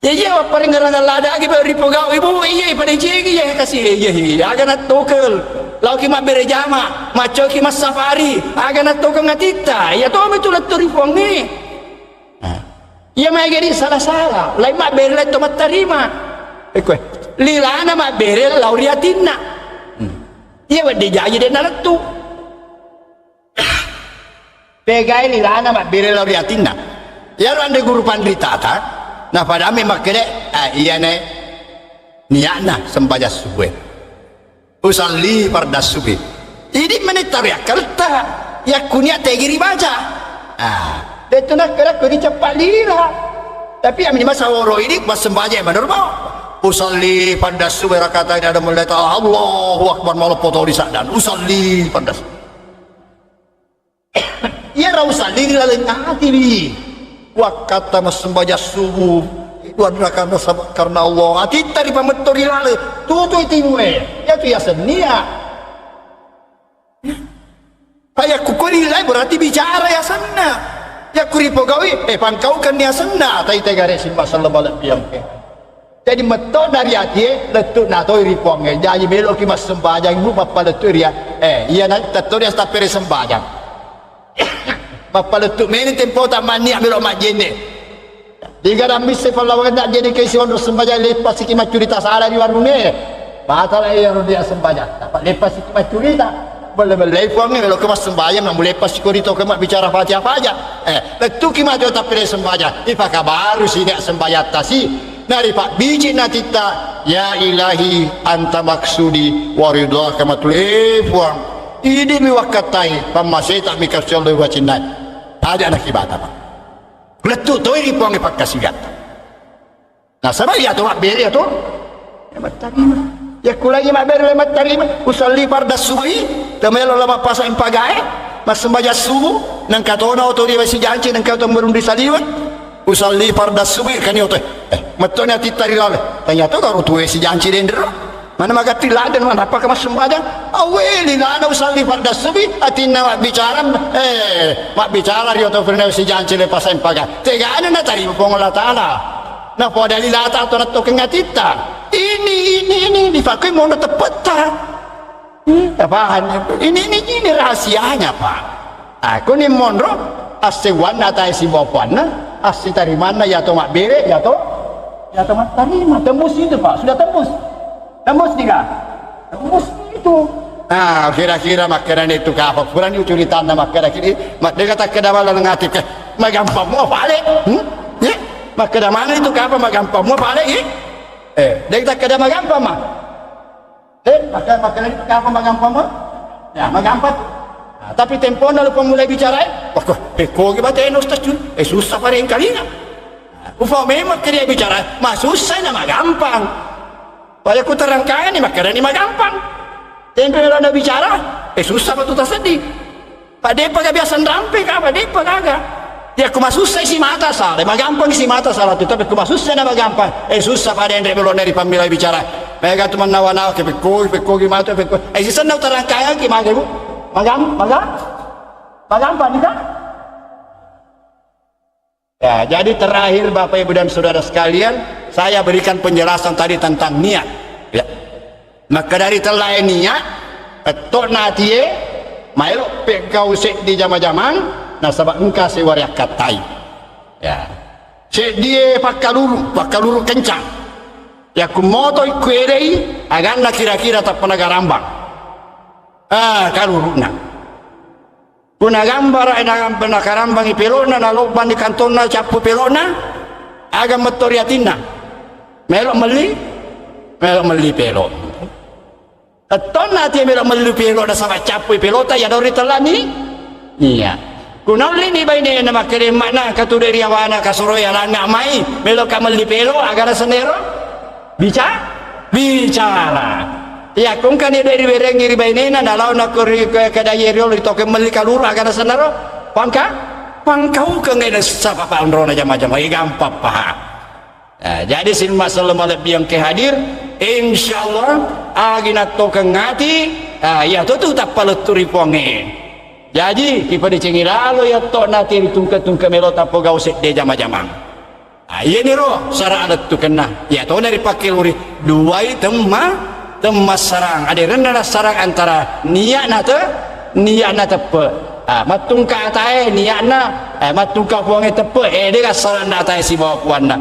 Ya iya, wapparengngerang lada agi baru ripogau ibu, iya, pada jegi, iya, kasih, iya, iya, aga nattokel. Laoki mabbere jama, maccoki massafari, aga nattokeng atitta, iya to mitu lettu ri puangnge. Nah. Iya maega di sala-sala, lain mabbere lettu mattarima. Ekko, lilana mabbere lao ri atinna. Hmm. Iya wedde jaji de' nalettu. Pegai lilana mabbere lao ri atinna. Iyaro anre guru panritata, napadami makkeda, ah, iyane niatna sembajang subuh. Usalli fardas subhi. Idi' meni taro yakkaletta. Yakku niat tegi ribaca. Ah, de' tu nakkeda ko diceppa lila. Tapi ami masa oro idi' massembajang manurba. Usalli fardas subhi rakaatain ada mulai ta Allahu Akbar, maloppo to di saddan. Usalli fardas. Iyaro usalli ri laleng atiwi. Wakkatta massembajang subuh, dua rakaat nasaba karena Allah. Atitta ripametto ri laleng, tutui tiwue. Iyatu yaseng nia. Ayakku ko lilai berarti bicara yasenna. Yakku ripogaui, eh, pangkaukan yasenna. Tai tegare simba sallam alabbiang ke. Jadi metto dari atie, lettu natoi ri puangnge. Jaji meloki massembajang, ibu, mappalettu ria. Eh, iya na, tetto dia tappere sembajang. Mappalettu meni tempota mannia melo majjenne. Diga dambisse pallawangenna jadi ke sionro sembajang, leppasiki maccurita sala di warunge. Batala iya ro dia sembajang. Apa leppasiki maccurita? Belle-bellei puangnge, meloki massembajang, namu leppasiko rito ke mabbicara Fatihah paja. Eh, lettuki matu tappere sembajang. Ipakabaru sini sembajang tasi. Naripabbiji natitta, "Ya ilahi, anta maksudi wa ridhaka matlubi." Eh, Puang, idi' mi wakkattai, pammaseta mi kasiallo wacinnai. Aja' nakibata, Pak. Lettu toi ri Puang pakkasigatta. Nasaba iya to mabbere iya to. Ya mattarima. Yakku lagi mabbere le mattarima, usalli fardas subhi, temelo la mappasa impagae, massembajang subuh, nengka tona oto ri wesi janci, nengka oto merundri saliweng. Usalli fardas subhi, kani oto, eh, mettoni atitta ri lale. Tanya to karo tuwe si janci dendro. Mana magatti ladde, mana apa ke massembajang? Awwe, lilana usalli faddassubi, atinna mabbicara, eh, mabbicara rio to firna sijanci le pasempaga. Tegana natarima Puang Allah Ta'ala. Napoada lilata to nattokeng atitta. Ini, ini, ini, dipakui mono teppetta. Hmm, tapahanni. Ini, ini, ini rahasianya, Pak. Ah, kuni monro, assewwanna atae sibawa puanna, assitarimanna yato mabbere, yato, yato mattarima. Tembus itu, Pak. Sudah tembus. Tembus tidak? Tembus itu. Ah, kira-kira makkedani itu kapa? Purani ucuritanna makkeda kiri, ma-, dega takkeda bala ngati ke. Magampang mua pale. Hmm? Ya? Makkeda mana itu kapa magampang mua pale, eh? Eh, dega takkeda magampang ma. Eh, maka, maka lagi apa magampang, Bang? Ya, magampang. Nah, tapi tempona lupa mulai bicara, eh? Wah, kok, eh, kok gimana, eh, Ustaz Jun? Eh, susah pada yang kalinya. Ufa memang ke dia bicara, mah susah na magampang. Pada ku terangkan ini, maka ini magampang. Tempe kalau anda bicara, eh, susah betul tak sedih. Pak, de'pa ga biasa nrampe ka, Pak, de'pa gaga. Ya, ku masussa isi mata sala, magampang isi mata sala tu, tapi ku masussa na magampang. Eh, sussa pada enre belok dari pamila bicara. Mega tu manawa-nawa ke pekko, pekko ki matu, pekko. Eh, sisenna utarangkangki mage, Bu. Magam-, maga-, magampang nih, Kak? Ya, jadi terakhir Bapak Ibu dan Saudara sekalian, saya berikan penjelasan tadi tentang niat. Ya. Makkedari tellae niat, etto'na atie, maelo peggau seddi jama-jamang, nasaba engka sewari akkattai. Ya. Seddie pakkaluru, pakkaluru kencang. Yakku moto ikku edei, aganna kira-kira tappana garambang. Ah, kaluruna. Ku nagambara, eh, nagam-, nakarambangi pelokna, nalobbang di kantonna, cappu pelokna, aga metto ri atinna. Melo melli, melo melli pelok. Ettonna ati melo melli pelok, nasaba cappui pelota, ya dori tellani. Iya. Ku naulli ni bainena makkeda, makna katude ri awana kasuro ya langa mai, melo ka melli pelok, aga senero. Bica-, bicara. Iya, kongkani de riwerengi ri bainena, nalao nako ri ke-, kedaye riolo ri toke melli kaluru, aga senero. Pangka-, pangkaukeng ene sapa pa onrona jama-jama, eh, gampang paha. Eh, jadi sin masalah malebbi yang ke hadir, insyaallah, agi nattokeng ati, ah, iya to tu tappa lettu ri puangnge. Jadi, kipadecengi lalo iya to nati ri tungke-tungke melo tapogau sedde jama-jamang. Ah, iyaniro sara alettukenna. Iya tona ripakke luri duai temma, temmassarang. Aderenna nassarang antara niat na te-, niat na teppe. Ah, mattungka atae niatna, eh, mattungka puangnge teppe. Eh, de gassarang na atae sibawa puanna.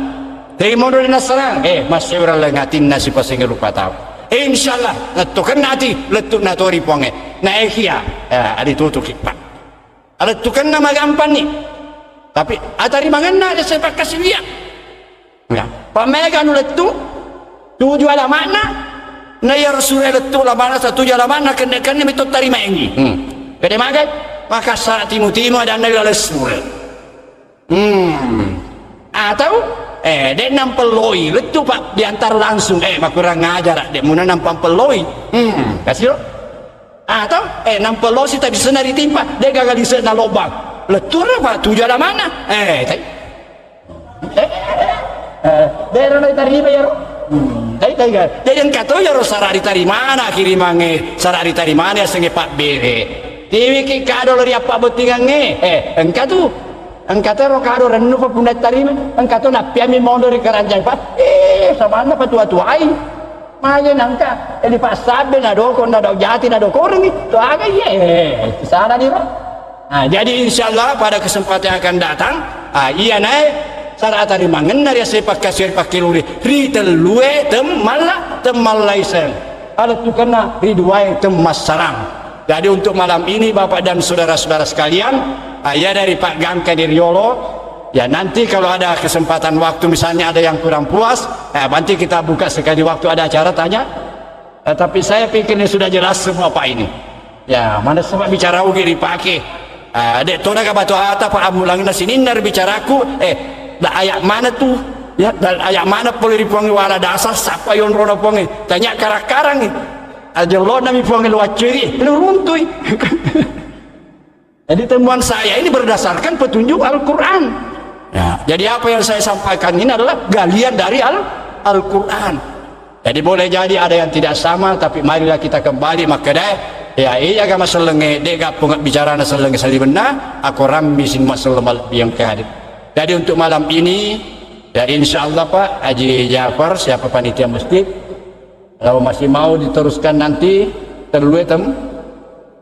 Tei monro nassarang, eh, massewra lengatinna sipaseng rupa tau. Insyaallah, lettukenna ati, lettu na tori puangnge. Naekia, eh, aditutuki, Pak. Alettukenna magampanni. Tapi atarimangenna ada sepakkasiwia. Ya. Pamega nu lettu, tuju alama'na, na iya Rasul lettu alama'na, satuju alama'na, kenne-kenne mito tarimaengi. Hmm. Pede magai, maka sa timu-timu adanna lalessu. Hmm. Atau, eh, de nampelloi, lettu, Pak, diantar langsung, eh, makurang ajar, de muna nampampelloi. Hmm, kasih lo. Atau, eh, nampellosi tapi sena ritimpa, de gaga di sena lobang. Lettura, Pak, tuju alama'na. Eh, tai. Eh, eh, de ro tarima yaro. Hmm, tai, tai, ga. Jadi engka to yaro sara ritarimana, kirimangnge, sara ritarimana asengnge pabbere. Tiwiki kado lo ri appabbottingangnge. Eh, engka tu. Engka to ro kado rennu pa punna tarima. Engka to nappiammi mondo ri keranjang pa. Eh, samanna patua-tuai. Maje nangka, eh, dipassabbe, nadoko, nadau jati, nadokorengi. To aga iya, eh, sana diro. Nah, jadi insyaallah pada kesempatan yang akan datang, ah, iya nae, sara atarimangenna ri ase pakkasiwari pakkeluri, ri tellue temmalla, temmallaiseng. Alettukenna ri duae temmassarang. Jadi untuk malam ini, Bapak dan saudara-saudara sekalian, ah, iya dari Pak Gangka di Riolo, ya nanti kalau ada kesempatan waktu, misalnya ada yang kurang puas, eh, nanti kita buka sekali waktu ada acara tanya. Eh, tapi saya pikir ini sudah jelas semua, Pak, ini. Ya, mana semua bicara ugi dipake. Ah, dek tona ka batu ata, Pak, amulangna sininna bicaraku, eh, da ayak mana tuh? Ya, da ayak mana pole ri Puangnge wala dasar, sapa yonrona Puangnge? Tanya karang-karang. Ajellona mi Puangnge lo acceri, lo runtui. Jadi temuan saya ini berdasarkan petunjuk Al-Quran. Ya, jadi apa yang saya sampaikan ini adalah galian dari Al-, Al-Quran. Jadi boleh jadi ada yang tidak sama, tapi marilah kita kembali makkeda, ya, iya agama sellengnge, de' gappung bicarana sellengnge saliwenna, akorammi sining umma selleng malebbi engka hadir. Jadi untuk malam ini, ya, insya Allah, Pak Haji Jafar, siapa panitia masjid, kalau masih mau diteruskan nanti, tellue tem-,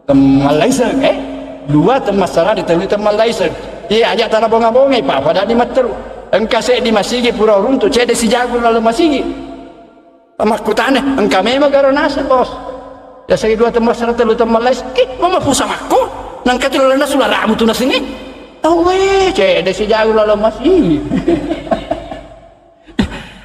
temmallaiseng, eh? Dua temmassarang, di tellue temmallaiseng. Iya, aja' tana bonga-bongai, Pak, pada di matteru. Engka seddi masigi pura runtu', cedde' sijagu laleng masigi. Makkutana, engka memang garo naseng, Bos. Biasa dua temmassarang, tellu temmallaiseng. Ki, mama pusa makko? Nangka tu laleng nasula ramu tu nasengnge. Tauwe, cedde' sijagu laleng masigi.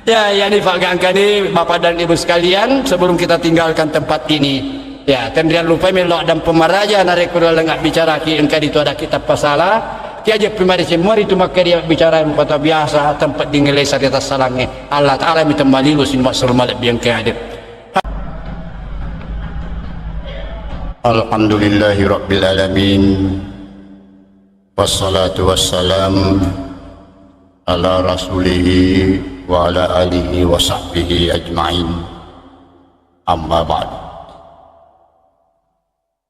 Ya, ya, ini Pak Gangka ini, Bapak dan Ibu sekalian, sebelum kita tinggalkan tempat ini, ya, tenrian lupai melo dan pemaraja narekko laleng abbicaraki engka ditu ada kita pasala, ki aja pemari semua itu maka dia bicara rupa biasa tempat dingele sarita salange. Allah Ta'ala mi temmalilu sin maksud malebbi engka hadir. Alhamdulillahi Rabbil Alamin. Wassalatu wassalam ala rasulihi wa ala alihi wa sahbihi ajma'in. Amma ba'du.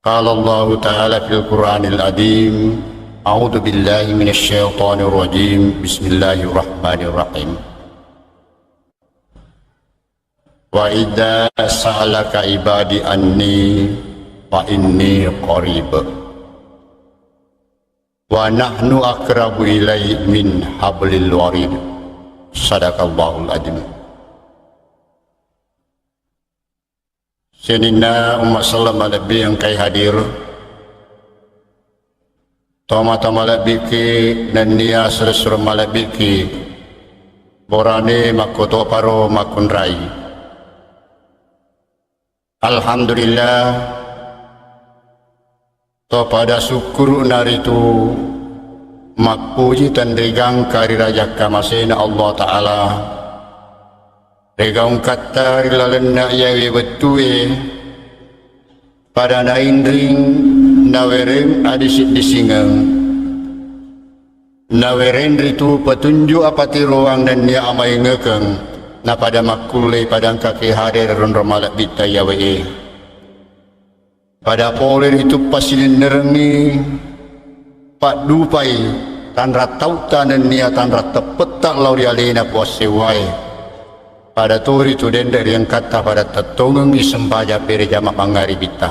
Qala Allahu ta'ala fil Qur'anil azim, a'udzu billahi minasy syaithanir rajim. Bismillahirrahmanirrahim. Wa idza sa'alaka ibadi anni fa inni qarib. Wa nahnu aqrabu ilaihi min hablil warid. Sadaqallahul azim. Sininna umma selleng malebbi engkai hadir. Tomatoa malebbiki nennia sure-sure malebbiki. Borane makkotoparo makkunrai. Alhamdulillah, to pada sukkuru'na ritu mappuji tenrigangka ri Raja kamasena Allah Ta'ala. Rigaungkatta ri lalenna iyawe wettue, pada nainring nawereng adisi-disingeng. Nawereng ritu petunjuk apatiroang nennia amaingekeng, napada makkullei padangkaki hadere ronro malebbitta iyawe'e. Pada pole ritu pasilennerengngi paddupai tanra tautta nennia tanra teppetta lao ri alena Puang Sewwae. Pada to ritu denre riengkatta pada tettongengngi sempajang bere jama mangngaribitta.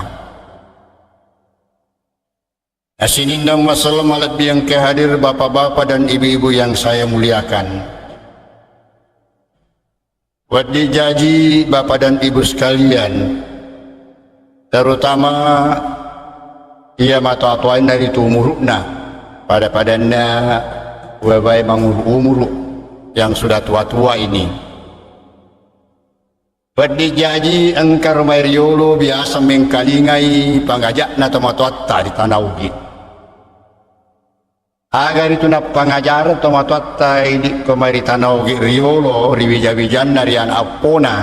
Sininna umma selleng malebbi engka hadir, bapak-bapak dan ibu-ibu yang saya muliakan. Wedding jaji bapak dan ibu sekalian, terutama iya matoa-toainna ritu umuru'na, pada-padanna babae manguru-umuru yang sudah tua-tua ini. Wedding jaji engka ro mai riolo biasa mengkalingai pangaja'na tomatoatta ri Tana Ogi. Aga ritu nappangajareng tomatoatta idi ko mai ri Tana Ogi riolo ri wija-wijanna ri ana appona.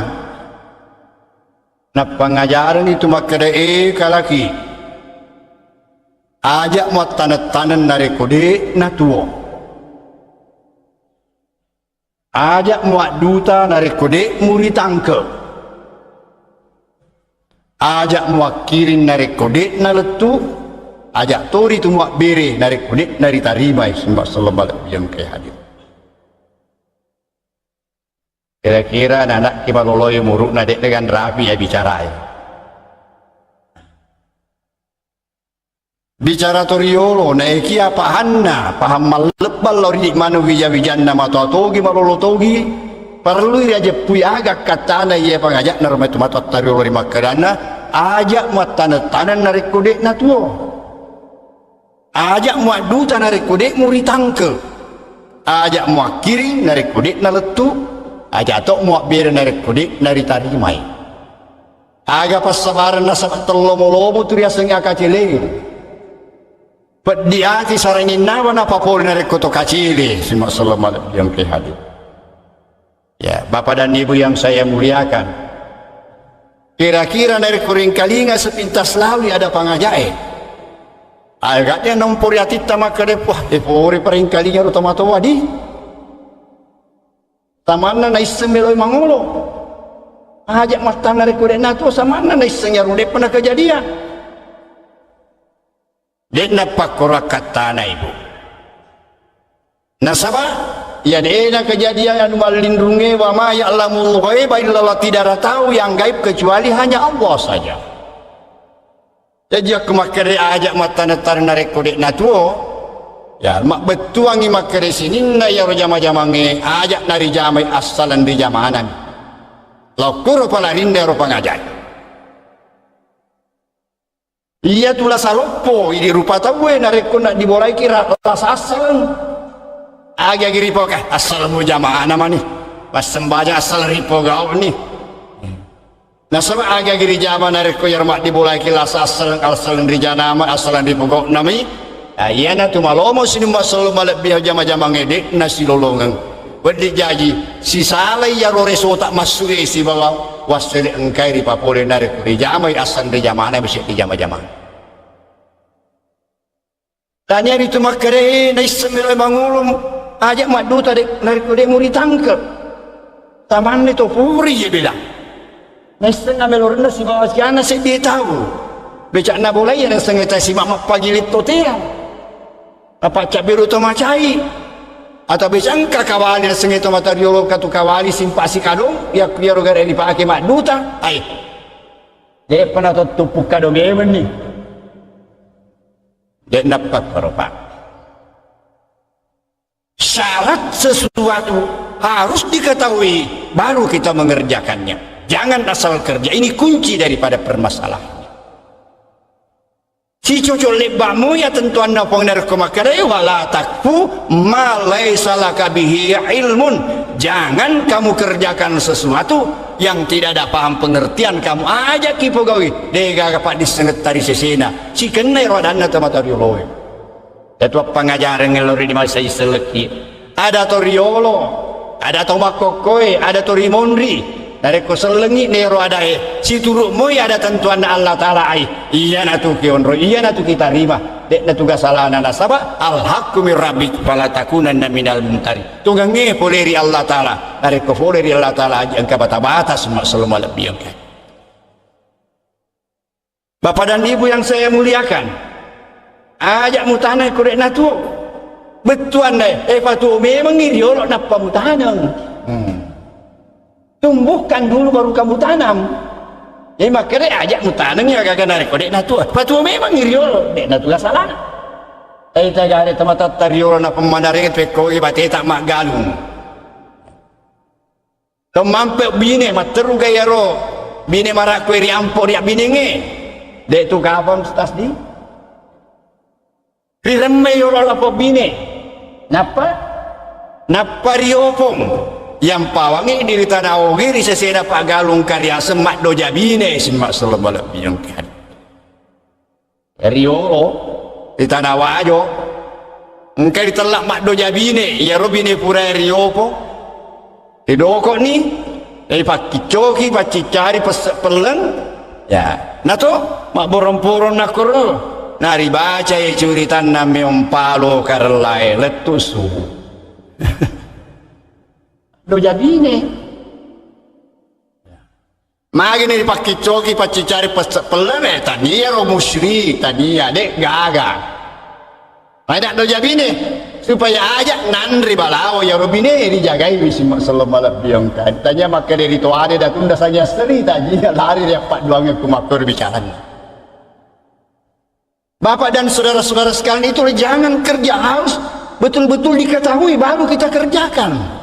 Nappangajareng itu makkeda, "E kalaki, aja' muattaneng-taneng narekko de' natuo." Aja' muadduta narekko de' muritangke. Aja' muakkiring narekko de' nalettu. Aja' tori tu muabbere narekko de' naritarimai. Sembah sellemba lebbi engkai hadir. Kira-kira anana'ki maloloi umuru'na de' naganrapi ya bicarae. Bicara to riolo, naekia pahanna, pahang mallebbang lao ri maneng wija-wijanna matoa togi, malolo togi, parellui riajeppui aga akkattana iye pangaja'na ro matu-, matoatta riolo ri makkedanna, aja' muattaneng-taneng narekko de' natuo. Aja' muadduta narekko de' muritangke. Aja' muakkiring narekko de' nalettu. Aja' to muabbere narekko de' naritarimai. Aga passabareng nasaba tellomo-lomo tu riasengnge akacele. Peddi ati saranginnawa napapole narekko to kacele, sima selama lebbi engke hadir. Ya, Bapak dan Ibu yang saya muliakan. Kira-kira narekko ringkalinga sepintas lawi ada pangajae. Aga dia nompo ri atitta makkeda, "Wah, e pore paringkalinga ro tomatoa di." Tamanna naisseng meloi mangolo. Aja' mattanna rekko de' natuo samanna naisseng iyaro de'pa nakajadian. De' nappakkoro akkattana, Ibu. Nasaba' iya de' nakajadian anu mallinrungnge, wa ma ya'lamul ghaiba illallah, tidak ada tahu yang gaib kecuali hanya Allah saja. Jaji akko makkeda aja' mattaneng-taneng narekko de' natuo, ya, mabbettuangngi makkeda sininna iyaro jama-jamangnge aja' narijamai assaleng rijamanami. Laokkoro palarinna ero pangajai. Iyatu lasa loppo idi rupa tauwe narekko naddibolaiki ra-, lasa assaleng. Agi-agi ripoka, assaleng mujamana mani. Passembajang assaleng ripogau'ni. Nasaba agi-agi rijama narekko iyaro maddibolaiki lasa assaleng, assaleng rijanama, assaleng ripogau'nami. Ah, iyanatu malomo sining masselo malebbi jama-jamangnge de' nasilolongeng. Wedding jaji, sisalai iyaro resota massu'e sibawa wassele engkai ripapole narekko rijamai assaleng rijamana misi rijama-jamang. Tania ritu makkeda, eh, naisseng melo mangolo, aja' madduta de', narekko de' muritangke'. Tamanne to puri je bela. Naisseng amelo renna sibawa siana seddi tau. Beca'na bolai ya naisseng eta sima mappagiling to tea. Apa cabbiru to macai. Atau becangka kawali naisseng to mata riolo katu kawali simpa sikadong, ya, iyaro gare dipake madduta. Ai. De'pa na to tuppu kadong ewenni. De' nappakkoro, Pak. Syarat sesuatu harus diketahui, baru kita mengerjakannya. Jangan asal kerja. Ini kunci daripada permasalahannya. Sicoco' lebba'mu ya tentuanna Puang narekko makkeda, "Wala takfu ma laisa laka bihi ilmun." Jangan kamu kerjakan sesuatu yang tidak ada paham pengertian kamu. Aja' ki pogaui. De'gaga paddissengetta ri sesena. Sikenna ero adanna tomatoa rioloe. Tetu appangajareng lao ri masa isellekki. Ada to riolo, ada to makkokkoe, ada to rimonri. Narekko sellengngi nero adae, situru' moi ada tentuanna Allah Ta'ala ai. Iyanatu kionro, iyanatu kitarima. De'na tuga salana nasaba, al-haqqu min rabbik, fala takunanna minal mumtari. Tungangnge pole ri Allah Ta'ala. Narekko pole ri Allah Ta'ala, aja' engka bata-bata, semma sello malebbi engka. Bapak dan Ibu yang saya muliakan, aja' mutaneng ko de' natuo. Bettuanna, eh, patuo memengngi riolo nappa mutaneng. Hmm. Tumbuhkan dulu baru kamu tanam. Eh, makkeda aja' mutaneng ya gaga narekko de' natuo. Patuo memengngi riolo, de' natuga salana. Eh, tagare tomatoatta riolo nappa manareng pekkogi bateta maggalung. Tau mampe bine, matteru ga iyaro bine marakkue ri ampo ri abbinengnge. De' tu kapang tasdi. Riremme yolo lapong bine. Nappa? Nappa riopong. Yampawangngi di ri tana ogi ri sesena paggalung kariaseng maddoja bine, simma sello malebbi engka. Riolo, ri tana Wajo, engka ritella maddoja bine, iyaro bine pura riopo, ridoko'ni, ripakkiccoki, paccicari pesse' pelleng, ya, nato mabborong-porong nakkoro, naribacai curitanna meong palo karellae lettu subu. Doja bine. Magi ni ripakkiccoki, paccicari pesse' pelleng, eh, tania ro musyrik, tania, de' gaga. Pada doja bine, supaya aja' nanri balawo iyaro bine rijagai wi simma sello malebbi engka. Tania makkeda ri toade datunda sanya seri, tania lari ri appadduangnge ku makkoro bicaranna. Bapak dan saudara-saudara sekalian, itu jangan kerja, harus betul-betul diketahui baru kita kerjakan.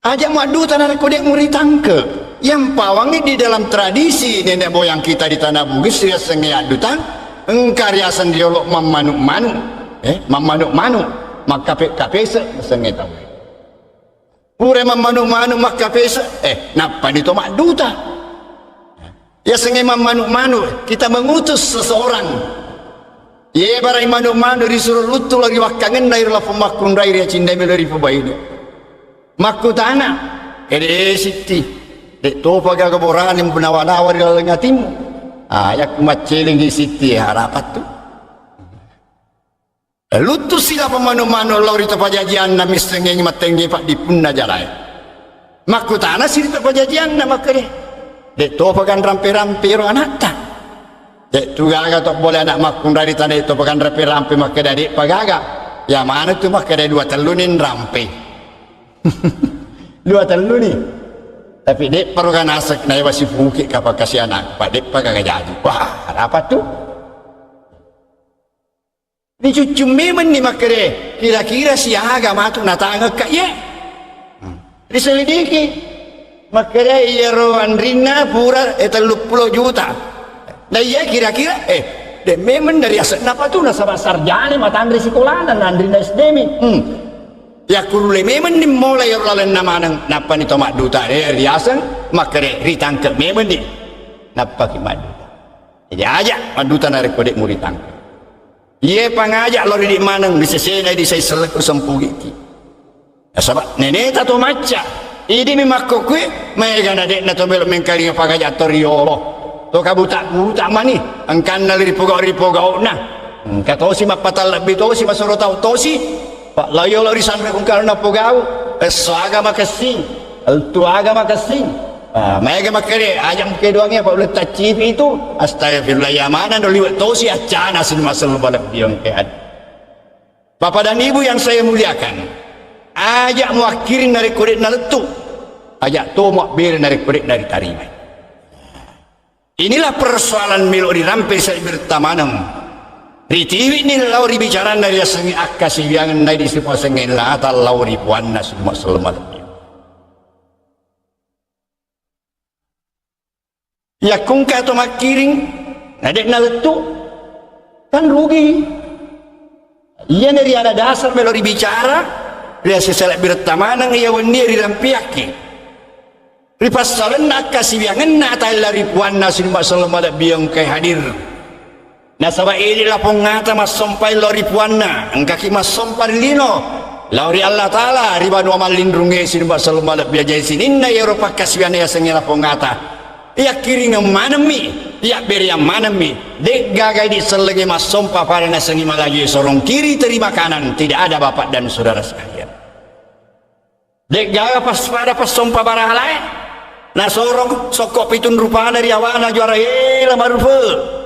Aja' madduta narekko de' muritangke. Yampawangngi di dalam tradisi nenek moyang kita di Tanah Bugis riasengnge addutang, engka riaseng riolo mammanu'-manu', eh, mammanu'-manu', makkape-kapese' riasengnge tauwe. Pura mammanu'-manu' makkapese', eh, nappani to madduta. Yasengnge mammanu'-manu', kita mengutus seseorang. Ye barai manu'-manu' risuro luttu lao ri wakkangenna iro lapong makkunrai ri acinna melo ripobaine. Makkutana, ede sitti, de' topa gaga borane nawa-nawa ri laleng atimmu. Ah, yakku maccelengi sitti, harapattu. Luttusi lapong manu'-manu' lao ri to pajajianna, missengngengi mattengge paddippunna jalae. Makkutana sirita pajajianna makkeda, "De' topa kan rampe-rampe ro anatta? De' tu gaga to bole anak makkunrai tana de' topa kan rampe-rampe makkeda de' pagaga. Ya mana tu makkeda dua tellu ni rampe." Dua tellu ni. Tapi de' paro ganasek naewa sipuki kapang kasi anak, pa de' pagaga jaji. Wah, apa tu? Ricuccung memenni makkeda, kira-kira siaga matu natangekka iye? Hmm. Riselidiki. Makkeda iyaro anrinna pura, eh, telluppulo juta. Na iya kira-kira, eh, de' memeng dari ase'na apa tu nasaba sarjana matanre sikolana na anrinna S D mi. Hmm. Yakkurulle memenni mola iyaro lalenna maneng, nappani to madduta, eh, riaseng, makkeda ritangke memenni. Nappaki madduta. Jadi aja madduta narekko de' muritangke. Iye pangaja lao ridi maneng, risesena idi sai selleku sempugiki. Nasaba neneta to macca, idi mi makkokkoe, maega na de'na to melo mengkalinga pangaja to riolo. To kabuta-buta mani, engkanna ripogau-ripogau'na. Engka tosi mappatallebbi tosi masoro tau tosi. Pa lao yolo risanre ungkarna pogau, esso aga makessing, eltu aga makessing. Ah, maega makkeda, aja mukedoangi apa uletta cipi itu, astagfirullah, ya mana no liwat tosi accana sini masalah balak biang ke ad. Bapak dan Ibu yang saya muliakan, aja muakkiring narekko de' nalettu, aja to muabbere narekko de' naritarimai. Inilah persoalan melo dirampe selebbiretta maneng. Ritiwini lao ribicaranna riasengnge akkasiwiangenna di sipuasengnge lata lao ri puanna summa sellemma lebbi. Yakkungka to makkiring, na de' nalettu, kan rugi. Iyana riana dasar melo ribicara, riaseng selebbiretta maneng iya wennie rirampiakki. Ripassalenna akkasiwiangenna ataella ri puanna summa sellemma lebbi engkae hadir. Nasaba idi lapong ata massompai lao ri puanna, engkaki massompa ri lino, lao ri Allah Ta'ala, ri banua mallinrungnge summa sellemma lebbi ajai sininna iyaro pakkasiwianna yasengnge lapong ata. Iyakkiringeng manemmi, iyabbereang manemmi, de'gaga idi sellengnge massompa pada nasengngi malajue sorong kiri terima kanan, tidak ada bapak dan saudara sekalian. De'gaga pas-, pada passompa barahalae, nasorong sokko pitung rupana ri awana juara ela marufe.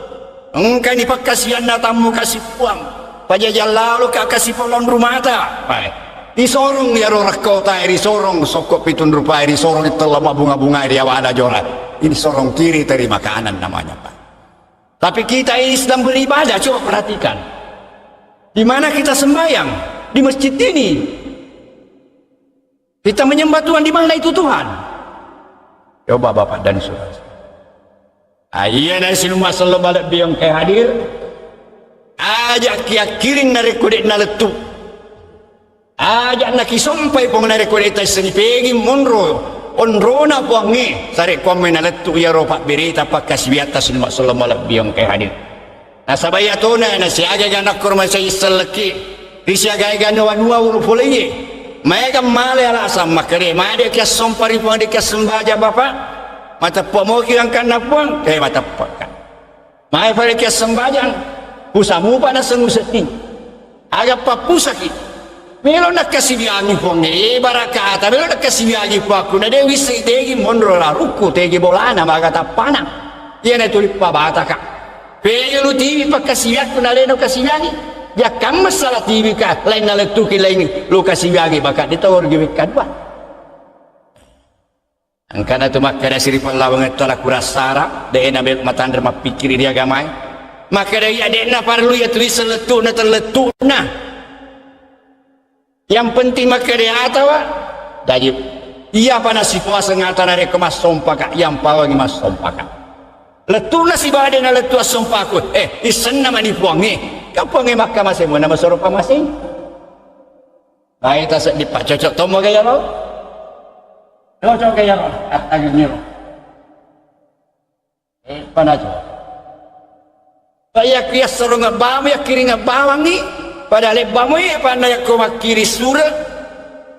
Engkani pakkasianna tammu kasi puang, pajajang lalo ka kasi polong rumata. Pae. Disorong iyaro rekkotae, risorong sokko pitung rupae, risorong tella mabunga-bungae ri awana juara. Ini sorong kiri terima kanan namanya, Pak. Tapi kita ini sedang beribadah, coba perhatikan. Di mana kita sembahyang? Di masjid ini. Kita menyembah Tuhan, di mana itu Tuhan? Coba Bapak dan Saudara. Ah, iya na sinumma sello malebbi engkae hadir. Aja kiakkiring narekko de' nalettu. Aja nakisompai Puang narekko de' taissengi pegi monro onrona Puangnge, sarekkuammengngi nalettu iyaro pabbereta pakkasiwiatta sinumma sello malebbi engkae hadir. Nasaba iyatona nasiaga-aga nakkoro masai sellekki, risiaga-aga wanua ulu poleye. Maega male alasang makkeda, made kiassompa ri Puang, de' kiassembajang Bapak? Mateppa moki angkanna Puang? Eh, mateppa ka. Mae pada kiassembajang, usamupa nasengngu sedding. Aga pappusaki. Melo nakkasiwiangi Puangnge, eh, barakata, melo nakkasiwiangi Puakku, na de' wisseng tegi monro larukku, tegi bolana, maga tappana. Iyana tuli pabataka. Pega lu tiwi pakkasiwiakku nalena kasiwiangi. Jakkamma sala tiwi ka, lain nalettuki lain lu kasiwiangi, maka ditawar gi wekka dua. Engkana tu makkeda siri pallawang tala kurassara, de' na be-, matanre mappikkiri ri agamae. Makkeda iya de' na parellu iya tulis lettu'na tellettu'na. Yang penting makkeda atawa, jaji, iyapa nasipuaseng ata narekko massompaka, yang pawangi massompaka. Lettu'na sibade na lettu assompaku, eh, issenna mani Puangnge. Ka Puangnge makkamaseng, mana masoro pamaseng. Bae taseddi, Pak, cocok tommo gaya lo? Cocok gaya lo? Ah, ayo nyiro. Eh, panaco. Payakku yassorongeng bawang, yakkiringeng bawangngi, pada lebbamoi, panna yakko makkiri sure,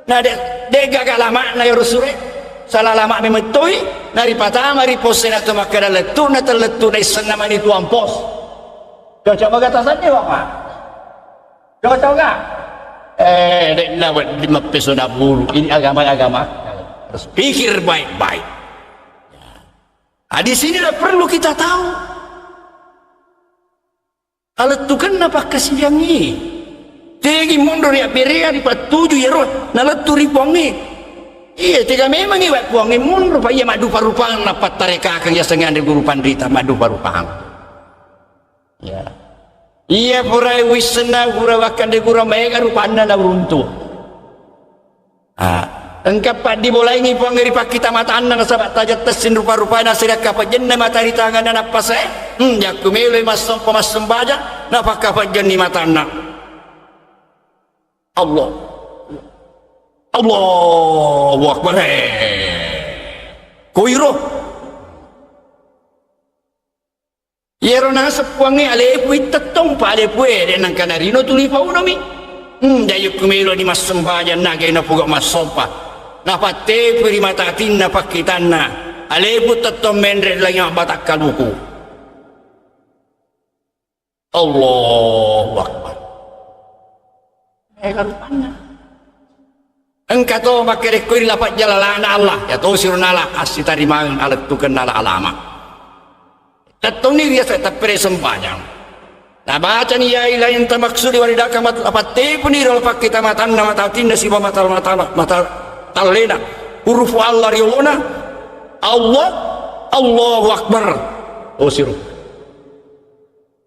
na de-, de'gaga lama'na yoro sure, sala lama' memettoi, na ripatama ri posse na to makkeda lettu'na tellettu'na issenna mani tuang pos. Cocok maga tasaddi, Bapak? Cocok ga? Eh, de'na wedding mappesona bulu. Ini agama, agama. Harus pikir baik-baik. Nah, di sinilah perlu kita tahu. Alettukenna pakkasiwiangngi. Tegi monro ri abberea, ripattuju iyaro nalettu ri Puangnge. Iya, tega memangngi wa Puangnge monro, pa iya maddupa-rupang nappattarekakeng yasengnge anre guru panrita maddupa-rupang. Ya. Iya pura wissenna, pura wakkande guru maega rupanna nauruntu. Ah, engka paddibolaingi Puangnge ri pakkita matanna, nasaba tajeng tessing rupa-rupae, nasiri akkapejjenna mata ri tanganna nappasae. Hmm, yakku meloi massompa massembajang, napakkapejjenni matanna. Allah. Allahu Akbar. Koiro. Iyaro naseng Puangnge, alepu ittettong, pa alepu e, de nangka narino tuli paunomi. Hmm, jaji ku melo di massembajang nagai napuga massompa. Napattepu ri mata atinna pakkitanna. Alepu tettong menre langi mabbatakkaluku. Allahu Akbar. Ega rupanna. Engka to makkerekkoi ri lapang jalalana Allah, ya to siro nala assitarimangeng alettukenna ala alama. Tettonni riaseng teppere sempajang. Nabacani ya ilahi anta maksudi waridaka mat-, apattepuni ro pakkita matanna mata atinna siba mata, mata, mata tallena. Hurufu Allah riolona. Allah, Allahu Akbar. Oh, siru.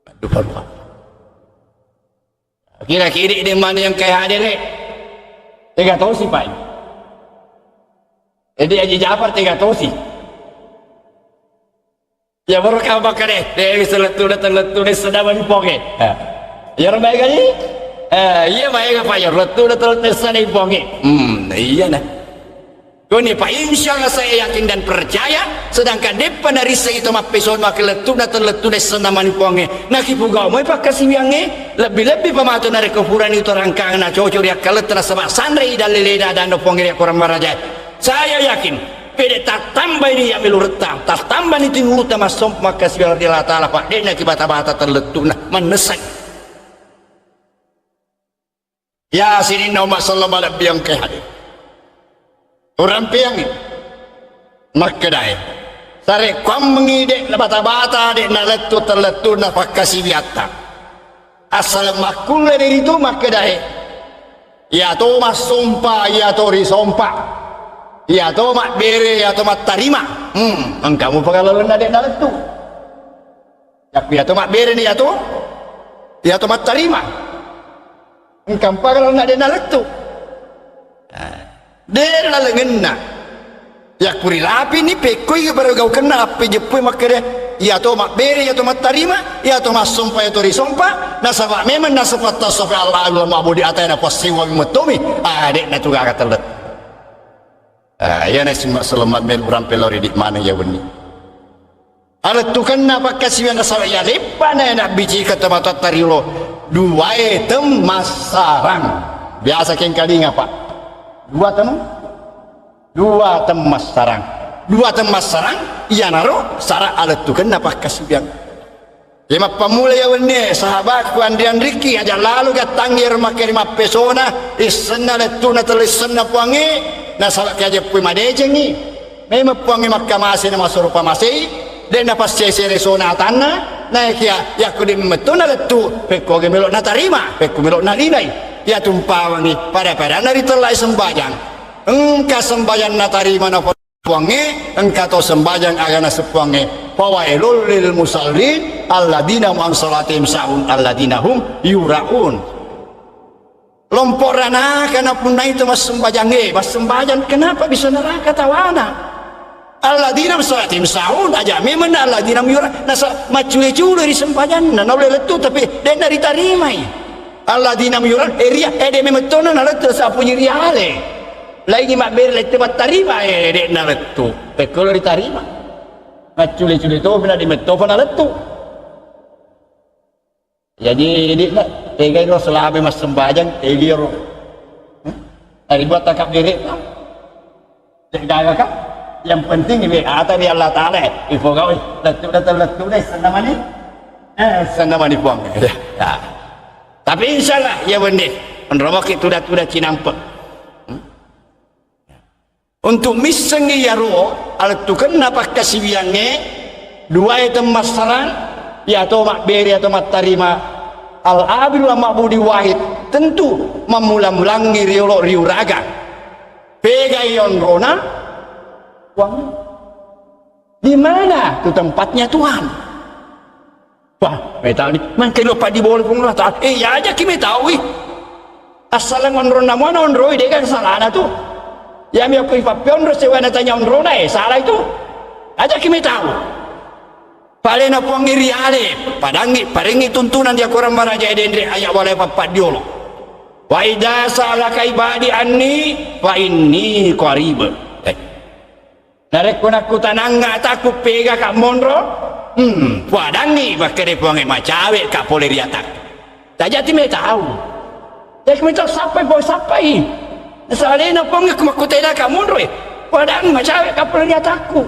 Aduh, aduh. Kira-kira de mani yang kayak hadere. Tega tosi, Pak. Jadi Haji Jafar tega tosi. Ya, baru kau bakal deh. Deh, bisa letu, letu, letu, deh, sedang mani poke. Ya. Ya, orang baik kali. Eh, iya, baik apa ya? Letu, letu, letu, sedang poke. Hmm, iya nah. Koni pa, insya Allah saya yakin dan percaya, sedangkan deppa narisseng itu mappesona ke lettu na tellettu dessa namani Puangnge. Nakipugau moi pakkasiwiangnge, lebbi-lebbi pamato narekko purani to rangkang na cocok ri akkaletta nasaba sanre i dalle leda danno Puangnge ri akkorang marajae. Saya yakin, pede tattambai ni ya meluretta, tattambani tinulutta massompa makkasiwiang ri Allah Ta'ala, pa de nakibata-bata tellettu na mannessai. Ya sininna umma selleng malebbiang ke hadir. Urampeangngi makkedae, sarekkuammengngi de' nabata-bata, de' nalettu tellettunna pakkasiwiatta. Assaleng makkulle de' ritu makkedae, iyato massompa, iyato risompa, iyato mabbere, iyato mattarima. Hmm, engka mupa kalalenna de' nalettu. Yakku iyato mabbereni iyato, iyato mattarima. Engka mpaga lalenna de' nalettu. De' lalengenna. Yakku rilapini pekkoi baru gaukenna appe jeppui makkeda, iyato mabbere, iyato mattarima, iyato massompa, iyato risompa, nasaba memang nasaba tassofa Allah, Allah mabudi atai na passewa mettomi. Ah, de' natu gaga tellet. Ah, iyana simma selamat mel urang pelori di mana ya wenni. Alettukenna pakkasiwiang nasaba iya leppana iya nabbicika tomatoatta riolo, duae temmassarang. Biasa kengkalinga, Pak. Dua tem-, dua temmassarang. Dua temmassarang, iyanaro sara alettukenna pakkasiwiang. Iya mappammula iya wennie, sahabatku, anri-anrikki, aja lalo gattangngi ero makkeri mappesona, issenna lettuna tellissenna Puangnge, nasaba kiajeppui madecengngi. Memang Puangnge makkamase na masoro pamasei, de' napassese resona atanna, naekia yakko de' memettona lettu, pekko ge melo natarima, pekko melo nalinai. Iya tumpawangi pada-padanna ritellai sembajang. Engka sembajang natarima na Puangnge, engka to sembajang aga naseng Puangnge, fawailul lil musallin, alladzina hum an salatihim sahun, alladzina hum yuraun. Lompo ranaka napunnai to massembajangnge, massembajang kenapa bisa neraka tawana? Alladzina hum an salatihim sahun, aja memang alladzina hum yura-, nasa maccule-cule ri sembajanna, naulle lettu tapi de' naritarimai. Alladzina hum yura-, eh, ria-, eh, de' memang tona nalettu sapunyi riale. Laingi mabbere lette mattarima, eh, de' nalettu. Pekkolo ritarima. Maccule-cule topi na di mettopa nalettu. Jadi, di na, tegai ro selama massembajang, tegai ro. Hmm? Tadi buat takbir itu. Cek gaga kan? Yang penting ibe ata di Allah Ta'ala, eh. Ipo gawe, lettu na tellettu deh, senamani. Eh, senamani Puang. Ya. Ya. Tapi insya Allah, ya bendi. Menromoki tuda-tuda cinampe. Hmm? Untuk missengngi iyaro alettukenna pakkasiwiyangnge, duae temmassarang, iyato mabbere atau mattarima al-abid wal ma'budi wahid, tentu mammula-mulangngi riolo riuraga. Pegai onrona Puang. Di mana tu tempatnya Tuhan? Wah, metau ni, mangke lo paddi bola Puang Allah Ta'ala. Eh, ya aja ki metau, ih. Assaleng onronna muana onroi, de' kan salana tu. Ya mi aku ipappeonro sewana tanya onrona, eh, salah itu. Aja ki metau. Palena Puang iri ale, padangi, parengi tuntunan dia korang maraja denre ayat walai pappaddiolo. Wa idza sa'alaka ibadi anni fa inni qarib. Eh. Narekko nakkutanangnga atakku pegaka monro, hmm, puadangngi makkeda Puangnge, macaweka pole ri atakku. Tajati metau. Jadi metau sappai, pole sappai. Salena Puangnge ku makkutanaka monro e. Puadangngi macaweka pole ri atakku.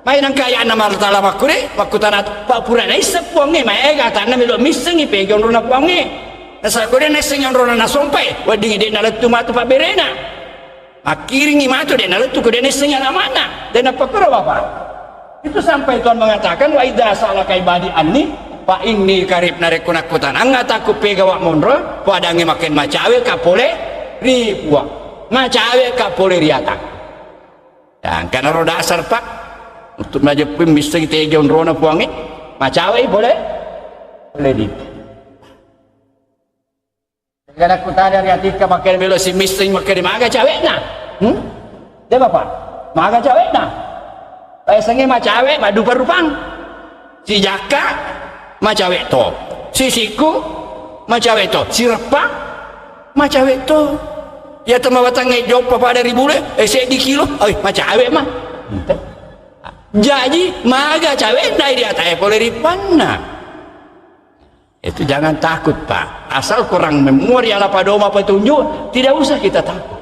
Mai nangka ayana martala makkure, makkutana, pa pura naisseng Puangnge, maega atanna melo missengi pega onrona Puangnge. Nasaba kode naissengi onrona nasompai, weddingi de' nalettu matu pabberena. Makkiringngi matu, de' nalettu ko de' naissengi alama'na. De' napakkoro, Bapak. Itu sampai Tuhan mengatakan, "Wa idza sa'alaka ibadi anni, fa inni qarib." Narekko nakkutanang atakku pegawa monro, padangngi makkeda macaweka pole ri Puang. Macaweka pole ri atakku. Ya, engkana ro dasar, Pak. Untuk majeppu missengi tega onrona Puangnge, macawei pole, pole ri. Karena kutanya ri atikka makkeda melo simisseng makkeda maga cawekna. Hmm? De' Bapak, maga cawekna. Payasengnge macawe maddupa-rupang. Sijakka macawe to. Sisikku macawe to. Sireppa macawe to. Ya temawatangnge joppa pada ri bule, eh, seddi kilo, oi, macawe ma. Jaji maga cawekna idi atae pole ri Puanna. Itu jangan takut, Pak. Asal kurang memori ala padoma petunjuk, tidak usah kita takut.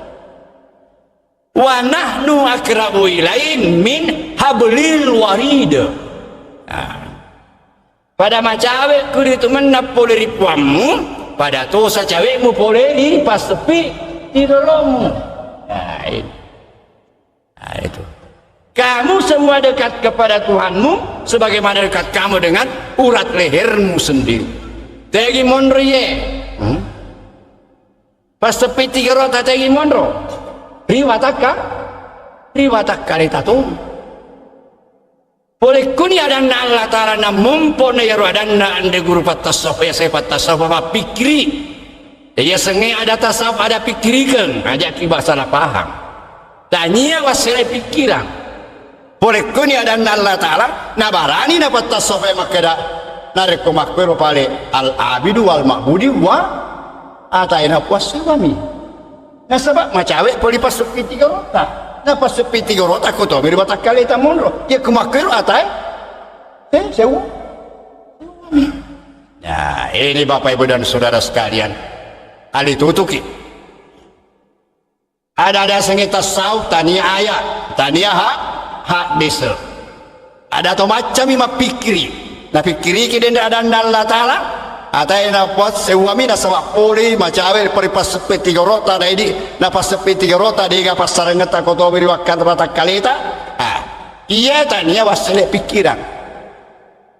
Wa nahnu aqrabu ilaihi min hablil warid. Nah, pada macawe kuritu mennang pole ri Puammu, pada tosa cawekmu pole ri passepi tigoromu. Nah, itu. Nah, itu. Kamu semua dekat kepada Tuhanmu sebagaimana dekat kamu dengan urat lehermu sendiri. Tegi monro ye. Hmm? Passepi tiga rota tegi monro. Riwatakka, riwatakka leta tu. Pole kuni adanna Allah Ta'ala namompo na yaro adanna ande guru pattasawuf ya saya pattasawuf mappikkiri. Iya sengnge ada tasawuf, ada pikkirikeng, aja ki bahasa na paham. Tania wassele pikkirang. Pole kuni adanna Allah Ta'ala, nabarani na pattasawuf makkeda, narekko makkuero pale al-abidu wal ma'budi wa ataina puassewami. Nasaba macawe poli passeppi tiga rota. Na passeppi tiga rota ko to meri watakkaleta monro. Iya ko makkuero atae. Eh, sewa. Nah, ini Bapak Ibu dan Saudara sekalian. Ali tutuki. Ada-ada sengnge tasawuf, tania ayat, tania ha-, hadis. Ada to maccami mappikkiri. Napikkiriki denre adanna Allah Ta'ala, atae na puassewami nasaba pole macawe pari passeppe tiga rota, na idi na passeppe tiga rota dega passarengetta ko tomi ri wakkata watakkaleta. Ah, iya tania wassele pikkirang.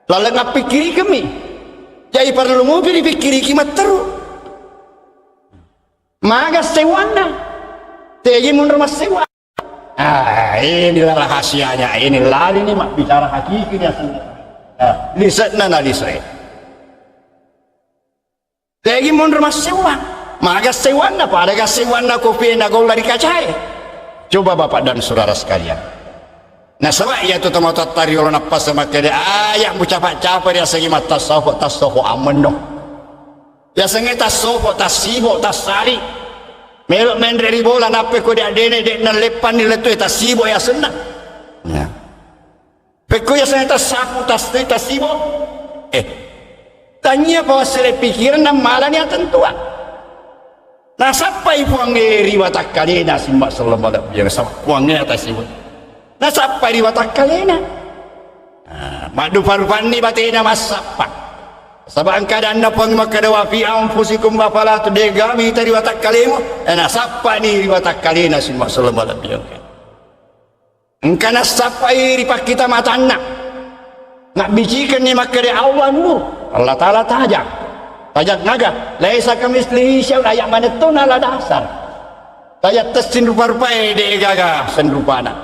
Laleng appikkirikemmi. Jadi parellu mupi dipikkiriki matteru. Maga sewwanna? Tegi munro massewwa? Ah, inilah rahasianya. Ini lali ni mabbicara hakiki ni asenna. Ah, lisekna na lisek. Tegi munro massewwa? Maga sewwanna? Pada ga sewwanna kopi na golla ri kacae? Coba Bapak dan Saudara sekalian. Nasaba iyatu tomatoatta riolo nappasa makkeda, aya mucapa-capa riasengnge mattasawuf, tasawuf ammenno. Riasengnge tassopo, tassibo, tassali. Melo menre ri bola, nappa ko de addene, de nalleppanni lettu e, tassibo e asenna. Ya. Pekko riasengnge tassapu, tas-, tassibo. Eh. Tania pa wassele pikiran nammalani atentua. Nasappai Puangnge ri watakkalena, simma selleng malebbiang, nasappai Puangnge atas ibu. Nasappai ri watakkalena. Ah, maddupa-rupanni batena massappa. Saba engka adanna Puang makkeda, "Wa fi anfusikum afala tu-," dega mita ri watakkalemu. Eh, nasappani ri watakkalena, simma selleng malebbiang. Engka nassappai ri pakkita matanna. Nabbicikenni makkeda, "Allah nur." Allah Ta'ala tajang. Tajang aga? "Laisa kamitslihi syai'un." Aya' manetto nala dasar. Tajang tessin rupa-rupae, de' gaga senrupana.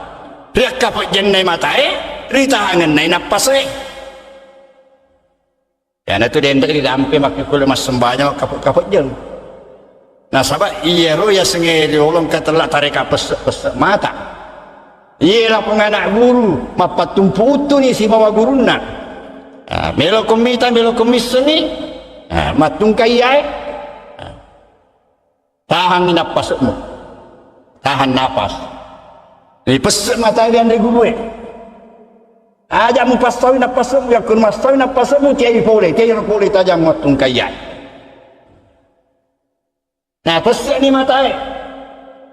Riakkapejjennai matae, ritahangennai nappase'e. Iyanatu denre rirampe makkukkulle massembajang makkape-kapejjeng. Nasaba iyaro yasengnge riolo engka tella tareka pesse-pesse mata. Iye lapong ana' guru mappattumpu uttuni sibawa gurunna. Ah, melo ko mita, melo ko missenni. Ah, mattungkaiyae. Ah. Tahangngi nappase'mu. Tahan napas. Ripesse' matae ri anre gurue. Aja' mupassaui nappase'mu, yakko massaui nappase'mu, tiai pole, tiai pole tajang mattungkaiyae. Napesse'ni matae.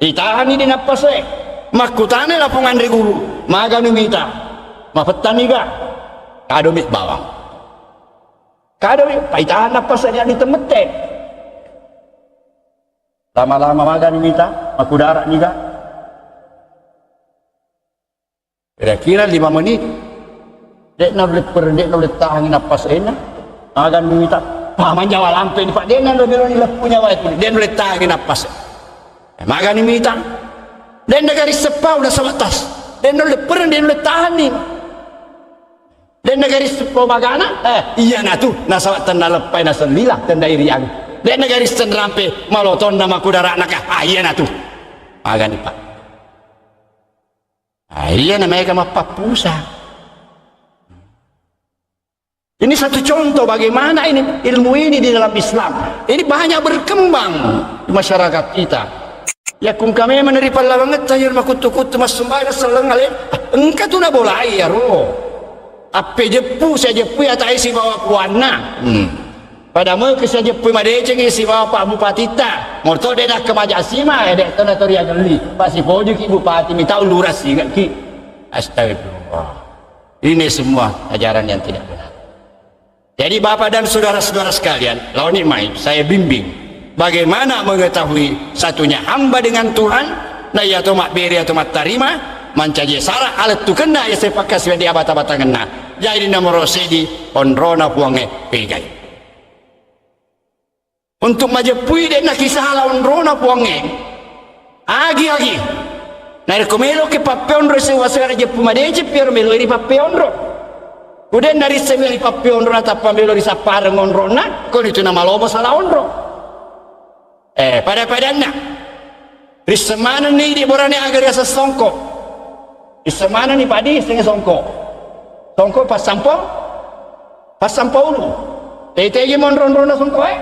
Itahanni di nappase'e. Makkutana lapong anre guru, "Maganu mita? Mapettanniga?" "Kadomi bawang." "Kadomi?" "Paitahan nappase'e, jadi temette." Lama-lama magani mita, makudara niga? Kira-kira lima menit. De' naulle pereng, de' naulle tahangi nappasenna. Magani mita, pa manjawa lampe ni, Pak, de' naulle meloni leppu nyawa itu, de' naulle tahangi nappas. Eh, magani mita. De' nagari seppau na sebatas. De' naulle pereng, de' naulle tahanni. De' nagari seppo magana, eh, iyanatu, nasaba tennaleppai nasellila, tenna iriang. De' nagari senrampe, malotonna makudara'na ka, ah, iyanatu. Magani, Pak. Ah, iyana maega mappappusa. Ini satu contoh bagaimana ini ilmu ini di dalam Islam. Ini banyak berkembang di masyarakat kita. Yakkungka memang ri pallawangetta iyaro makuttu-kuttu massembajang selleng ale, engka tu nabolai iyaro. Appejeppu, siajeppui atae sibawa puanna. Hmm. Pada meke siajeppui madecengi sibawa Pak Bupatitta. Morto de' nakkemaja sima, eh, de' to natoriagelli. Pasipojuki bupati, mitau lurah singekki. Astagfirullah. Ini semua ajaran yang tidak benar. Jadi, Bapak dan saudara-saudara sekalian, laoni mai saya bimbing bagaimana mengetahui satunya hamba dengan Tuhan, na iya to mabbere atau mattarima, mancaji sara alettukenna iya sepakkasiwiang di abata-batangenna. Jadi, nomoro seddi, onrona Puangnge pegai. Untuk majeppui, de' nakisala onrona Puangnge. Agi-agi. Narekko meloki pappeonro sewwa-sewwa jeppu madeceng, piaro meloi ripappeonro. Ku de' narissengngi ripappeonro natappa melo risappareng onronna, konitu namalomo sala onro. Eh, pada-padanna. Risseng manenni idi borane aga riaseng songko. Risseng manenni padi, sengnge songko. Songko passampo, passampo ulu. Tei-tei monro-onrona songko e.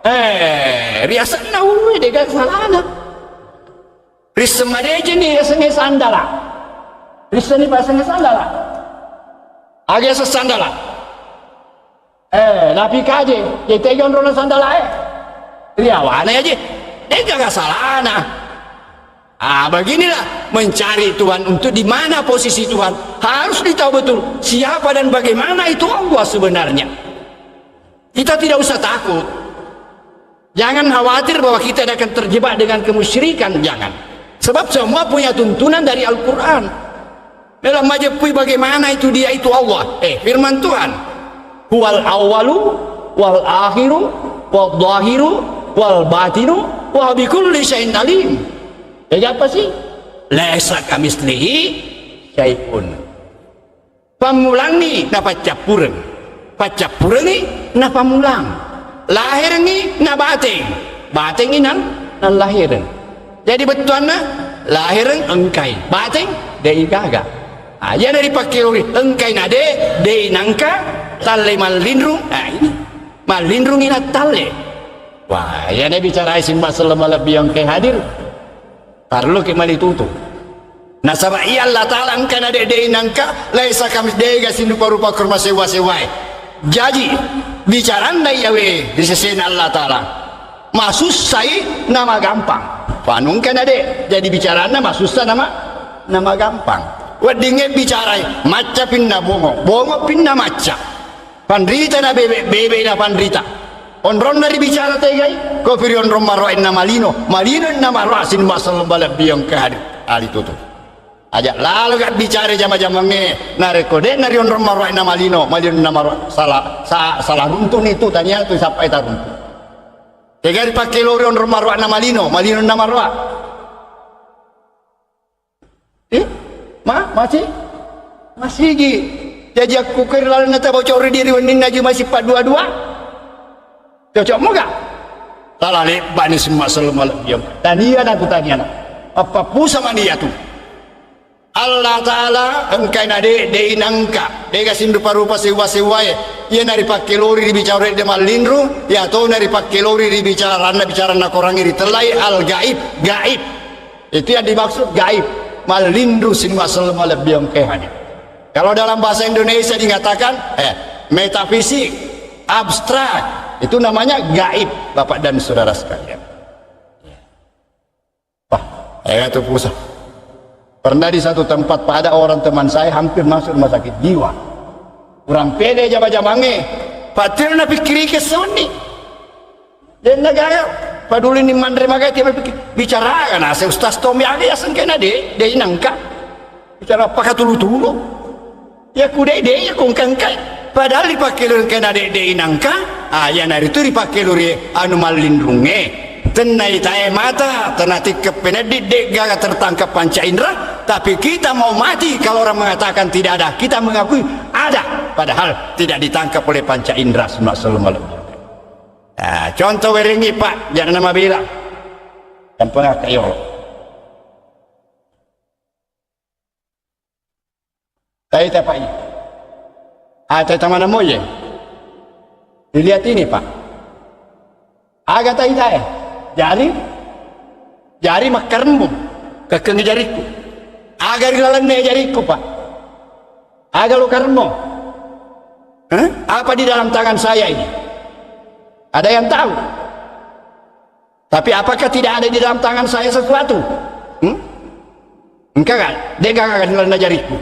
Eh, riasenna ulu e, dega salana. Risseng madecenni riasengnge sandala. Rissenni pasengnge sandala. Aga riaseng sandala? Eh, napi kaje, je tega onrona sandala e. Riawana ya je. Dega salana. Ah, beginilah mencari Tuhan untuk di mana posisi Tuhan. Harus ditahu betul siapa dan bagaimana itu Allah sebenarnya. Kita tidak usah takut. Jangan khawatir bahwa kita akan terjebak dengan kemusyrikan, jangan. Sebab semua punya tuntunan dari Al-Quran. Dalam majeppui bagaimana itu dia itu Allah. Eh, firman Tuhan. Huwal awwalu, wal akhiru, wal zahiru, wal batinu, wa bikulli syai'in alim. Jadi apa sih? Laisa kamitslihi syai'un. Pammulangngi napaccappureng, paccappurengngi napammulang, laherengngi nabateng, batengngi nang, nallahereng. Jadi bettuanna, lahereng engkai, bateng de'i gaga. Ah, iyana ripakkeori engkai na de, de'i nangka, talle mallinrung. Ah, ini mallinrungngi nattalle. Wah, iyana bicarai simba selleng malebbi engkai hadir. Parelluki malitutu. Nasaba iya Allah Ta'ala engka na de, de'i nangka, laisa kamis, dega sirupa-rupa korma sewa-sewae. Jaji, bicaranna iyawe ri sesena Allah Ta'ala. Masussai namagampang. Fanu engka na de, jadi bicaranna masussa nama, namagampang. Weddingnge bicarai, macca pinna bongo, bongo pinna macca. Panrita na bebe, bebe na panrita. Onronna ribicara tegai, kopi ri onrong maroa inna malino, malino inna maroa sining masallo balebbiong ke hadir. Ali tutu. Aja lalo ga bicara jama-jamangnge, narekko de' narionrong maroa' na malino, malino na maroa', salah, sa-, salah runtu' ni tu, tania tu sappai taruntu'. Tega ripakkelori onrong maroa' na malino, malino na maroa'. Eh? Ma-, masih? Masigi. Jaji akku keri lalenna tabocori diri wenninna ji masih paddua-dua. Cocok moga? Tala lebbani simma sello malebbiong. Tania na tu tania na. Appappusa mani iyatu. Allah Ta'ala engkai na de', de' inangka. De'ga sinrupa-rupa sewwa-sewwae. Iya na ripakkelori ri bicara de' mallinru, iya to na ripakkelori ri bicaranna, bicaranna korangnge ritellai al-gaib, gaib. Itu yang dimaksud gaib. Mallinru sining masello malebbi engkae hadir. Kalau dalam bahasa Indonesia dikatakan, eh, metafisik, abstrak, itu namanya gaib, Bapak dan Saudara sekalian. Wah, eh, itu pusat. Pernah di satu tempat, Pak, ada orang teman saya hampir masuk rumah sakit jiwa. Kurang pede jama-jamangnge. Patir na pikirike sonni. Denna gaga paduli ni manre magai tiap pikir. Bicara kan ase Ustaz Tommy aga ya sengkena de', de' inangka. Bicara apa katulu-tulu. Ya ku de', de', ya ku engka-engkai. Padahal ripakkelori engkana de', de' inangka, ah, iyanaritu ripakkelori anu mallinrungnge. Tenna itae mata, tenna tikke peneddi, de' gaga tertangkap panca indera, tapi kita mau mati kalau orang mengatakan tidak ada, kita mengakui ada, padahal tidak ditangkap oleh panca indera, sunat selalu malam. Ah, contoh werengi, Pak, jangan nama bilang. Yang pernah kayo. Taita, Pak, iya. Ah, taita mana moye? Dilihat ini, Pak. Aga taita, eh? Jari, jari makkaremmo. Kekengi jariku. Aga ri lalenna jariku, Pak. Aga lo karemmo. Hah? Apa di dalam tangan saya ini? Ada yang tahu? Tapi apakah tidak ada di dalam tangan saya sesuatu? Hmm? Engka kan? De'ga kan lalenna jariku?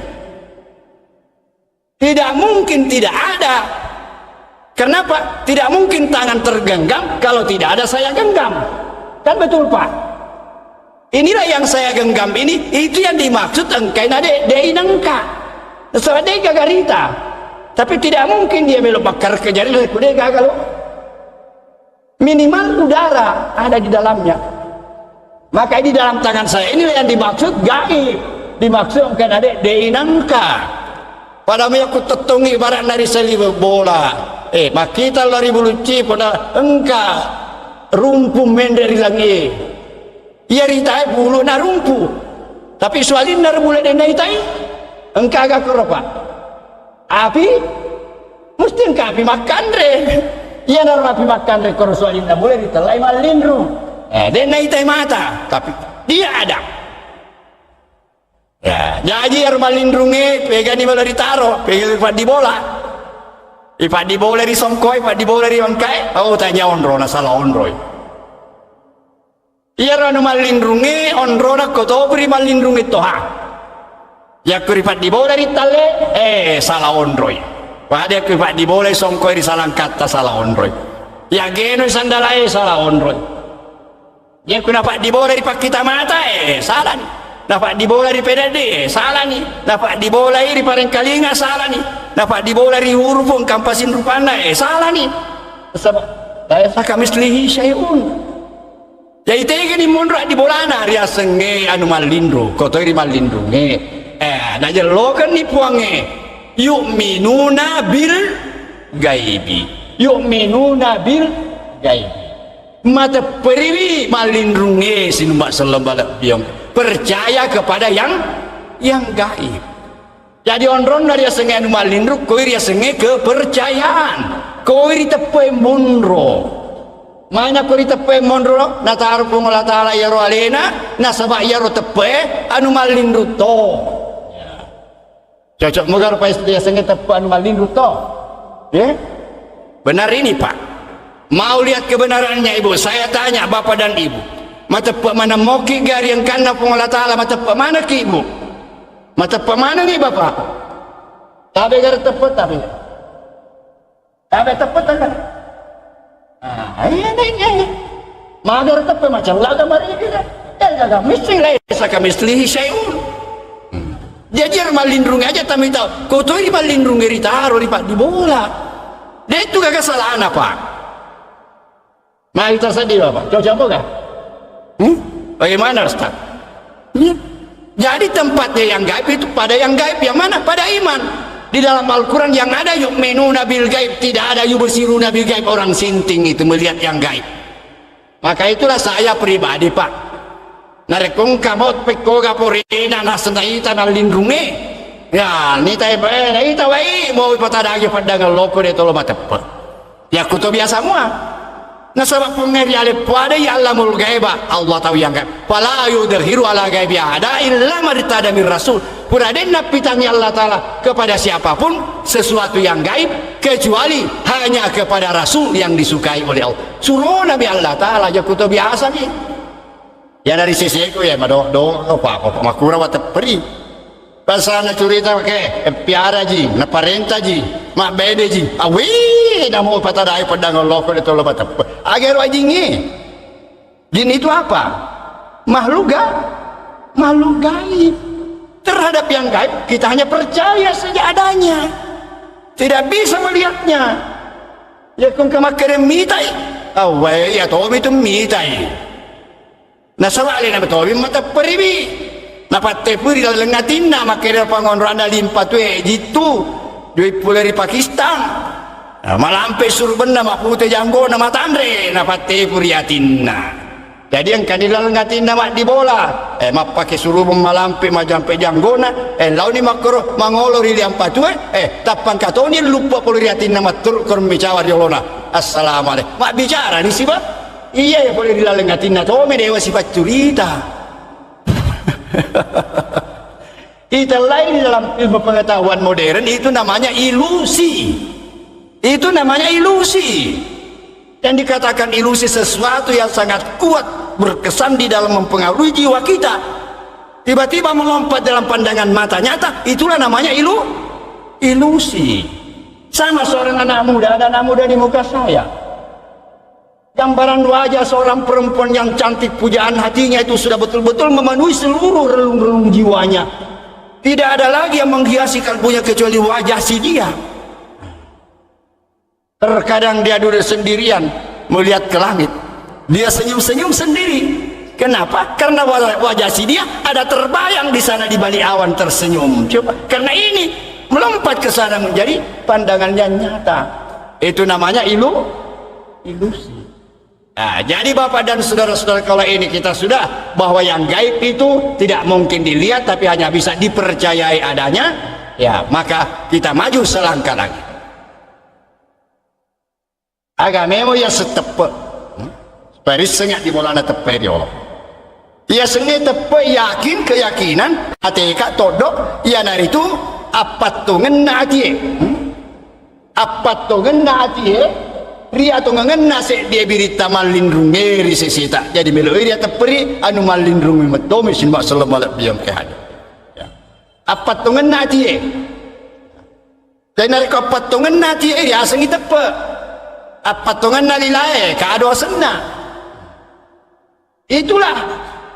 Tidak mungkin tidak ada. Kenapa? Tidak mungkin tangan tergenggam kalau tidak ada saya genggam. Kan betul, Pak? Inilah yang saya genggam ini, itu yang dimaksud engkaina de', de' inangka. Sebab de' gaga rita. Tapi tidak mungkin dia melo' bakar ke jari, de' gaga lo. Minimal udara ada di dalamnya. Maka di dalam tangan saya ini yang dimaksud gaib. Dimaksud engkaina de', de' inangka. Pada meyakku tettongi ibaratna ri saliweng bola. Eh, makkita lao ri bulucci pada engka rumpu menre' ri langie. Iya ritae bulu na rumpu. Tapi sualinna ro bule de' naitai. Engka aga koro, Pak? Api? Musti engka api makkanre. Iyanaro api makkanre koro sualinna bule ritellai mallinru. Eh, de' naitai mata, tapi dia ada. Ya, jaji ero mallinrungnge pegani bala ritaro, pegani faddi bola. Ifaddi bola ri songkoe, ifaddi bola ri wangkae. Oh, tanya onro, na salah onroi. Iyaro anu mallinrungnge onrona ko topi ri mallinrungnge toha. Yakko ri faddi bola ri talle, eh, salah onroi. Pada yakko ri faddi bola songkoi ri salangkatta, salah onroi. Yageno sandalae, salah onroi. Yakko na faddi bola ri pakkita mata, eh, salani. Na faddi bola ri pededde, eh, salani. Na faddi bola ri parengkalinga, salani. Na faddi bola ri hurufu engka mpasing rupanna, eh, salani. Saba-, laisa kamislihi syai'un. Jadi tegani monro addi bolana riasengnge anu mallinru, kotoi ri mallinrungnge. Eh, najellokenni puangnge, yu'minuna bil gaibi. Yu'minuna bil gaibi. Matepperiwi mallinrungnge sinumba selleng balebbiong. Percaya kepada yang, yang gaib. Jadi onronna riasengnge anu mallinru, koi riasengnge kepercayaan. Koi riteppe'e monro. Mana ko riteppe'e monro, nataro Puang Allah Ta'ala iyaro alena, nasaba iyaro teppe'e anu mallinru to. Cocok moga rupa riasengnge teppe anu mallinru to. Eh? Benar ini, Pak. Mau lihat kebenarannya, Ibu? Saya tanya Bapak dan Ibu. Mateppe mana moki gari engkanna Puang Allah Ta'ala, mateppe mana ki, Ibu? Mateppe manengngi, Bapak? Tabe gare teppe, tabe. Tabe teppe, tabe. Ah, iya, iya, iya. Magare teppe, macella ga marigi ga. Eh, gaga missing, laisa kamislihi syai'un. Hmm. Jaji ero mallinrung aja tamita, ko toi ri mallinrung ritaro ri paddibola. De' tu gaga salana, Pak. Mari taseddi, Bapak. Cocok apa, Kak? Hmm? Bagaimana, Ustaz? Hmm? Jadi tempatnya yang gaib itu pada yang gaib. Yang mana? Pada iman. Di dalam Al-Quran yang ada, "Yu'minuna bil gaib", tidak ada "yubsiruna bil gaib", orang sinting itu melihat yang gaib. Maka itulah saya pribadi, Pak. Narekko engka mo pekkoga porena naseng naita nallinrungnge. Ya, nita e, eh, naita wai, mo ipatadagi paddang loko de' tolo mateppe. Yakkuto biasa mua. Nasaba Puang e riale puadai ya'lamul ghaiba, Allah tau yang gaib. Fala yudhiru ala ghaibi ahada illa man irtada min rasul. Pura de' nappitangi Allah Ta'ala kepada siapapun sesuatu yang gaib kecuali hanya kepada rasul yang disukai oleh Allah. Surona mi Allah Ta'ala, yakkuto biasa mi. Ya, dari sisiko, ya, mado-, do-, apa, apa, makura matepperi. Pasana curita ke, eh, piara ji, naparenta ji, mabbede ji. Awi, namo patadai paddang loko de' tolo mateppe. Agero ajingnge. Jin itu apa? Makhluk ga-, makhluk gaib. Terhadap yang gaib, kita hanya percaya saja adanya. Tidak bisa melihatnya. Ya, kong kemakkere mitai. Awai, ya, tomi tu mitai. Nasaba alena matomi matepperiwi. Napattepuri laleng atinna, makkeda pangonroanna limpa tue jittu, joi pole ri Pakistan. Nah, malampe surubenna, mapute janggona, matanre, napattepuri atinna. Jadi engkani laleng atinna maddibola, eh, mappake surubeng malampe, majampe janggona, eh, laoni makkoro mangolo ri limpa tue, eh, tappangka toni luppa pole ri atinna matturu kormi cawa ri olona. Assalamualaikum. Mabbicara ni siba. Iya, ya, pole ri laleng atinna tomi dewa sipaccurita. Itu lain di dalam ilmu pengetahuan modern, itu namanya ilusi. Itu namanya ilusi. Yang dikatakan ilusi sesuatu yang sangat kuat berkesan di dalam mempengaruhi jiwa kita. Tiba-tiba melompat dalam pandangan mata nyata, itulah namanya ilu-, ilusi. Sama seorang anak muda, ada anak muda di muka saya. Gambaran wajah seorang perempuan yang cantik, pujaan hatinya itu sudah betul-betul memenuhi seluruh relung-relung jiwanya. Tidak ada lagi yang menghiasi kalbunya kecuali wajah si dia. Terkadang dia duduk sendirian, melihat ke langit. Dia senyum-senyum sendiri. Kenapa? Karena wa-, wajah si dia ada terbayang di sana di balik awan tersenyum. Coba, karena ini melompat ke sana menjadi pandangannya nyata. Itu namanya ilu-, ilusi. Nah, jadi Bapak dan saudara-saudara, kalau ini kita sudah bahwa yang gaib itu tidak mungkin dilihat, tapi hanya bisa dipercayai adanya, ya, maka kita maju selangkah lagi. Aga memo iya setteppe. Hmm? Supaya rissengngi di bolana teppe riolo. Iya sengnge teppe yakin, keyakinan, ateka toddo, iyanaritu appattongenna atie. Hmm? Appattongenna atie, ri atongengenna seddie biritta mallinrungnge ri seseta. Jadi meloi ri atepperi anu mallinrungnge mettomi sining masello malebbiang ke hade. Ya. Appattongenna atie. Jadi narekko appattongenna atie, riasengngi teppe. Appattongenna lilae, kado asenna. Itulah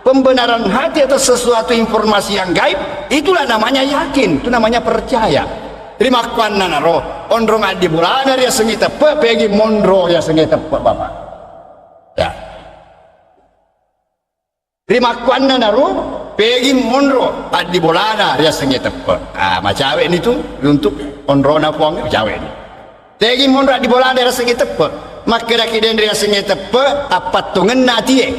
pembenaran hati atas sesuatu informasi yang gaib, itulah namanya yakin, itu namanya percaya. Rimakkuannanaro, onrong addibolana riasengngi teppe, pegi monro riasengngi teppe, Bapak. Ya. Rimakkuannanaro, pegi monro addibolana riasengngi teppe. Ah, macawe'ni tu untuk onrona Puang, macawe'ni. Tegi monro addibolana riasengnge teppe. Makkedaki den riasengnge teppe, appattongenna atie.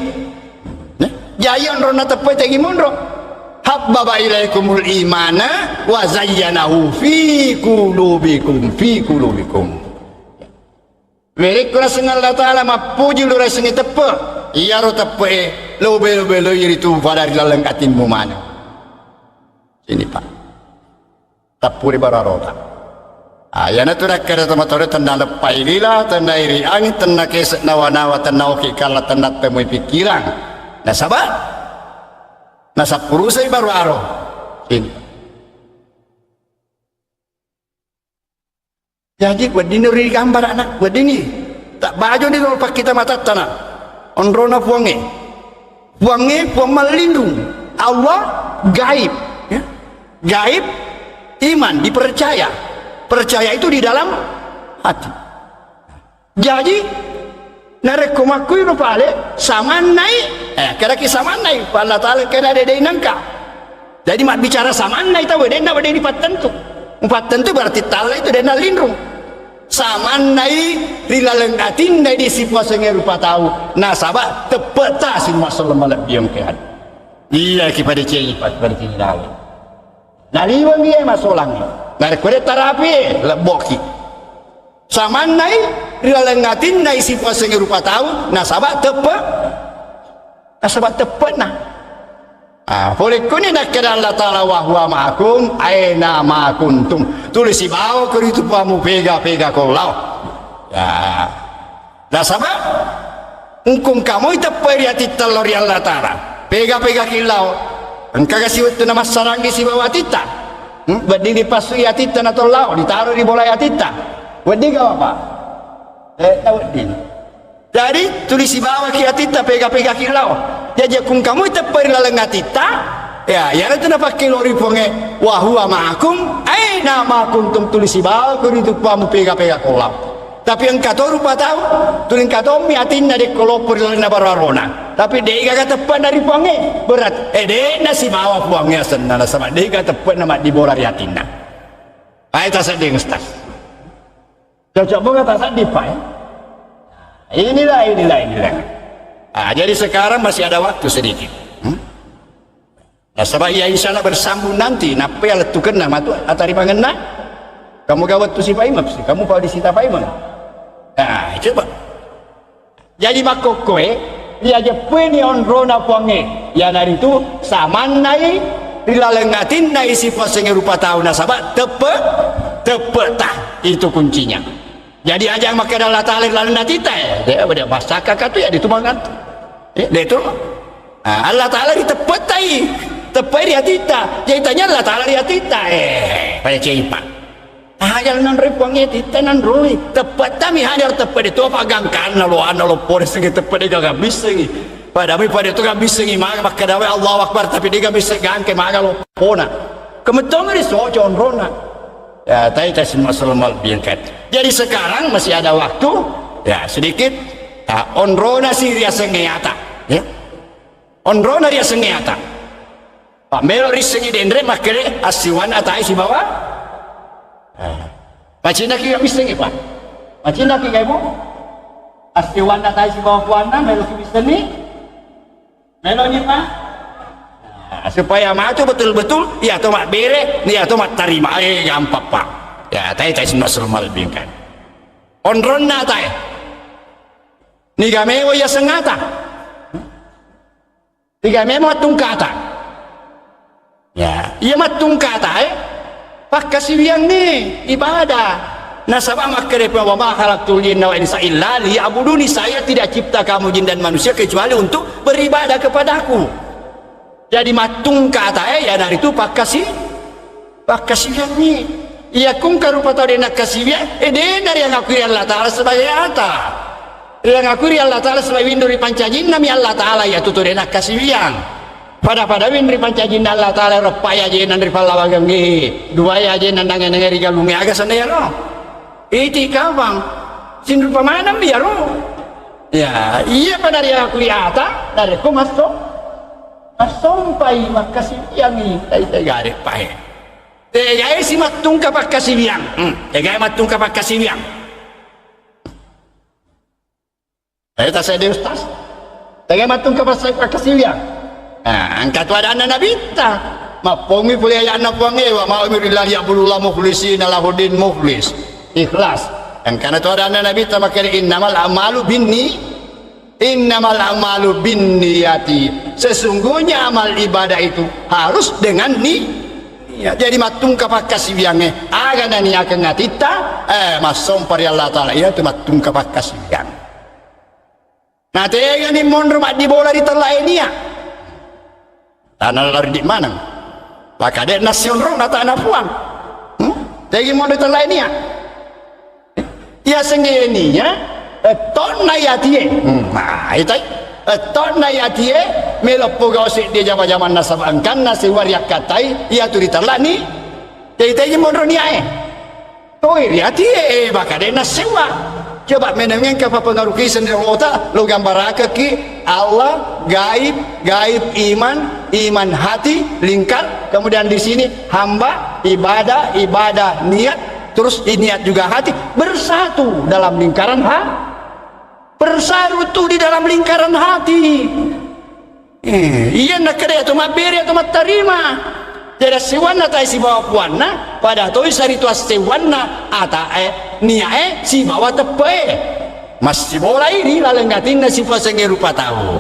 Nah, jaji onronna teppe tegi monro. Habbaba ilaikumul imana wa zayyanahu fi qulubikum, fi qulubikum. Werekko naseng Allah Ta'ala mappuji lu riasengnge teppe, iyaro teppe'e lo belo-beloi ritu pada ri laleng atimmu maneng. Sini, Pak. Tappuri bararota. Ah, iyanatu nakkeda tomatoa tenna leppai lila, tenna iri angin, tenna kese' nawa-nawa, tenna oki kalla, tenna temui pikkirang. Nasaba nasappurusai baru aro. Sini. Jaji, weddinni ri gambara'na, weddinni. Tabbajoni ro pakkita matattana. Onrona Puangnge. Puangnge, Puang mallinrung. Allah gaib. Ya. Gaib, iman, dipercaya. Percaya itu di dalam hati. Jaji, narekko makkuiro pale, samannai, eh, kedaki samannai, Allah Ta'ala kena dede nengka. Jadi, mabbicara samannai tau, denna wedding dipattentu. Mupattentu berarti talla itu denna linrung. Samannai ri laleng atinna di sipuasengnge rupa tau, nasaba teppeta sining masselleng malebbiang ke. Iya ki pada cengi, pada cengi laleng. Naliweng iye masolang. Narekko de tarapi, lebboki. Samannai ri laleng atinna isi puasengnge rupa tau, nasaba teppe, nasaba teppena. Ah, pole kuni nakkeda Allah Ta'ala, "Wa huwa ma'akum aina ma kuntum." Tuli sibawa ko ritu pamu pega-pega ko lao. Ya. Nasaba, engkung kamoi teppe ri atitta lao ri Allah Ta'ala. Pega-pega ki lao. Engka kasi wettu na massarangi sibawa atitta. Hmm? Wedding dipassui atitta na to lao, ditaro ri bola atitta. Wedding ga, Bapak? Eh, wedding. Jadi, tuli sibawa ki atitta, pega-pega ki lao. Jaji, engkung kamoi teppe ri laleng atitta, ya, iyana tu napakke lo ri Puangnge, "Wa huwa ma'akum aina ma kuntum," tuli sibawa ko ritu pamu pega-pega ko lao. Tapi engka to rupa tau, tuli engka tommi atinna dekko loppo ri lalenna baro-arona. Tapi de'gaga teppena ri Puangnge. Berat, eh, de'na sibawa Puangnge asenna, nasaba de'ga teppena maddibola ri atinna. Ae tasedding, Ustaz. Cocok bunga tasedding, Pak, ya? Inilah, inilah, inilah. Ah, jadi sekarang masih ada waktu sedikit. Hmm? Nasaba iya, insya Allah bersambung nanti. Nappa iya lettukenna matu atarimangenna. Kamu gawat tu si Pak Imam sih. Kamu pau di sita Pak Imam. Nah, coba. Jadi makkokkoe, iya jeppuini onrona Puangnge. Iyanaritu samannai ri laleng atinna isi puasengnge rupa tau nasaba teppe, teppe ta. Itu kuncinya. Jadi aja makkeda Allah Ta'ala ri laleng atitta, eh. De, de, massakka katu ya ditu mangantu. Eh, de tu. Ah, Allah Ta'ala ri teppetai. Teppai ri atitta. Jadi tanya Allah Ta'ala ri atitta. Eh, pada ceipa. Ah, jalan nanroi Puangnge atitta nanroi. Teppetta mi hadir teppe de tu apa gangkanna lo anna lo pore segi teppe de gaga missengi. Pada mi pada tu gaga missengi maga makkeda wae Allahu Akbar tapi de gaga misseng gangke maga lo pona. Kemetong ri soco onrona. Ya, tai ta simassel malebbiangkan. Jadi sekarang masih ada waktu, ya, sedikit, ya, onrona si riasengnge ata, ya. Onrona riasengnge ata. Pak melo risengngi denre makkede assiwan atai sibawa. Ah. Macinna ki missengi, Pak. Macinna ki, Ibu. Assiwan atai sibawa puanna melo ki missenni. Meloni, Pak? Nah, supaya matu betul-betul, iya to mabbere, iya to mattarima. Eh, gampang, Pak. Ya, tai, tai, simassel malebbiangkan. Onronna tai. Niga mewa iya sengata. Niga mewa tungkata. Ya, iya mattungkata, eh. Pakkasiwiangngi ibadah. Nasaba makkeda Puang, "Wa ma khalaqtul jinna wal insa illa liya'buduni." Saya tidak cipta kamu jin dan manusia kecuali untuk beribadah kepadaku. Jadi mattungkata, eh, iyanaritu pakkasi-, pakkasiwiangngi. Iya kungka rupa tau de nakkasiwiang, eh, de nariangakui Allah Ta'ala sebagai ata. Riangakui Allah Ta'ala sebagai winru ri pancajinna mi Allah Ta'ala, iya tu tu de nakkasiwiang. Pada-pada winru ri pancajinna Allah Ta'ala, reppai ajenna ri pallawangengnge, duai ajenna nange-nange ri galungnge, aga senna iyaro? Itikafang. Sinrupa maneng mi iyaro. Ya, iya pada riangakui ata, narekko masso-, massompai makkasiwiangngi, tai-, tai gare pae. Tegai si mattungka pakkasiwiang. Hmm, tegai mattungka pakkasiwiang. Eh, tasede Ustaz. Tegai mattungka pas-, pakkasiwiang. Nah, engka tu adanna Nabitta. Mappongi pole aya'na Puangnge, "Wa ma umiru illa liya'budullah mukhlisina lahuddin," mukhlis. Ikhlas. Engkana tu adanna Nabitta makkeda, "Innamal a'malu binni-, innamal a'malu binniyati." Sesungguhnya amal ibadah itu harus dengan ni-, niat. Jadi mattungka pakkasiwiangnge, aga naniakeng atitta, eh, massompa ri Allah Ta'ala, iya tu mattungka pakkasiwiang. Na tegani monro maddibola ri tellae nia. Tana lari di maneng. Lakade nasi onrong na tana puang. Hmm? Tegi monro tellae nia. Iya sengge nia, eh, tonna yatie. Hmm, nah, itai. Eh, tonna yatie. Melo pogau seddi jama-jamanna, saba engkanna sewwa riakkattai, iyatu ritellani. Jadi taiji monro niae. Toi ri atie, eh, maka de' nassewwa. Coba menengeng ka papengaruh kisah dari Allah Ta'ala, lo gambarakeki Allah, gaib, gaib iman, iman hati, lingkar, kemudian di sini hamba, ibadah, ibadah, niat, terus niat juga hati, bersatu dalam lingkaran ha-, bersatu di dalam lingkaran hati. Eh, iya nakkeda to mabbere atau mattarima. Jadi sewwanna tae sibawa puanna, pada toi saritu assewwanna atae, niae sibawa teppe'e. Massibolai ri laleng atinna sipasengnge rupa tau.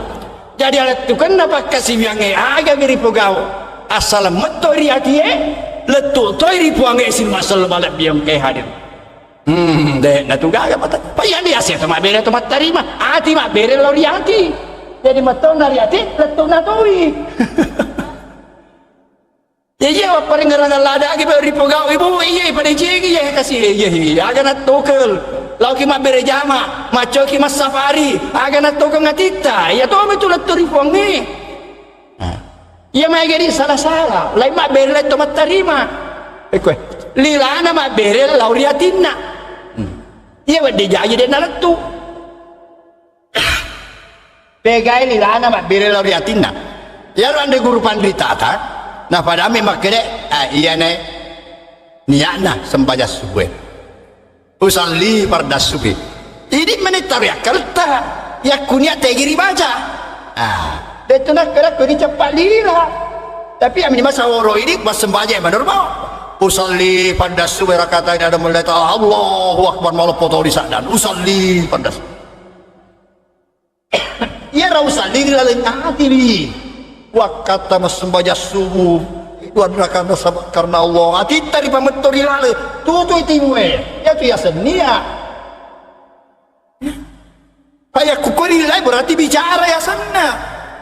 Jadi alettukenna pakkasiwiangnge aga mi ripogau. Assaleng metto ri atie, lettu toi ri puangnge simasel malebbiang ke hadir. Hmm, de' natu gaga mata. Pa iya ni ase to mabbere to mattarima. Ati mabbere lao ri ati. Jadi mettonna ri ati, lettu'na toi. Ya iya, wapparingerang lada agi baru ripogau ibu, iya, pada jegi, iya, kasih, iya, iya, iya, aga nattokel. Lao ki mabbere jama, maccoki massafari, aga nattokel ngatitta. Iya to metu lettu ri puangnge. Nah, iya maega di sala-sala, lain mabbere, lain to mattarima. Ekko, lilana mabbere lao ri atinna. Hmm. Iya wedding jaji de' nalettu. Pegai lilana mabbere lao ri atinna. Iyaro anre guru panritata, napadami makkeda, ah, iyane niatna sembajang subuh. Usalli fardas subhi. Idi meni tabe akkalta. Yakkunia tegi ribaca. Ah, detu nakkeda ko diceppa lila. Tapi ami masa woro idi massembajang manurba. Usalli fardas subhi rakaatain ada mulai ta Allahu Akbar, malah foto di sadan. Usalli fardas. Iyaro usalli ri laleng atiwi. Wakkatta massembajang subuh, dua rakaat nasaba karena Allah. Atitta ripametto ri laleng. Tutui tiwue. Iyatu yaseng nia. Ayakku ko rilai berarti bicara yasenna.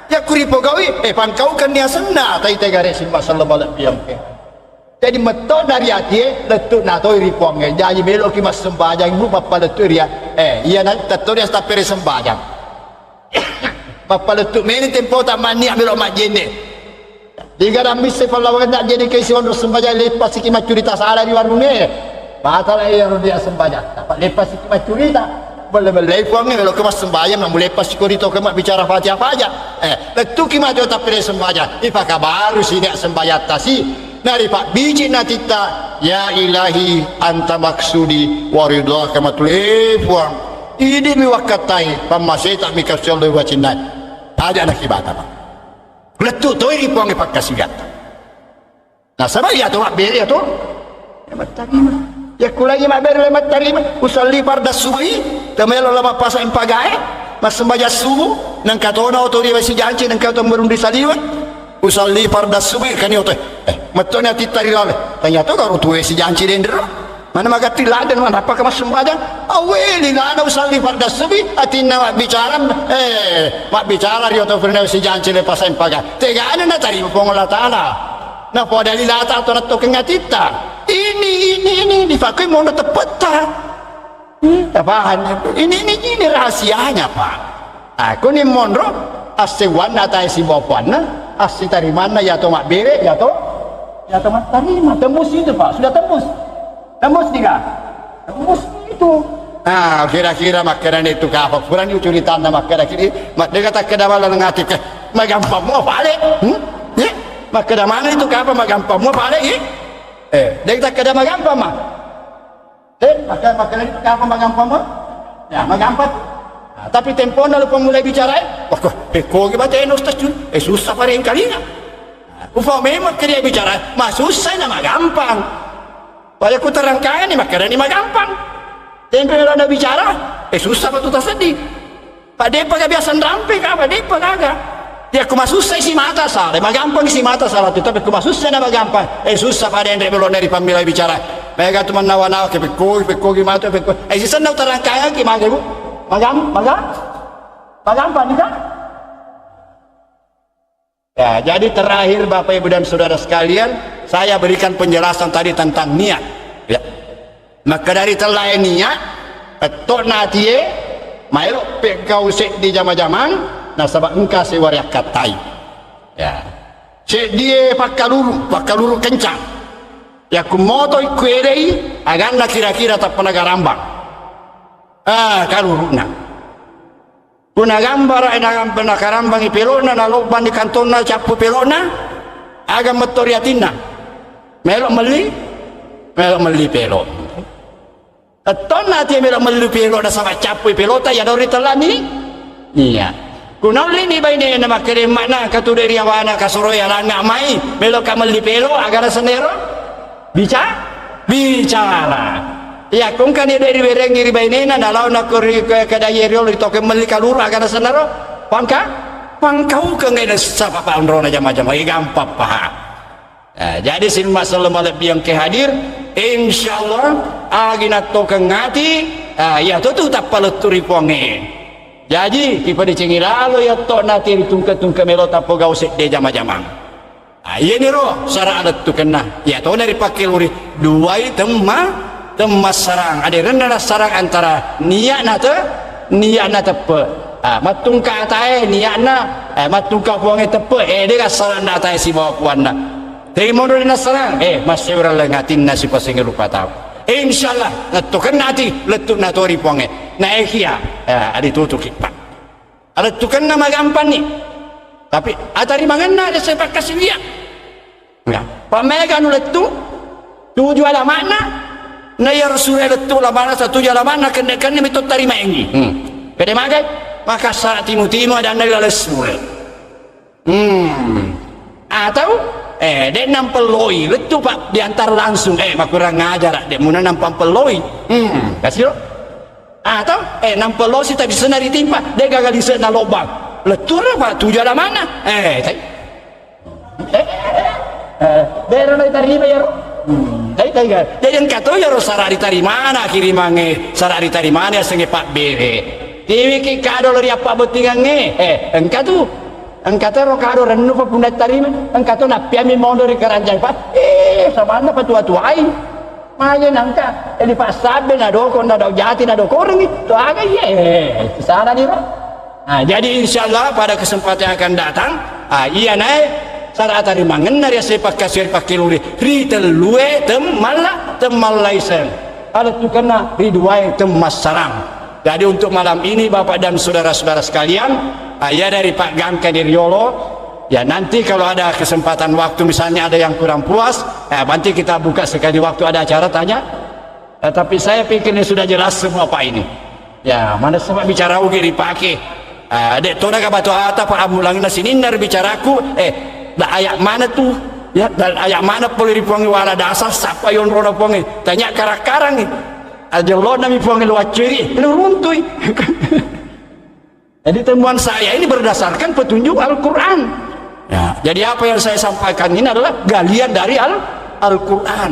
Yakku ripogau'i, eh, pangkaukan yasenna. Tai tegare simba sallam alabbiang ke. Jadi metto dari atie, lettu natoi ri Puangnge. Jaji meloki massembajang, ibu, mappalettu ria. Eh, iya na, tetto dia tappere sembajang. Mappalettu meni tempo tamanni, melo majjenne. Diga dambisse pallawangenna, jadi ke sionro sembajang, leppasiki maccurita sala ri warunge. Batala iyaro dia sembajang. Apa leppasiki maccurita. Belle-belle Puangnge, meloki massembajang, namu leppasiko rito ke mabbicara Fatihah paja. Eh, lettuki matu tappere sembajang. Ipakabaru sini sembajatta si. Naripabbiji natitta, "Ya Ilahi, anta maksudi wa ridhaka matlubi." Eh, Puang, idi mi wakkattai, pammaseta mi kasiallo wacinnai. Aja nakibata, Pak. Lettu toi ri Puang pakkasiwiatta. Nasaba iya to mabbere iya to. Ya mattarima. Yakku lagi mabbere le mattarima, usalli fardas subhi, tamelo la mappasa empagae, massembajang subuh, nengka tona oto ri wesi janci, nengka to merundri saliweng. Usalli fardas subhi, kani oto, eh, mettoni atitta ri lale. Tanya to garo tuwe si janci dendro. Mana magatti ladde, mana apa ke massembajang? Awe, lilana usalli fardas subhi, atinna mabbicara, eh, mabbicara ri oto firna si janci le pasai paga. Tegana na tari Puang Allah Ta'ala. Na poda lilata atau na tokeng atitta. Ini, ini, ini, dipakui mono teppetta. Hmm, tapahan. Ini, ini, ini rahasianya, Pak. Aku ni monro, assewwanna tae sibawa puanna, assitarimanna ya to mabbere, ya to, ya to mattarima. Tembus itu, Pak. Sudah tembus. Tembus tidak? Tembus itu. Ah, kira-kira makkedani itu kapa? Purani ucuritanna makkeda kiri, maddega takkeda bala ngati ke. Magampang mo pale. Hmm? Ya? Makkeda mana itu kapa magampang mo pale, eh? Eh, dega takkeda magampang ma. Eh, maka, maka lagi apa magampang, Pak? Ya, magampang. Nah, tapi tempona lupa mulai bicara, eh? Wah, kok, eh, kok gimana, eh, Ustaz, cuy? Eh, susah pada yang kalinya. Nah, ufa memang kerja bicara, mah susah na magampang. Pada ku terangkan ni, maka ni magampang. Tempe kalau ada bicara, eh, susah betul tak sedih. Pak, de'pa ga biasa nrampe ka, Pak, de'pa gaga. Ya, ku masussa isi mata sala, magampang isi mata sala tu, tapi ku masussa na magampang. Eh, sussa pada enre belone ri pammila bicara. Mega tu mannawa-nawa ke pekko, pekko ki matu, pekko. Eh, sisenna utarangkangki mage, Bu. Magam-, maga-, magampang ni ka? Ya, jadi terakhir Bapak Ibu dan Saudara sekalian, saya berikan penjelasan tadi tentang niat. Ya. Maka dari tellae niat, petto'na atie, maelo peggau seddi jama-jamang, nasaba engka sewari akkattai. Ya. Seddie pakkaluru, pakkaluru kencang. Yakku moto ikku edei, aganna kira-kira tappa nagarambang. Ah, kaluru'na. Ku nagambara, eh, nagam-, nakarambangi pelo'na, nalobbang di kantonna, cappu pelo'na, aga metto ri atinna. Melo melli, melo melli pelo. Tettonna ati melo melli pelo nasaba cappui pelota, ya dori tellani. Iya. Ku naulini bainena makkeda, "Makna katu de ri awana kasoro ya langa mai, melo ka melli pelo, aga nasenna ero?" Bica-, bicara. Iya, kongkani de riwerengi ri bainena, nalao nako ri ke-, kedai riolo ri toko melli kaluru, aga nasenna ro? Pangka-, pangkaukeng ena sapa pa onrona jama-jama, eh, gampang paha. Eh, jadi sining masselleng malebbi engke hadir, insyaallah agi nattokeng ati, ah, iya to tu tappa lettu ri Puangnge. Jaji, ipadecengi lalo iya to nati ri tungke-tungke melo tappa gau sedde jama-jamang. Ah, iyaniro sara alettukenna. Iya tona ripakkeluri duai temma, temmassarang. Aderenna nassarang antara niatna te, niatna teppe. Ah, mattungka atae niatna, eh, mattungka Puangnge teppe, eh, de gassarang atae sibawa puanna. Tegi monro di nassarang, eh, massewrang leng atinna sipaseng rupa tau. Insyaallah, lettukenna ati, lettu'na to ri Puangnge. Naekia, eh, aditutuki, Pak. Alettukenna magampanni. Tapi atarimangenna ada sepakkasiwia. Ya. Pamega nu lettu, tuju alama'na, na iya Rasulullah lettu alama'na, sa tuju alama'na, kenne-kenne mito tarimaengi. Hmm. Pede magai, maka sa timu-timu ada na lalessu. Hmm. Atau, eh, de nampelloi, lettu, Pak, diantar langsung, eh, makurang ajar, de muna nampampelloi. Hmm, kasiro. Atau, eh, nampellosi tapi sena ritimpa, de gaga lise'na lobang. Lettura, Pak, tuju alama'na. Eh, tai. Eh, eh, bero na tarima yaro. Hmm, tai, tai, ga. Jadi engka to yaro sara ritarimana, kirimange sara ritarimana, asengnge pabbere. Tiwiki kado lori appabbottingangnge. Eh, engka tu. Engka to ro kado rennu pa punna tarima. Engka to nappiami mondo ri keranjang pa. Eh, samanna pa tua-tuai. Maje nangka, eh, dipasabbe nadoko, nadau jati, nadokorengi. To aga iye. Eh, sana ni ro. Nah, jadi insyaallah pada kesempatan yang akan datang, ah, iya nae sara atarimangenna ri ase pakkasiwia pakkeluri ri tellue temmalla, temmallaiseng. Alettukenna ri duae temmassarang. Jadi untuk malam ini, Bapak dan saudara-saudara sekalian, ah, iya dari Pak Gangka di Riolo, ya nanti kalau ada kesempatan waktu, misalnya ada yang kurang puas, eh, nanti kita buka sekali waktu ada acara tanya. Eh, tapi saya pikir ini sudah jelas semua, Pak, ini. Ya, mana semua bicara ugi ripake. Ah, de tona ka batu ata, Pak, amulangna sininna bicaraku, eh, da ayak mana tu? Ya, da ayak mana pole ri Puangnge wala dasar, sapa yonrona Puangnge? Tanya karang-karangi. Ajellona mi Puangnge lo acceri, lo runtui. Jadi temuan saya ini berdasarkan petunjuk Al-Quran. Ya, jadi apa yang saya sampaikan ini adalah galian dari Al-, Al-Quran.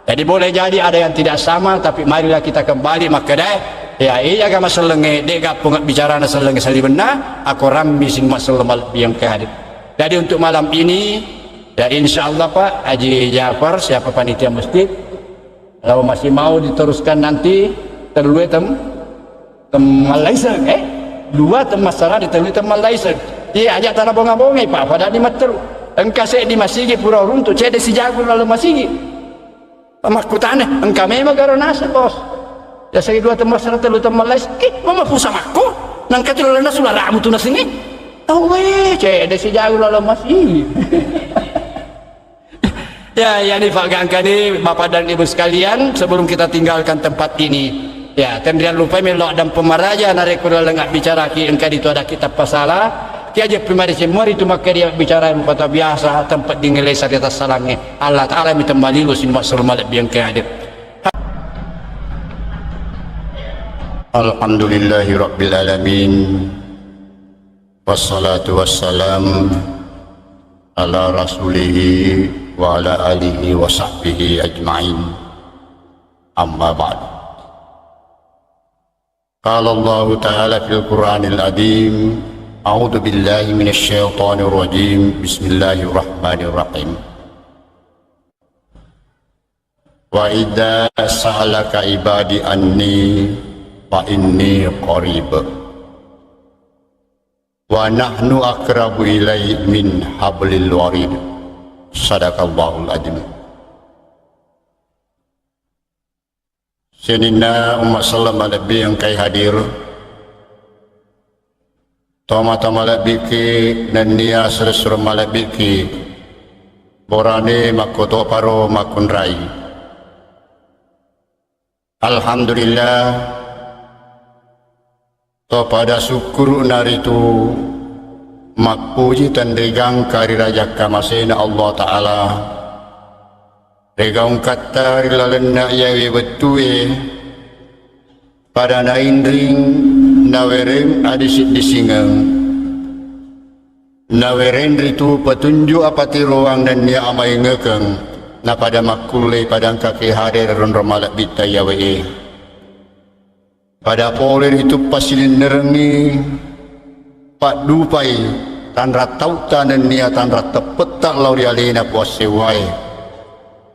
Jadi boleh jadi ada yang tidak sama, tapi marilah kita kembali makkedae, ya, iya ga masellengnge, de ga punga bicarana sellengnge saliwenna, ako rammi sin maselleng malebbi yang kehadir. Jadi untuk malam ini, ya insya Allah Pak Haji Jafar, siapa panitia masjid, kalau masih mau diteruskan nanti, tellue tem-, temmallaiseng, eh? Dua temmassarang di tellue temmallaiseng. Iya, aja tana bonga-bongai, Pak, pada di matteru. Engka seddi masigi pura runtu, cedde sijagu lalu masigi. Makkutana, engka memang garo naseng, Bos. Ya, segi dua temmassarang, tellu temmallaiseng. Ki, mama pusa makko? Nangka tu lalenna sula ramu tu nasengnge. Tauwe, cedde sijagu lalu masigi. Ya, yani Pak Gangka ni, Bapak dan Ibu sekalian, sebelum kita tinggalkan tempat ini, ya, tenrian lupai melo dan pemaraja narekko laleng bicara ki engka ditu ada kita pasala, ki aja pemari semua itu maka dia bicara rupa biasa tempat dingelai sarita salange. Allah Ta'ala mi tembali lu sin masul malek biang ke hadir. Alhamdulillahi Rabbil Alamin. Wassalatu wassalam ala rasulihi wa ala alihi wa sahbihi ajma'in. Amma ba'du. Qala Allahu ta'ala fil Qur'anil azim, a'udzu billahi minasy syaithanir rajim. Bismillahirrahmanirrahim. Wa idza sa'alaka ibadi anni fa inni qarib. Wa nahnu aqrabu ilaihi min hablil warid. Sadaqallahul adzim. Sininna umma selleng malebbi engkai hadir, tomatoa malebbiki nennia sure-sure malebbiki, borane makkotoparo makkunrai. Alhamdulillah, to pada sukkuru'na ritu mappuji tenrigangka ri rajakka masena Allah Ta'ala. Regaungkatta ri lalenna iyawe wettue, pada nainring nawereng adisi-disingeng. Nawereng ritu petunjuk apatiroang nennia amaingekeng, napada makkullei padangkaki hadere ronrong malebbitta iyawe e. Pada pole ritu pasilinnerengngi paddupai tanra tauta nennia tanra teppetta lao ri alena Puang Sewwae.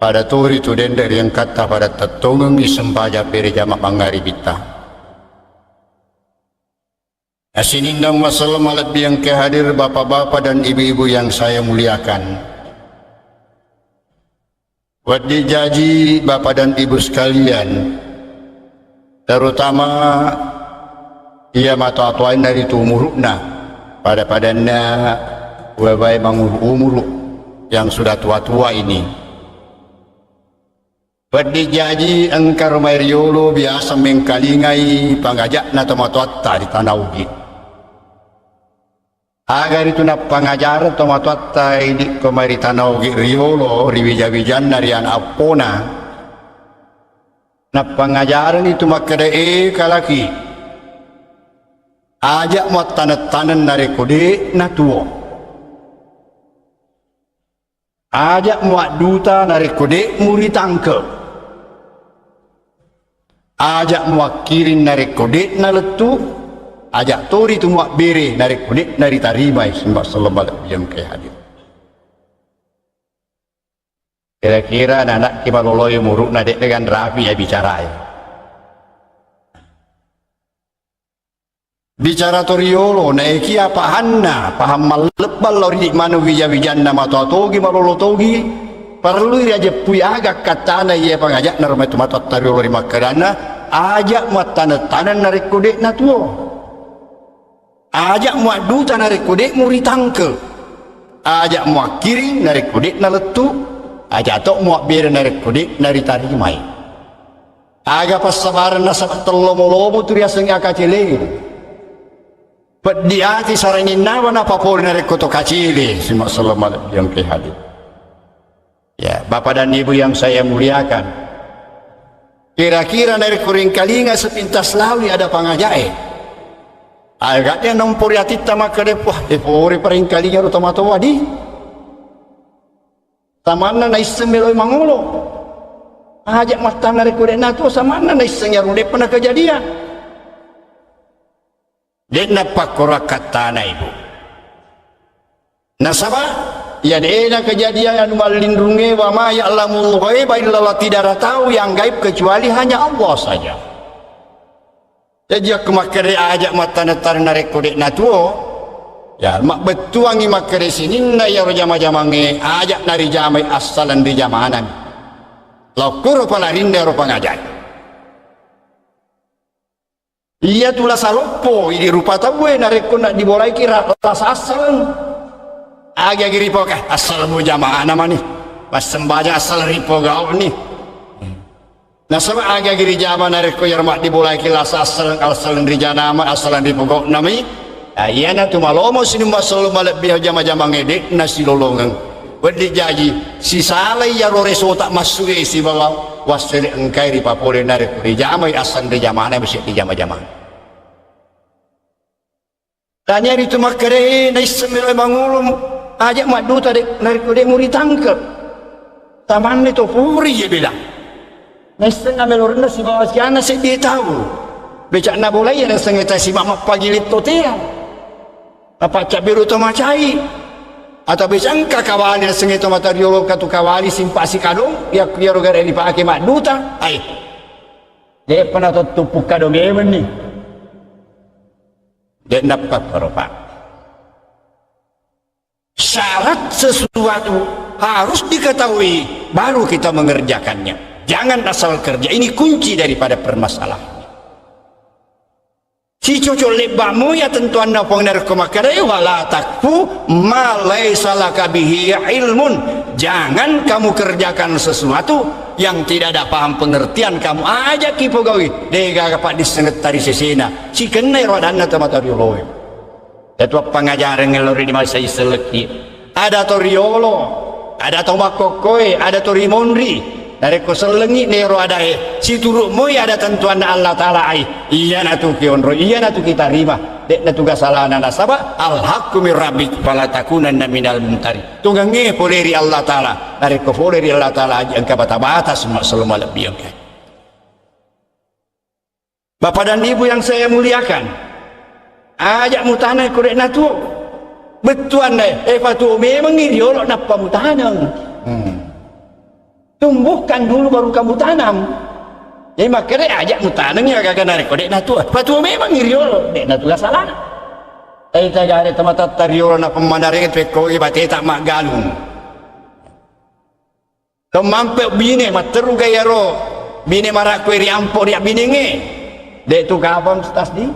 Pada to ritu denre riengkatta pada tettongengngi sempajang berejama mangngaribitta. Sininna umma selleng malebbi engka hadir, bapak-bapak dan ibu-ibu yang saya muliakan. Wedding jaji bapak dan ibu sekalian, terutama iya matoa-toainna ritu umuru'na, pada-padanna wae-wae manguru-umuru yang sudah tua-tua ini. Wedding jaji engka ro mai riolo biasa mengkalingai pangaja'na tomatoatta ri Tana Ogi. Aga ritu nappangajareng tomatoatta idi ko mai ri Tana Ogi riolo ri wija-wijanna ri ana appona. Nappangajareng itu makkeda, "E kalaki, aja muattaneng-taneng narekko de' natuo." Aja muadduta narekko de' muritangke. Aja muakkiring narekko de' nalettu. Aja tori tu muabbere narekko de' naritarimai. Simbah sallam malebbi yang kai hadir. Kira-kira anakki maloloi umuru'na de' naganrapi ya bicarai. Bicara to riolo, naekia pahanna, pahang mallebbang lao ri maneng wija-wijanna matoa togi, malolo togi, parellui riajeppui aga akkattana iya pangaja'na ro matu-, matoatta riolo ri makkedanna, aja muattaneng-taneng narekko de' natuo. Aja muadduta narekko de' muritangke. Aja muakkiring narekko de' nalettu. Aja to muabbere narekko de' naritarimai. Aga passabareng nasaba tellomo-lomo tu riaseng akacele. Peddi ati saranginnawa napapole narekko to kacele, simak sallam malebbi yang ke hadir. Ya, Bapak dan Ibu yang saya muliakan. Kira-kira narekko ringkalinga sepintas lawi ada pangajae. Aga dia nompo ri atitta makkeda, "Wah, e pore paringkalinga ro tomatoa di." Samanna naisseng meloi mangolo. Aja mattanna rekko de' natuo, samanna naisseng iyaro de'pa nakajadian. De' nappakkoro akkattana, Ibu. Nasaba, iya de' nakajadian anu mallinrungnge, wa ma ya'lamul ghaiba illallah, tidak ada tahu yang gaib kecuali hanya Allah saja. Jaji, akko makkeda aja mattaneng-taneng narekko de' natuo, ya, mabbettuangngi makkeda sininna iyaro jama-jamangnge aja narijamai assaleng ri jamanami. Laokkoro palarinna iyaro pangajae. Iyatu lasa loppo idi rupa tauwe narekko naddibolaiki ra-, lasa assaleng. Agi-agi ripoka assaleng jamana mani. Passembajang assaleng ripogau'ni. Nasaba agi-agi rijama narekko iyaro maddibolaiki lasa assaleng, assaleng rijanama, assaleng ripogau'nami, ah, iyanatu malomo sinumma sello malebbi jama-jamangnge de' nasilolongeng. Wedding jaji, sisalai iyaro resota massu'e sibawa wassele engkai ripapole narekko rijamai assaleng rijamanami seddi jama-jamang. Tania ritu makkeda, "E, naisseng melo mangolo, aja madduta de-, narekko de' muritangke." Tamanne to puri je bela. Naisseng amelorenna sibawa siana seddi tau. Becakna bolai naisseng ta siba mappagi letto tea. Apa cabbiru to macai. Atau becangka kawali naisseng to mata riolo katu kawali simpasi kadong, ya, yaro gare dipake madduta. Ai. De'pa na to tuppu kadong ewenni. De' nappakkoro, Pak. Syarat sesuatu harus diketahui, baru kita mengerjakannya. Jangan asal kerja. Ini kunci daripada permasalahan. Sicoco' lebba' mo ya tentuanna Puang narekko makkeda, "Wala takfu ma laisa laka bihi ilmun." Jangan kamu kerjakan sesuatu yang tidak ada paham pengertian kamu. Aja' ki pogawi, de' gaga paddissengetta ri sesena. Sikenna ero adanna tomatoa rioloe. Tetu appangajareng lao ri masa iselekki. Ada to riolo, ada to makkokkoe, ada to rimonri. Narekko sellengngi nero adae, situru' moi ada tentuanna Allah Ta'ala ai. Iyanatu kionro, iyanatu kitarima. De'na tu gasalana nasaba al-haqqu min rabbik fala takunanna minal mumtari. Tungangnge pole ri Allah Ta'ala. Narekko pole ri Allah Ta'ala aja' engka bata-bata semua selama lebbi engka. Bapak dan Ibu yang saya muliakan, aja' mutaneng ko de' natuo. Bettuanna, eh, patuo memengngi riolo nappa mutaneng. Hmm. Tumbuhkan dulu baru kamu tanam. Jadi makkeda aja' mutaneng ya gaga narekko de' natuo. Patuo memengngi riolo, de' natuo salana. Eh, tagare tomatoatta riolo na pemmanareng pekkogi bateta maggalung. Temmampe bine, matteru ga iyaro bine marakkue ri ampo ri abbinengnge. De' tu kapang tasdi.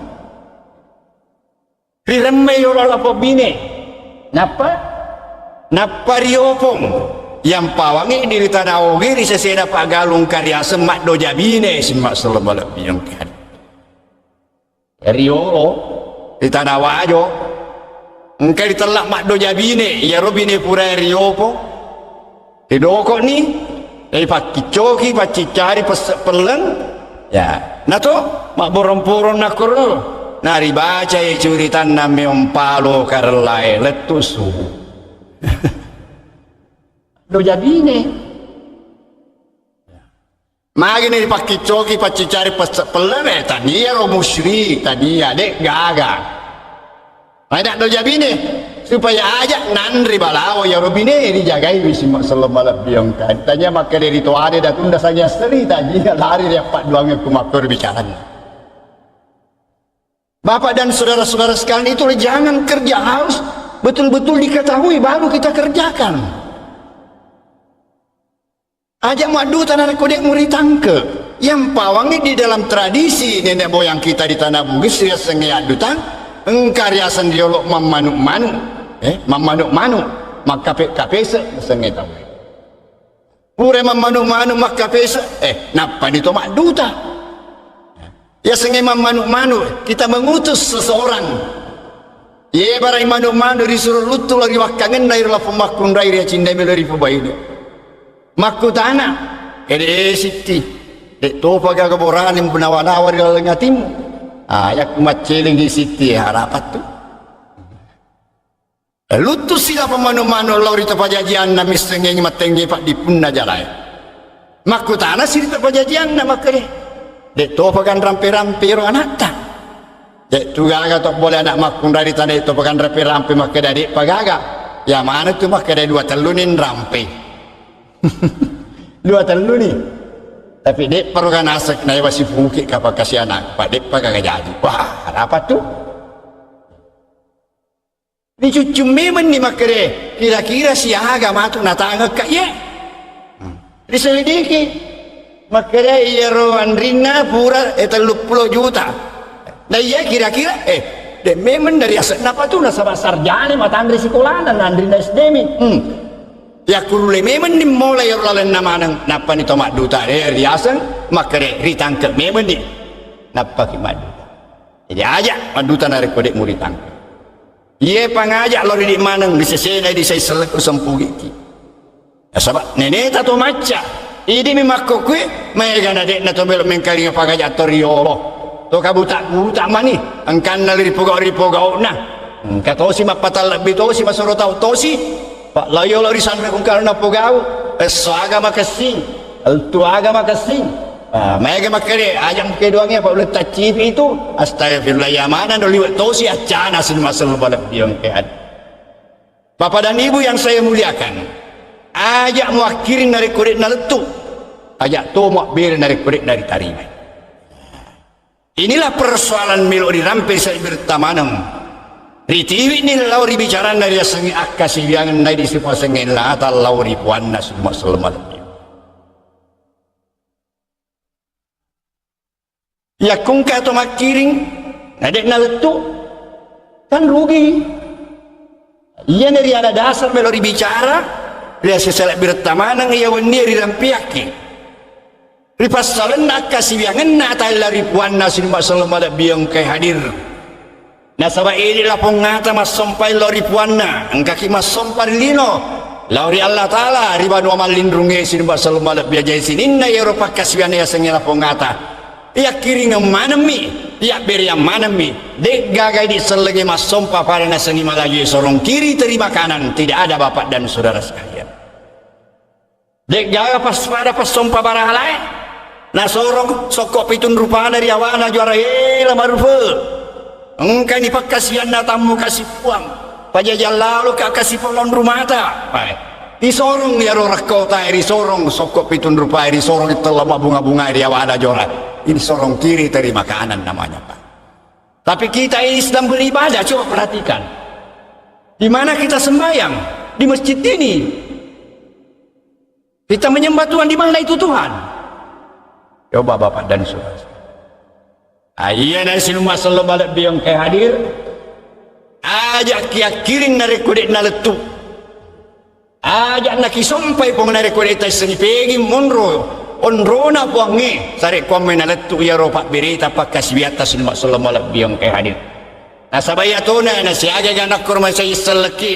Riremme yolo lapong bine. Nappa? Nappa riopong. Yang pawangi diri tana ogi ri sesena paggalung kariaseng maddoja bine, simma selama lebbi engka. Riolo, ri tana wajo, engka ritella maddoja bine, iyaro bine pura riopo, ridoko'ni, ripakkiccoki, paccicari pesse' pelleng, ya, nato mabborong-porong nakkoro, naribacai curitanna meong palo karellae lettu suhu. Doja bine. Magini ripakkiccoki, paccicari pesse' pelleng, eh, tania ro musyrik, tania, de' gaga. Ada doja bine, supaya aja' nanri balawo iyaro bine, rijagai wi simma sello malebbi engka. Tania makkeda ri toane datunda sanya seri, tania lari ri appadduangnge ku makkoro bicarana. Bapak dan saudara-saudara sekalian, itu jangan kerja, harus betul-betul diketahui baru kita kerjakan. Aja' madduta narekko de' muritangke. Yang pawangi di dalam tradisi nenek moyang kita di tanah Bugis riasengnge addutang, engka riaseng riolo mammanu-manu, eh, mammanu-manu, makkape-kapese' riasengnge tau. Pura mammanu-manu makkapese', eh, nappani to madduta. Yasengnge mammanu-manu, kita mengutus seseorang. Ye barai manu-manu risuro luttu lao ri wakkangenna iro lapong makkunrai ri acindai melo ripubaine. Makkutana, "Ede sitti, de' topa gaga borane munawa-nawa ri laleng atimmu?" Ah, yakku maccelengi sitti, harapattu. Luttusi lapong manu-manu lao ri to pajajianna, missengngengi mattengge paddippunna jalae. Makkutanasi ri to pajajianna makkeda, "De' topa kan rampe-rampe ro anatta?" De' tu gaga to bole ana' makkunrai ri tana de' topa kan rampe-rampe makkeda, "De' pa gaga." Ya maneng tu makkeda dua telluni nrampe. Dua telluni. Tapi de' pa ro ga naseng naewa sipuki kapang kasi ana', pa de' pa gaga jaji. Wah, ada apa tu? Ricuccung memenni makkeda, kira-kira siaga matu natangekka iye? Riselidiki. Makkeda iyaro anrinna pura, eh, telluppulo juta. Na iya kira-kira, eh, de' memeng dari ase'na apa tu nasaba sarjana matanre sikolana, na anrinna S D mi. Hmm. Yakkurulle memenni mola iyaro lalenna maneng, nappani to madduta, eh, riaseng, makkeda ritangke memenni. Nappaki madduta. Jadi aja' madduta narekko de' muritangke. Iye pangaja' lao ridi' maneng, ri sesena idi' sai sellekku sempugiki. Nasaba' neneta to macca, idi'mi makkukkue, maega na de'na to melo' mengkalinga pangaja' to riolo. To kabuta-buta mani, engkanna ripogau'-ripogau'na. Engka tosi mappatallebbi tosi, masoro tau tosi. Pa' lao yolo ri sanre kungkana napogau', esso aga makessing, lettu aga makessing. Ah, maega makkeda, aja' mukedoangngi apa uleng taccipi itu. Astagfirullah, ya maneng do liwe' tosi accana sini masello balebbiong ke ad. Bapak dan Ibu yang saya muliakan, aja' muakkiring narekko de' nalettu. Aja' to muabbere narekko de' naritarimai. Inilah persoalan melo' rirampe sai bertamaneng. Ritiwini lao ri bicaranna riasengnge akkasiwiangenna di sipasengnge lata lao ri puanna summa selleng malebbi. Yakkungka to makkiring, na de'na lettu, kan rugi. Iyana riala dasar melo ribicara, riaseselebbiretta maneng iya wennie rirampiakki. Ripassalenna akkasiwiangenna ataella ri puanna sining masello malebbi engkae hadir. Nasaba idi lapong ata massompai lao ri puanna, engkaki massompa ri lino, lao ri Allah Ta'ala, ri banua mallinrungnge sining masello malebbi ajai sininna iyaro pakkasiwianna yasengnge lapong ata. Iyakkiringeng manemmi, iyabbereang manemmi, de'gaga idi sellengnge massompa pada nasengngi malaju sorong kiri terima kanan, tidak ada bapak dan saudara sekalian. De'gaga pas-, pada passompa barahalae. Nasorong sokko pitung rupana ri awana juara ela marufe. Engkani pakkasianna tammu kasi puang. Pajajang lalo ka kasi polong rumata. Pae. Risorong iyaro rekkotae, risorong sokko pitung rupae, risorong tella mabunga-bungae ri awana juara. Ini sorong kiri terima kanan namanya, Pak. Tapi kita ini sedang beribadah, coba perhatikan. Di mana kita sembahyang? Di masjid ini. Kita menyembah Tuhan, di mana itu Tuhan? Coba Bapak dan Saudara. Ah, iya, na sining masello malebbi engkae hadir. Aja' kiakkiring narekko de' nalettu. Aja' nakisompai Puang narekko de' taissengi pegi monro onrona Puangnge, sarekkuammi nalettu iyaro pabbereta pakkasiwiatta sining masello malebbi engkae hadir. Nasaba iyatona nasiaga ga nakkoro masai sellekki,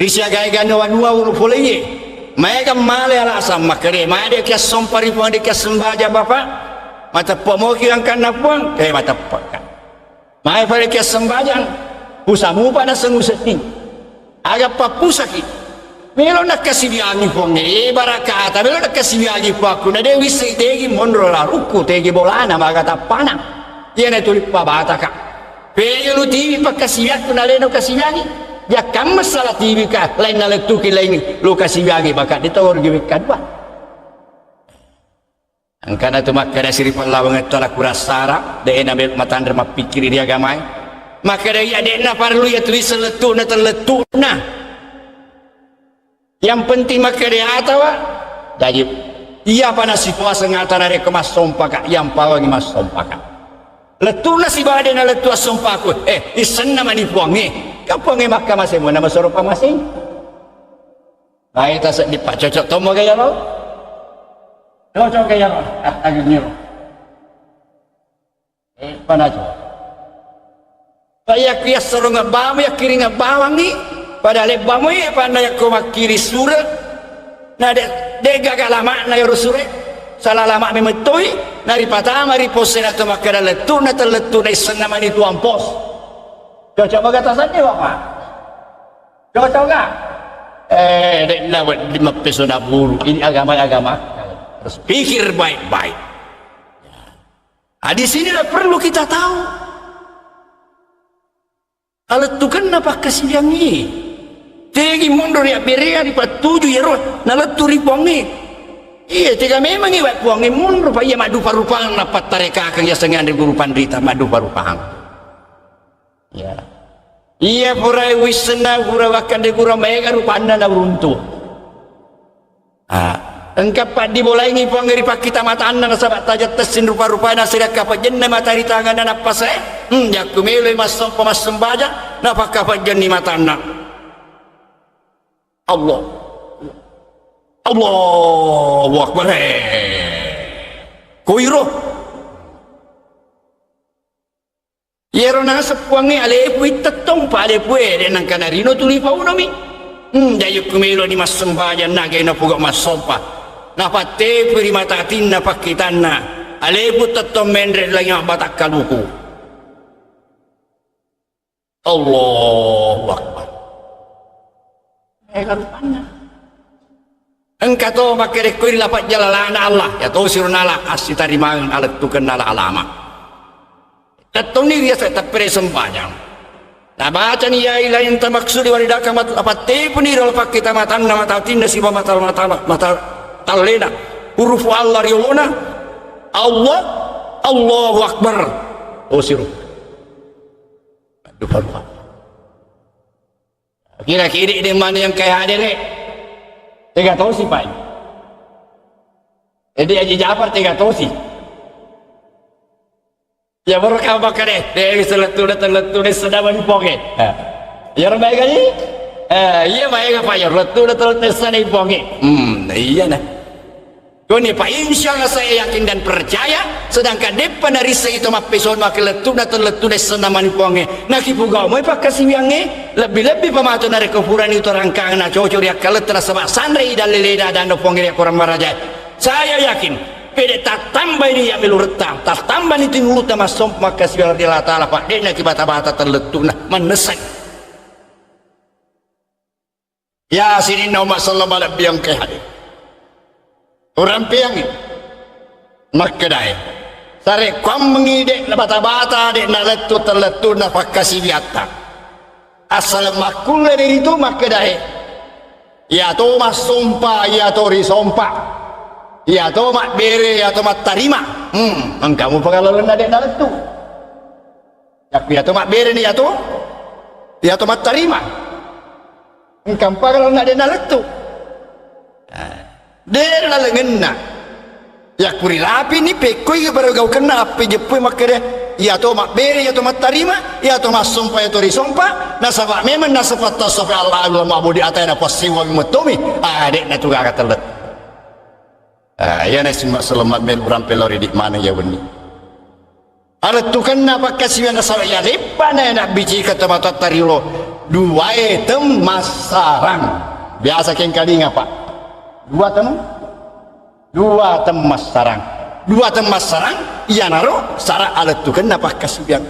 risiaga-aga nuwa-nuwa uru poleye. Maega male alasang makkeda, "Made kiassompa ri Puang, de' kiassembajang, Bapak?" Mateppa moki angkanna Puang? Eh, mateppa kan. Mae fale kiassembajang, pusamupa nasengngu sedding. Aga pappusaki. Melo nakkasiwiangi Puangnge, eh, barakata, melo nakkasiwiangi Puakku, na de' wisseng tegi monro larukku, tegi bolana, maga tappana. Iyana tuli pabataka. Pega lu tiwi pakkasiwiakku, na leno kasiwiangi. Jakkamma sala tiwika, lain nalettuki lain lu kasiwiangi, baka de' tau rugi wekka dua. Engkana tu makkeda siripallawangetta la kurassara, de'na melo matanre mappikkiri ri agamae. Makkeda iya de'na parellu iya tuliseng lettu'na tellettu'na. Yang penting makkeda atawa, jaji, iyapa nasipuaseng ata narekko massompaka, yang pawangi massompaka. Lettu'na sibawa de'na lettu assompaku, eh, issenna mani Puangnge. Ka Puangnge makkamaseng, muna masoro pamaseng. Bae taseddi, Pak, cocok tommo gaya lo? Cocok gaya lo? Ah, agengiro. Eh, panaco. Pak, iya kiassarongeng bawang, iya kiringeng bawangngi. Padahal lebbamo iya panna yakko makkiri sure. Na de', de' gaga lama'na iyaro sure. Sala lama' memettoi. Na ripatama ri posena to makkeda lettu'na tellettu'na issenna mani tuang pos. Cocok maga taseddi, Bapak? Cocok nggak? Eh, de'na wedding mappesona bulu. Ini agama, agama. Harus pikir baik-baik. Nah, di sinilah perlu kita tahu. Alettukenna pakkasiwiangngi. Tegi monro ri abberea, ripattuju iyaro nalettu ri Puangnge. Iya, tega memangngi wa Puangnge monro, pa iya maddupa-rupang, napattarekakeng yasengnge anre guru panrita, maddupa-rupang. Ya. Iya purae wissenna pura wakkanre guru maega rupanna nauruntu. Ah, engka paddibolaingi Puang ri pakkita matanna nasaba tajang tessing rupa-rupae nasiri akkapejjenna mata ri tanganna nappasae. Hmm, jakku meloi massompa massembajang, napakkapejjenni matanna. Allah. Allahu Akbar. Koiro. Iyaro naseng Puangnge, "Alepui tettong, pa alepue, de' nangka narino tuli paunomi." Hmm, jayukku meloni massembajang, nagai napuga massompa. Napattepui ri mata atinna pakkitanna, "Alepu tettong menre' langi mabbatakkaluku." Allahu Akbar. Ega rupanna. Engka to makkerekkoi ri lapang jalalana Allah, ya tosiro nala assitarimangeng alettukenna la alama. Tettonni riaseng teppere sempajang. Nabacani ya ilahi anta maksudi waridaka mat-, apattepuni ro pakkita matanna mata atinna siba mata, mata, mata tallena. Hurufu Allah riolona. Allah, Allahu Akbar. Tosiro. Dupa-dupa. Kira-kira de' mani yang kayak hadere. Tega tosi, Pak. Jadi Haji Jafar tega tosi. Ya, baru kau makan deh. Deh, bisa lettu dah, lettu dah, sedang mani ponge. Eh. Ya, orang baik kali? Eh, iya, baik apa ya? Lettu dah, lettu dah, sedang ponge. Hmm, iya nah. Koni, Pak, insya Allah saya yakin dan percaya, sedangkan deppa narissa itu mappesono ke lettu dah, lettu dah, sedang mani ponge. Nah, kipugau mai pakkasiwiangnge, lebih-lebih pamato narekko purani itu rangkang na cocok ri akkaletta nasaba sanrei dalle leda dano ponge ri akorang maraja. Saya yakin, pede tattambai ni ya meluretta, tattambani tinulutta massompa makkasiwiang ri Allah Ta'ala, Pak, de'na kibata-bata tellettuna, mannessai. Ya sininna umat selleng malebbiang ke hadir. Urampeangi. Makkedae. Sarekkuammengi de' nabata-bata, de' nalettu tellettuna pakkasiwiatta. Assaleng makkulle diritu makkedae. Iyato massompa, iyato risompa. Iyato mabbere, iyato mattarima. Hmm, engka mupa kalalenna de' nalettu. Yakku iyato mabbere ni iyato, iyato mattarima. Engka mupa kalalenna de' nalettu. Ah. De' lalengenna. Yakku rilapini pekkoi baru gaukenna appe jeppui makkeda, iyato mabbere, iyato mattarima, iyato massompa, iyato risompa, nasaba memang nasifat tasawuf Allah, Allah ma'budi atana passewa mettomi, ah, de' natu gaga tellet. Ah, iyana simma selama melu rampe lao ri di mana ya wenni. Alettukenna pakkasiwiang nasaba iya leppana ya nabbicika tomatoatta riolo duae temmassarang. Biasa kengkalinga, Pak. Dua tem-, dua temmassarang. Dua temmassarang, iyanaro sara alettukenna pakkasiwiang.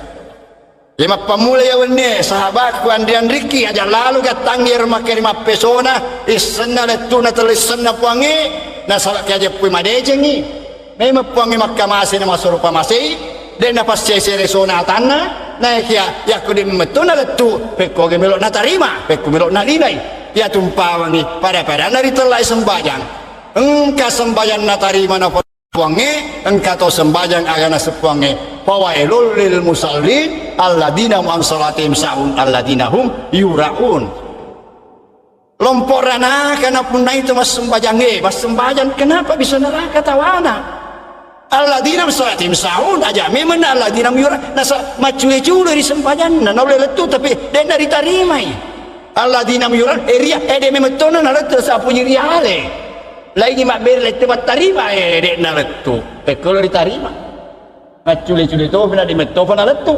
Iya mappammula ya wennie, sahabatku, anri-anrikki, aja lalo gattangi ero makkeri mappesona, issenna lettuna tellessenna puangnge, nasaba kiajeppui madecengi. Memang puangnge makkamase na masoro pamasei, de' napassesere sona atanna, naekia yakko de' mettona lettu, pekkoge melo natarima, pekko melo nalinai. Iya tumpawangi, pada-padanna ritellai sembajang. Engka sembajang natarima na Puangnge, engka to sembajang aga naseng Puangnge, "Fawailul lil musallin, alladzina hum an salatihim sahun, alladzina hum yuraun." Lompo ranaka napunnai to massembajangnge, massembajang kenapa bisa neraka tawana? Alladzina hum salatihim sahun, aja memang alladzina hum yura-, nasa maccule-cule ri sembajanna, naulle lettu tapi de'na ritarimai. Alladzina hum yura-, eh, ria-, eh, de' memettona nalettu sapuji riale. Laingi mabbere lettu mattarima, eh, de'na lettu. Pekkolo ritarima. Maccule-cule topi na di mettofa na lettu.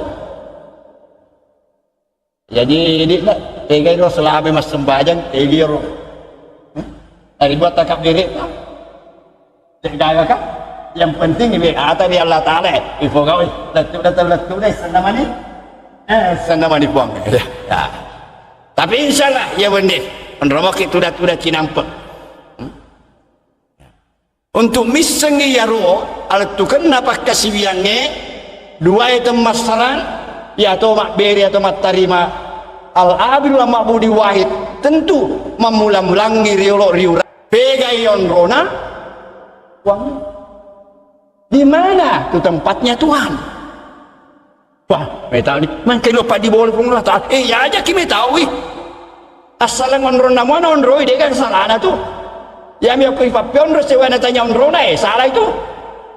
Jadi, de'na, tegai ro selama massembajang, tegai ro. Hmm? Dari buat takap diri, tak? Tegagaka? Yang penting ibe ata ri Allah Ta'ala, eh. Ifogawi, lettu na tellettu deh, senamani. Eh, senamani puang. Ya. Ya. Tapi insya Allah, ya bende. Onromoki tuda-tuda cinampe. Hmm? Untuk missengngi iyaro alettukenna pakkasiwiyangnge, duae temmassarang, iyato mabbere atau mattarima, al-abidul ma'budi wahid, tentu mammula-mulangngi riolo riura. Pegai onrona? Puang. Di mana tu tempatnya Tuhan? Wah, metau ni, mangke lo paddi bolo Puang Allah Ta'ala. Eh, ya aja ki metau i. Assaleng onronna muana onroi, de' kan salana tu. Ya mi aku ipappi onro sewa na tanya onrona, eh, salah itu.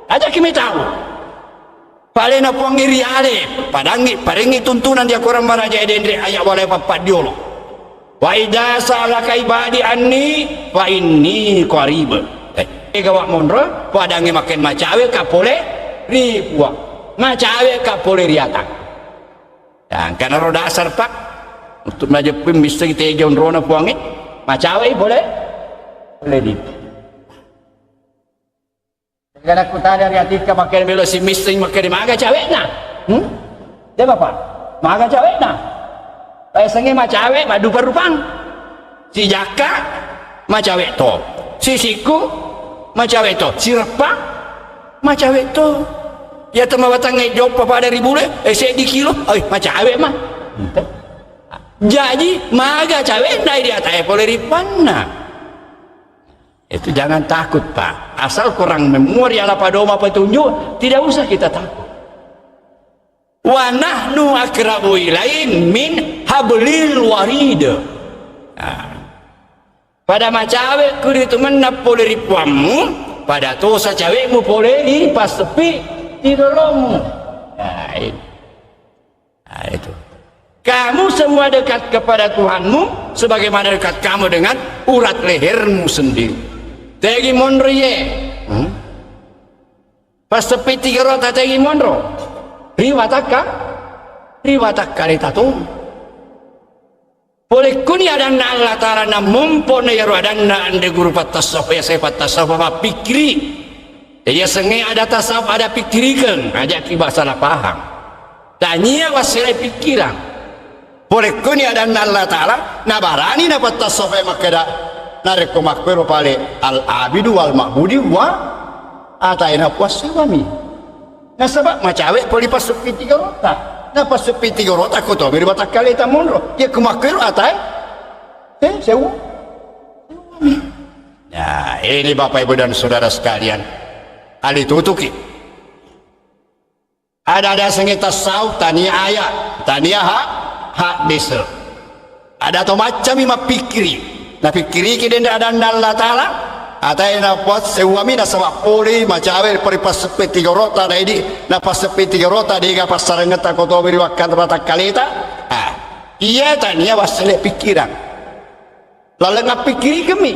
Aja ki metau. Palena Puang iri ale, padangi, parengi tuntunan dia korang maraja denre ayat wala pappaddiolo. Wa idza sa'alaka ibadi anni fa inni qarib. Eh, gawa monro, padangi makin macawe ka pole ri Puang. Macawe ka pole ri atang. Ya, engkana ro dasar, Pak. Untuk majeppui misseng tege onrona Puangnge, macawe pole, pole ri. Kada kutanya ri atikka makkeda melo si misseng makkeda maga cawe'na. Hmm? De' Bapak, maga cawe'na. Paesengnge macawe maddupa-rupang. Si jakka macawe to. Si sikku macawe to. Si reppa macawe to. Ya temawatangnge joppa pada ri bule, eh, seddi kilo, oi, macawe ma. Jaji maga cawe'na di atae pole ri panna. Itu jangan takut, Pak. Asal kurang memori ala padoma petunjuk, tidak usah kita takut. Wa nahnu akrabu ilain min hablil warid. Nah, pada macawe' ku ri tu mennang pole ri puammu, pada tosa cawe'mu pole ri passeppi tigoromu. Nah, itu. Nah, itu. Kamu semua dekat kepada Tuhanmu sebagaimana dekat kamu dengan urat lehermu sendiri. Tegi monro ye. Hmm? Passeppi tigorota tegi monro. Ri watakka, ri watakkaleta to. Pole kuni adanna Allah Ta'ala nammompo na iyaro adanna anre guru pattasawuf, ya saya pattasawuf mappikkiri. Jadi yasengnge ada tasawuf, ada pikkirikeng, aja' ki salah paham. Tania wassele pikkirang. Pole kuni adanna Allah Ta'ala, nabarani napattasawuf makkeda, narekko makkuero pale al-abidu wal ma'budi wa ataina puassewami. Nasaba' macawe' poli passeppi tigorota. Na passeppi tigorota ko tomi ri watakkaleta monro. Iya ku makkuero atae. Eh, sewu. Nah, ini Bapak Ibu dan Saudara sekalian. Ali tutuki. Ada-ada sengnge tasawuf, tania ayat, tania ha-, hadis. Ada to maccami mappikkiri. Napikkiriki denre adanna Allah Ta'ala, atae napassewwami nasaba' pole macawe' pori passeppe tigorota na idi, napasseppe tigorota dega passarengetta ko tomi ri wakkanta watakkaleta. Ah, iya tania wassele pikkirang. Laleng appikkirikemmi.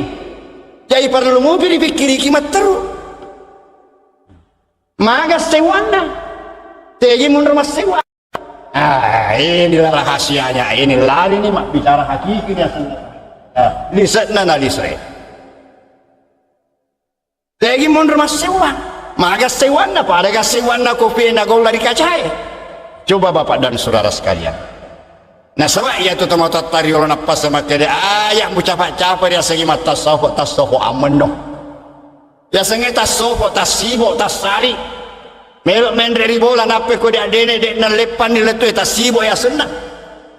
Jadi parellu mupi ripikkiriki matteru. Maga sewwanna? Tegi munro massewwa. Ah, inilah rahasianya. Ini lali ni mabbicara hakiki ni asenna. Ah, lise'na na lise. Tegi munro massewwa. Maga sewwanna? Pada ga sewwanna kopie na golla ri kacae. Coba Bapak dan Saudara sekalian. Nasaba' iyatu tomatoatta riolo nappase makkeda, aya' mucapa'-capa' riasengngi mattasawuf, tassoho ammenno. Yasengnge tassopo, tassibo, tassali. Melo menre ri bola, nappa ko de' addene, de' nalleppanni lettu e, tassibo yasenna.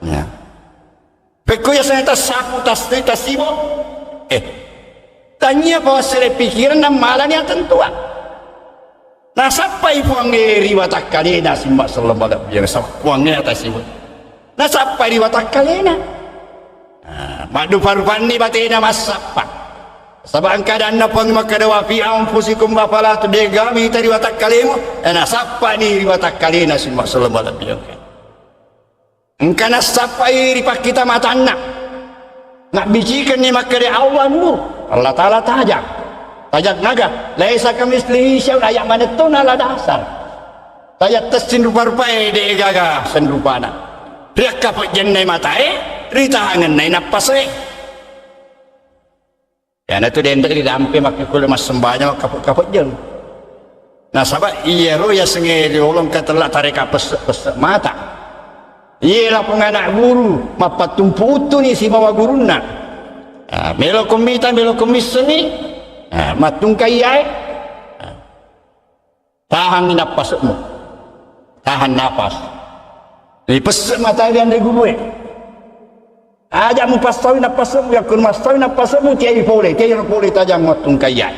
Ya. Pekko yasengnge tassapu, tas-, tassibo. Eh. Tania pa wassele pikiran nammalani atentuang. Nasappai Puangnge ri watakkalena simma selleng malebbiang, sab-, Puangnge atasibut. Nasappai ri watakkalena. Ah, maddupa-rupanni batena massappa. Saba' engka adanna Puang makkeda, "Wa fi anfusikum afala tu-," dega mita ri watakkalemu, eh, nasappani ri watakkalena simma selleng malebbiang. Engka nassappai ri pakkita matanna. Nabbicikenni makkeda, "Allah nur." Allah Ta'ala tajang. Tajang naga. "Laisa kamitslihi syai'un," aya' manetto nala dasar. Tajang tessing rupa-rupae, de' gaga senrupana. Riakka pejjennai matae, ritahangennai nappase. Iyanatu denre rirampe makkekkulle massembajang makkape-kapejjeng. Nasaba' iyaro yasengnge riolo engka tella tareka pesse'-pesse' mata. Iye lapong ana' guru mappattumpu uttuni sibawa gurunna. Ah, meloko mita, meloko missengngi. Ah, mattungkai iyae. Ah. Tahangngi nappase'mu. Tahan napas. Ripesse' matae ri anre gurue. Aja' mupassaui nappase'mu, yakko massaui nappase'mu, tiai pole, tiai pole tajang mattungkai iyae.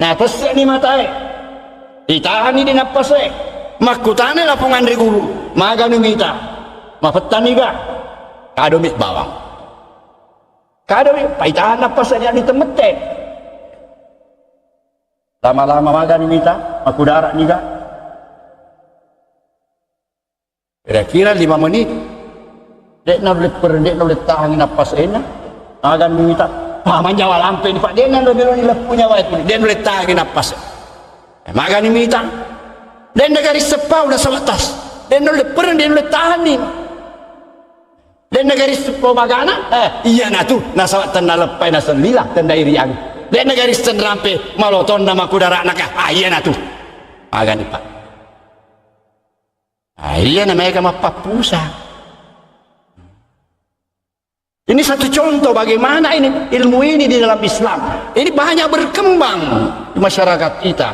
Napesse'ni matae. Ritahanni di nappase'e. Makkutanai lapong anre guru, maganu mita. Mafettaniga? Kadomi bawang. Kadomi, paitahan nappase' ri temmette. Lama-lama magani mita, makkudara' niga? Kira-kira lima menit. De' naulle per-, de' naulle tahangi nappase'na. Magani mita. Wah, manjawa lampe ni, Pak. De' naulle melo ni leppu nyawa itu. De' naulle tahangi nappase'. Eh, magani mita. De' nagari seppau na sewetas. De' naulle per-, de' naulle tahanni. De' nagari seppo magana, eh, iyanatu, nasaba' tennaleppai nasellila, tennairiang. De' nagari senrampe, malotonna makudara'na ka, ah, iyanatu. Magani, Pak. Ah, iyana maega mappappusa. Ini satu contoh bagaimana ini ilmu ini di dalam Islam. Ini banyak berkembang di masyarakat kita.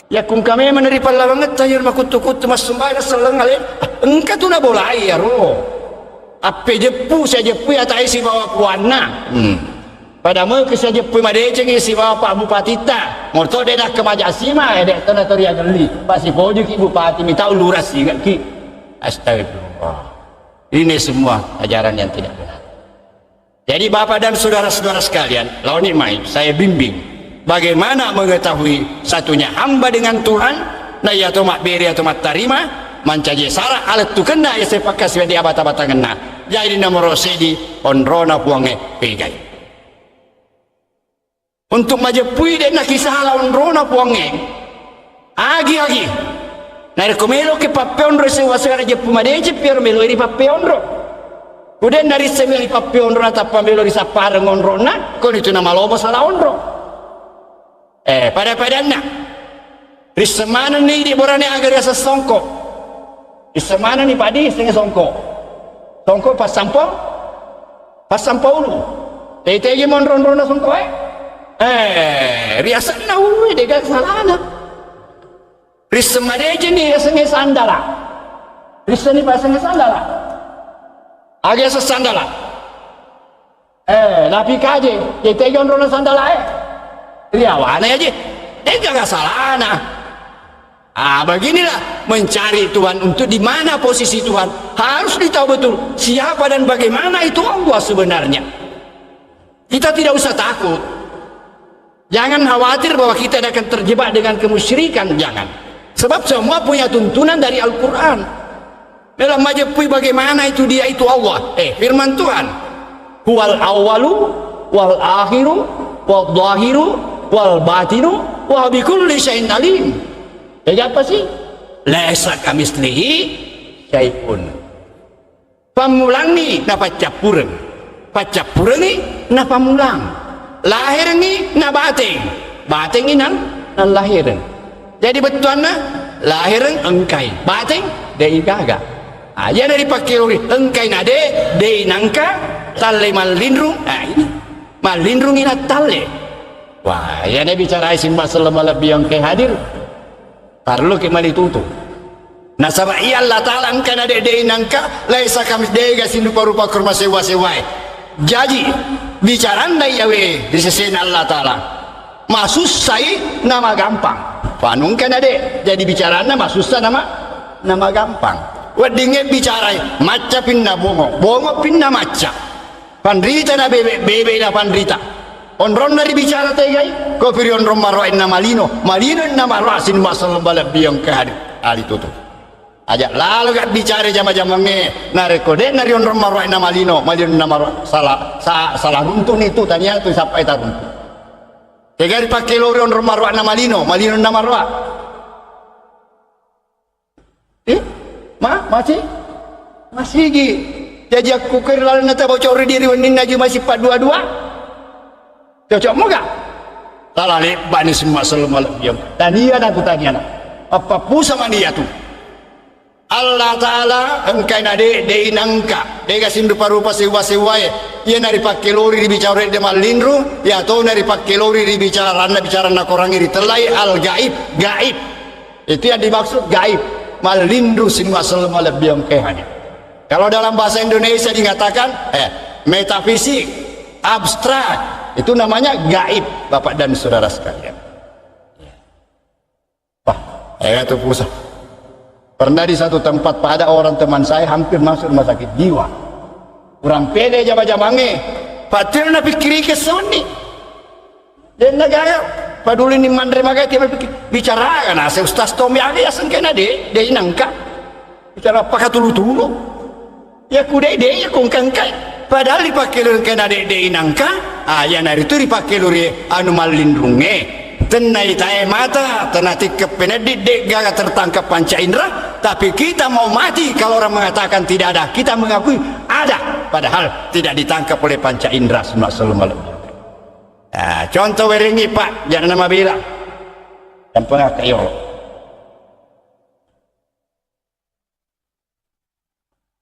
Yakko engka memang ri pallawangetta iyaro makuttu-kuttu massembajang selleng ale, engka tu nabolai iyaro. Appejeppu, siajeppui atae sibawa puanna. Hmm. Pada meke siajeppui madecengi sibawa Pak Bupatitta. Morto de' nakkemaja sima, eh, de' to natoriagelli. Pasipojuki bupati, mita ulurang sigaki. Astagfirullah. Ini semua ajaran yang tidak benar. Jadi, Bapak dan saudara-saudara sekalian, laoni mai saya bimbing bagaimana mengetahui satunya hamba dengan Tuhan, na iya to mabbere atau mattarima, mancaji sala alettukenna iya sepakkasiwiang di abata-batangenna. Jadi, nomoro seddi, onrona Puangnge pegai. Untuk majeppui, de'na kisala onrona Puangnge. Agi-agi. Narekko meloki pappeonro sewwa-sewwa jeppu madeceng, piaro meloi ripappeonro. Ku de' narisseng melo ripappeonro natappa melo risappareng onrona, konitu namalomo sala onro. Eh, pada-padanna. Risseng manenni idi borane aga riaseng songko. Risseng manenni padi, sengnge songko. Songko passampo, passampo ulu. Tei-tei monro-onrona songko e. Eh, riasenna ulu e, de'ga salana. Risseng madeceng ni riasengnge sandala. Risseng ni pasengnge sandala. Aga riaseng sandala. Eh, napi kaje, tei-tei onrona sandala e. Riawana aja. De'ga salana. Ah, beginilah mencari Tuhan untuk di mana posisi Tuhan. Harus ditahu betul siapa dan bagaimana itu Allah sebenarnya. Kita tidak usah takut. Jangan khawatir bahwa kita akan terjebak dengan kemusyrikan, jangan. Sebab semua punya tuntunan dari Al-Quran. Melo majeppui bagaimana itu dia itu Allah. Eh, firman Tuhan, "Huwal awwalu wal akhiru wal zahiru wal batinu wa bikulli syai'in alim." Jadi apa sih? "Laisa kamislihi syai'un." Pammulangngi napaccappureng. Paccappurengngi napammulang. Laherengngi nabateng. Batengngi nal-, nallahireng. Jadi bettuanna, lahereng engkai, bateng de'i gaga. Ah, iyana ripakkelori engkai na de', de'i nangka, talle mallinrung. Ah, ini. Mallinrungngi nattalle. Wah, iyana bicarai simma selleng malebbi engkai hadir. Parelluki malitutu. Nasaba iya Allah Ta'ala engka na de', de'i nangka, laisa kamis-, de'ga sirupa-rupa korma sewwa-sewwae. Jaji, bicaranna iyawe ri sesena Allah Ta'ala. Masussai namagampang. Fanu engka na de', jadi bicaranna masussa nama, namagampang. Weddingnge bicarai, macca pinna bongo, bongo pinna macca. Panrita na bebe, bebe na panrita. Onronna ribicara tegai, kopi ri onrong maroa inna malino, malino inna maroa sinumma selleng malebbi engka hadir. Ali tutu. Aja lalo ga bicara jama-jamangnge, narekko de'na ri onrong maroa inna malino, malino inna maroa sala, sa-, sala runtu'ni tu, tania tu sappai taruntu. Tegai ripakkelori onrong maroa inna malino, malino inna maroa. Eh? Ma-, masih? Masigi. Jaji akkukkue ri lalenna tabocori diri wenninna ju masih paddua-dua. Cocok moga? Tala lebbani simma selleng malebbiang. Taniana tu taniana. Appappusa mani iyatu. Allah Ta'ala engkai na de', de'i nangka. De'ga sinrupa-rupa sewwa-sewwae. Iyana ripakkelori ribicara de' mallinru, iyatona ripakkelori ribicaranna, bicaranna korangnge ritellai al-gaib, gaib. Itu yang dimaksud gaib. Mallinru simma selleng malebbiang engkai hadir. Kalau dalam bahasa Indonesia dikatakan, eh, metafisik, abstrak, itu namanya gaib, Bapak dan Saudara sekalian. Wah, eh, itu pusat. Pernah di satu tempat, Pak, ada orang teman saya hampir masuk rumah sakit jiwa. Kurang pede jama-jamangnge. Pak, tiro napikkirike sonni. De'na gaga padulini manre magai, tiap pikir, bicara aga nase Ustaz Tommy aga yaseng kena de', de'i nangka. Bicara pakatulu-tulu. Ya ku de', de', ya ku engka-engkai. Padahal ripakkelori engka na de', de'i nangka, ah, iyanaritu ripakkelori anu mallinrungnge. Tenna itae mata, tenna tikke peneddi, de'gaga tertangkap panca indera, tapi kita mau mati kalau orang mengatakan tidak ada, kita mengakui ada, padahal tidak ditangkap oleh panca indera. Summa sallallahu alaihi wasallam. Ah, contoh werengi, Pak, jangan nama bela. Yang pernah kayo.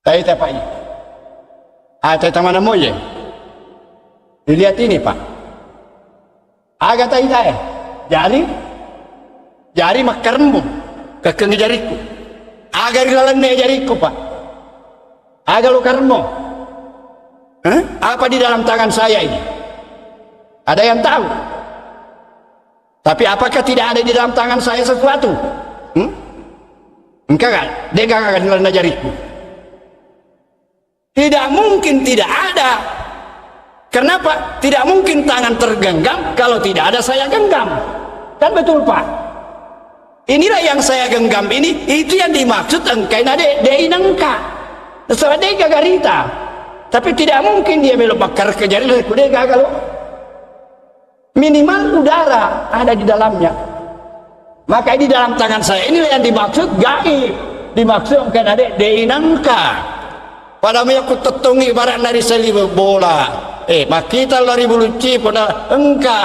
Taita, Pak. Ah, taita mana moye? Dilihat ini, Pak. Aga taita, eh. Jari, jari makkaremmu. Kekengi jariku. Aga ri lalenna jariku, Pak. Aga lo karemmu. Eh? Apa di dalam tangan saya ini? Ada yang tahu? Tapi apakah tidak ada di dalam tangan saya sesuatu? Hmm? Engka ga? De'gaga ri lalenna jariku. Tidak mungkin tidak ada. Kenapa? Tidak mungkin tangan tergenggam kalau tidak ada saya genggam. Kan betul, Pak? Inilah yang saya genggam ini, itu yang dimaksud engkai na de, de inengka. Sebab de gagarita. Tapi tidak mungkin dia belok bakar ke jari, ku de gagal. Minimal udara ada di dalamnya. Maka di dalam tangan saya inilah yang dimaksud gaib. Dimaksud engka na de, de inengka. Pada meyakku tettongi barak nari saliweng bola. Eh, makkita lari bulucci pona engka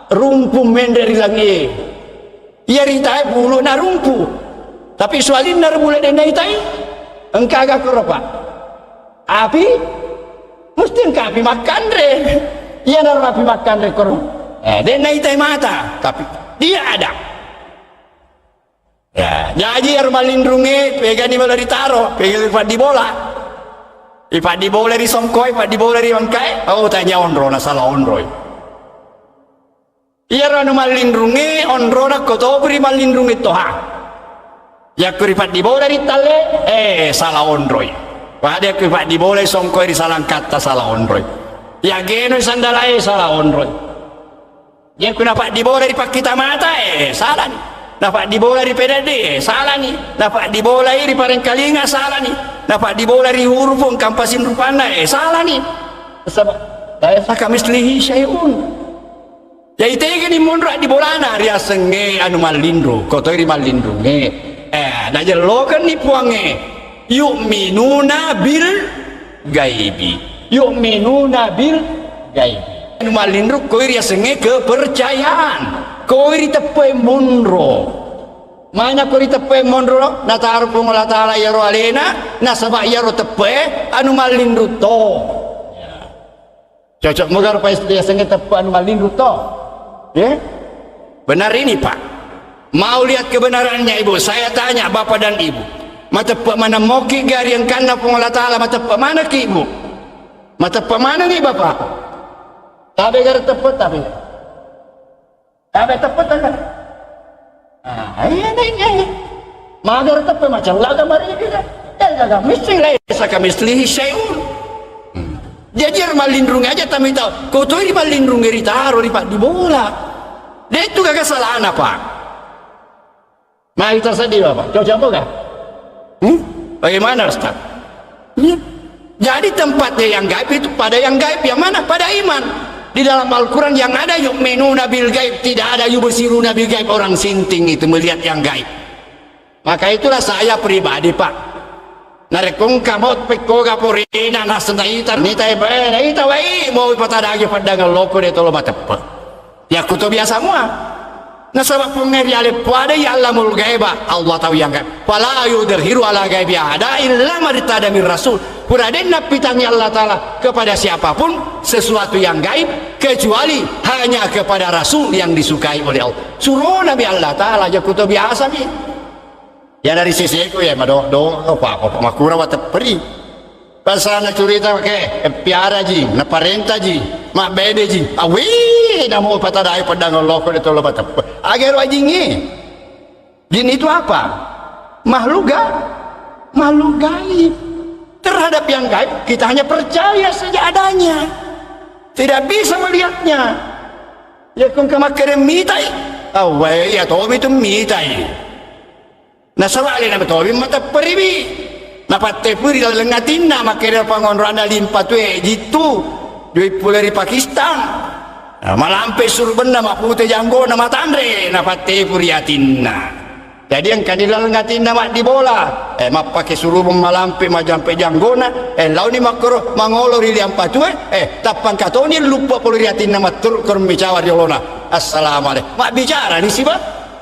rumpu menre ri langi. Iya ritae bulu na rumpu. Tapi sualinna ro bulu de naitai. Engka aga koro, Pak? Api? Mesti engka api makkanre. Iyanaro api makkanre koro. Eh, de naitai mata, tapi dia ada. Ya, jaji ero mallinrunge pegani melo ritaro, pegani faddi bola. Ifaddi bola ri songkoe, ifaddi bola ri wangkae. Oh, tanya onro, na salah onroi. Iyaro anu mallinrungnge onrona ko topi ri mallinrungnge toha. Yakko ri faddi bola ri talle, eh, sala onroi. Pada yakko ri faddi bola songkoi ri salangkatta, sala onroi. Yageno sandalae, sala onroi. Yakko na faddi bola ri pakkita mata, eh, salani. Na faddi bola ri pededde, eh, salani. Na faddi bola ri parengkalinga, salani. Na faddi bola ri hurufu engka mpasin rupanna, eh, salani. Saba-, laisa kamislihi syai'un. Jadi tegani monro addi bolana riasengnge anu mallinru, kotoi ri mallinrungnge. Eh, najellokenni puangnge, yu'minuna bil gaibi. Yu'minuna bil gaibi. Anu mallinru koi riasengnge kepercayaan. Koi riteppe'e monro. Mana ko riteppe'e monro, nataro Puang Allah Ta'ala iyaro alena, nasaba iyaro teppe'e anu mallinru to. Cocok moga rupa istilah sengge teppek anu mallinru to. Ya? Benar ini, Pak. Mau lihat kebenarannya, Ibu. Saya tanya Bapak dan Ibu. Mateppe' mana moki gari engkanna Puang Allah Ta'ala, mateppe' mana ki, Ibu? Mateppe' mana nih, Bapak? Tabe gari teppek, tabe. Tabe teppetaka. Ah, iya, iya, iya. Magar teppe macam laga mari kita. Eh, gaga missing laisa kamislihi syai'un. Hmm. Jaji ero mallinrung aja tamita. Kau tuh di mallinrung eri taro di pak di bola. Dia itu gaga salah apa? Mari kita sedih, Bapak. Cocok apa, Kak? Hmm? Bagaimana, Ustaz? Iya. Jadi tempatnya yang gaib itu pada yang gaib. Yang mana? Pada iman. Di dalam Al-Quran yang ada yu'minuna bil gaib, tidak ada yubsiruna bil gaib. Orang sinting itu melihat yang gaib. Maka itulah saya pribadi, Pak. Narekko engka mo pekkoga porina naseng naita, nita e bae, naita wai, mo ipatadagi paddangan loko de tolo mateppe. Yakkuto biasa mua. Nasaba Puang e riale puadai Allamul Ghaiba, Allah tahu yang gaib. Fala yudhiru ala ghaibi ahada illa man irtada min rasul. Pura denna pitangi Allah Ta'ala kepada siapapun sesuatu yang gaib kecuali hanya kepada Rasul yang disukai oleh Allah. Surona mi Allah Ta'ala, jakkuto biasa mi. Ya dari sisiku ya mado do apa apa makura watepperi. Pasana curita ke piara ji, naparenta ji, mabbede ji. Awi, namo patadai pedang loko de tolo bateppe. Agero ajingi. Jin itu apa? Makhluk ga-, makhluk gaib. Terhadap yang gaib kita hanya percaya saja adanya. Tidak bisa melihatnya. Ya kung kamakkere mitai. Awai, ya tobi tu mitai. Nasaba alena matobi matepperiwi. Napattepui ri laleng atinna makkeda pangonroanna limpa tue jittu joi pole ri Pakistan. Nah, malampe surubenna mapute janggona matanre napattepu ri atinna. Jadi engkani laleng atinna maddi bola, eh, mappake surubeng malampe majampe janggona, eh, laoni makkoro mangolo ri liampa tue, eh, tappangkatoni luppa pole ri atinna matturu kormi cawa ri olona. Assalamualaikum. Mabbicara ni siba?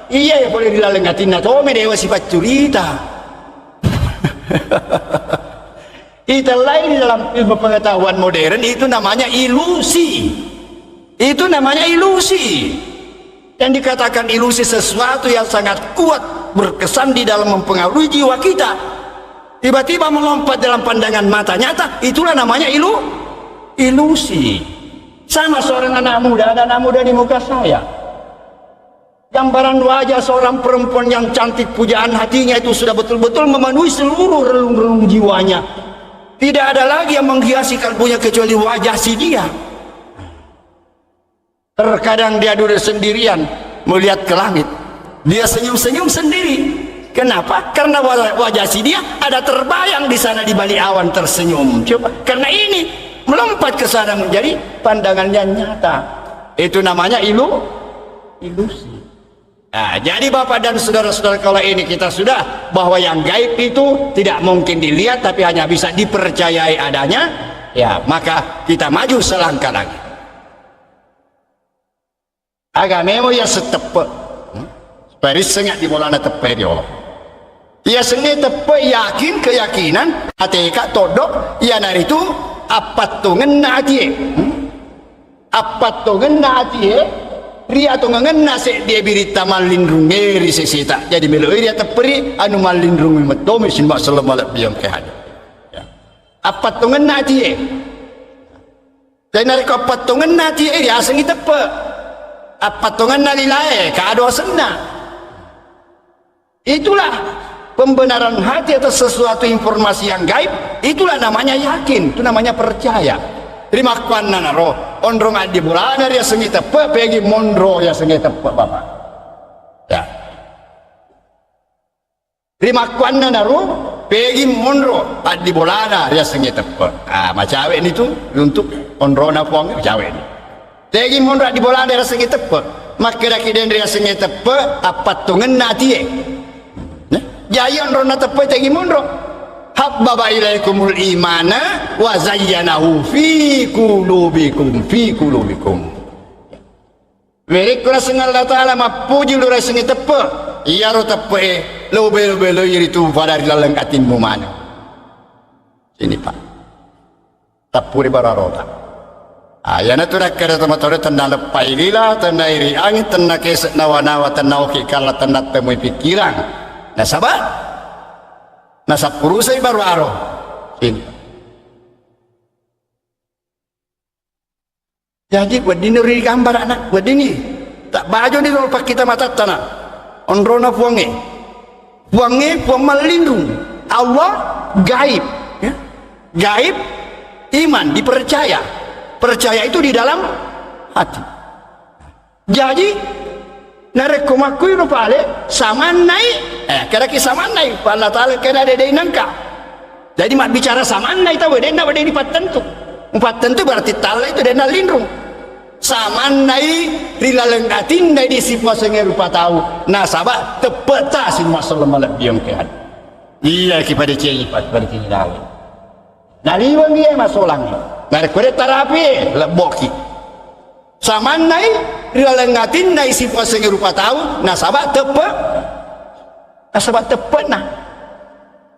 Iya, ya pole ri laleng atinna tome dewa sipaccurita. Itellai di dalam ilmu pengetahuan modern itu namanya ilusi. Itu namanya ilusi. Yang dikatakan ilusi sesuatu yang sangat kuat berkesan di dalam mempengaruhi jiwa kita. Tiba-tiba melompat dalam pandangan mata nyata, itulah namanya ilu-, ilusi. Sama seorang anak muda, ada anak muda di muka saya. Gambaran wajah seorang perempuan yang cantik, pujaan hatinya itu sudah betul-betul memenuhi seluruh relung-relung jiwanya. Tidak ada lagi yang menghiasi kalbunya kecuali wajah si dia. Terkadang dia duduk sendirian, melihat ke langit. Dia senyum-senyum sendiri. Kenapa? Karena wa-, wajah si dia ada terbayang di sana di balik awan tersenyum. Coba, karena ini melompat ke sana menjadi pandangannya nyata. Itu namanya ilu-, ilusi. Nah, jadi Bapak dan saudara-saudara, kalau ini kita sudah bahwa yang gaib itu tidak mungkin dilihat, tapi hanya bisa dipercayai adanya, ya, maka kita maju selangkah lagi. Aga memo iya setteppe. Hmm? Supaya rissengngi di bolana teppe riolo. Iya sengnge teppe yakin, keyakinan, ateka toddo, iyanaritu appattongenna atie. Hmm? Appattongenna atie, ri atongengenna seddie biritta mallinrungnge ri seseta. Jadi meloi ri atepperi anu mallinrung mettomi sining masselleng malebbiang ke hadir. Ya. Appattongenna atie. Jadi narekko appattongenna atie, riasengngi teppe. Appattongenna lilae, kado asenna. Itulah pembenaran hati atas sesuatu informasi yang gaib, itulah namanya yakin, itu namanya percaya. Rimakkuannanaro, onrong addi bolana riasengngi teppe, pegi monro riasengngi teppe, Bapak. Ya. Rimakkuannanaro, pegi monro addi bolana riasengngi teppe. Ah, macawe'ni tu untuk onrona Puang, macawe'ni. Tegi monro addi bolana riasengnge teppe. Makkedaki denre riasengnge teppe, appattongenna atie. Nah, jaji onronna teppe tegi monro. Habbaba ilaikumul imana wa zayyanahu fi qulubikum, fi qulubikum. Werekko naseng Allah Ta'ala mappuji lu riasengnge teppe, iyaro teppe'e lo belo-beloi ritu pada ri laleng atimmu maneng. Sini, Pak. Tappuri bararota. Ah, iyanatu nakkeda tomatoa tenna leppai lila, tenna iri angin, tenna kese nawa-nawa, tenna oki kalla, tenna temui pikkirang. Nasaba nasappurusai baru aro. Sin. Jadi weddinni ri gambara nak, weddinni. Tak bajo ni lo pakkita matattana. Onrona Puangnge. Puangnge, Puang mallinrung. Allah gaib. Ya. Gaib, iman, dipercaya. Percaya itu di dalam hati. Jaji, narekko makkuiro pale, samannai, eh, kedaki samannai, pa Allah Ta'ala keda dede nangka. Jadi, mabbicara samannai tau, denna wedding dipattentu. Mupattentu berarti talla itu denna linrung. Samannai ri laleng atinna di sipuasengnge rupa tau, nasaba teppeta sining masselleng malebbiang ke. Iya, ki pada cengi, pada cengi lawe. Naliwengi e masolangnge. Narekko de tarapi, lebboki. Samannai ri laleng atinna isi puasengnge rupa tau, nasaba teppe, nasaba teppe'na.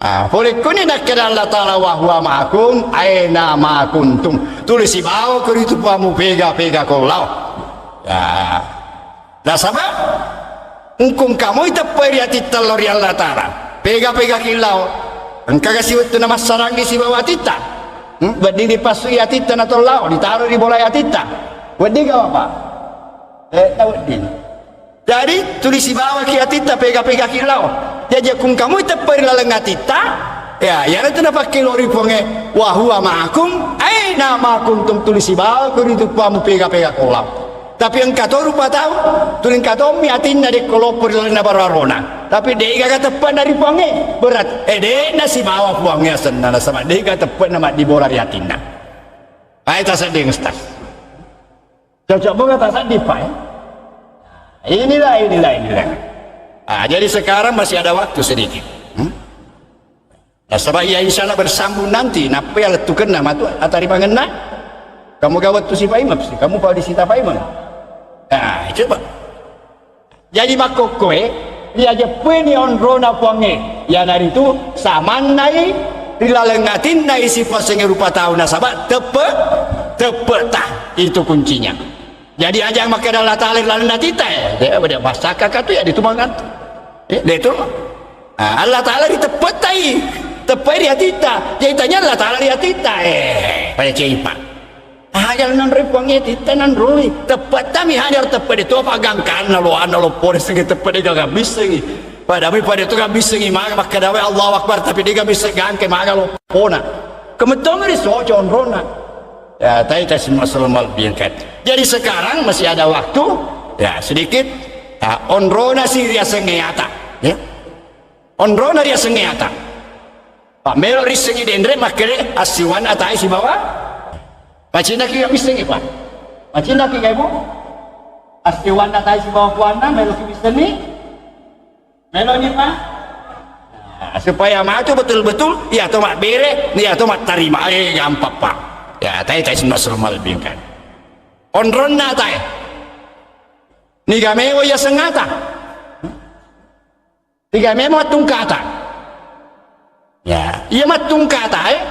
Ah, pole kuni nakkeda Allah Ta'ala, "Wa huwa ma'akum aina ma kuntum." Tuli sibawa ko ritu Puammu pega-pega ko lao. Ya. Nasaba, engkung kamui teppe ri atitta lao ri Allah Ta'ala. Pega-pegaki lao. Engkaga siwettu namassarangi sibawa atitta? Hmm? Wedding dipassui atitta na to lao, ditaro ri bolai atitta. Wedding ga, Bapak? Eh, na wedding. Jadi, tuli sibawaki atitta, pega-pegaki lao. Jaji, engkung kamui teppe ri laleng atitta, ya, iyanatu napakkelo ri Puangnge, "Wa huwa ma'akum aina ma kuntum," tuli sibawa ko ritu Puammu pega-pega ko lao. Tapi engka to rupa tau, tuli engka tommi atinna dekko loppo ri lalenna baro-arona. Tapi de'gaga teppe'na ri Puangnge. Berat, eh, de'na sibawa Puangnge asenna, nasaba de'ga teppe'na maddibola ri atinna. Ae tasedding, Ustaz. Cocok moga tasedding, Pak, ya? Inilah, inilah, inilah. Ah, jadi sekarang masih ada waktu sedikit. Hmm? Nasaba iya insya Allah bersambung nanti, nappa iya lettukenna matu atarimangenna. Kamu ga wettu sipaimeng, kamu pa disita paimeng. Nah, coba. Jadi makkokkoe, riajeppuini onrona Puangnge, iyanaritu samannai ri laleng atinna isi puasengnge rupa tau nasaba teppe, teppeta. Itu kuncinya. Jadi aja makkeda Allah Ta'ala ri laleng atitta, eh, de, de, massakka katu ya ditu mangantu. Eh, de tu. Ah, Allah Ta'ala ri teppetai. Teppai ri atitta. Jadi tanya Allah Ta'ala ri atitta. Eh, pada ceipa. Hajar nanroi Puangnge atitta nanroi. Teppetami hajar teppe de tu apa gangkanna lo anna lo pore senge teppe de gaga bissengi. Pada mi pada tu gaga bissengi maga makkeda wae Allahu Akbar tapi de gaga bisseng gangke maga lo pona. Kemettong ri soco onrona. Ya, tai ta simasel malebbiangkan. Jadi sekarang masih ada waktu, ya, sedikit, ya, onrona si riasengnge ata. Ya. Onrona riasengnge ata. Pak melo risengi denre makkede assiwan atai sibawa. Macinaki missengi, Pak. Macinaki, Ibu. Assiwan atai sibawa puanna melo ki missenni. Meloni, Pak. Nah, supaya matu betul-betul, iya to mabbere, iya to mattarima. Eh, gampang, Pak. Ya, tai tai simasel malebbiangkan. Onronna tai. Niga mewa iya sengata. Tiga memang mattungkata. Ya, iya mattungkata, eh.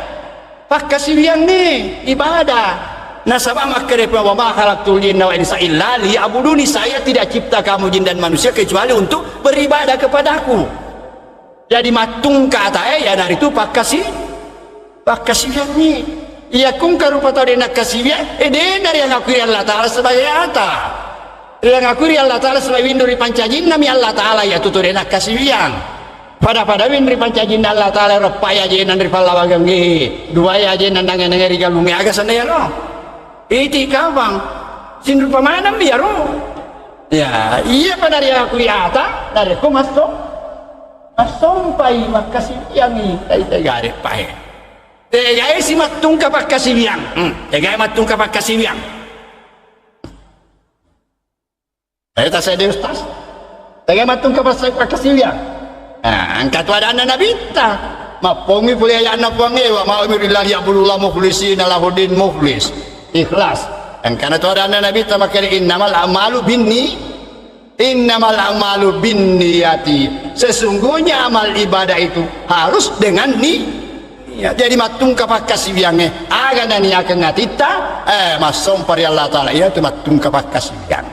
Pakkasiwiangngi ibadah. Nasaba makkeda Puang, "Wa ma khalaqtul jinna wal insa illa liya'buduni." Saya tidak cipta kamu jin dan manusia kecuali untuk beribadah kepadaku. Jadi mattungkata, eh, ya dari itu pakkasi Pakkasiwiangngi. Iya kungka rupa tau de' nakkasiwiang, eh, de' nariangakui ri Allah Ta'ala sebagai ata. Riangakui ri Allah Ta'ala sebagai winru ri pancajinna mi Allah Ta'ala, iya tu tau de' nakkasiwiang. Pada-pada winru ri pancajinna Allah Ta'ala, reppa ya ajenna ri pallawangengnge, dua ya ajenna nange-nange ri galungnge, aga senna iyaro. Iti kawang, sinrupa maneng mi iyaro. Ya, iya pada riangakui ata, narekko masso-, massompai makkasiwiangngi, tai-, tai gare pae. Tegai si mattungka pakkasiwiang. Hmm, tegai mattungka pakkasiwiang. Eh, tasede Ustaz. Tegai mattungka pas-, pakkasiwiang. Nah, engka tu adanna Nabitta. Mappongi pole ayatna Puang e, "Wa ma umiru illa liya'budullaha mukhlisina lahuddin," mukhlis. Ikhlas. Engkana tu adanna Nabitta makkeda, "Innamal a'malu binni." Innamal a'malu binniyati. Sesungguhnya amal ibadah itu harus dengan ni-, niat. Jadi mattungka pakkasiwiangnge, aga naniakeng atitta, eh, massompa ri Allah Ta'ala, iya tu mattungka pakkasiwiang.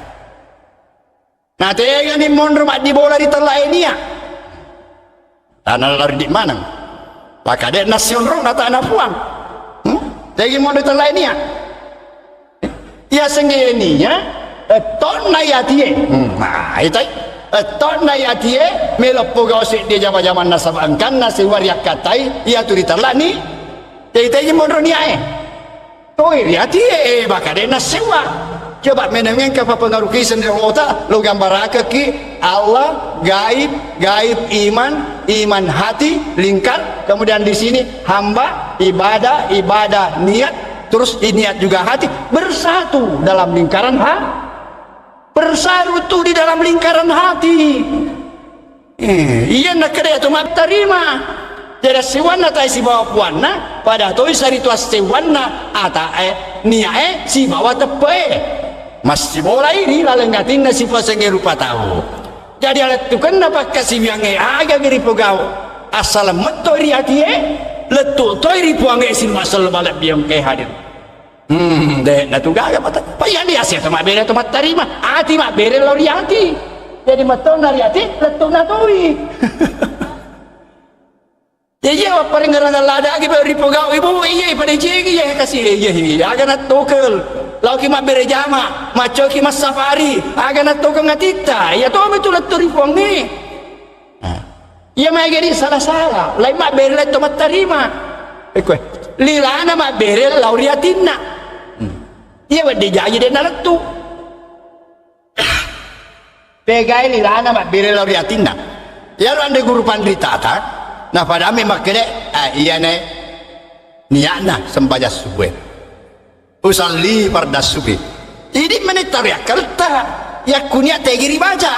Nah, tegani monro maddibola ri tellae nia. Tana lari di maneng. Pakade nasi onrong na tana Puang. Hmm? Tegi monro tellae nia. Iya sengnge nia, ettonna yatie. Hmm, nah, itai. Ettonna yatie, melo pogau seddi jama-jamanna saba engkanna sewwa riakkatai, iya tu ritellani. Jadi tegi monro niae. Toi riatie, eh, baka de' nassewwa. Coba menengeng ka papengaruh kiseng ri Allahu Ta'ala, lo gambarakeki Allah, gaib, gaib, iman, iman hati, lingkar, kemudian di sini hamba, ibadah, ibadah, niat, terus niat juga hati, bersatu dalam lingkaran ha-, bersatu di dalam lingkaran hati. Eh, iya nakkeda to mattarima. Jadi siwanna tai sibawa puanna, pada toi saritu assiwanna atae, niae sibawa teppe'e. Massibolai ri laleng atinna sipasengnge rupa tau. Jadi alettukenna pakkasiwiangnge aga mi ripogau. Assaleng metto ri atie, lettu toi ri Puangnge simaselleng malebbiang ke hadir. Hmm, de' natu gaga mata. Pa iya dia sia to mabbere to mattarima. Ati mabbere lao ri ati. Jadi mettona ri ati, lettu'na toi. Ya iya, wapparengngerang lada agi baru ripogau ibu, iya, pada jegi, iya, kasih, iya, iya, aga nattokel. Laoki mabbere jama, maccoki massafari, aga nattokel ngatitta. Iya to metu lettu ri Puangnge. Nah. Iya maega di sala-sala, lain mabbere lettu mattarima. Ekko, lilana mabbere lao ri atinna. Hmm. Iya wedding jaji de' nalettu. Pegai lilana mabbere lao ri atinna. Iyaro anre guru panritata, napadammi makkeda, ah, iyane niatna sempajang subuh. Usalli fardas subhi. Idi' menetta ri akkalta. Yakkunia tegi ribaca.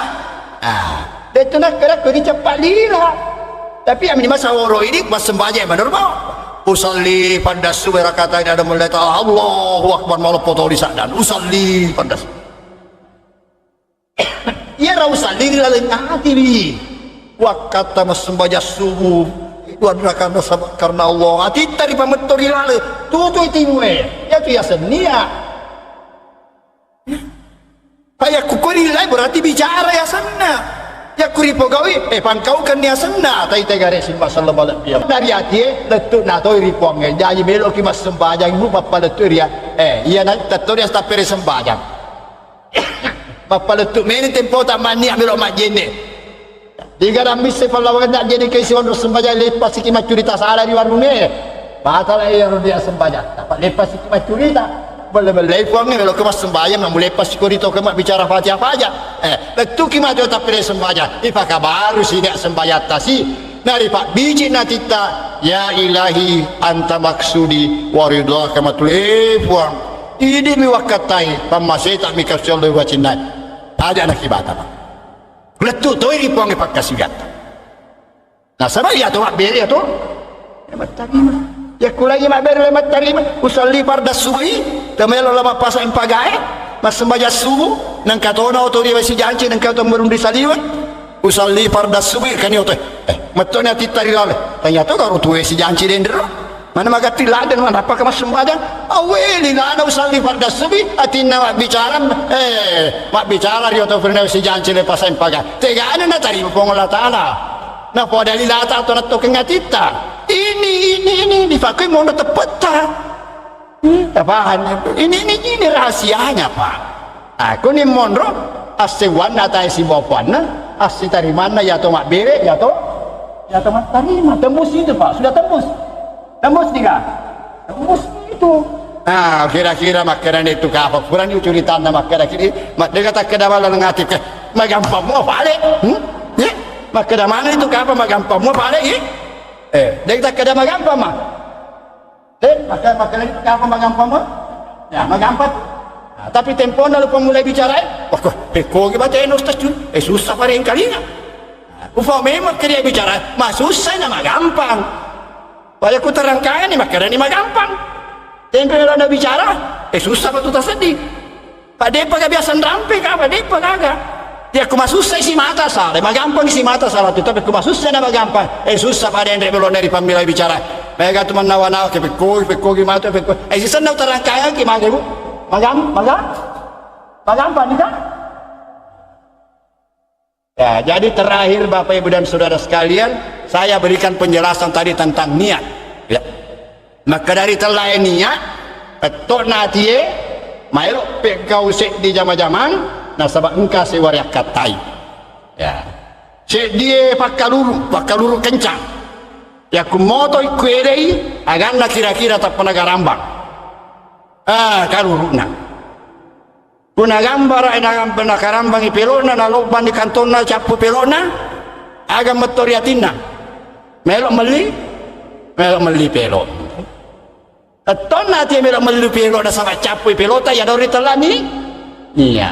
Ah, de' tu nakkeda ko diceppa lila. Tapi ami masa woro idi' massembajang manurbo. Usalli fardas subhi rakaatain ba'da mulai ta Allahu Akbar maloppo to di saddan. Usalli fardas. Iyaro usalli ri laleng ati wi. Wakkatta massembajang subuh, dua rakaat nasaba karena Allah. Atitta ripametto ri laleng. Tutui timue. Iyatu yaseng nia. Ayakku koni lai berarti bicara yasenna. Yakku ripogaui, eh, pangkaukan yasenna. Tai tegare simba sallam alaihi. Dari atie, lettu natoi ri Puangnge. Jaji meloki massembajang, ibu pappalettu ria. Eh, iya na, tettoni astappere sembajang. Mappalettu meni tempota mannia melo majjenne. Diga dammisse pallawangenna ajjenne ke siwanro sembajang leppasiki maccurita sala ri warungnge. Batala iyaro dia sembajatta. Pak leppasiki maccurita. Belle-belle puangnge, melo ke massembajang, namu leppasiko rito ke mabbicara faja-faja. Eh, lettuki maju tapi dia sembajang. Ipaka baru si dia sembajatta si. Nari Pak biji natitta, ya ilahi anta maksudi wa ridhaka matul. Eh, puang. Idi mi wakkatai, pammaseta mi kasiallo wacinnai. Aja nakibata, Pak. Lettu toi ri puangnge pakkasiwiatta. Nasaba iya to mabbere iya to, iya mattarima. Iya kulangi mabbere le mattarima. Usalli fardas subuhi, temelo la mappasa empagae, massembajang subuh, nengka tona oto riwa sijanci, nengka to merundri saliweng. Usalli fardas subuhi, kani oto, eh, mettoni atitta ri lale. Tanya to garo tuwe sijanci dendro. Mana magatti ladde, mana apa ke massembajang? Aweli lana usalli fardas subuhi, atinna mabbicara, eh, mabbicara ri oto firna sijanci le pasa empagae. Tegana natarima Puang Allah Ta'ala. Napoada lilata atau nattokeng atitta. Ini, ini, ini, ini, pakui mono teppetta. Hmm, tapahan. Ini, ini, ini rahasianya, Pak. Aku ni monro, assewanna atai sibawa puanna, assitarimanna ya to mabbere, ya to, ya to mattarima. Tembus itu, Pak. Sudah tembus. Tembus tidak? Tembus itu. Ah, kira-kira makkedani itu kapa? Purani curitanna makkeda kiri, ma-, dega takkeda bala ngati ke. Magampang mua pale. Hmm? Ya? Makkeda mana itu kapa magampang mua pale, ya? Eh, dega takkeda magampang ma. Eh, makkeda, makkeda itu kapa magampang ma? Ya, magampang. Nah, tapi tempona lupa mulai bicara, eh. Wah, kok, pekkogi batena Ustaz Jun. Eh, susah pada engkalinga. Ufa memang ke dia bicara, masussa na magampang. Pada ku terangkan ni makkeda ni magampang. Tempe lo na bicara, eh susah betul taseddi. Pak depa ga biasa rampe ka, Pak depa gaga. Ya ku masussa isi mata salah, magampang isi mata salah tu, tapi ku masussa na magampang. Eh susah pada enre belok dari pamila bicara. Mega tu manawa-nawa ke pekko, pekko ki mata pekko. Eh sisenna terangkan ki mage bu. Magam, magam. Magampang ni kan? Ya, jadi terakhir Bapak Ibu dan Saudara sekalian, saya berikan penjelasan tadi tentang niat. Ya. Maka dari tellae niat, petto'na atie, maelo peggau seddi jama-jamang, nasaba engka sewari akkattai. Ya. Seddie pakkaluru, pakkaluru kencang. Ya kummoto ikku edei, aganna kira-kira tappa nagarambang. Ah, kaluruna. Ku nagambara, na-, nakarambangi pelo'na, nalobbang di kantonna, cappu pelo'na, aga metto ri atinna. Melo melli, melo melli pelo. Ettonna ati melo melli pelo, nasaba cappui pelota, ya dori tellani. Iya.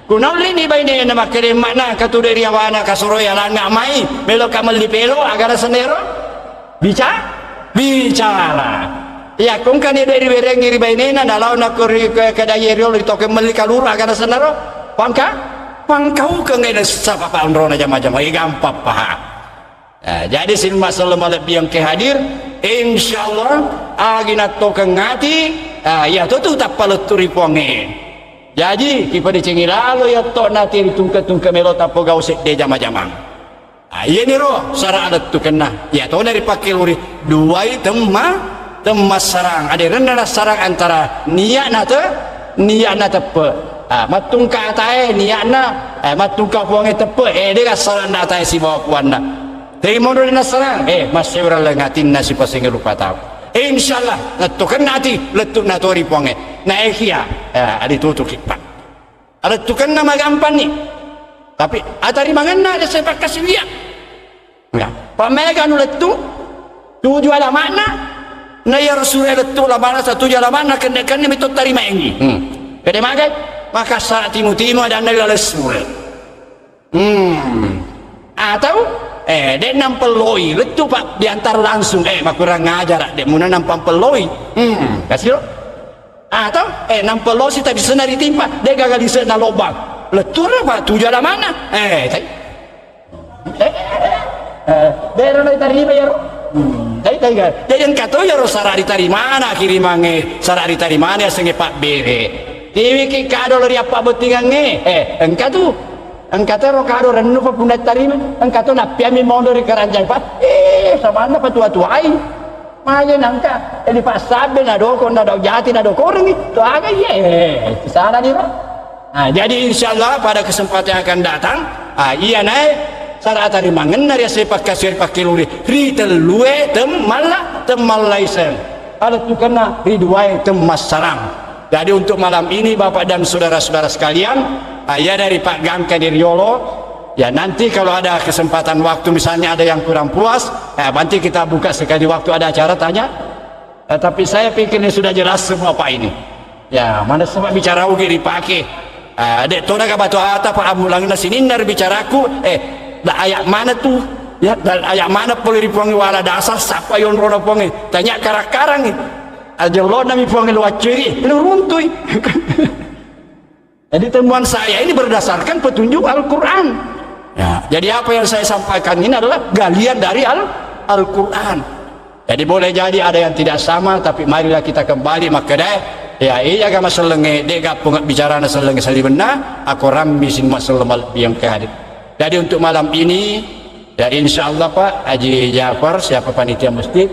Ku naulli ni bainena makkeda, makna katude ri awana kasoro ya langa mai, melo ka melli pelo, aga rasenero? Bica-, bicara. Iya, kongkani de riwerengi ri bainena, nalao nako ri ke-, kedaye riolo ri toke melli kaluru, aga nasenaro? Pangka-, pangkaukeng ena sapa pa onrona jama-jama, eh, gampang paha. Eh, jadi silma sello malebbi yang ke hadir, insyaallah, agi nattokeng ati, ah, iya to tu tappa lettu ri puangnge. Jaji, kipadecengi lalo iya to nati ri tungke-tungke melo tappo gau sedde jama-jamang. Ah, iyaniro sara alettukenna. Iya tona ripakke luri. Duai temma, temmassarang. Aderenna nassarang antara niatna te-, niatna teppe. Ah, mattungka atae niatna, eh, mattungka puangnge teppe. Eh, de gassarang atae sibawa puanna. Tei monro nassarang, eh, masseurang lengatinna sipaseng rupa tau. Insyaallah, lettukenna ati, lettu'na tori puangnge. Naekia, eh, aditutuki, Pak. Alettukenna magampanni. Tapi atarimangenna ada sepakkasiwia. Ya. Pamega nu lettu, tuju alama'na, na iya sure lettu alama'na, satuju alama'na, kenne-kenne mito tarimaengi. Hmm. Pede magai, maka sa timu-timu adanna laleng sure. Hmm. Atau, eh, de nampelloi, lettu Pak, diantar langsung, eh, makurang ajar, de muna nampampelloi. Hmm, kasiro. Atau, eh, nampellosi tapi sena ritimpa, de gaga lise'na lobang. Lettura Pak, tuju alama'na. Eh, tai. Eh, eh, daerah lo tarima ya, Ro. Hmm, tai, tai, kan. Jadi engka to ya, Ro, sara ditarimana, kirimangnge, sara ditarimana, asengnge pabbere. Tiwiki kado lo ri appabbottingangnge. Eh, engka tu. Engka to ro kado rennu pa punna tarima. Engka to nappiammi mondo ri keranjang, Pak. Eh, samanna patua-tuai. Maje nangka, eh, dipassabbe, nadoko, nadau jati, nadokorengi. To aga iye, eh, itu salah ni, Pak. Nah, jadi insyaallah pada kesempatan yang akan datang, ah, iya nae, sara tarimangenna ri ase pakkasiwia ri pakkeluri, ri tellue temmalla, temmalla iseng. Alattukenna ri duae temmassarang. Jadi, untuk malam ini, Bapak dan saudara-saudara sekalian, ah, ya, dari Pak Gangka di Riolo, ya, nanti kalau ada kesempatan waktu, misalnya ada yang kurang puas, eh, nanti kita buka sekali waktu ada acara tanya. Eh, tapi saya pikir ini sudah jelas semua, Pak, ini. Ya, mana semua bicara ugi dipakai. Ah, de' tona ka batu ata pa ammulanna sininna ri bicaraku, eh, da aya' mana tu? Ya, da aya' mana pole ri Puang wala dasa sapa yonrona Puang, eh. Tanya karang-karang, eh. Ajellona mi Puang lo acceri, lo runtui. Jadi temuan saya ini berdasarkan petunjuk Al-Quran. Ya, jadi apa yang saya sampaikan ini adalah galian dari Al-, Al-Quran. Jadi boleh jadi ada yang tidak sama, tapi marilah kita kembali makkeda, ya, iya ga masellengnge, de' ga pung bicarana sellengnge saliwenna, ako rammi sin masellengnge malebbi yang ke hadir. Jadi untuk malam ini, ya, insya Allah, Pak Haji Jafar, siapa panitia masjid,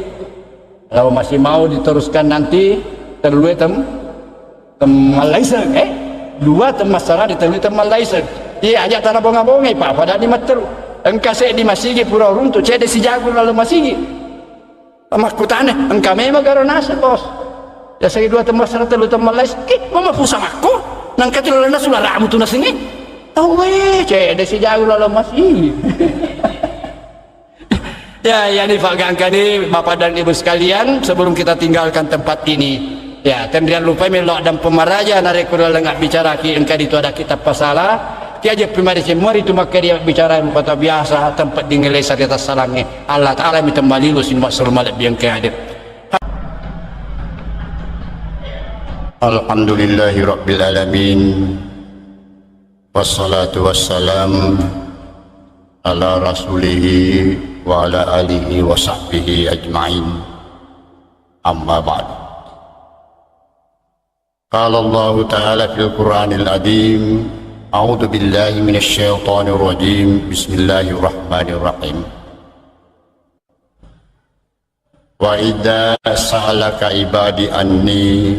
kalau masih mau diteruskan nanti, tellue tem-, temmallaiseng, eh? Dua temmassarang di tellue temmallaiseng. Iya, aja' tana bonga-bongai, Pak, pada di matteru. Engka seddi masigi pura runtu', cedde' sijagu lalu masigi. Makkutana, engka memang garo naseng, Bos. Ya, sagi dua temmassarang, tellu temmallaiseng. Ki, mama pusa makko? Nangka tu lalana sulara' mutu nasengnge. Tau, eh, cedde' sijagu lalu masigi. Ya, ya, ini Pak Gangka nih, Bapak dan Ibu sekalian, sebelum kita tinggalkan tempat ini, ya, tenrian lupai melo' dan pemaraja narekko laleng abbicaraki engka ditu ada kitab pasala, ki aja pemari semua itu maka dia bicara rupa biasa tempat dingelai sarita salangi. Allah Ta'ala mi tembali lu sin masul malek biang ke hadir. Alhamdulillahi Rabbil Alamin. Wassalatu wassalam ala rasulihi wa ala alihi wa sahbihi ajma'in. Amma ba'd. Qala Allahu ta'ala fil Qur'anil azim, a'udzu billahi minasy syaithanir rajim. Bismillahirrahmanirrahim. Wa idza sa'alaka ibadi anni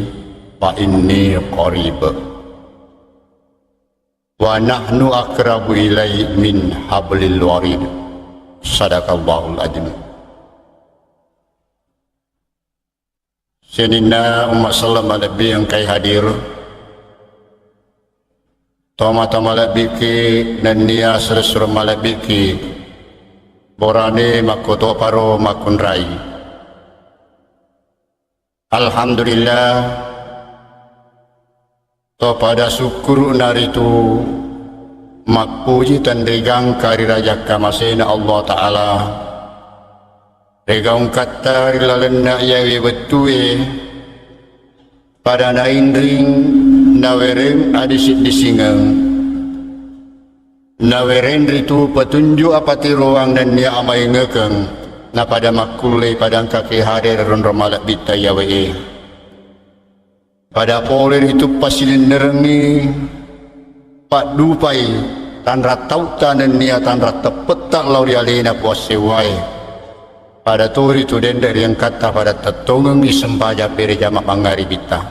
fa inni qarib. Wa nahnu aqrabu ilaihi min hablil warid. Sadaqallahul azim. Sininna umma selleng malebbi engkai hadir. Tomatoa malebbiki nennia sure-sure malebbiki. Borane makkotoparo makkunrai. Alhamdulillah, to pada sukkuru'na ritu mappuji tenrigangka ri rajakka masena Allah Ta'ala, rigaungkatta ri lalenna iyawe wettue pada nainring nawereng adisi-disingeng. Nawereng ritu petunjuk apatiroang nennia amaingekeng, napada makkullei padangkaki hadere ronrong malebbitta iyawe'e. Pada pole ritu pasilennerengngi paddupai tanra tautta nennia tanra teppetta lao ri alena Puang Sewwae. Pada to ritu denre riengkatta pada tettongengngi sempajang bere jama mangngaribitta.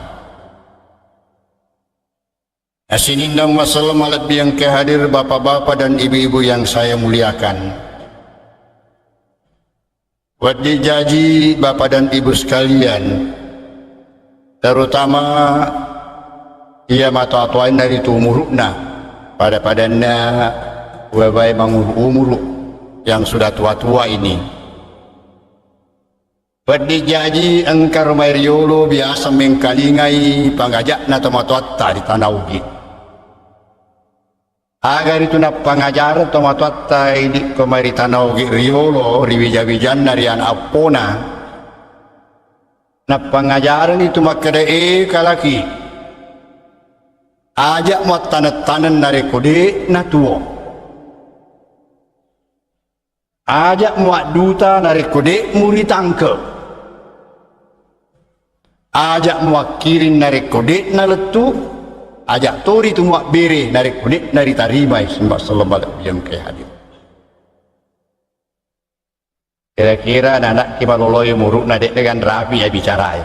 Sininna masallo malebbi engka hadir, bapak-bapak dan ibu-ibu yang saya muliakan. Wedding jaji bapak dan ibu sekalian, terutama iya matoa-toainna ritu umuru'na, pada-padanna wae-wae manguru-umuru yang sudah tua-tua ini. Wedding jaji engka ro mai riolo biasa mengkalingai pangaja'na tomatoatta ri Tana Ogi. Aga ritu nappangajareng tomatoatta idi ko mai ri Tana Ogi riolo ri wija-wijanna ri ana' appona. Nappangajareng itu makkeda, "E kalaki, aja' muattaneng-taneng narekko de' natuo." Aja' muadduta narekko de' muritangke. Aja' muakkiring narekko de' nalettu. Aja' tori tu muabbere narekko de' naritarimai. Sembah sallam malebbi engkae hadir. Kira-kira anana'ki maloloe umuru'na de' degan rapi ya bicarae.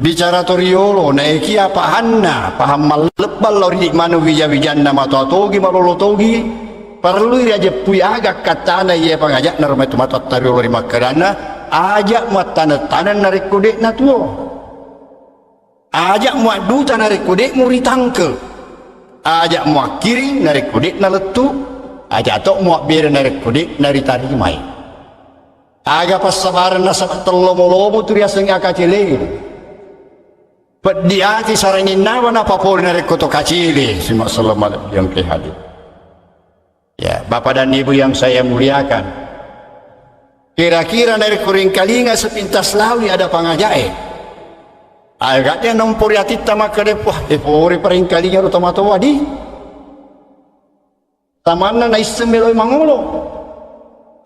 Bicara to riolo, naekia pahanna, pahang mallebbang lao ri maneng wija-wijanna matoa togi, malolo togi, Parellui riajeppui aga akkattana iya pangaja'na ro matu-matu attariyolo ri makkedanna, aja' muattaneng-taneng narekko de'na tuo. Aja' muadduta narekko de' muritangke. Aja' muakkiring narekko de'na lettu. Aja' to muabbere narekko de'na ritarimai. Aga passabareng nasaba tellomo-lomo tu riaseng akacele. Peddi ati saranginnawa napapole narekko to kacele, simak selama lebbi engke hadir. Ya, Bapak dan Ibu yang saya muliakan. Kira-kira narekko ringkalinga sepintas lawi ada pangajae. Ayo gak dia nompo ri atitta makkeda, "Wah, e pore paringkalinga ro tomatoa di." Samanna naisseng meloi mangolo.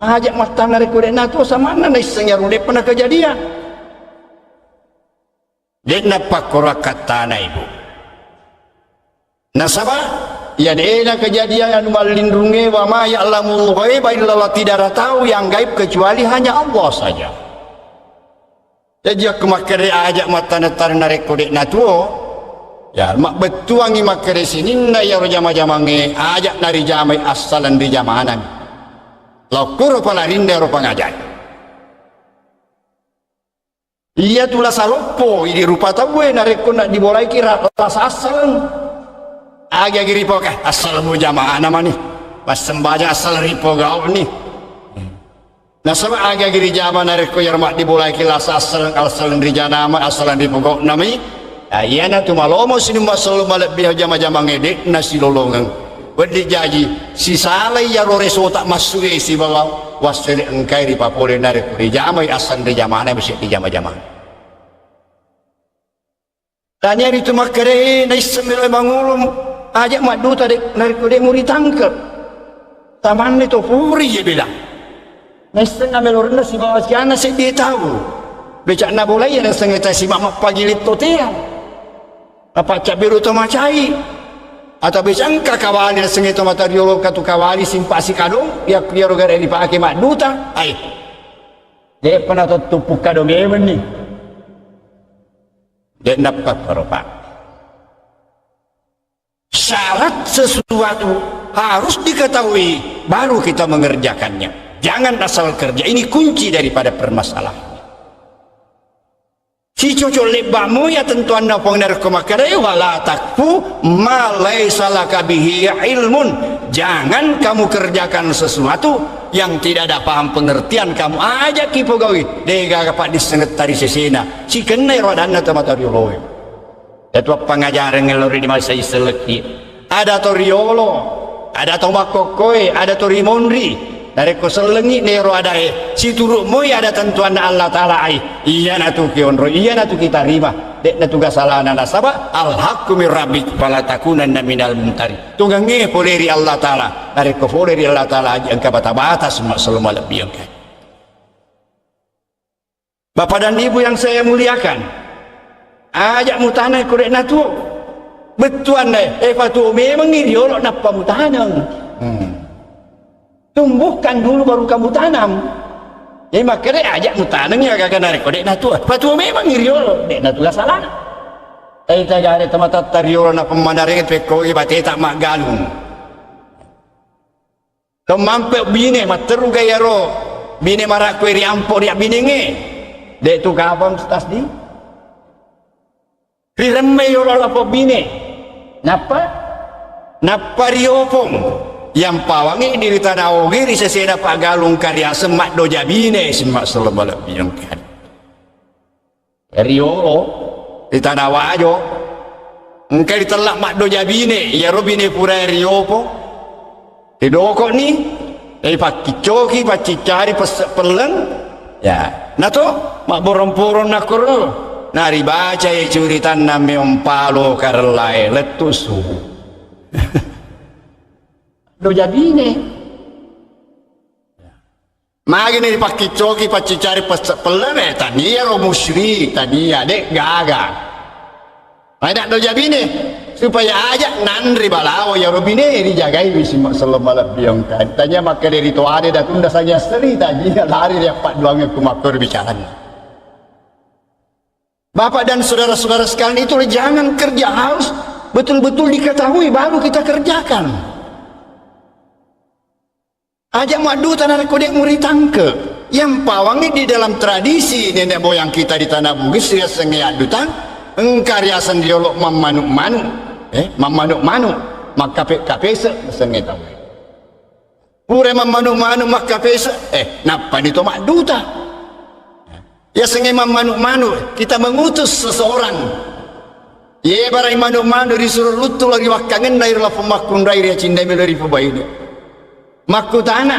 Aja' mattanna rekko de' nato, samanna naisseng iyaro de'pa nakajadian. De'na pakkoro akkattana, Ibu. Nasaba, iya de'na kejadian anu mallinrungnge, wa ma ya'lamul ghaiba illallah, tidak ada tahu yang gaib kecuali hanya Allah saja. Jaji, akko makkeda aja' mattaneng-taneng narekko de'na tuo, ya, mabbettuangngi makkeda sininna iyaro jama-jamangnge aja' narijamai assaleng rijamanami. Lokkuro palarinna iyaro pangajae. Iyatu lasa loppo, idi rupa tauwe narekko naddibolaiki ra-, lasa assaleng. Agi-agi ripoka, assaleng mujamana mani. Passembajang assaleng ripogau'ni. Nasaba agi-agi rijama narekko iyaro maddibolaiki lasa assaleng, assaleng rijanama, assaleng ripogau'nami. Ya, iyanatu malomo sinumma sellu malebbi jama-jamangnge de'na silolongeng. Wedding jaji, sisalai iyaro resota massu'e sibawa wassele engkai ripapole narekko rijamai assaleng rijamana, bisa dijama-jamang. Tania ritu makkeda, "Eh, naisseng melo mangolo, aja' madduta de-, narekko de' muritangke." Tamanne to puri je bela. Naisseng amelorenna sibawa siana seddi tau. Beca'na bolai ya naisseng eta sima mappagili totea. Apa cabberu to macai. Atau becangka kawali naisseng to mata riolo katu kawali simpa sikadong, ya, iyaro gare dipake madduta. Ai. De'pa na to tuppu kadong ewenni. De' nappa koro, Pak. Syarat sesuatu harus diketahui, baru kita mengerjakannya. Jangan asal kerja. Ini kunci daripada permasalahan. Sicoco' lebba' moya tentuanna Puang narekko makkeda, "Wala takfu ma laisa laka bihi ilmun." Jangan kamu kerjakan sesuatu yang tidak ada paham pengertian kamu. Aja' ki pogawi. De' gaga paddissengetta ri sesena. Sikenna ero adanna tomatoa rioloe. Tetu appangajareng lao ri masa iselekki. Ada to riolo, ada to makkokkoe, ada to rimonri. Narekko sellengi nero adae, situru' moi ada tentuanna Allah Ta'ala ai. Iyanatu kionro, iyanatu kitarima. De'na tuga salana nasaba al-haqqu min rabbik fala takunanna minal mumtari. Tungangnge pole ri Allah Ta'ala. Narekko pole ri Allah Ta'ala aji engka bata-bata semua selama lebbi engka. Bapak dan Ibu yang saya muliakan, aja' mutaneng ko de' natuo. Bettuanna, eh, patuo memengngi riolo nappa mutaneng. Hmm. Tumbuhkan dulu baru kamu tanam. Jadi makkeda aja' mutaneng ya gaga narekko de' natuo. Patuo memengngi riolo, de' natuga salana. Eh, tagare tomatoatta riolo na pemmanareng pekko ibateta maggalung. Temmampe bine, matteruga iyaro bine marakkoe ri ampo ri abbinengnge. De' tu kapang tasdi. Riremme yolo lapo bine. Nappa? Nappa riopong. Yampawangi di ri tana ogi ri sesena paggalung kariaseng maddoja bine, simma sello malebbi engka. Riolo, ri tana Wajo. Engka ritella maddoja bine, iyaro bine purae riopo. Ridoko'ni, ripakkiccoki, pacciccari pesse' pelleng. Ya, nato mabborong-porong nakkoro. Naribacai curitanna meong palo karellae lettu subu. Doja bine. Magini ripakkiccoki paccicari pesse' pelleng, eh, tania ro musyrik, tania, de' gaga. Maeda doja bine, supaya aja' nanri balawo iyaro bine rijagai wi simma sello malebbi engka. Tania makkeda ri toade datunda sanya seri, tania lari ri appadduangnge ku makkoro bicaranna. Bapak dan saudara-saudara sekalian, itu jangan kerja, harus betul-betul diketahui baru kita kerjakan. Aja madduta narekko de' muritangke. Yang pawangi di dalam tradisi nenek moyang kita di tanah Bugis riasengnge addutang, engka riaseng riolo mammanu-manu, eh, mammanu-manu, makkape-kapese sengnge tau. Pura mammanu-manu makkapese, eh, nappani to madduta. Yasengnge mammanu-manu, kita mengutus seseorang. Ye barai manu-manu risuro luttu lao ri wakkangenna iro lapong makkunrai ri acindai melo ripubaine. Makkutana,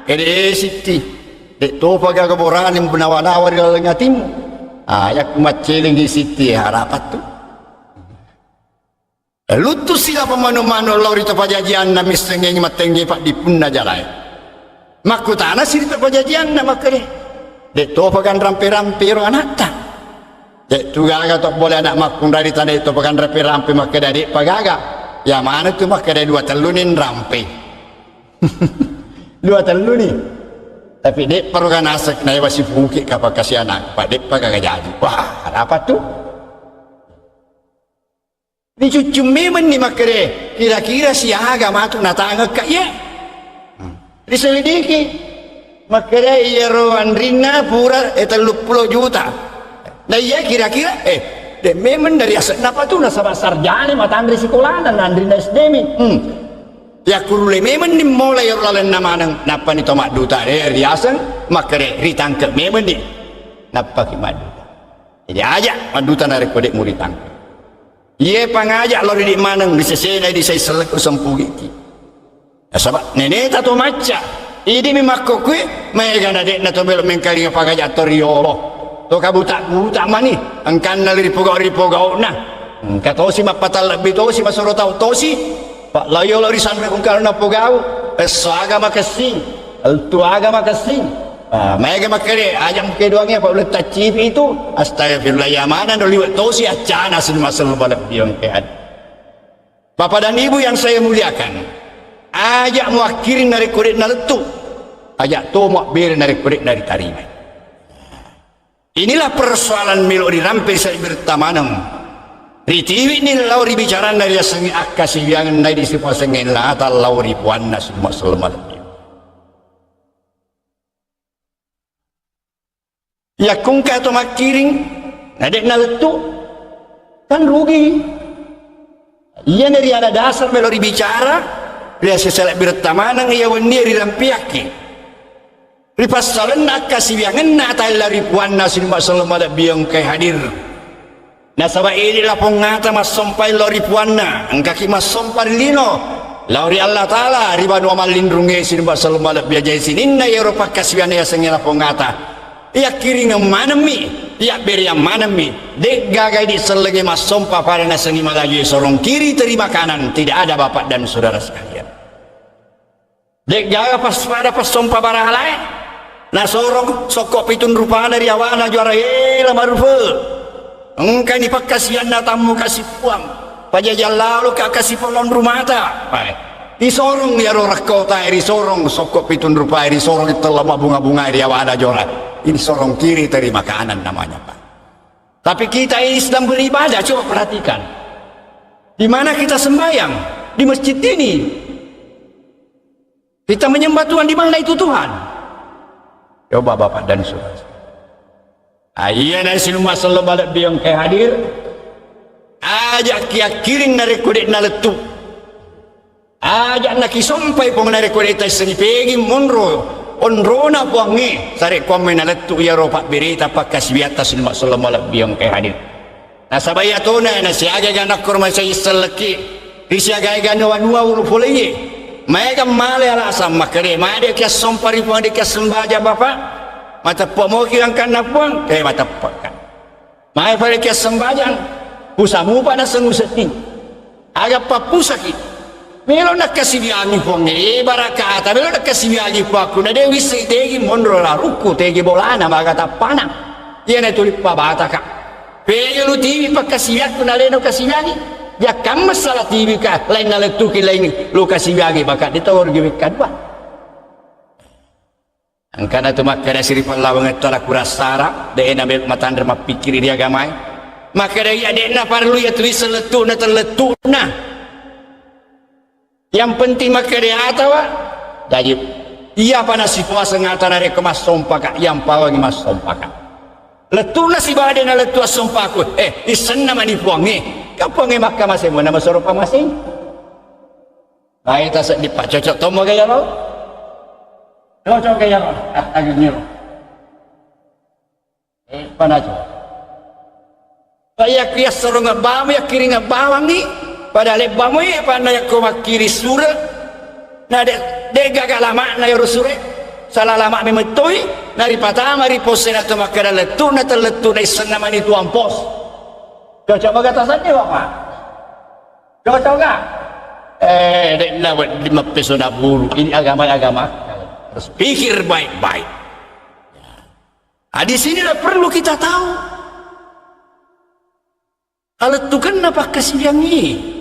ede sitti, de' topa gaga borane nawa-nawa ri laleng atimmu. Ah, yakku maccelengi sitti, harapattu. Luttusi lapong manu-manu lao ri to pajajianna, missengngengi mattengge paddipunna jalae. Makkutana si ri to pajajianna makkede, de' topa kan rampe-rampe ro anatta. De' tu gaga to bole anak makkunrai ri tana de' topa kan rampe-rampe makkeda de' pa gaga. Ya mana tu makkeda dua tellu ni nrampe. Dua tellu ni. Tapi de' pa ro ganasek naewa sipuki kapang kasi anak, pa de' pa gaga jaji. Wah, ada apa tu? Ricuccung memenni makkede, kira-kira siaga matu natangekka iye? Riselidiki makkede, iyaro anrinna pura e telluppulo juta. Na iya kira-kira, eh, de' memeng dari ase'na patu nasaba sarjana matanre sikolana na anrinna S D mi. Hmm. Yakkurulle memenni mola iyaro lalenna maneng, nappani to madduta, eh, riaseng makkede ritangke memenni. Nappaki madduta. Jadi aja madduta narekko de' muritangke. Iye pangaja lao ridi' maneng, ri sesena idi' sai sellekku sempugiki. Nasaba neneta to macca, idi'mi makkokkue, maegana de'na to melo mengkalinga pangaja to riolo. To kabuta-buta mani, engkanna ripogau-ripogau'na. Engka tosi mappatallebbi tosi, masoro tau tosi. Pa lao yolo ri sanre ungkarna pogau, esso aga makessing, eltu aga makessing. Ah, maega makkede, aja' mukedoangnge, apa uleng taccipi itu. Astagfirullah, ya mana no liwe' tosi accana sini masalah balap biong ke ad. Bapak dan Ibu yang saya muliakan, aja' muakkiring narekko de' nalettu, aja' to muabbere narekko de' naritarima. Inilah persoalan melo' rirampe ri salebbiretta maneng. Ritiwi'ni lao ri bicaranna riasengnge akkasiwiangenna idi' sipasengnge lata lao ri puanna summa sellemma lebbi. Yakko engka to makkiring, na de' nalettu, kan rugi. Iyana riala dasar melo' ribicara, riaseng salebbiretta maneng iya wennie rirampeakki. Ripassalenna akkasiwiangenna atae lao ri puanna summa sellemma lebbi engkae hadir. Nasaba idi' lapong ata massompai lao ri puanna, engkaki massompa ri lino, lao ri Allah Ta'ala, ri banua mallinrungnge summa sellemma lebbi ajai sininna iyaro pakkasiwianna yasengnge lapong ata. Yakkiringeng manemmi, yabbereang manemmi, de'gaga idi' sellengnge massompa pada nasengngi malajue sorong kiri terima kanan, tidak ada bapak dan saudara sekalian. De'gaga pas-, pada passompa barahalae. Nasorong sokko pitung rupana ri awana juara ela marufe. Engkani pakkasianna tammu kasi Puang. Pajajang lalo ka kasi polong rumata. Pae. Risorong iyaro rekkotae, risorong sokko pitung rupae, risorong tella mabunga-bungae ri awana juara. Ini sorong kiri terima kanan namanya, Pak. Tapi kita ini sedang beribadah, coba perhatikan. Di mana kita sembahyang? Di masjid ini. Kita menyembah Tuhan, di mana itu Tuhan? Coba Bapak dan Saudara. Ah, iya, na sinumma sello malebbi engkae hadir. Aja' kiakkiring narekko de' nalettu. Aja' nakisompai Puang narekko de' taissengi pegi monro onrona Puangnge, sarekkuammi nalettu iyaro pabbereta pakkasiwiatta sinumma sello malebbi engkae hadir. Nasaba iyatona nasiaga-aga nakkoro masai sellekki, risiaga-aga nuwa-nuwa ulu poleye. Maega male alasang makkeda, "Made' kiassompa ri Puang, de' kiassembajang, Bapak?" Mateppa moki angkanna Puang? Eh, mateppa kan. Mae pada kiassembajang, pusamupa naseng usedding. Aga pappusaki. Melo nakkasiwiangi Puang, eh, barakata, melo nakkasiwiangi Puakku, na de' wisseng tegi monro larukku, tegi bolana, maga tappana. Iyana tuli pabataka. Pega lu tiwi pakkasiwiakku naleno kasiwiangi. Jakkamma sala tiwi ka, lain nalettuki lain lu kasiwiangi, maka ditawar gi wekka dua. Engkana tu makkeda siri pallawangetta la kurassara, de' namelo matanre mappikkiri ri agamae. Makkeda iya de'na parellu iya tuwi sellettu'na tellettu'na. Yang penting makkeda atawa, jaji Iyapa nasipuaseng ata narekko massompaka, iyampawangi massompaka. Lettu'na sibawa de' nalettu assompaku, eh, issenna mani Puangnge. Ka Puangnge makkamase mona masoro pamasei. Bae taseddi pa, cocok tommo gayaro? Cocok gayaro? Attajengiro. Eh, panaco. Pa yakku yassorongeng bawang, yakkiringeng bawangngi, pada lebbamoi, panna yakko makkiri sure, na de', de' gaga lama'na ero sure, sala lama' memettoi, naripatama ri pos e na to makkeda lettu'na tellettu'na issenna mani tuang pos. Cocok maga tasaddi, Bapak? Cocok ga? Eh, de'na wedding mappesona bulu. Ini agama, agama. Harus pikir baik-baik. Nah, di sinilah perlu kita tahu. Alettukenna pakkasiwiangngi.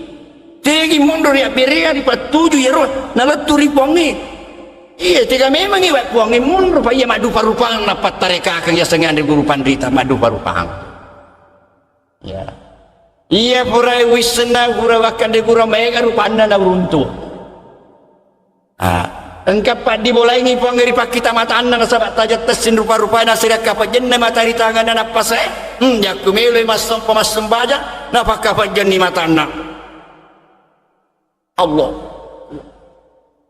Tegi monro ri abberea ripattuju iyaro nalettu ri Puangnge. Iya, tega memangngi wa Puangnge monro, pa iya maddupa-rupang napattarekakeng yasengnge anre guru panrita maddupa-rupang. Ya. Iya pura wissenna, pura wakkande, pura maega rupanna nauruntu. Ah, engka paddibolaingi Puang ri pakkita matanna, nasaba' tajang tessing rupa-rupae, nasiri akkapejjenna mata ri tanganna nappasae. Hmm, jakku meloi massompa massembajang, napakkapejjenni matanna. Allah.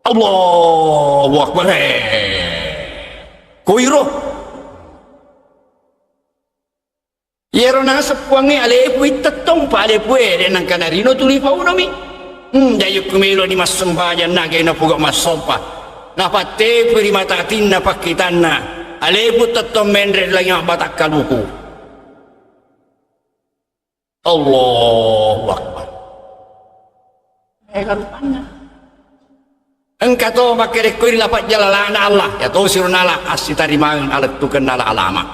Allahu Akbar. Eh. Koiro. Iyaro naseng Puangnge, alepu ittettong, pa alepu e, de' nangka narino tuli paunomi. Hmm, jaji ku meloni massembajang, nagai napuga massompa. Napattepui ri mata atinna pakkitanna. Alepu tettong menre ri langi mabbatang kaluku. Allahu Akbar. Ega rupanna. Engka to makkerekkoi ri lapang jalalana Allah, ya to siro nala assitarimangeng alettukenna ala alama.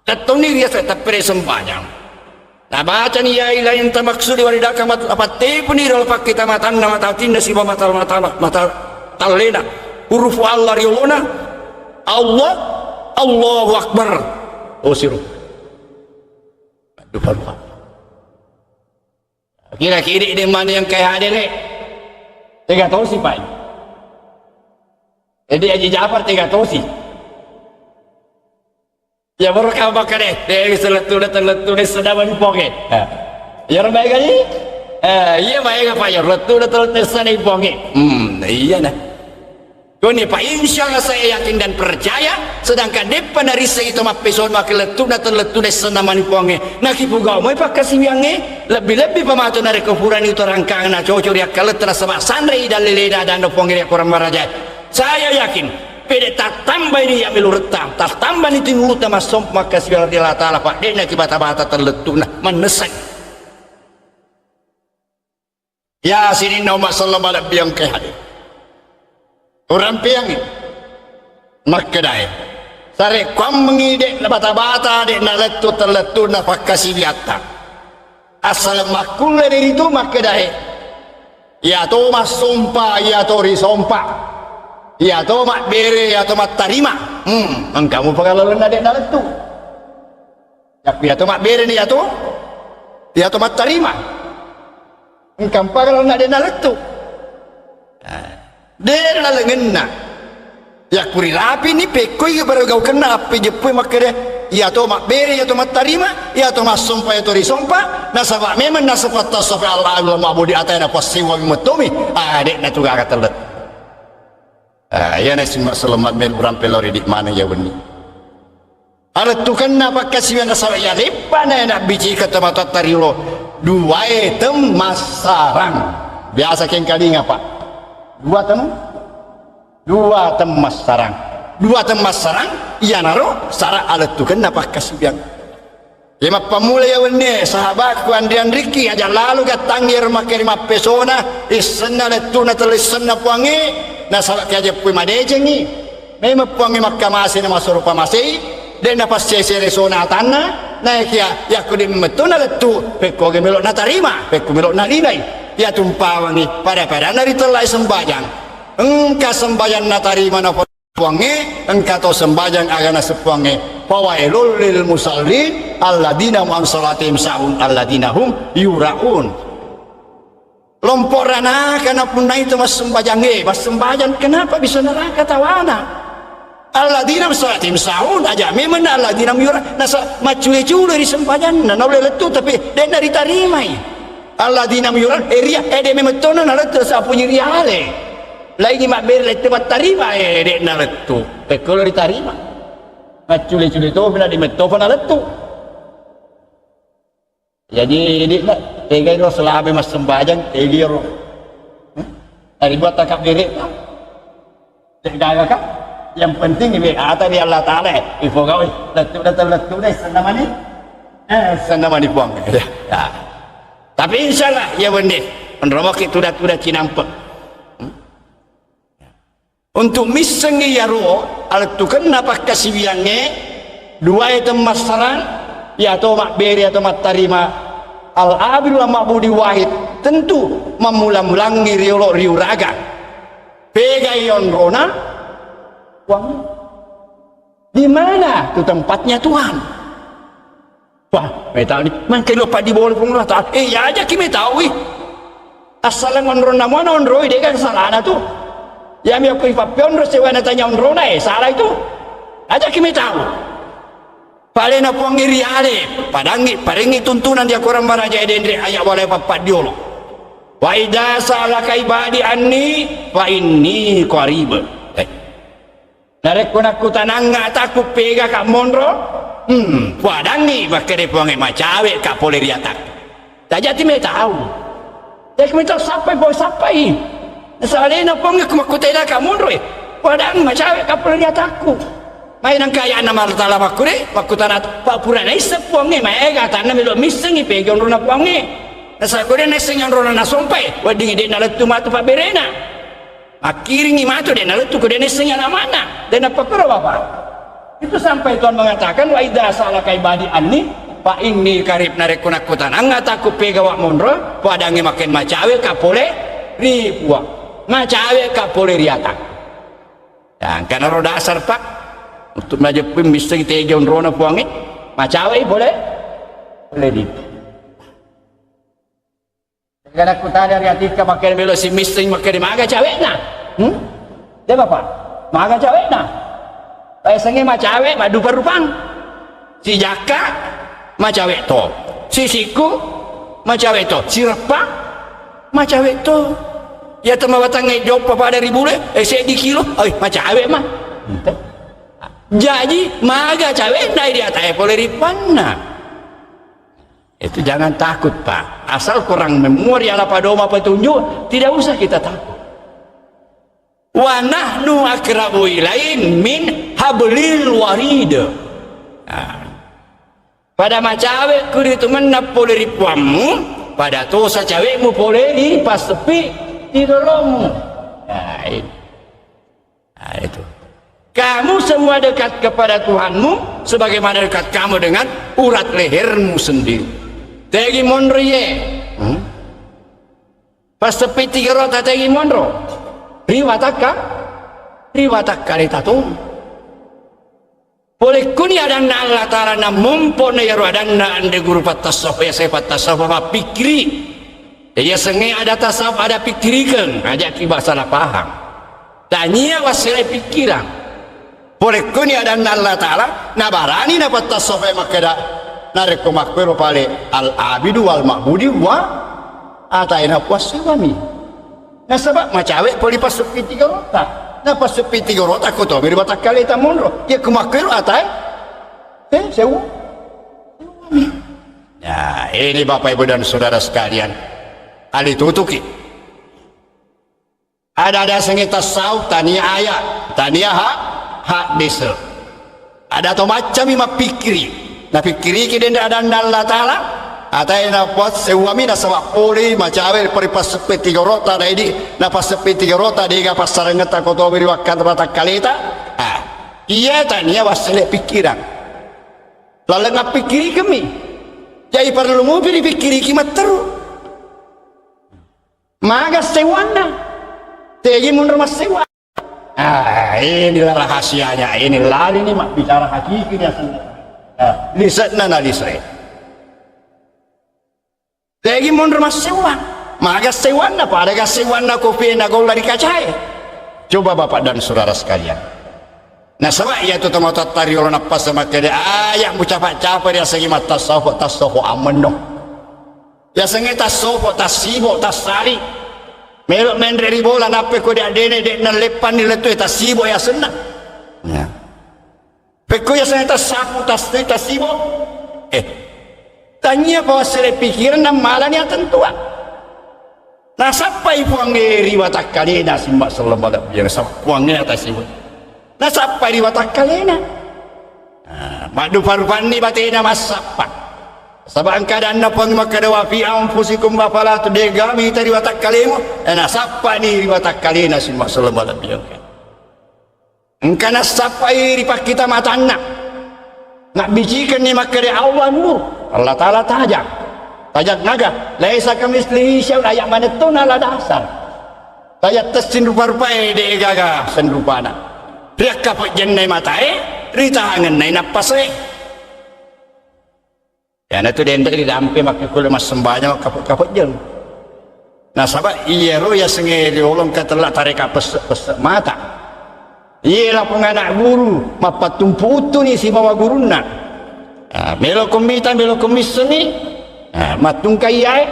Tettonni riaseng teppere sempajang. Nabacani ya ilahi anta maksudi waridaka mat-, apattepuni ri pakkita matanna, mata atinna siba mata, mata, mata tallena. Hurufu Allah riolona. Allah, Allahu Akbar. Oh siro. Aduh, aduh. Kira-kira de' mani yang kaya hadere. Tega tosi, Pak. Jadi Haji Jafar tega tosi. Ya, baru kau makan deh. Deh, bisa lettu, lettu, lettu, deh, sedang mani Puangnge. Ya. Ya, orang baik kali. Eh, iya, baik apa ya? Lettu, lettu, lettu, sedang mani Puangnge. Hmm, iya nah. Koni pa, insya Allah saya yakin dan percaya, sedangkan deppa narissengi to mappesona makkeda lettu'na tellettu dessa namani Puangnge. Nakipugau moi pakkasiwiangnge, lebbi-lebbi pa matu narekko purani utarangkang nacoco ri akkaletta nasaba sanrei dalle leda adanna Puangnge ri akorang marajae. Saya yakin, pede tattambai ni iya meloretta, tattambani tinulutta massompa makkasiwiang ri Allah Ta'ala, pa de'na kibata-bata tellettu'na mannessai. Ya sininna umma selleng malebbiang engkae hadir. Urampeangngi makkedae, sarekkuammengngi de' nabata-bata, de' nalettu tellettunna pakkasiwiatta. Assaleng makkulle de' ritu makkedae, iyato massompa, iyato risompa, iyato mabbere, iyato mattarima. Hmm, engka mupaga lalenna de' nalettu. Yakku iyato mabbereni iyato, iyato mattarima. Engka mpaga lalenna de' nalettu. Ah, de' lalengenna. Yakku rilapini pekkoi baru gaukenna appejeppui makkeda, iyato mabbere, iyato mattarima, iyato massompa, iyato risompa, nasaba memang nasaba tassofe Allah, Allah mabudi atae na passewa mettomi. Ah, de' natu gaga tellet. Ah, iyana simma sellemmat mel urang pelori di mana ya wenni. Alettukenna pakkasiwiang nasaba iya leppa na nabbicika tomatoatta riolo duae temmassarang. Biasa kengkalinga, Pak. Dua tem-, dua temmassarang. Dua temmassarang, iyanaro sara alettukenna pakkasiwiang. Iya mappammula iya wennie, sahabatku, anri-anrikki, aja lalo gattangngi ero makkeri mappesona, issenna lettu'na tellissenna Puangnge, nasaba kiajeppui madecengngi. Memang Puangnge makkamase na masoro pamasei, de' napassese resona atanna, naekia yakko de' mettona lettu, pekkoge melo natarima, pekko melo nalinai. Iya tumpawangngi, pada-padanna ritellai sembajang. Engka sembajang natarima na Puangnge, engka to sembajang aga naseng Puangnge, "Fawailul lil musallin, alladzina hum an salatihim sahun, alladzina hum yuraun." Kelompok ranaka napunnai tu massembajang, eh, massembajang, kenapa bisa neraka tawana? Alladzina hum li salatihim sahun, aja memang alladzina hum yura-, nasa maccule-cule ri sempajanna, naulle lettu, tapi de'na ritarimai. Alladzina hum yura-, eh, ria-, eh, de' memang tona nalettu sapunyi riale. Laingi mabbere lettu mattarima, eh, de'na lettu. Pekkolo ritarima. Maccule-cule tofi na de' mettofa nalettu. Jadi, idi na, tegai ro selama massembajang, tegi ro. Hmm? Dari buat takabere, tak? Tegaga, Kak? Yang penting ibe ata di Allah Ta'ala, eh. Ipo gawe, lettu datang lettu deh, senna mani. Eh, senna mani puang. Ya. Ya. Tapi insya Allah, ya bende. Menromoki tuda-tuda cinampe. Hmm? Untuk missengngi iyaro alettukenna pakkasiwiyangnge, duae temmassarang, iyato mabbere atau mattarima al-abidu wal ma'budi wahid, tentu mammula-mulangngi riolo riuraga. Pegai onrona Puang. Di mana tu tempatnya Tuhan? Wah, metau ni, mangke lo paddi bola Puang Allah Ta'ala. Eh, ya aja ki metau wi. Assaleng onronna muana onroi, de' kan salana tu. Ya mi aku ipappi onro sewa na tanya onrona, eh, salah itu. Aja ki metau. Palena Puang iri ale, padangi, parengi tuntunan dia korang baraja edenre ayat walai pappaddiolo. Wa idza sa'alaka ibadi anni fa inni qarib. Eh. Narekko nakkutanangnga atakku pegaka monro, hmm, puadangngi makkeda Puangnge, macaweka pole ri atakku. Tajati metau. Jadi metau sappai, pole sappai. Nasalena Puangnge ku makkutanaka monro, eh. Puadangngi macaweka pole ri atakku. Mai nangka ayana Allah Ta'ala makkure, makkutana, pa pura naisseng Puangnge, maega atanna melo missengi pega onrona Puangnge. Nasaba ko de' naissengi onrona nasompai, weddingi de' nalettu matu pabberena. Akkiringngi matu, de' nalettu ko de' naissengi alama'na. De' napakkoro, Bapak. Itu sampai Tuhan mengatakan, "Wa idza sa'alaka ibadi anni fa inni qarib." Narekko nakkutanang atakku pegawa monro, padangngi makkeda macaweka pole ri Puang. Macaweka pole ri atakku. Ya, engkana ro dasar, Pak. Untuk majeppu missengi tega onrona Puangnge, macawei pole, pole ri. Gana kutana ri atikka makkeda melo simisseng makkeda maga cawekna. Hmm? De' Bapak, maga cawekna. Payasengnge macawe maddupa-rupang. Sijakka macawe to. Sisikku macawe to. Sireppa macawe to. Ya temawatangnge joppa pada ri bule, eh, seddi kilo, oi, macawe ma. Ente. Jaji maga cawekna ri atae pole ri Puanna. Itu jangan takut, Pak. Asal korang memori ala padoma petunjuk, tidak usah kita takut. Wa nahnu aqrabu ilaihi min hablil warid. Nah, pada macawe kuri tu mennang pole ri Puammu, pada tosa cawemu pole ri passeppi tigoromu. Nah, ini. Nah, itu. Kamu semua dekat kepada Tuhanmu sebagaimana dekat kamu dengan urat lehermu sendiri. Tegi monro ye. Hmm? Passeppi tiga rota tegi monro. Riwatakka, riwatakka leta tu. Pole kuni adanna Allah Ta'ala nammompo na yaro adanna ande guru pattasawuf, ya saya pattasawuf mappikkiri. Jadi yasengnge ada tasawuf, ada pikkirikeng, aja ki salah paham. Tania wassele pikkirang. Pole kuni adanna Allah Ta'ala, nabarani napattasawuf makkeda, narekko makkuero pale al-abidu wal ma'budi wa ataina puassewami. Nasaba macawe poli passeppi tiga rota. Na passeppi tiga rota ko to meri watakkaleta monro. Ya ko makkuero atae. Eh, sewa. Sewami. Nah, ini Bapak Ibu dan Saudara sekalian. Ali tutuki. Ada-ada sengi tasawuf, tania ayat, tania ha-, hadis. Ada to maccami mappikkiri. Napikkiriki denre adanna Allah Ta'ala. Atae napuassewami nasaba pole macawe pori passeppi tiga rota, na idi na passeppi tiga rota dega passarengetta ko tomi ri wakkata watakkaleta. Ah, iya tania wassele pikkirang. Laleng appikkirikemi. Jadi parellu mupi ripikkiriki matteru. Maga sewwanna? Tegi monro massewwa? Ah, inilah rahasianya. Ini lali ni mabbicara hakiki ni asenna. Ah, lisekna na lisek. Tegi monro massewwa? Maga sewwanna, pada ga sewwanna kopi na golla ri kacae. Coba Bapak dan Saudara sekalian. Nasaba iyatu tomatoatta riolo nappaseng makkeda, "Aja mucapa-capa riasengnge mattassopo, tassopo ammenno. Riasengnge tassopo, tassibo, tassari. Melo menre ri bola, nappa ko de' addene, de' nalleppanni lettu, eh, tassibo yasenna." Ya. Pekko yasengnge tassapu, tas-, tassibo. Eh, tania pa wassele pikiran nammalani atentuang. Nasappai Puangnge ri watakkalena, simma selleng malebbiang, sap-, Puangnge atas ibu. Nasappai ri watakkalena. Ah, maddupa-rupanni batena massappa. Saba engka adanna Puang makkeda, "Wa fi anfusikum, afala tu-," dega mita ri watakkalemu. Eh, nasappani ri watakkalena, simma selleng malebbiang. Engka nassappai ri pakkita matanna. Nabbicikenni makkeda, "Allah nur, Allah Ta'ala tajang." Tajang naga, "Laisa kamitslihi syai'un," aya manettona la dasar. Tajang tessing rupa-rupae, de' gaga senrupana. Riakka pejjennai matae, ritahangennai nappasae. Iyanatu denre rirampe makkekkulle massembajang makkape-, kapejjeng. Nasaba iyaro yasengnge riolo engka tella tareka pesse-, pesse mata. Iye lapong anak guru mappattumpu uttuni sibawa gurunna. Ah, melo ko mita, melo ko missengngi. Ah, mattungkai iyae.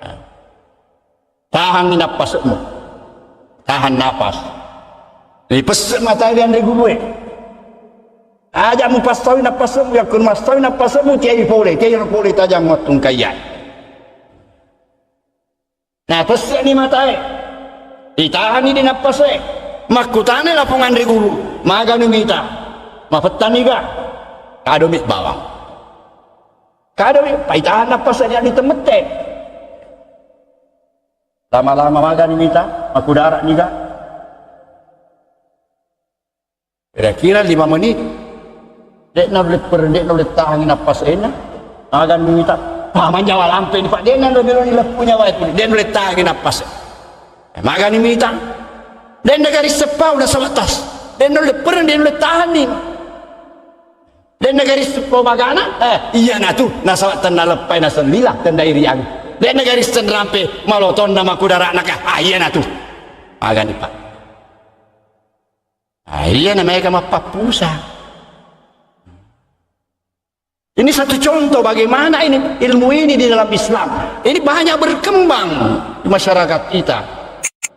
Ah. Tahangngi nappase'mu. Tahan napas. Ripesse' matae ri anre gurue. Aja mupassau nappase'mu, yakko massau nappase'mu, tiai pole, tiai pole tajang mattungkaiyae. Napesse'ni matae. Itahanni di nappase. Makkutana lapong anre guru, "Maganu mita? Mafettaniga?" "Kadomi bawang." "Kadomi, paitahan nappase di temette." Lama-lama magani mita, makudara niga? Kira-kira lima menit. De'na ulle per-, de'na ulle tahangi nappasena. Magani mita. Ah, manjawa lampe ni, Pak. De'na ulle melo ni leppu nyawa itu. De'na ulle tahangi nappase. Eh, magani mita. De'na garis seppau na sabatas. De'na ulle per-, de'na ulle tahanni. De'na garis seppo magana, eh, iyanatu, nasaba tenna leppai nasellila, tenna iriang. De'na garis tenrampe, malotonna makudara'na ka, ah, iyanatu. Magani, Pak. Ah, iyana maega mappappusa. Ini satu contoh bagaimana ini ilmu ini di dalam Islam. Ini banyak berkembang di masyarakat kita.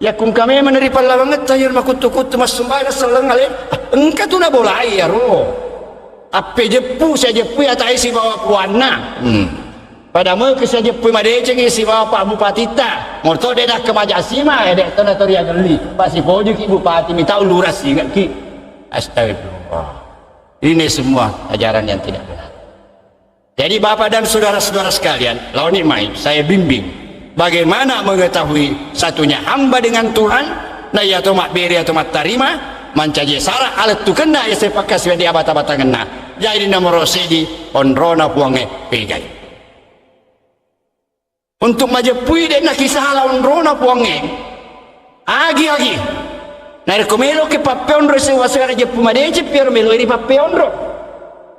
Yakkungka memang ri pallawangetta, iyaro makuttu-kuttu massumbayang selleng ale, engka tu nabolai iyaro. Appejeppu, siajeppui atae sibawa puanna. Hmm. Pada meke siajeppui madecengi sibawa Pak Bupatitta. Morto de' nakkemaja sima, eh, de' tona tori agelli. Pasipojuki bupati, mita ulura singekki. Astagfirullah. Ini semua ajaran yang tidak benar. Jadi, Bapak dan saudara-saudara sekalian, laoni mai saya bimbing bagaimana mengetahui satunya hamba dengan Tuhan, na iya to mabbere atau mattarima, mancaji sara alettukenna iya sepakkasiwiang di abata-batangenna. Jadi, nomoro seddi, onrona Puangnge pegai. Untuk majeppui de' nakisala onrona Puangnge. Agi-agi. Narekko meloki pappeonro sewa-sewa jeppu madeceng, piaro meloi ripappeonro.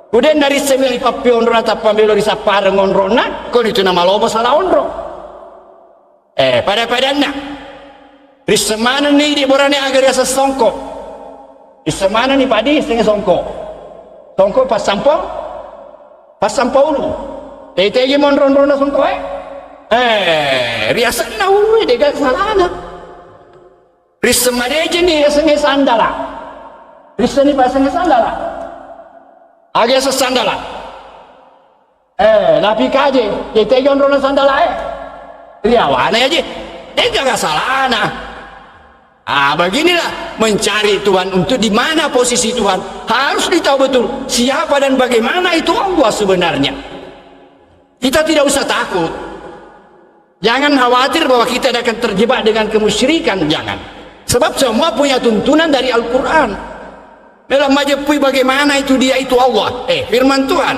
Ku de' narisseng meloi pappeonro, natappa melo risappareng onrona, konitu namalomo sala onro. Eh, pada-padanna. Risseng manenni idi borane aga riaseng songko. Risseng manenni padi, risseng songko. Songko passampo, passampo ulu. Tei-tei monro-onrona songko, eh? Eh, riasenna ulu, de' gaga salana. Risseng madeceng ni riasengnge sandala. Rissenni pasengnge sandala. Aga riaseng sandala? Eh, napi kaje, tei-tei onrona sandala, eh. Riawana aja. De' gaga salana. Ah, beginilah mencari Tuhan untuk di mana posisi Tuhan. Harus ditahu betul siapa dan bagaimana itu Allah sebenarnya. Kita tidak usah takut. Jangan khawatir bahwa kita akan terjebak dengan kemusyrikan, jangan. Sebab semua punya tuntunan dari Al-Quran. Melo majeppui bagaimana itu dia itu Allah. Eh, firman Tuhan,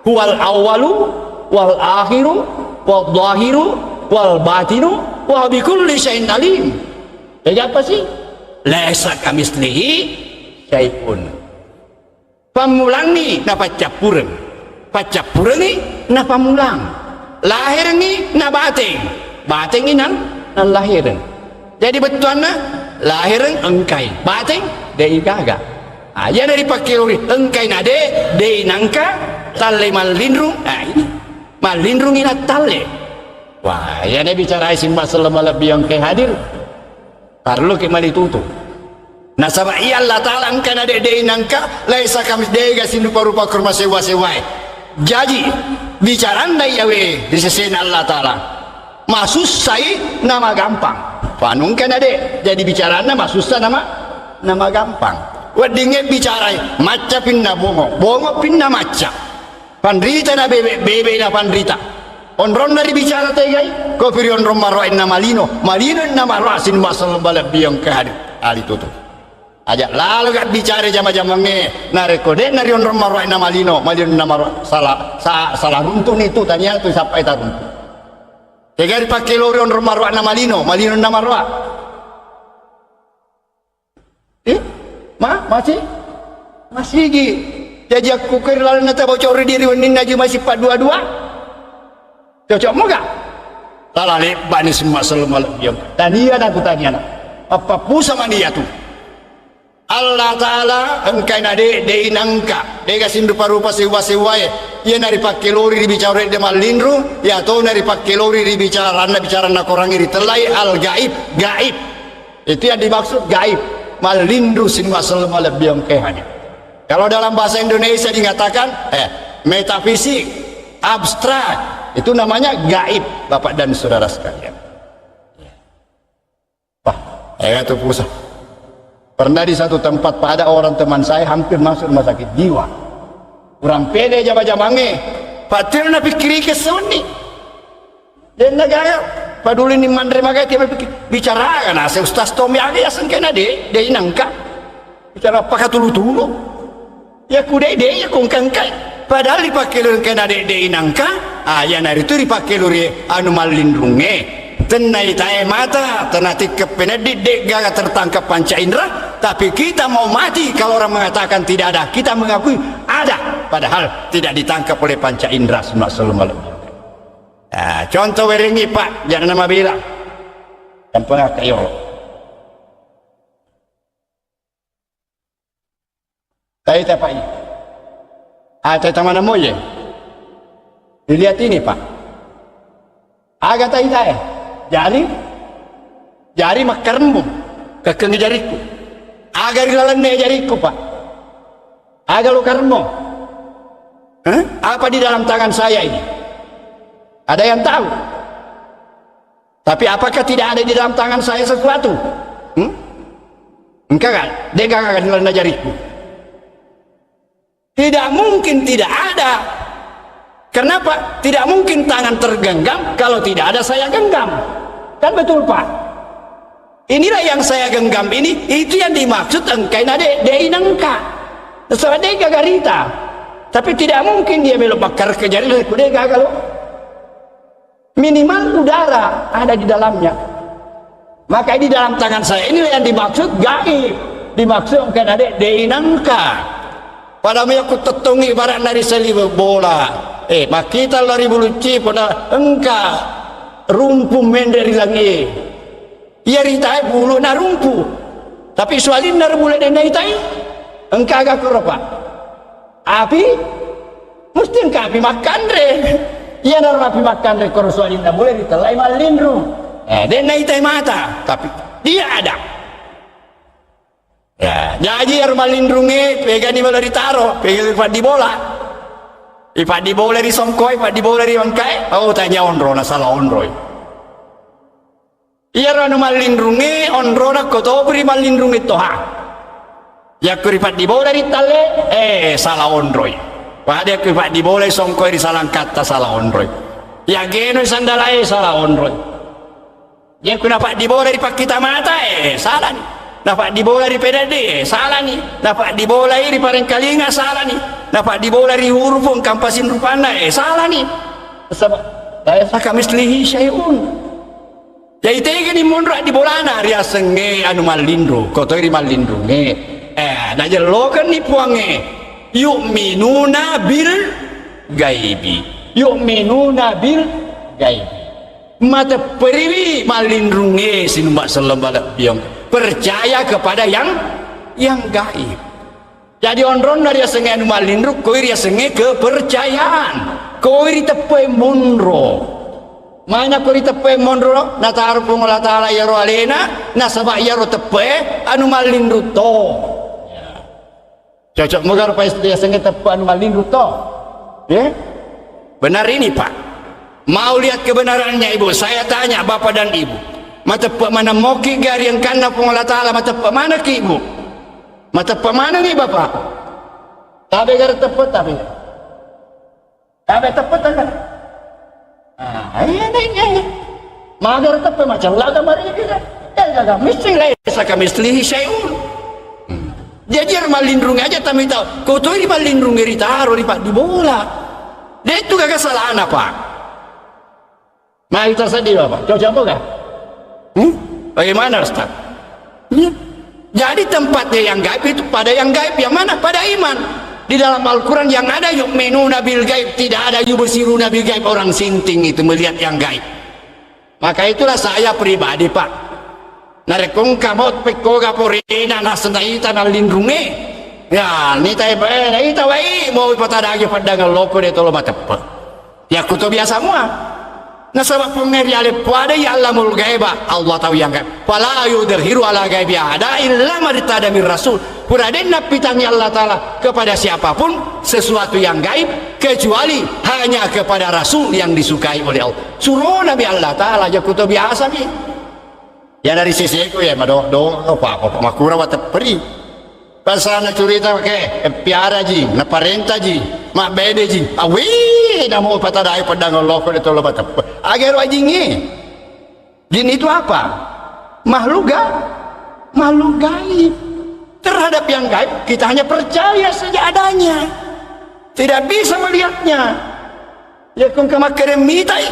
"Huwal awwalu wal akhiru wal zahiru wal batinu wa bikulli syai'in alim." Jadi apa sih? "Laisa kamitslihi syai'un." Pammulangngi napaccappureng. Paccappurengngi napammulang. Laherengngi nabateng. Batengngi nang, nang lahireng. Jadi bettuanna, lahireng engkai, bateng de'i gaga. Ah, iyana ripakkelori engkai na de, de'i nangka, talle mallinrung, ah, ini. Mallinrungi na talle. Wah, iyana bicarai simma selleng malebbi engkai hadir. Parelluki mani tutu. Nasaba iya Allah Ta'ala engka na de, de'i nangka, laisa kamis, de'ga sirupa-rupa ko ro masewwa-sewwae. Jaji, bicaranna iyawe ri sesena Allah Ta'ala masussai namagampang. Fa engka na de, jadi bicaranna masussa nama, namagampang. Weddingnge bicarai, macca pinna bongo, bongo pinna macca. Panrita na bebe, bebe na panrita. Onronna ribicara tegai, kopi ri onrong maroa inna malino, malino inna maroa simma selleng malebbi engka hadir. Ali tutu. Aja lalo ga bicara jama-jamangnge, narekko de'na ri onrong maroa inna malino, malino inna maroa sala, sa, sala runtu'ni tu, tania tu sappai taruntu. Tega ripakkelori onrong maroa inna malino, malino inna maroa. Eh? Ma? Masih? Masigi. Jaji akku keri lalenna tabocori diri wenninna ji masih paddua-dua. Cocok moga? Tala lebbani simma selleng malebbi. Tania na tu tania na. Appappusa mani iyatu. Allah Ta'ala engkai na de, de'i nangka. De'ga sinrupa-rupa sewwa-sewwae. Iyana ripakkelori ribicara de mallinru, iyatona ripakkelori ribicaranna, bicaranna korangnge ritellai al-gaib, gaib. Itu yang dimaksud gaib. Mallinru simma selleng malebbi engkai hadir. Kalau dalam bahasa Indonesia dikatakan, eh, metafisik, abstrak, itu namanya gaib, Bapak dan Saudara sekalian. Wah, eh, itu pusat. Pernah di satu tempat, Pak, ada orang teman saya hampir masuk rumah sakit jiwa. Kurang pede jama-jamangnge. Pak, tiro napikkiri ke sonni. De'na gaga padulini manre magai tiap pikir. Bicara kan ase ustaz Tommy agi aseng kena de, de inangka. Bicara pakatulu-tulu. Ya ku de, de ya kongkangkai. Padahal ripakkelori kena de, de inangka. Ah, ya naritu ripakkelori anu mallinrunge. Tenna itae mata, tenna tikke peneddi de gaga tertangkap panca indera, tapi kita mau mati kalau orang mengatakan tidak ada, kita mengakui ada, padahal tidak ditangkap oleh panca indera. Summa sallallahu alaihi wasallam. Ah, contoh werengngi, Pak, jangan nama bela. Yang pernah kayo. Taita, Pak. Ah, taita mana moye? Dilihat ini, Pak. Aga taita, eh? Jari, jari makkaremmu. Kekeng jariku. Aga ri lalenna jariku, Pak. Aga lo karemmu. Hah? Apa di dalam tangan saya ini? Ada yang tahu? Tapi apakah tidak ada di dalam tangan saya sesuatu? Hmm? Engka kan? Dega kan dalam jariku? Tidak mungkin tidak ada. Kenapa? Tidak mungkin tangan tergenggam kalau tidak ada saya genggam. Kan betul, Pak? Inilah yang saya genggam ini, itu yang dimaksud engkai na de, de inangka. Sebab de gagarita. Tapi tidak mungkin dia belok bakar ke jari, ku de gaga lo. Minimal udara ada di dalamnya. Maka di dalam tangan saya inilah yang dimaksud gaib. Dimaksud engka na de, de inangka. Pada meyakku tettongi ibaratna ri saliweng bola. Eh, makkita lari bulucci pada engka rumpu menre ri langi. Iya ritae bulu na rumpu. Tapi sualinna ro bule de naitai. Engka aga koro, Pak? Api, mesti engka api makkanre. Iya naro api makkanre koro sualinna bule ritellai mallinrung. Eh, de naitai mata, tapi dia ada. Ya, jaji ero mallinrungnge pegani melo ritaro, pegani paddi bola. Ipaddi bola ri songkoe, ipaddi bola ri wangkae. Oh, tanya onro, na salah onroi. Iyaro anu mallinrungnge onrona ko topi ri mallinrungnge toha. Yakko ripaddi bola ri talle, eh, salah onroi. Pada yakko ripaddi bola songkoi ri salangkatta, salah onroi. Yageno sandalae, salah onroi. Yakko napaddi bola ri pakkita mata, eh, salani. Napaddi bola ri pedaddi, eh, salani. Napaddi bola ri parengkalinga, salani. Napaddi bola ri hurufu engka mpasin rupanna, eh, salani. Saba-, laisa kamislihi syai'un. Jadi tegani monro di bolana riasengge anu mallinru, kotoi ri mallinrunge. Eh, najellokenni puangnge. Yu'minuna bil gaibi. Yu'minuna bil gaibi. Matepperiwi mallinrungnge sining umma selleng malebbiong. Percaya kepada yang, yang gaib. Jadi onronna riasengnge anu mallinrung, koi riasengnge kepercayaan. Koi riteppe'e monro. Mana ko riteppe'e monro, nataro Puang Allah Ta'ala iyaro alena, nasaba iyaro teppe'e anu mallinrung to. Cocok moga rupa riasengnge teppe' anu mallinrung to. Eh? Benar ini, Pak. Mau lihat kebenarannya, Ibu, saya tanya Bapak dan Ibu. Mateppe' maneng moki ga ri engkanna Puang Allah Ta'ala, mateppe' manengki, Ibu? Mateppe' manengngi, Bapak? Tabe' ga teppe', tabe'. Tabe' teppe' taga. Ah, iya, iya, iya. Mager teppe' macella ga marigi ga. Eh, gaga missing, laisa kamitslihi syai'un. Hmm. Jaji ero mallinrung aja tamita. Ko toi ri mallinrung ritaro ri paddu bola. De' tu gaga salana, Pak. Mari kita sedih, Bapak. Cocok apa, kan? Hmm? Bagaimana, Ustaz? Iya. Jadi tempatnya yang gaib itu pada yang gaib. Yang mana? Pada iman. Di dalam Al-Quran yang ada, yu'minuna bil gaib, tidak ada yubsiruna bil gaib. Orang sinting itu melihat yang gaib. Maka itulah saya pribadi, Pak. Narekko engka mo pekkoga porena naseng naita nallinrungnge. Ya, nita, eh, naita wai, mo ipatadagi paddang loko de' tolo mateppe'. Yakkuto biasa mua. Nasaba Puang e riale puada ya Allamul Gaiba, Allah tahu yang gaib. Fala yudhiru ala gaibi ahada illa man irtada min rasul. Pura de' nappitangi Allah Ta'ala kepada siapapun sesuatu yang gaib kecuali hanya kepada Rasul yang disukai oleh Allah. Surona mi Allah Ta'ala, yakkuto biasa mi. Ya dari sisiku ya, mado, do, apa, apa, makura watepperi. Pasana curita ke, eh, piara ji, naparenta ji, mabbede ji. Awi, namo patadai pedang Allah ko de' tolo mateppe'. Agero ajingnge. Jin itu apa? Makhluk ga-, makhluk gaib. Terhadap yang gaib, kita hanya percaya saja adanya. Tidak bisa melihatnya. Ya, kong kemakkere mitai,